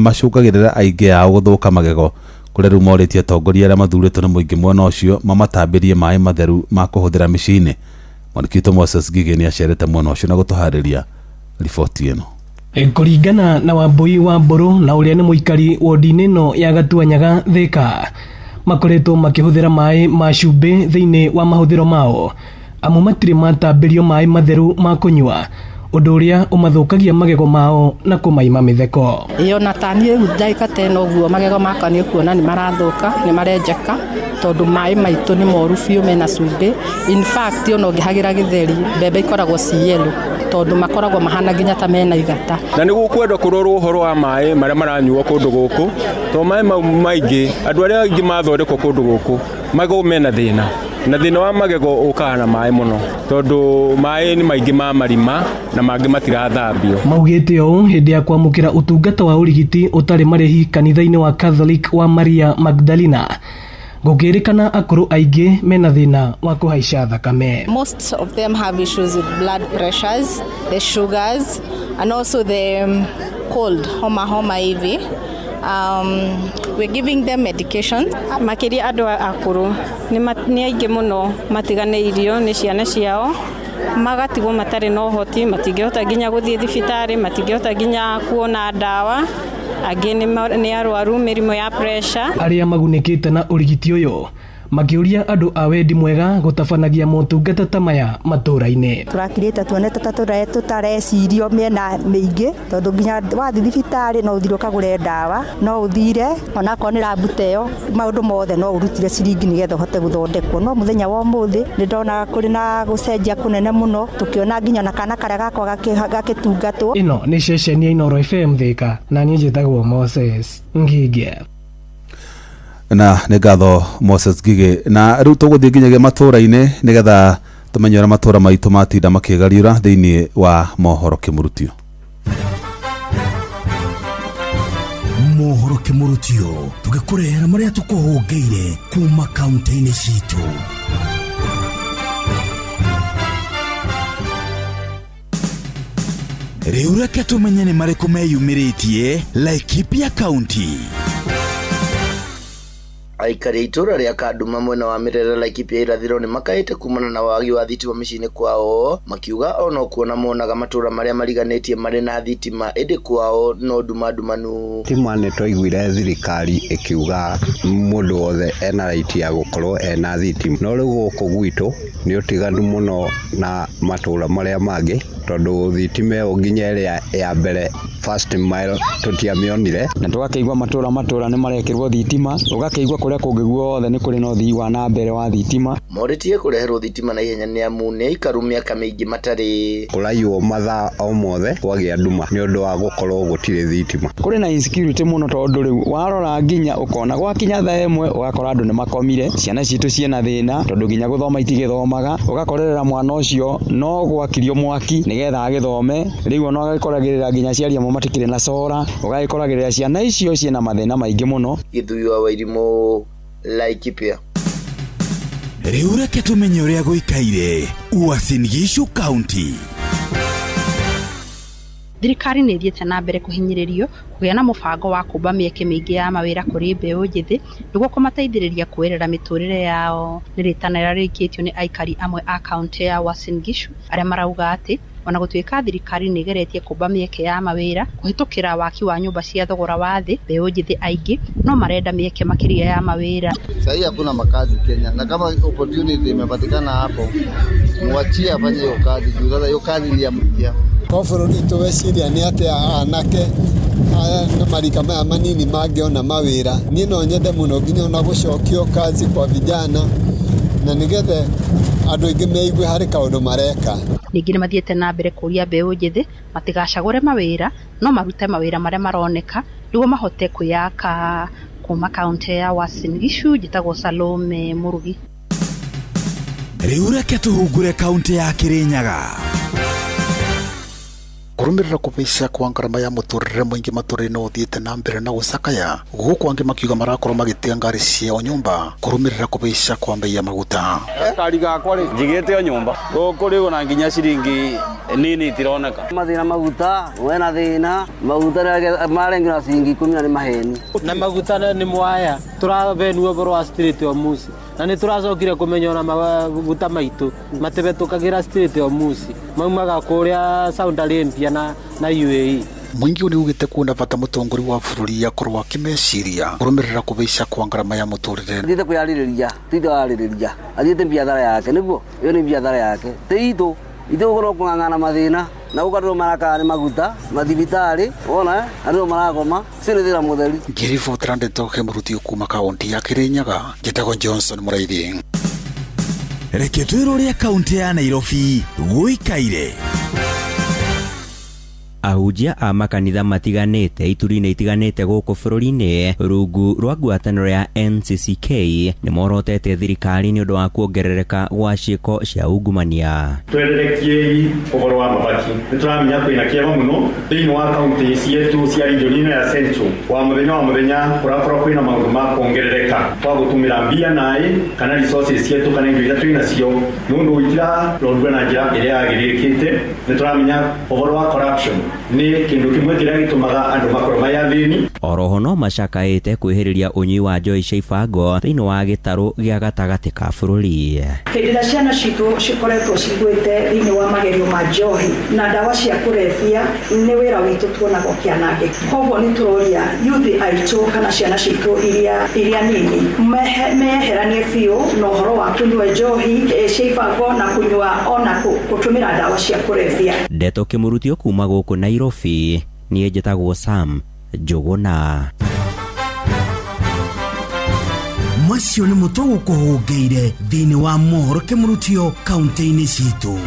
macũngagĩrĩra aingĩ ao gũthũka magego, kũrĩa rĩu morĩtie atongoria arĩa mathurĩtwo nĩ mũingĩ mwena ũcio mamatambĩrie maĩ matheru ma kũhũthĩra mĩciĩ-inĩ. Mwandĩki witũ Moses Ngigĩ nĩ acerete mwena ũcio na gũtũharĩria riboti ĩno. Kũringana na Wambui wa Mbũrũ na ũrĩa nĩ mũikari wodi-inĩ ĩno ya Gatuanyaga Thika, makoretwo makĩhũthĩra maĩ ma cumbĩ thĩinĩ wa mahũthĩro mao, amu matirĩ matambĩrio maĩ matheru ma kũnyua, ũndũ ũrĩa ũmathũkagia magego mao na kũmaima mĩtheko. Ĩyo na taniĩ rĩu ndagĩka ta ĩno ũguo magego makwa nĩ ũkuona nĩ marathũka, nĩ marenjeka, tondũ maĩ maitũ nĩ moru biũ mena cumbĩ. In fact ona ũngĩhagĩra gĩtheri mbembe ikoragwo ci yellow, tondũ makoragwo mahana nginya ta mena igata. Na nĩ gũkwendwo kũrorwo ũhoro wa maĩ marĩa maranyuo kũndũ gũkũ, tondũ maĩ mau maingĩ andũ arĩa aingĩ mathondekwo kũndũ gũkũ magego mena thĩna, na thĩna wa magego ũkaga na maĩ mũno, tondũ maĩ nĩ maingĩ ma marima na mangĩ matirathambio. Maugĩte ũũ hĩndĩ ya kwamũkĩra ũtungata wa ũrigiti ũtarĩ marĩhi kanitha-inĩ wa Catholic wa Maria Magdalena, gũkĩrĩkana akũrũ aingĩ mena thĩna wa kũhaica thakame. Most of them have issues with blood pressures, the sugars, and also the cold, homa hivi. We're giving them medication. Makĩria andũ akũrũ nĩ aingĩ mũno matiganĩirio nĩ ciana ciao, magatigwo matarĩ na ũhoti, matingĩhota nginya gũthiĩ thibitarĩ, matingĩhota nginya kuona ndawa, angĩ nĩ arwaru mĩrimũ ya pressure. Arĩa magunĩkĩte na ũrigiti ũyũ makĩũria andũ a wendi mwega gũtabanagia motungata ta maya matũra-inĩ. Tũrakirĩte tuonete ta tũtarecirio mĩena mĩingĩ, tondũ nginya wathiĩ thibitarĩ no ũthire ũkagũre ndawa, no ũthire onakorwo nĩ rambu ta ĩyo, maũndũ mothe no ũrutire ciringi nĩgetha ũhote gũthondekwo. No mũthenya wa ũmũthĩ nĩ ndona kũrĩ na gũcenjia kũnene mũno, tũkĩona nginya ona kana karĩa gakwa gagĩtungatwo. Ĩno nĩ ceceni ya Inooro FM Thika, na niĩ njĩtagwo Moses Ngigĩ. Na nĩ ngatho Moses Ngigĩ. Na rĩu tũgũthiĩ nginyagia matũra-inĩ nĩgetha tũmenye ũrĩa matũra maitũ matinda makĩgariũra thĩinĩ wa mohoro kĩmũrutio. Mohoro kĩmũrutio tũgĩkũrehera marĩa tũkũhũngĩire kuma kaunti-inĩ citũ. Rĩu reke tũmenye nĩ marĩkũ meyumĩrĩtie Laikipia County. Aikari a itũra rĩa Kanduma mwena wa Mĩrere Laikipia irathĩro nĩ makaĩte kumana na wagi wa thitima mĩciĩ-inĩ kwao, makiuga ono kuona monaga matũra marĩa mariganĩtie marĩ na thitima ĩndĩ kwao no nduma ndumanu. Thitima nĩ twaiguire thirikari ĩkiuga mũndũ wothe ena right ya gũkorwo ena thitima, no rĩu gũkũ gwitũ nĩ ũtiganu mũno na matũra marĩa mangĩ, tondũ thitima ĩyo nginya ĩrĩa ya mbere first mile tũtiamĩonire. Na tũgakĩigua matũra nĩ marekĩrwo thitima, ũgakĩigua kũrĩa kũngĩ guothe nĩ kũrĩ na ũthii wa na mbere wa thitima. Morĩtie kũreherwo thitima na ihenya nĩ amu nĩ aikaru mĩaka mĩingĩ matarĩ. Kũraiywo mathaa o mothe kwagĩa nduma nĩ ũndũ wa gũkorwo gũtirĩ thitima. Kũrĩ na insecurity mũno, tondũ rĩu warora nginya ũkona gwakinya thaa ĩmwe ũgakora andũ nĩ makomire, ciana citũ ciĩna thĩna tondũ nginya gũthoma itigĩthomaga, ũgakorerera mwana ũcio no gwakirio mwaki nĩgetha agĩthome, rĩu ona ũgagĩkoragĩrĩra nginya aciari amwe matikĩrĩ na cora, ũgagĩkoragĩrĩra ciana icio ciĩna mathĩna maingĩ mũno. Gĩthui wa Wairimu, Laikipia. Rĩu reke tũmenye ũrĩa gũikaire Uasin Gishu County. Thirikari nĩ ĩthiĩte na mbere kũhinyĩrĩrio kũgĩa na mũbango wa kũmba mĩeke mĩingĩ ya mawĩra kũrĩ mbeũ njĩthĩ nĩguo kũmateithĩrĩria kuoerera mĩtũrĩre yao. Nĩ rĩtana rĩrĩa rĩikĩtio nĩ aikari amwe a kaunti ya Uasin Gishu arĩa marauga atĩ ona gũtuĩka thirikari nĩ ĩgeretie kũmba mĩeke ya mawĩra kũhĩtũkĩra waki wa nyũmba cia thogora wa thĩ, mbeũ njĩthĩ aingĩ no marenda mĩeke makĩria ya mawĩra. Sahii hakuna makazi Kenya, na kama opportunity imepatikana hapo, muachie afanye hiyo kazi juu sasa hiyo kazi ni ya mpya. Kwa bũrũri witũ weciria nĩ atĩ anake aya na marika maya manini mangĩona mawĩra. Niĩ no nyende mũno nginya ona gũcokio kazi kwa vijana, na nĩgetha andũ aingĩ meigue harĩ kaũndũ mareka. Ningĩ nĩ mathiĩte na mbere kũria mbeũ njĩthĩ matigacagũre mawĩra no marute mawĩra marĩa maroneka nĩguo mahote kwĩyaka. Kuma kaunti ya Uasin Gishu njĩtagwo Salome Mũrugi. Rĩu reke tũhungure kaunti ya Kirinyaga. Kũrũmĩrĩra kũhaica kwa ngarama ya mũtũrĩre mũingĩ matũra-inĩ ũthiĩte na mbere na gũcakaya, gũkũ angĩ makiuga marakorwo magĩtiga ngari ciao nyũmba kũrũmĩrĩra kũhaica kwa mbei ya maguta. Gakari gakwa rĩ njigĩte o nyũmba gũkũ rĩu ona nginya ciringi nini itironeka. Mathĩna maguta wena thĩna maguta marengera ciringi 10 na nĩ maheni. Na maguta nĩ mwaya tũrabenwo ũhoro wa Strait of Hormuz na nĩ tũracokire kũmenya ona maguta maitũ matibetũkagĩra Strait of Hormuz, maumaga kũrĩa Saudi Arabia na UAE. Mũingĩ ũyũ nĩugĩte kuona bata mũtongoria wa bũrũri akorwo akĩmeciria kũrũmĩrĩra kũhaica kwa ngarama ya mũtũrĩre. Athiĩte kwĩyarĩrĩria ti ararĩrĩria, athiĩte biathara yake nĩguo ĩyo nĩ biathara yake ti itũ itũ gũkorwo kũng'ang'ana mathĩna na gũka andũ marakaga nĩ maguta mathibitarĩ wona andũ maragoma cio nĩ thĩna mũtheri. Ngĩribotera ndeto he mũruti kuma kaunti ya Kirinyaga, njĩtagwo Johnson Mũraithi. Reke twĩrũrie kaunti ya Nairobi gũikaire. Ahunjia a makanitha matiganĩte ituri-inĩ itiganĩte gũkũ bũrũri-inĩ rungu rwa ngwatanĩro ya NCCK nĩ morotete thirikari nĩ ũndũ wa kuongerereka gwa ciĩko cia ungumania. Twererekiei ũhoro wa mabaki nĩ tũramenya kwĩna kĩeva mũno thĩinĩ wa kaunti cietu cia region ĩno ya Central. Wa mũthenya kũrakorwo kwĩna maũndũ ma kuongerereka kwa gũtũmĩra mbia naĩ kana resources cietu kana indo iria twĩnacio nũndũ itirarorwo na njĩra ĩrĩa yagĩrĩkĩte. Nĩ tũramenya ũhoro wa corruption nĩ kĩndũ kĩmwe kĩrĩa gĩtũmaga andũ makorwo marĩ athĩni. Oroho no macakaĩte kwĩhĩrĩria ũnyui wa njohi cia ibango thĩinĩ wa gĩtarũ gĩa gatagatĩ ka bũrũri. Hĩndĩ ĩrĩa ciana citũ cikoretwo cigwĩte thĩinĩ wa magerio ma njohi na ndawa cia kũrebia, nĩ wĩra witũ tuonaga ũkĩanangĩka. Koguo nĩ tũroria yuthi aitũ kana ciana citũ iria nini meyeheranie biũ na ũhoro wa kũnyua njohi cia ibango na kũnyua ona gũtũmĩra ndawa cia kũrebia. Ndeto kĩmũrutio kuma gũkũ Nairobi, niĩ njĩtagwo Sam Njũgũna. Macio nĩ mũtwe gũkũhũngĩire thĩinĩ wa mohoro kĩmũrutio kaunti-inĩ citũ.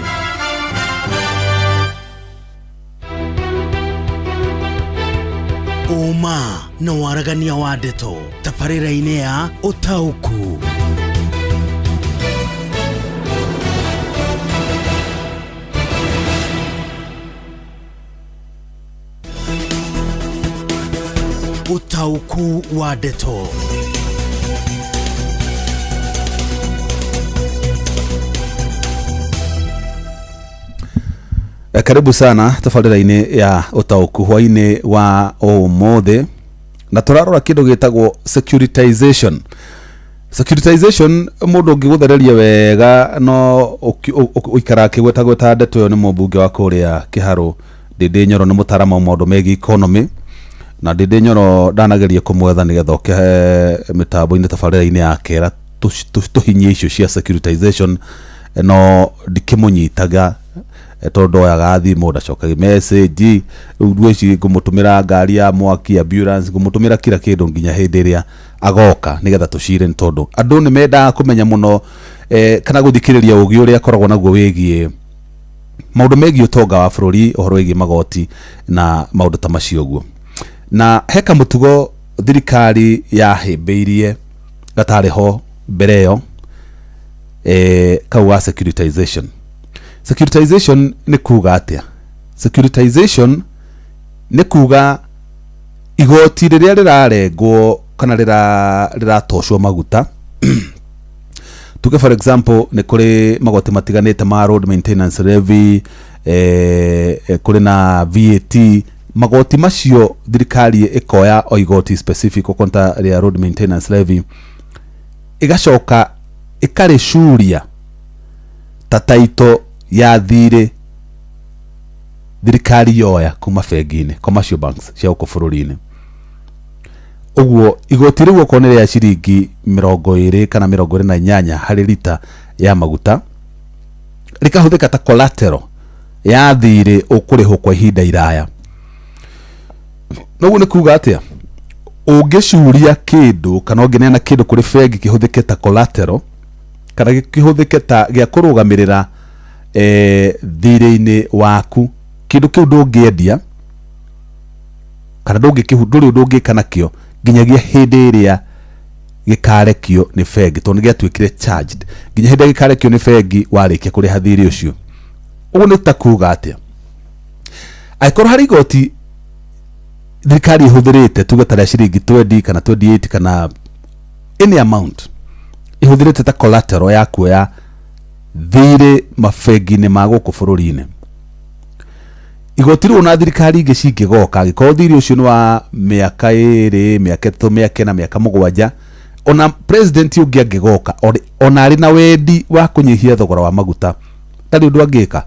Ũma na waragania wa ndeto tabarĩra-inĩ ya ũtaũku. Ũtaũku wa ndeto. Karibu sana tabarĩra-inĩ ya ũtaũku hwainĩ wa ũmũthĩ, na tũrarora kĩndũ gĩtagwo securitization. Securitization mũndũ ũngĩgũthereria wega no ũikara akĩgwetagweta ndeto ĩyo nĩ mũmbunge wa kũrĩa Kĩharũ Ndĩndĩ Nyoro, nĩ mũtaaramu wa maũndũ megiĩ economy, na Ndĩndĩ Nyoro ndanageria kũmwetha nĩgetha oke mĩtambo-inĩ tabarĩra-inĩ ya kera tũhinyie icio cia securitization, no ndikĩmũnyitaga tondũ oyaga thimũ ndacokagia message. Rĩu ngwĩciria ngũmũtũmĩra ngari ya mwaki, ambulance, ngũmũtũmĩra kila kĩndũ nginya hĩndĩ ĩrĩa agoka nĩgetha tũcire, nĩ tondũ andũ nĩ mendaga kũmenya mũno kana gũthikĩrĩria ũgĩ ũrĩa akoragwo naguo wĩgiĩ maũndũ megiĩ ũtonga wa bũrũri, ũhoro wĩgiĩ magoti na maũndũ ta macio ũguo. Na he kamũtugo thirikari yahĩmbĩirie gatarĩ ho mbere ĩyo, kau wa securitization. Securitization nĩ kuga atĩa? Securitization nĩ kuga igoti rĩrĩa rĩrarengwo kana rĩratocwo maguta. Tuge for example nĩ kũrĩ magoti matiganĩte ma road maintenance levy, kũrĩ na VAT. Magoti macio thirikari ĩkoya o igoti specific okorwo ta rĩa road maintenance levy, ĩgacoka ĩkarĩcuria ta taito ya thirĩ thirikari yoya kuma bengi-inĩ, commercial banks cia gũkũ bũrũri-inĩ. Ũguo igoti rĩu okorwo nĩ rĩa ciringi 20 kana 28 harĩ rita ya maguta, rĩkahũthĩka ta collateral ya thirĩ ũkũrĩhwo kwa ihinda iraya. Noguo nĩ kuga atĩa? Ũngĩcuria kĩndũ kana ũngĩneana kĩndũ kũrĩ bengi kĩhũthĩke ta collateral kana kĩhũthĩke ta gĩa kũrũgamĩrĩra thirĩ-inĩ waku, kĩndũ kĩu ndũngĩendia kana ndũngĩkĩhu ndũrĩ ũndũ ũngĩka nakĩo nginyagia hĩndĩ ĩrĩa gĩkarekio nĩ bengi, tondũ nĩ gĩatuĩkire charged nginya hĩndĩ ĩrĩa gĩkarekio nĩ bengi warĩkia kũrĩha thirĩ ũcio. Ũguo nĩ ta kuga atĩa? Angĩkorwo harĩ igoti thirikari ĩhũthĩrĩte tuge ta rĩa ciringi 20 kana 28 kana any amount ĩhũthĩrĩte ta collateral ya kuoya thirĩ mabengi-inĩ ma gũkũ bũrũri-inĩ, igoti rĩu na thirikari ingĩ cingĩgoka, angĩkorwo thirĩ ũcio nĩ wa mĩaka 2, mĩaka 3, mĩaka 4, mĩaka 7, ona president ũngĩ angĩgoka ona arĩ na wendi wa kũnyihia thogora wa maguta, ndarĩ ũndũ angĩka.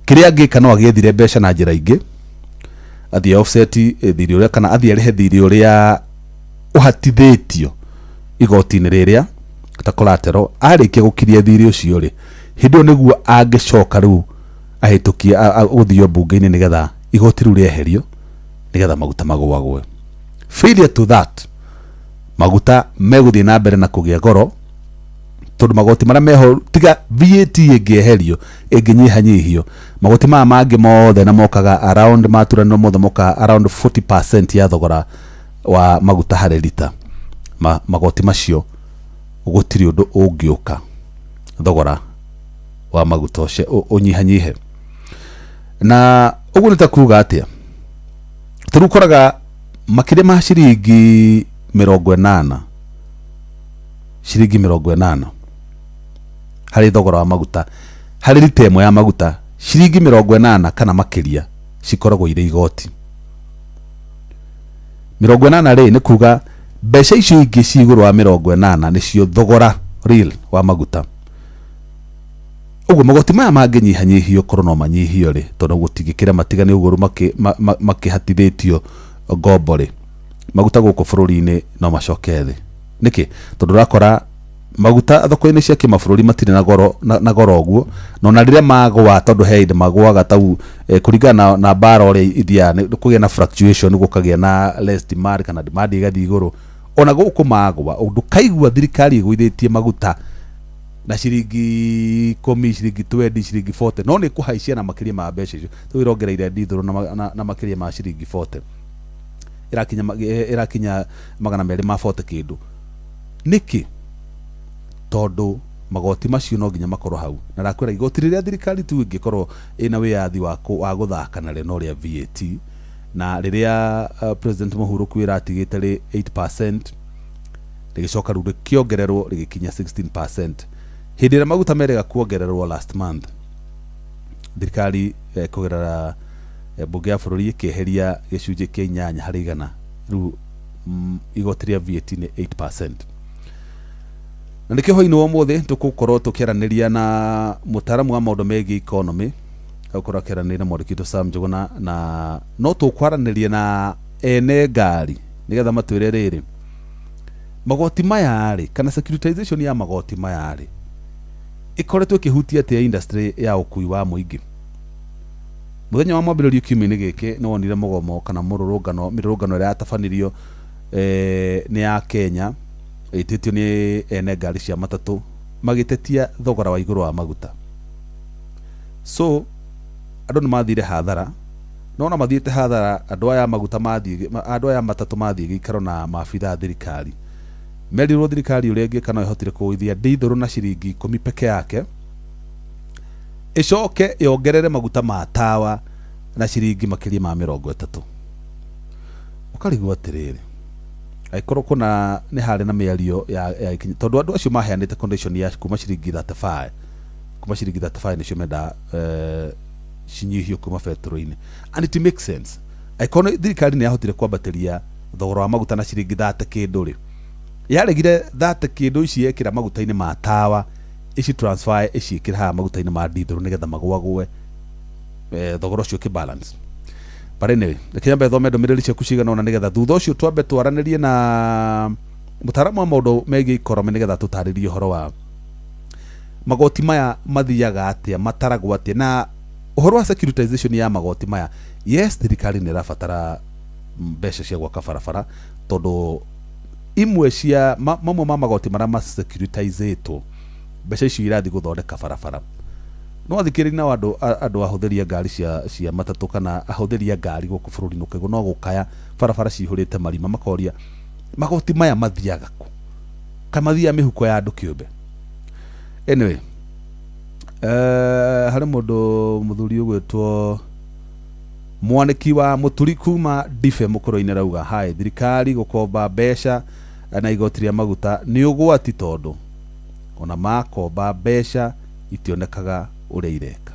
Kĩrĩa angĩka no agĩethire mbeca na njĩra ingĩ, athiĩ offset thirĩ ũrĩa kana athiĩ arĩhe thirĩ ũrĩa ũhatithĩtio igoti-inĩ rĩrĩa ta collateral. Arĩkia gũkiria thirĩ ũcio rĩ, hĩndĩ ĩyo nĩguo angĩcoka rĩu ahĩtũkie gũthio mbunge-inĩ nĩgetha igoti rĩu rĩeherio nĩgetha maguta magũagũe. Failure to that, maguta megũthiĩ na mbere na kũgĩa goro, tondũ magoti marĩa meho tiga VAT ĩngĩeherio ĩngĩnyihanyihio, magoti maya mangĩ mothe na mokaga around maturanĩro mothe mokaga around 40% ya thogora wa maguta harĩ lita. Magoti macio gũtirĩ ũndũ ũngĩũka thogora wa maguta ũcio ũnyihanyihe. Na ũguo nĩ ta kuga atĩa? Tondũ ũkoraga makĩria ma ciringi 80, ciringi 80 harĩ thogora wa maguta, harĩ lita ĩmwe ya maguta ciringi 80 kana makĩria cikoragwo irĩ igoti. 80 rĩ, nĩ kuga mbeca icio ingĩ ci igũrũ wa 80 nĩcio thogora real wa maguta. Ũguo magoti maya mangĩnyihanyihio korwo no manyihio rĩ, tondũ gũtingĩkĩra matigane ũguo makĩhatithĩtio ngombo rĩ, maguta gũkũ bũrũri-inĩ no macoke thĩ. Nĩkĩ? Tondũ ũrakora maguta thoko-inĩ cia kĩmabũrũri matirĩ na goro, na goro ũguo, na ona rĩrĩa magũa, tondũ he hĩndĩ magũaga tau kũringana na mbara ũrĩa ithiaga, nĩ kũgĩa na fluctuation, gũkagĩa na less demand kana demand ĩgathiĩ igũrũ. Ona gũkũ magũa, ndũkaigua thirikari ĩgũithĩtie maguta na ciringi 10, ciringi 20, ciringi 40, no nĩ kũhaicia na makĩria ma mbeca icio. Rĩu ĩrongereire ndithũrũ na makĩria ma ciringi 40, ĩrakinya 240 kĩndũ. Nĩkĩ? Tondũ magoti macio no nginya makorwo hau. Na ndakwĩra igoti rĩrĩa thirikari tu ĩngĩkorwo ĩna wĩyathi wa gũthaka narĩo no rĩa VAT, na rĩrĩa President Mũhurũku ĩratigĩte rĩ 8%, rĩgĩcoka rĩu rĩkĩongererwo rĩgĩkinya 16%. Hĩndĩ ĩrĩa maguta merega kuongererwo last month, thirikari kũgerera mbunge ya bũrũri ĩkĩeheria gĩcunjĩ kĩa 8 harĩ igana. Rĩu igoti rĩa VAT nĩ 8%. Na nĩkĩo hwaĩ-inĩ wa ũmũthĩ tũgũkorwo tũkĩaranĩria na mũtaaramu wa maũndũ megiĩ economy, agũkorwo akĩaranĩria na mwandĩki witũ Sam Njuguna, na no tũkwaranĩria na ene ngari nĩgetha matwĩre rĩrĩ, magoti maya rĩ, kana securitization ya magoti maya rĩ, ĩkoretwo ĩkĩhutia atĩa industry ya ũkui wa mũingĩ. Mũthenya wa mwambĩrĩrio kiumia-inĩ gĩkĩ nĩ wonire mũgomo kana mĩrũrũngano ĩrĩa yatabanirio nĩ ya Kenya, ĩtĩtio nĩ ene ngari cia matatũ magĩtetia thogora wa igũrũ wa maguta. So andũ nĩ mathire hathara, no ona mathiĩte hathara, andũ aya maguta mathiĩ, andũ aya matatũ mathiĩ gĩikaro na maabitha a thirikari. Merirwo thirikari ũrĩa ĩngĩka no ĩhotire kũgũithia ndithũrũ na ciringi 10 peke yake, ĩcoke yongerere maguta ma tawa na ciringi makĩria ma 30. Ũkarigwo atĩrĩrĩ, angĩkorwo kũna nĩ harĩ na mĩario ya ikinya, tondũ andũ acio maheanĩte condition ya kuma ciringi 35, kuma ciringi 35 nĩcio menda cinyihio kuma betũrũ-inĩ. And it makes sense. Angĩkorwo thirikari nĩ yahotire kwambatĩria thogora wa maguta na ciringi 30 kĩndũ rĩ, yaregire 30 kĩndũ ici yekĩra maguta-inĩ ma tawa, ici transfer iciĩkĩra haha maguta-inĩ ma ndithũrũ nĩgetha magũagũe, thogora ũcio ũkĩ-balance. But anyway, reke nyambe thome ndũmĩrĩri ciaku cigana ũna nĩgetha thutha ũcio twambe twaranĩrie na mũtaaramu wa maũndũ megiĩ economy nĩgetha tũtarĩrie ũhoro wa magoti maya mathiaga atĩa, mataragwo atĩa, na ũhoro wa securitization ya magoti maya. Yes, thirikari nĩ ĩrabatara Mbeca cia gwaka barabara tondu imwe cia mamwe ma magoti maria masecuritizĩtwo mbeca icio irathi guthondeka barabara. No athikĩrĩria na andũ andũ ahũthĩri a ngari cia matatũ kana ahũthĩri a ngari gũkũ bũrũri-inĩ ũkĩgwo no gũkaya barabara cihũrĩte marima makoria magoti maya mathiaga kũ kana mathiaga mĩhuko ya andũ kĩũmbe. Anyway, harĩ mũndũ mũthuri ũgwĩtwo mwaniki wa Mũturi kuma Ndibe mũkũrũ-inĩ arauga hai thirikari gũkomba mbeca na igoti rĩa maguta nĩ ũgwati tondũ ona makomba mbeca itionekaga ũrĩa ireka.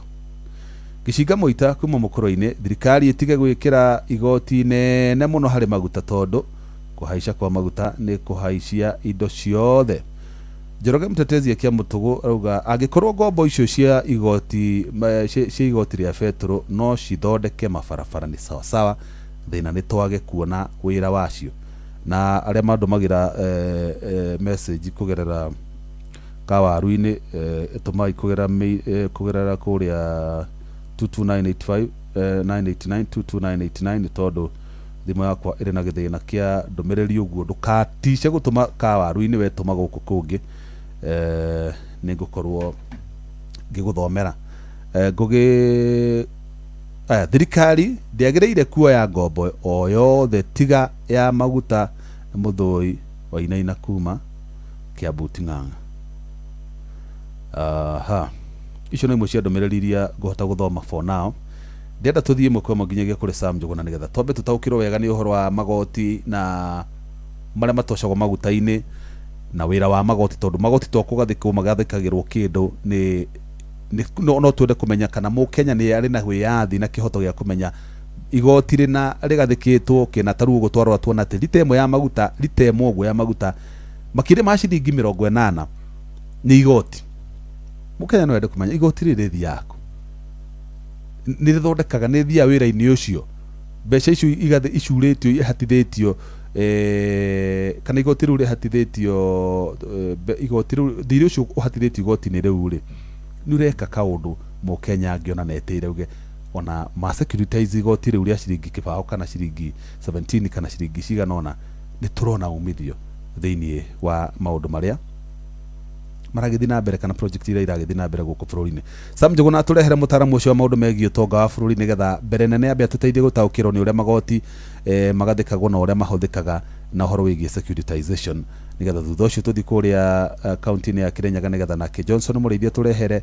Gĩcinga Mũita kuma mũkũrũ-inĩ thirikari ĩtige gwĩkĩra igoti nene mũno harĩ maguta tondũ kũhaica kwa maguta nĩ kũhaicia indo ciothe. Njoroge Mtetezi akia Mũtũgũ arauga angĩkorwo ngombo icio cia igoti cia igoti rĩa betũrũ no cithondeke mabarabara nĩ sawasawa, thĩna nĩ twage kuona wĩra wacio. Na arĩa mandũmagĩra message kũgerera kawaru-inĩ ĩtũmai kũgerera kũrĩa 22985 989 22989 nĩ tondũ thimũ yakwa ĩrĩ na gĩthĩna kĩa ndũmĩrĩri ũguo ndũkatice gũtũma kawaru-inĩ wetũma gũkũ kũngĩ nĩ ngũkorwo ngĩgũthomera. Ngũgĩ aya thirikari ndĩagĩrĩire kuoya ngombo o yothe tiga ya maguta. Mũthũi wainaina kuma Kiambu Ting'ang'a. Aha, icio nĩ imwe cia ndũmĩrĩri iria ngũhota gũthoma for now. Ndĩrenda tũthiĩ ĩmwe kwa ĩmwe nginyagia kũrĩ Sam Njũgũna nĩgetha twambe tũtaũkĩrwo wega nĩ ũhoro wa magoti na marĩa matocagwo maguta-inĩ na wĩra wa magoti tondũ magoti to kũgathĩkwo magathĩkagĩrwo kĩndũ nĩ no twende kũmenya kana mũkenya nĩ arĩ na wĩyathi na kĩhoto gĩa kũmenya igoti rĩna rĩgathĩkĩtwo kĩna ta rĩu ũguo twarora tuona atĩ rita ĩmwe ya maguta rita ĩmwe ũguo ya maguta makĩria ma ciringi 80 nĩ igoti. Mũkenya no ende kũmenya igoti rĩrĩ rĩthiaga kũ, nĩ rĩthondekaga nĩ rĩthiaga wĩra-inĩ ũcio mbeca icio igathĩ icurĩtio ihatithĩtio kana igoti rĩu rĩhatithĩtio igoti rĩu thirĩ ũcio ũhatithĩtio igoti-inĩ rĩu rĩ nĩ ũreka kaũndũ mũkenya angĩona na etĩire uge ona ma securitize igoti rĩu rĩa ciringi 20 kana ciringi 17 kana ciringi cigana ũna nĩ tũrona umithio thĩinĩ wa maũndũ marĩa maragĩthiĩ na mbere kana project iria iragĩthiĩ na mbere gũkũ bũrũri-inĩ. Sam Njũgũna atũrehere mũtaaramu ũcio wa maũndũ megiĩ ũtonga wa bũrũri nĩgetha mbere nene ambe atũteithie gũtaũkĩrwo nĩ ũrĩa magoti magathĩkagwo na ũrĩa mahũthĩkaga na ũhoro wĩgiĩ securitization nĩgetha thutha ũcio tũthiĩ kũrĩa kaunti-inĩ ya Kirinyaga nĩgetha nake Johnson Mũrĩithi atũrehere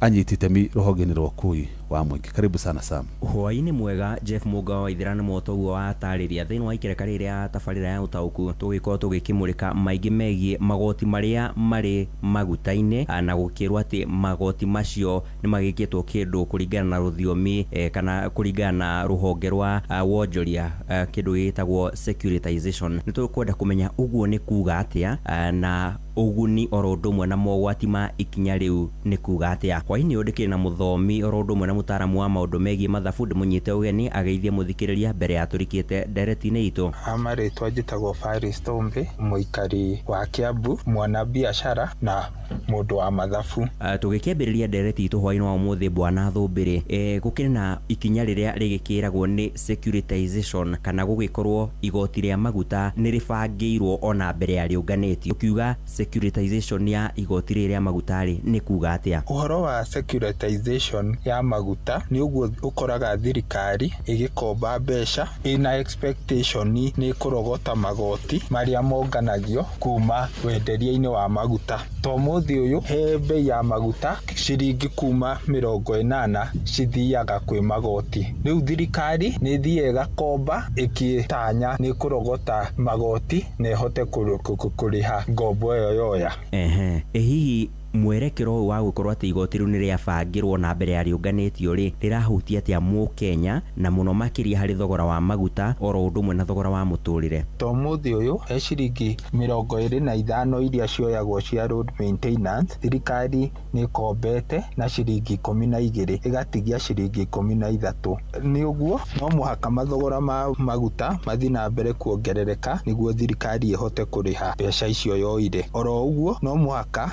anyiti itemi rũhonge-inĩ rwa ũkui wa mũingĩ. Karibu sana Sam. Hwaĩ-inĩ mwega Jeff Mũnga wa Waithera nĩ motoguo wa tarĩria thĩinĩ wa ikereka rĩrĩ ya tabarĩra ya ũtaũku tũgĩkorwo tũgĩkĩmũrĩka maingĩ megiĩ magoti marĩa marĩ maguta-inĩ na gũkĩrwo atĩ magoti macio nĩ magĩkĩtwo kĩndũ kũringana na rũthiomi kana kũringana na rũhonge rwa wonjoria kĩndũ gĩtagwo securitization. Nĩ tũkwenda kũmenya ũguo nĩ kuga atĩa na ũguni oro ũndũ ũmwe na mogwati ma ikinya rĩu nĩ kuga atĩa. Hwaĩ-inĩ ũyũ ndĩkĩrĩ na mũthomi oro ũndũ ũmwe na mũtaaramu wa maũndũ megiĩ mathabu ndĩmũnyite ũgeni ageithie mũthikĩrĩria mbere ya tũrikĩte ndereti-inĩ itũ. Marĩtwa njĩtagwo Faris Tombe, mũikari wa Kiambu, mwana biacara na mũndũ wa mathabu. Tũgĩkĩambĩrĩria ndereti itũ hwaĩ-inĩ wa ũmũthĩ bwana Thũmbĩrĩ, gũkĩrĩ na ikinya rĩrĩa rĩgĩkĩragwo nĩ securitization kana gũgĩkorwo igoti rĩa maguta nĩ rĩbangĩirwo ona mbere ya rĩũnganĩtio. Ũkiuga securitization ya igoti rĩrĩ rĩa maguta rĩ nĩ kuga atĩa? Ũhoro wa securitization ya maguta nĩ ũguo ũkoraga thirikari ĩgĩkomba mbeca ĩna expectation nĩ ĩkũrogota magoti marĩa monganagio kuma wenderia-inĩ wa maguta. Ta ũmũthĩ ũyũ he bei ya maguta ciringi kuma 80 cithiaga kwĩ magoti. Rĩu thirikari nĩ ĩthiaga ĩgakomba ĩkĩtanya nĩ ĩkũrogota magoti na ĩhote kũrĩha ngombo ĩyo yoya. Ehe, hihi mwerekero ũyũ wa gũkorwo atĩ igoti rĩu nĩ rĩabangĩrwo na mbere ya rĩũnganĩtio rĩ rĩrahutia atĩa mũkenya na mũno makĩria harĩ thogora wa maguta oro ũndũ ũmwe na thogora wa mũtũrĩre? Ta ũmũthĩ ũyũ he ciringi 25 iria cioyagwo cia road maintenance, thirikari nĩ ĩkombete na ciringi 12 ĩgatigia ciringi 13. Nĩ ũguo no mũhaka mathogora ma maguta mathiĩ na mbere kuongerereka nĩguo thirikari ĩhote kũrĩha mbeca icio yoire. Oro ũguo no mũhaka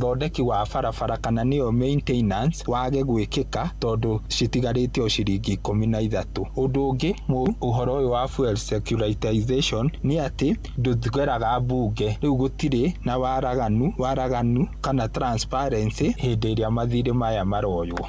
Ũthondeki wa barabara kana nĩyo maintenance wage gwĩkĩka tondũ citigarĩte o ciringi 13. Ũndũ ũngĩ mũru ũhoro ũyũ wa fuel securitization nĩ atĩ ndũgeraga mbunge, rĩu gũtirĩ na waraganu kana transparency hĩndĩ ĩrĩa mathirĩ maya maroywo.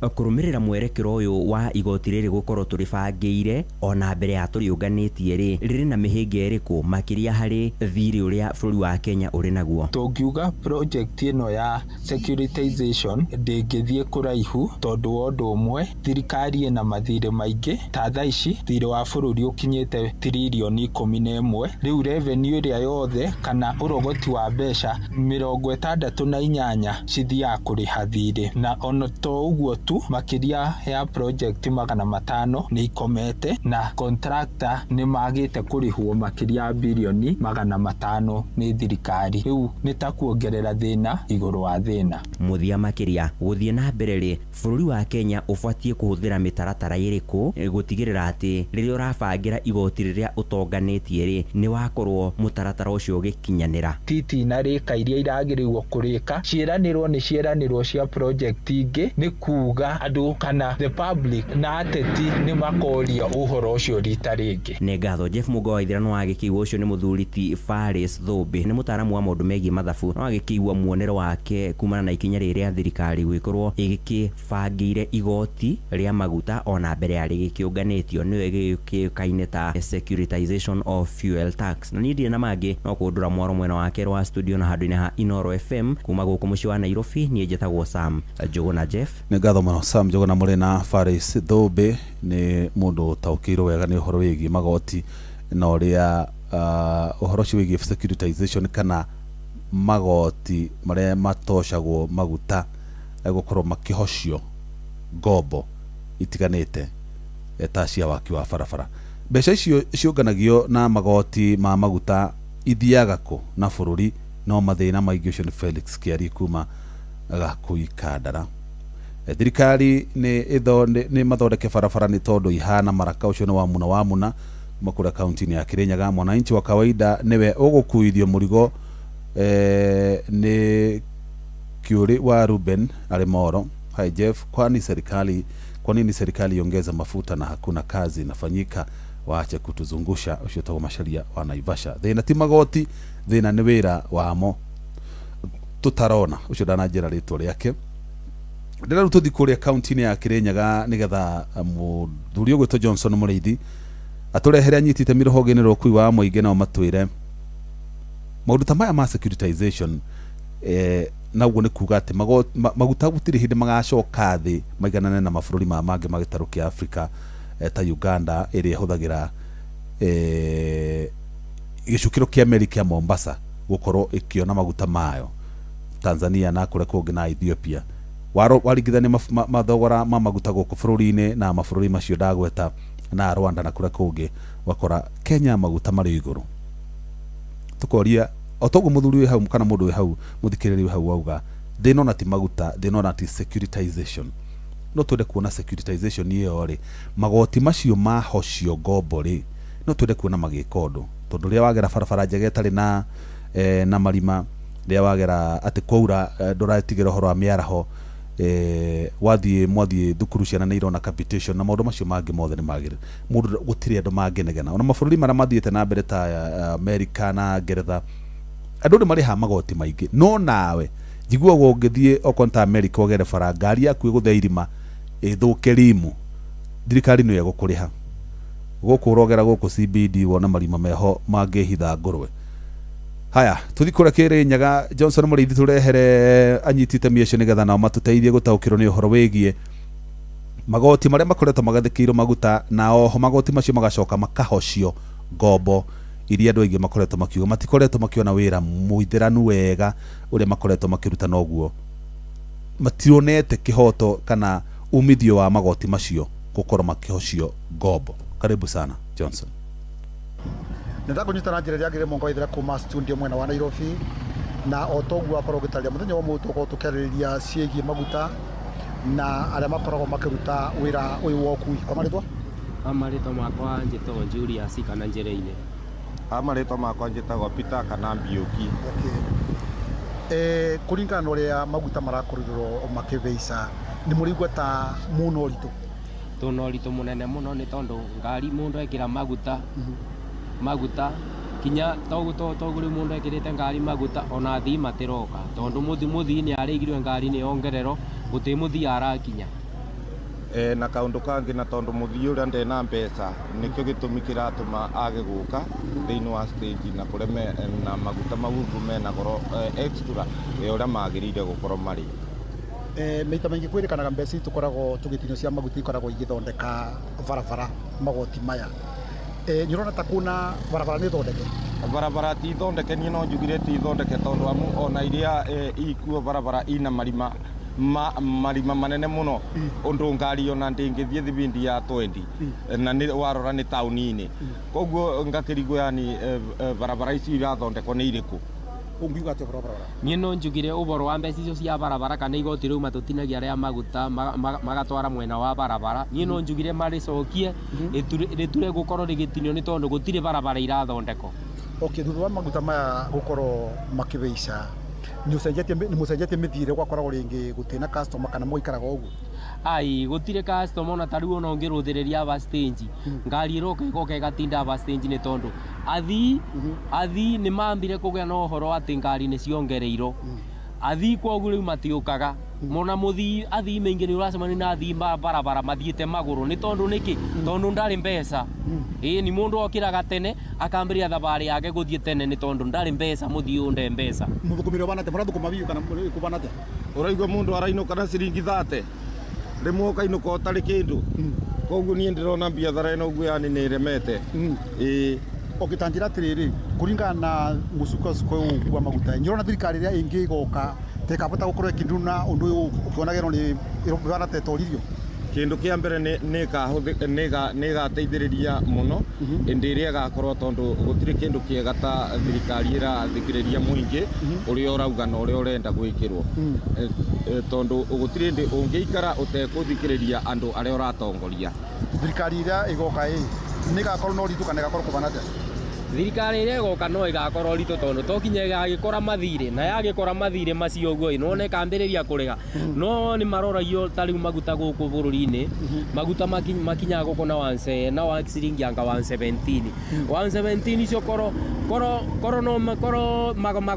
Kũrũmĩrĩra mwerekero ũyũ wa igoti rĩrĩ gũkorwo tũrĩbangĩire ona mbere ya tũrĩũnganĩtie rĩ, rĩrĩ na mĩhĩnga ĩrĩkũ makĩria harĩ thirĩ ũrĩa bũrũri wa Kenya ũrĩ naguo? Tũngiuga project ĩno ya securitization ndĩngĩthiĩ kũraihu tondũ wa ũndũ ũmwe, thirikari ĩna mathirĩ maingĩ. Ta thaa ici thirĩ wa bũrũri ũkinyĩte tiririoni 11. Rĩu revenue ĩrĩa yothe kana ũrogoti wa mbeca 68 cithiaga kũrĩha thirĩ, na ona to ũguo tu, makĩria ya project 500 nĩ ikomete na contractor nĩ magĩte kũrĩhwo makĩria ya birioni 500 nĩ thirikari. Rĩu nĩ ta kuongerera thĩna igũrũ wa thĩna. Mũthia makĩria gũthiĩ na mbere rĩ, bũrũri wa Kenya ũbatiĩ kũhũthĩra mĩtaratara ĩrĩkũ gũtigĩrĩra atĩ rĩrĩa ũrabangĩra igoti rĩrĩa ũtonganĩtie rĩ, nĩ wakorwo mũtaratara ũcio ũgĩkinyanĩra? Titi na rĩka iria iragĩrĩirwo kũrĩka ciĩranĩrwo nĩ ciĩranĩrwo cia project ingĩ, nĩ kuga andũ kana the public na ateti nĩ makoria ũhoro ũcio rita rĩngĩ. Nĩ ngatho Jeff Mũgo wa Ithirano wa gĩkĩigua ũcio nĩ mũthuri ti Faris Thũmbĩ, nĩ mũtaaramu wa maũndũ megiĩ mathabu, no agĩkĩigua muonero wake kumana na ikinya rĩrĩ rĩa thirikari gwĩkorwo ĩgĩkĩbangĩire igoti rĩa maguta ona mbere ya rĩgĩkĩũnganĩtio, nĩyo ĩgĩkĩũkaine ta securitization of fuel tax. Na niĩ ndirĩ na mangĩ no kũndũra mwaro mwena wake wa studio na handũ-inĩ ha Inoro FM kuma gũkũ mũciĩ wa Nairobi. Niĩ njĩtagwo Sam Njũgũna Jeff. Nĩ ngatho mũno Sam Njũgũna mũrĩ na Faris Thũmbĩ, nĩ mũndũ ũtaũkĩirwo wega nĩ ũhoro wĩgiĩ magoti na ũrĩa ũhoro ũcio wĩgiĩ securitization kana magoti marĩa matocagwo maguta gũkorwo makĩhocio ngombo itiganĩte ta cia waki wa barabara. Mbeca icio ciũnganagio na magoti ma maguta ithiaga kũ na bũrũri no mathĩna maingĩ. Ũcio nĩ Felix Kĩari kuma Gakui Kandara. Thirikari nĩ mathondeke barabara nĩ tondũ ihana maraka. Ũcio nĩ wa muna kuma kũrĩa kaunti-inĩ ya Kirinyaga. Mwananchi wa kawaida nĩwe ũgũkuithio mũrigo nĩ Kiuri wa Ruben arĩ Moro. Hi Jeff, kwa nini serikali iongeze mafuta na hakuna kazi inafanyika? Waache kutuzungusha. Ũcio tagwo Macharia wa Naivasha. Thĩna ti magoti, thĩna nĩ wĩra wamo tũtarona. Ũcio ndananjĩra rĩtwa rĩake. Ndĩrarũ tũthi kũrĩa kaunti-inĩ ya Kirinyaga nĩgetha mũthuri ũgwĩtwo Johnson Mũrĩithi atũrehere anyiti itemi rũhonge-inĩ rwa ũkui wa mũingĩ, nao matwĩre maũndũ ta maya ma securitization na ũguo nĩ kuga atĩ maguta gũtirĩ hĩndĩ magacoka thĩ maiganane na mabũrũri ma mangĩ ma gĩtarũ kĩa Afrika ta Uganda ĩrĩa ĩhũthagĩra gĩcukĩro kĩa meri kĩa Mombasa gũkorwo ĩkĩona maguta mayo, Tanzania na kũrĩa kũngĩ na Ethiopia. Waringithania mathogora ma maguta gũkũ bũrũri-inĩ na mabũrũri macio ndagweta na Rwanda na kũrĩa kũngĩ, wakora Kenya maguta marĩ igũrũ. Tukoria o toguo mũthuri wĩ hau kana mũndũ wĩ hau mũthikĩrĩria wĩ hau auga thĩna ona ti maguta, thĩna ona ti securitization. No twende kuona securitization ĩyo rĩ, magoti macio mahocio ngombo rĩ, no twende kuona magĩka ũndũ, tondũ rĩrĩa wagera barabara njega ĩtarĩ na marima, rĩrĩa wagera atĩ kwaura ndũratigĩra ũhoro wa mĩaraho, wathiĩ mwathiĩ thukuru ciana nĩ irona capitation na maũndũ macio mangĩ mothe nĩ magĩrĩire. Mũndũ gũtirĩ andũ mangĩnegena. Ona mabũrũri marĩa mathiĩte na mbere ta Amerika na Ngeretha, andũ nĩ marĩhaga magoti maingĩ, no nawe njiguaga ũngĩthiĩ okorwo nĩ ta Amerika ũgere bara ngari yaku ĩgũthe irima ĩthũke rimu, thirikari nĩyo ĩgũkũrĩha. Gũkũ ũrogera gũkũ CBD wona marima meho mangĩhitha ngũrwe. Haya, tũthi kũrĩa Kĩrĩnyaga. Johnson Mũrĩithi tũrehere anyiti itemi acio nĩgetha nao matũteithie gũtaũkĩrwo nĩ ũhoro wĩgiĩ magoti marĩa makoretwo magathĩkĩirwo maguta, na oho magoti macio magacoka makahocio ngombo iria andũ aingĩ makoretwo makiuga matikoretwo makĩona wĩra mũithĩranu wega ũrĩa makoretwo makĩruta, noguo mationete kĩhoto kana umithio wa magoti macio gũkorwo makĩhocio ngombo. Karibu sana Johnson. Nĩndakũnyita na njĩra ĩrĩa yagĩrĩire mũngo waithera kuma studio mwena wa Nairobi, na o toguo akorwo ũgĩtarĩria mũthenya wa ũmũthĩ tũkorwo tũkĩarĩrĩria ciĩgiĩ maguta na arĩa makoragwo makĩruta wĩra ũyũ wa ũkui. Kwa marĩtwa? Marĩtwa makwa njĩtagwo Julius kana Njĩra-inĩ. Marĩtwa makwa njĩtagwo Peter kana Mbiũki. Okay. Kũringana na ũrĩa maguta marakorirwo makĩbeica nĩ mũraigua ta mũna ũritũ? Tuna ũritũ mũnene mũno nĩ tondũ ngari mũndũ ekĩra maguta kinya togu rĩu mũndũ ekĩrĩte ngari maguta ona athii matiroka tondũ mũthii nĩ arĩigirwe ngari nĩ yongererwo gũtĩ mũthii arakinya. Na kaundu kangi na tondu muthii uria ndena mbeca nikio gitumi kiratuma age guka thiini wa stage na kureme na maguta mau mena goro extra uria magirire gukorwo mari. Maita maingi kwirikanaga mbeca tukoragwo tugitinio cia maguta ikoragwo igithondeka barabara magoti maya. Nĩ ta kuna barabara nĩ thondeke? Barabara ti thondeke, niĩ no njugire ti thondeke tondu amu ona iria ikuo barabara ina marima marima manene muno undu ngari ona ndingithie thibindi ya 20 na ni warora ni tauni-ini koguo ngakirigwo yani barabara ici irathondekwo ni iriku. Ungiuga atia ũhoro wa barabara? Niĩ no njugire ũhoro wa mbeca icio cia barabara kana igoti rĩu matũtinagia rĩa maguta magatwara mwena wa barabara. Niĩ no njugire marĩcokie rĩture gũkorwo rĩgĩtinio nĩ tondũ gũtirĩ barabara irathondekwo. Okay, thutha wa maguta maya gũkorwo makĩbeica nĩ mũcenjetie mĩthiĩre gwakoragwo rĩngĩ gũtirĩ na customer kana mũikaraga ũguo? Ai gũtirĩ customer ona ta rĩu ona ũngĩrũthĩrĩria aba stage ngari ĩroka ĩgoka ĩgatinda aba stage nĩ tondũ athii nĩ mambire kũgĩa na ũhoro atĩ ngari nĩ ciongereirwo. Athii kwoguo rĩu matiũkaga mona mũthii athii maingĩ nĩ ũracemania na athii barabara mathiĩte magũrũ nĩ tondũ nĩkĩ? Tondũ ndarĩ mbeca. Ĩĩ ni mũndũ okĩraga tene akambĩrĩria thabarĩ yake gũthiĩ tene nĩ tondũ ndarĩ mbeca mũthii ũyũ nde mbeca. Mũthũkũmĩre ũbana atĩa? Mũrathũkũma biũ kana kũbana atĩa? Ũraigua mũndũ arainũka na ciringi 30 rĩmwe ũkainũka ũtarĩ kĩndũ koguo niĩ ndĩrona biathara ĩno ũguo yani nĩ ĩremete. Ĩĩ ũgĩtanjĩra atĩrĩrĩ kũringana na mũsukosuko ũyũ wa maguta nĩ ũrona thirikari ĩrĩa ĩngĩ ĩgoka tekabota gũkorwo ĩkĩnduna ũndũ ũyũ ũkĩonagĩrwo nĩ ĩrobana tetoririo? Kĩndũ kĩa mbere nĩ ĩgateithĩrĩria mũno ĩndĩ ĩrĩa ĩgakorwo tondũ gũtirĩ kĩndũ kĩega ta thirikari ĩrathikĩrĩria mũingĩ ũrĩa ũrauga na ũrĩa ũrenda gwĩkĩrwo tondũ gũtirĩ hĩndĩ ũngĩikara ũtekũthikĩrĩria andũ arĩa ũratongoria. Thirikari ĩrĩa ĩgoka ĩ nĩ ĩgakorwo na ũritũ kana ĩgakorwo kũbana atĩa? Thirikari ĩrĩa ĩgoka no ĩgakorwo ũritũ tondũ to kinya ĩgagĩkora mathirĩ na yagĩkora mathirĩ macio ũguo ĩ nĩwona ĩkambĩrĩria kũrĩha no nĩ maroragio ta rĩu maguta gũkũ bũrũri-inĩ maguta makinyaga gũkũ na na wa ciringi anga 117 117 icio korwo korwo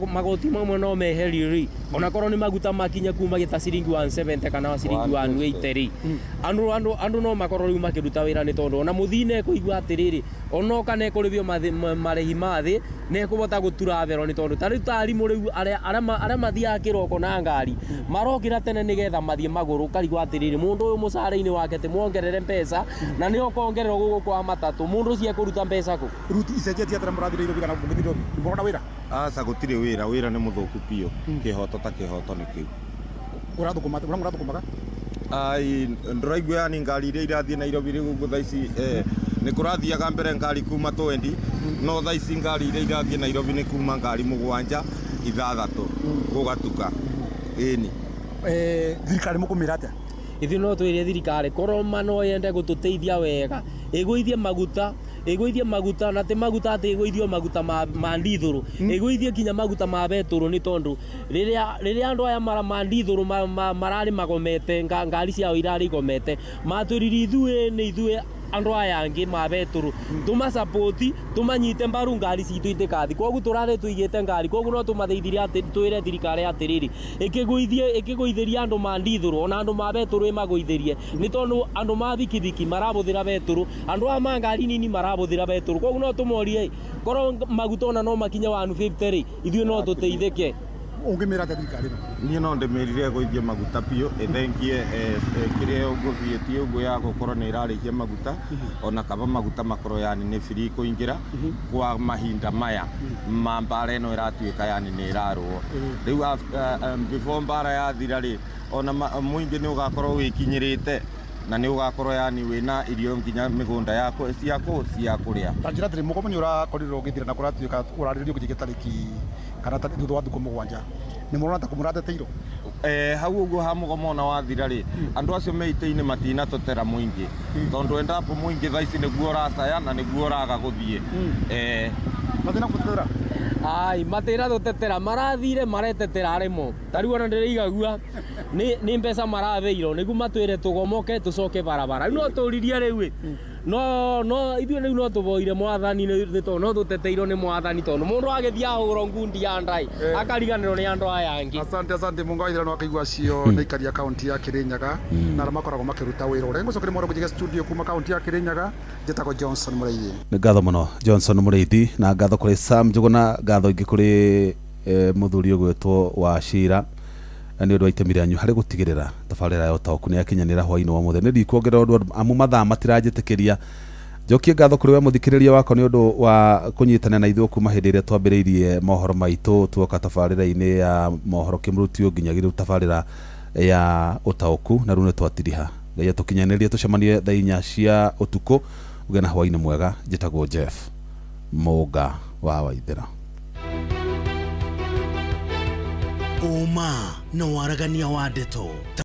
magoti mamwe no meherio rĩ ona korwo nĩ maguta makinya kuma gĩta ciringi 170 kana ciringi 180 rĩ andũ no makorwo rĩu makĩruta wĩra nĩ tondũ ona mũthii nĩekũigua atĩrĩrĩ onoka nĩekũrĩhio marĩhi ma thĩ nĩekũhota gũtura thero nĩ tondũ ta rĩu ta arimũ rĩu arĩa mathiaga kĩroko na ngari marokĩra tene nĩgetha mathiĩ magũrũ ũkarigwo atĩrĩrĩ mũndũ ũyũ mũcara-inĩ wake tĩmuongerere mbeca na nĩ okongererwo gũkũ kwa matatũ mũndũ ũcio ekũruta mbeca kũ? Ruti icenjetie atĩa mũrathiĩ Nairobi kana mũgĩthiĩ Nairobi mũrona wĩra? Aca gũtirĩ wĩra, wĩra nĩ mũthũku biũ kĩhoto ta kĩhoto nĩ kĩu. Ũrathũkũma atĩa? Mũrathũkũmaga? Ai ndĩraigua yani ngari iria irathiĩ Nairobi rĩu ũguo thaa ici nĩ kũrathiaga mbere ngari kuma 20 no thaa ici ngari iria irathiĩ Nairobi nĩ kuma ngari 7 6 gũgatuka. Ĩni. Thirikari mũkũmĩra atĩa? Ithuĩ no twĩre thirikari korwo ma no yende gũtũteithia wega ĩgũithie maguta na ti maguta atĩ ĩgũithio maguta ma ndithũrũ ĩgũithie kinya maguta ma betũrũ nĩ tondũ rĩrĩa andũ aya ma ndithũrũ mararĩ magomete ngari ciao irarĩ igomete matwĩrire ithuĩ nĩ ithuĩ andũ aya angĩ ma betũrũ tũmacapoti tũmanyite mbaru ngari citũ itikathi koguo tũrarĩ tũigĩte ngari koguo no tũmateithirie atĩ twĩre thirikari atĩrĩrĩ ĩkĩgũithĩria andũ ma ndithũrũ ona andũ ma betũrũ ĩmagũithĩrie nĩ tondũ andũ ma bikibiki marabũthĩra betũrũ andũ aya ma ngari nini marabũthĩra betũrũ koguo no tũmorie korwo maguta ona no makinye 150 rĩ ithuĩ no tũteithĩke. Ũngĩmĩra atĩa thirikari ĩno? Niĩ no ndĩmĩrire ĩgũithie maguta biũ ĩthengie kĩrĩa ũgũthiĩtie ũguo ya gũkorwo nĩ ĩrarĩhia maguta ona kaba maguta makorwo yani nĩ free kũingĩra kwa mahinda maya ma mbara ĩno ĩratuĩka yani nĩ ĩrarũo rĩu before mbara yathira rĩ ona mũingĩ nĩ ũgakorwo wĩkinyĩrĩte na nĩ ũgakorwo yani wĩna irio nginya mĩgũnda yaku ciaku cia kũrĩa. Ta njĩra atĩrĩ mũgomo nĩ ũrakorirwo ũgĩthira na kũratuĩka ũrarĩrĩrio gũthiĩ tarĩki kana thutha wa thikũ 7 nĩ mũrona ta kũmũrateteirwo? Hau ũguo ha mũgomo ona wathira rĩ andũ acio me itĩ-inĩ matinatũtera mũingĩ tondũ endapo mũingĩ thaa ici nĩguo ũracaya na nĩguo ũraga gũthiĩ. Mathĩna gũtũtera? Ai matira tũtetera marathire maretetera arĩmo ta rĩu ona ndĩraigagua nĩ mbeca maratheirwo nĩguo matwĩre tũgomoke tũcoke barabara. Rĩu no tũririe rĩu no no ithuĩ rĩu no tũboire mwathani nĩ tondũ no tũteteirwo nĩ mwathani tondũ mũndũ agĩthiĩ ahũrwo ngundi ya ndai akariganĩrwo nĩ andũ aya angĩ. Asante asante Mungu wa ithirano akaigua acio nĩ aikari a kaunti ya Kirinyaga na arĩa makoragwo makĩruta wĩra ũrĩa. Ngũcokeria mwaro kũnjiga studio kuma kaunti ya Kirinyaga, njĩtagwo Johnson Mũrĩithi. Nĩ ngatho mũno Johnson Mũrĩithi, na ngatho kũrĩ Sam Njũgũna, ngatho ingĩ kũrĩ mũthuri ũgwĩtwo wa Cira nĩ ũndũ wa itemi rĩanyu harĩ gũtigĩrĩra tabarĩra ya ũtaũku nĩ yakinyanĩra hwainĩ wa mũthenya. Nĩ ndikuongerera ũndũ amu mathaa matiranjĩtĩkĩria. Njokie ngatho kũrĩ we mũthikĩrĩria wakwa nĩ ũndũ wa kũnyitanĩra na ithuĩ kuma hĩndĩ ĩrĩa twambĩrĩirie mohoro maitũ tuoka tabarĩra-inĩ ya mohoro kĩmũrutio nginyagia rĩu tabarĩra ya ũtaũku, na rĩu nĩ twatiriha. Ngai atũkinyanĩrie tũcemanie thaa 4 cia ũtukũ. Ũgĩe na hwainĩ mwega. Njĩtagwo Jeff Mũnga wa Waithĩra. Ũma na waragania wa ndeto.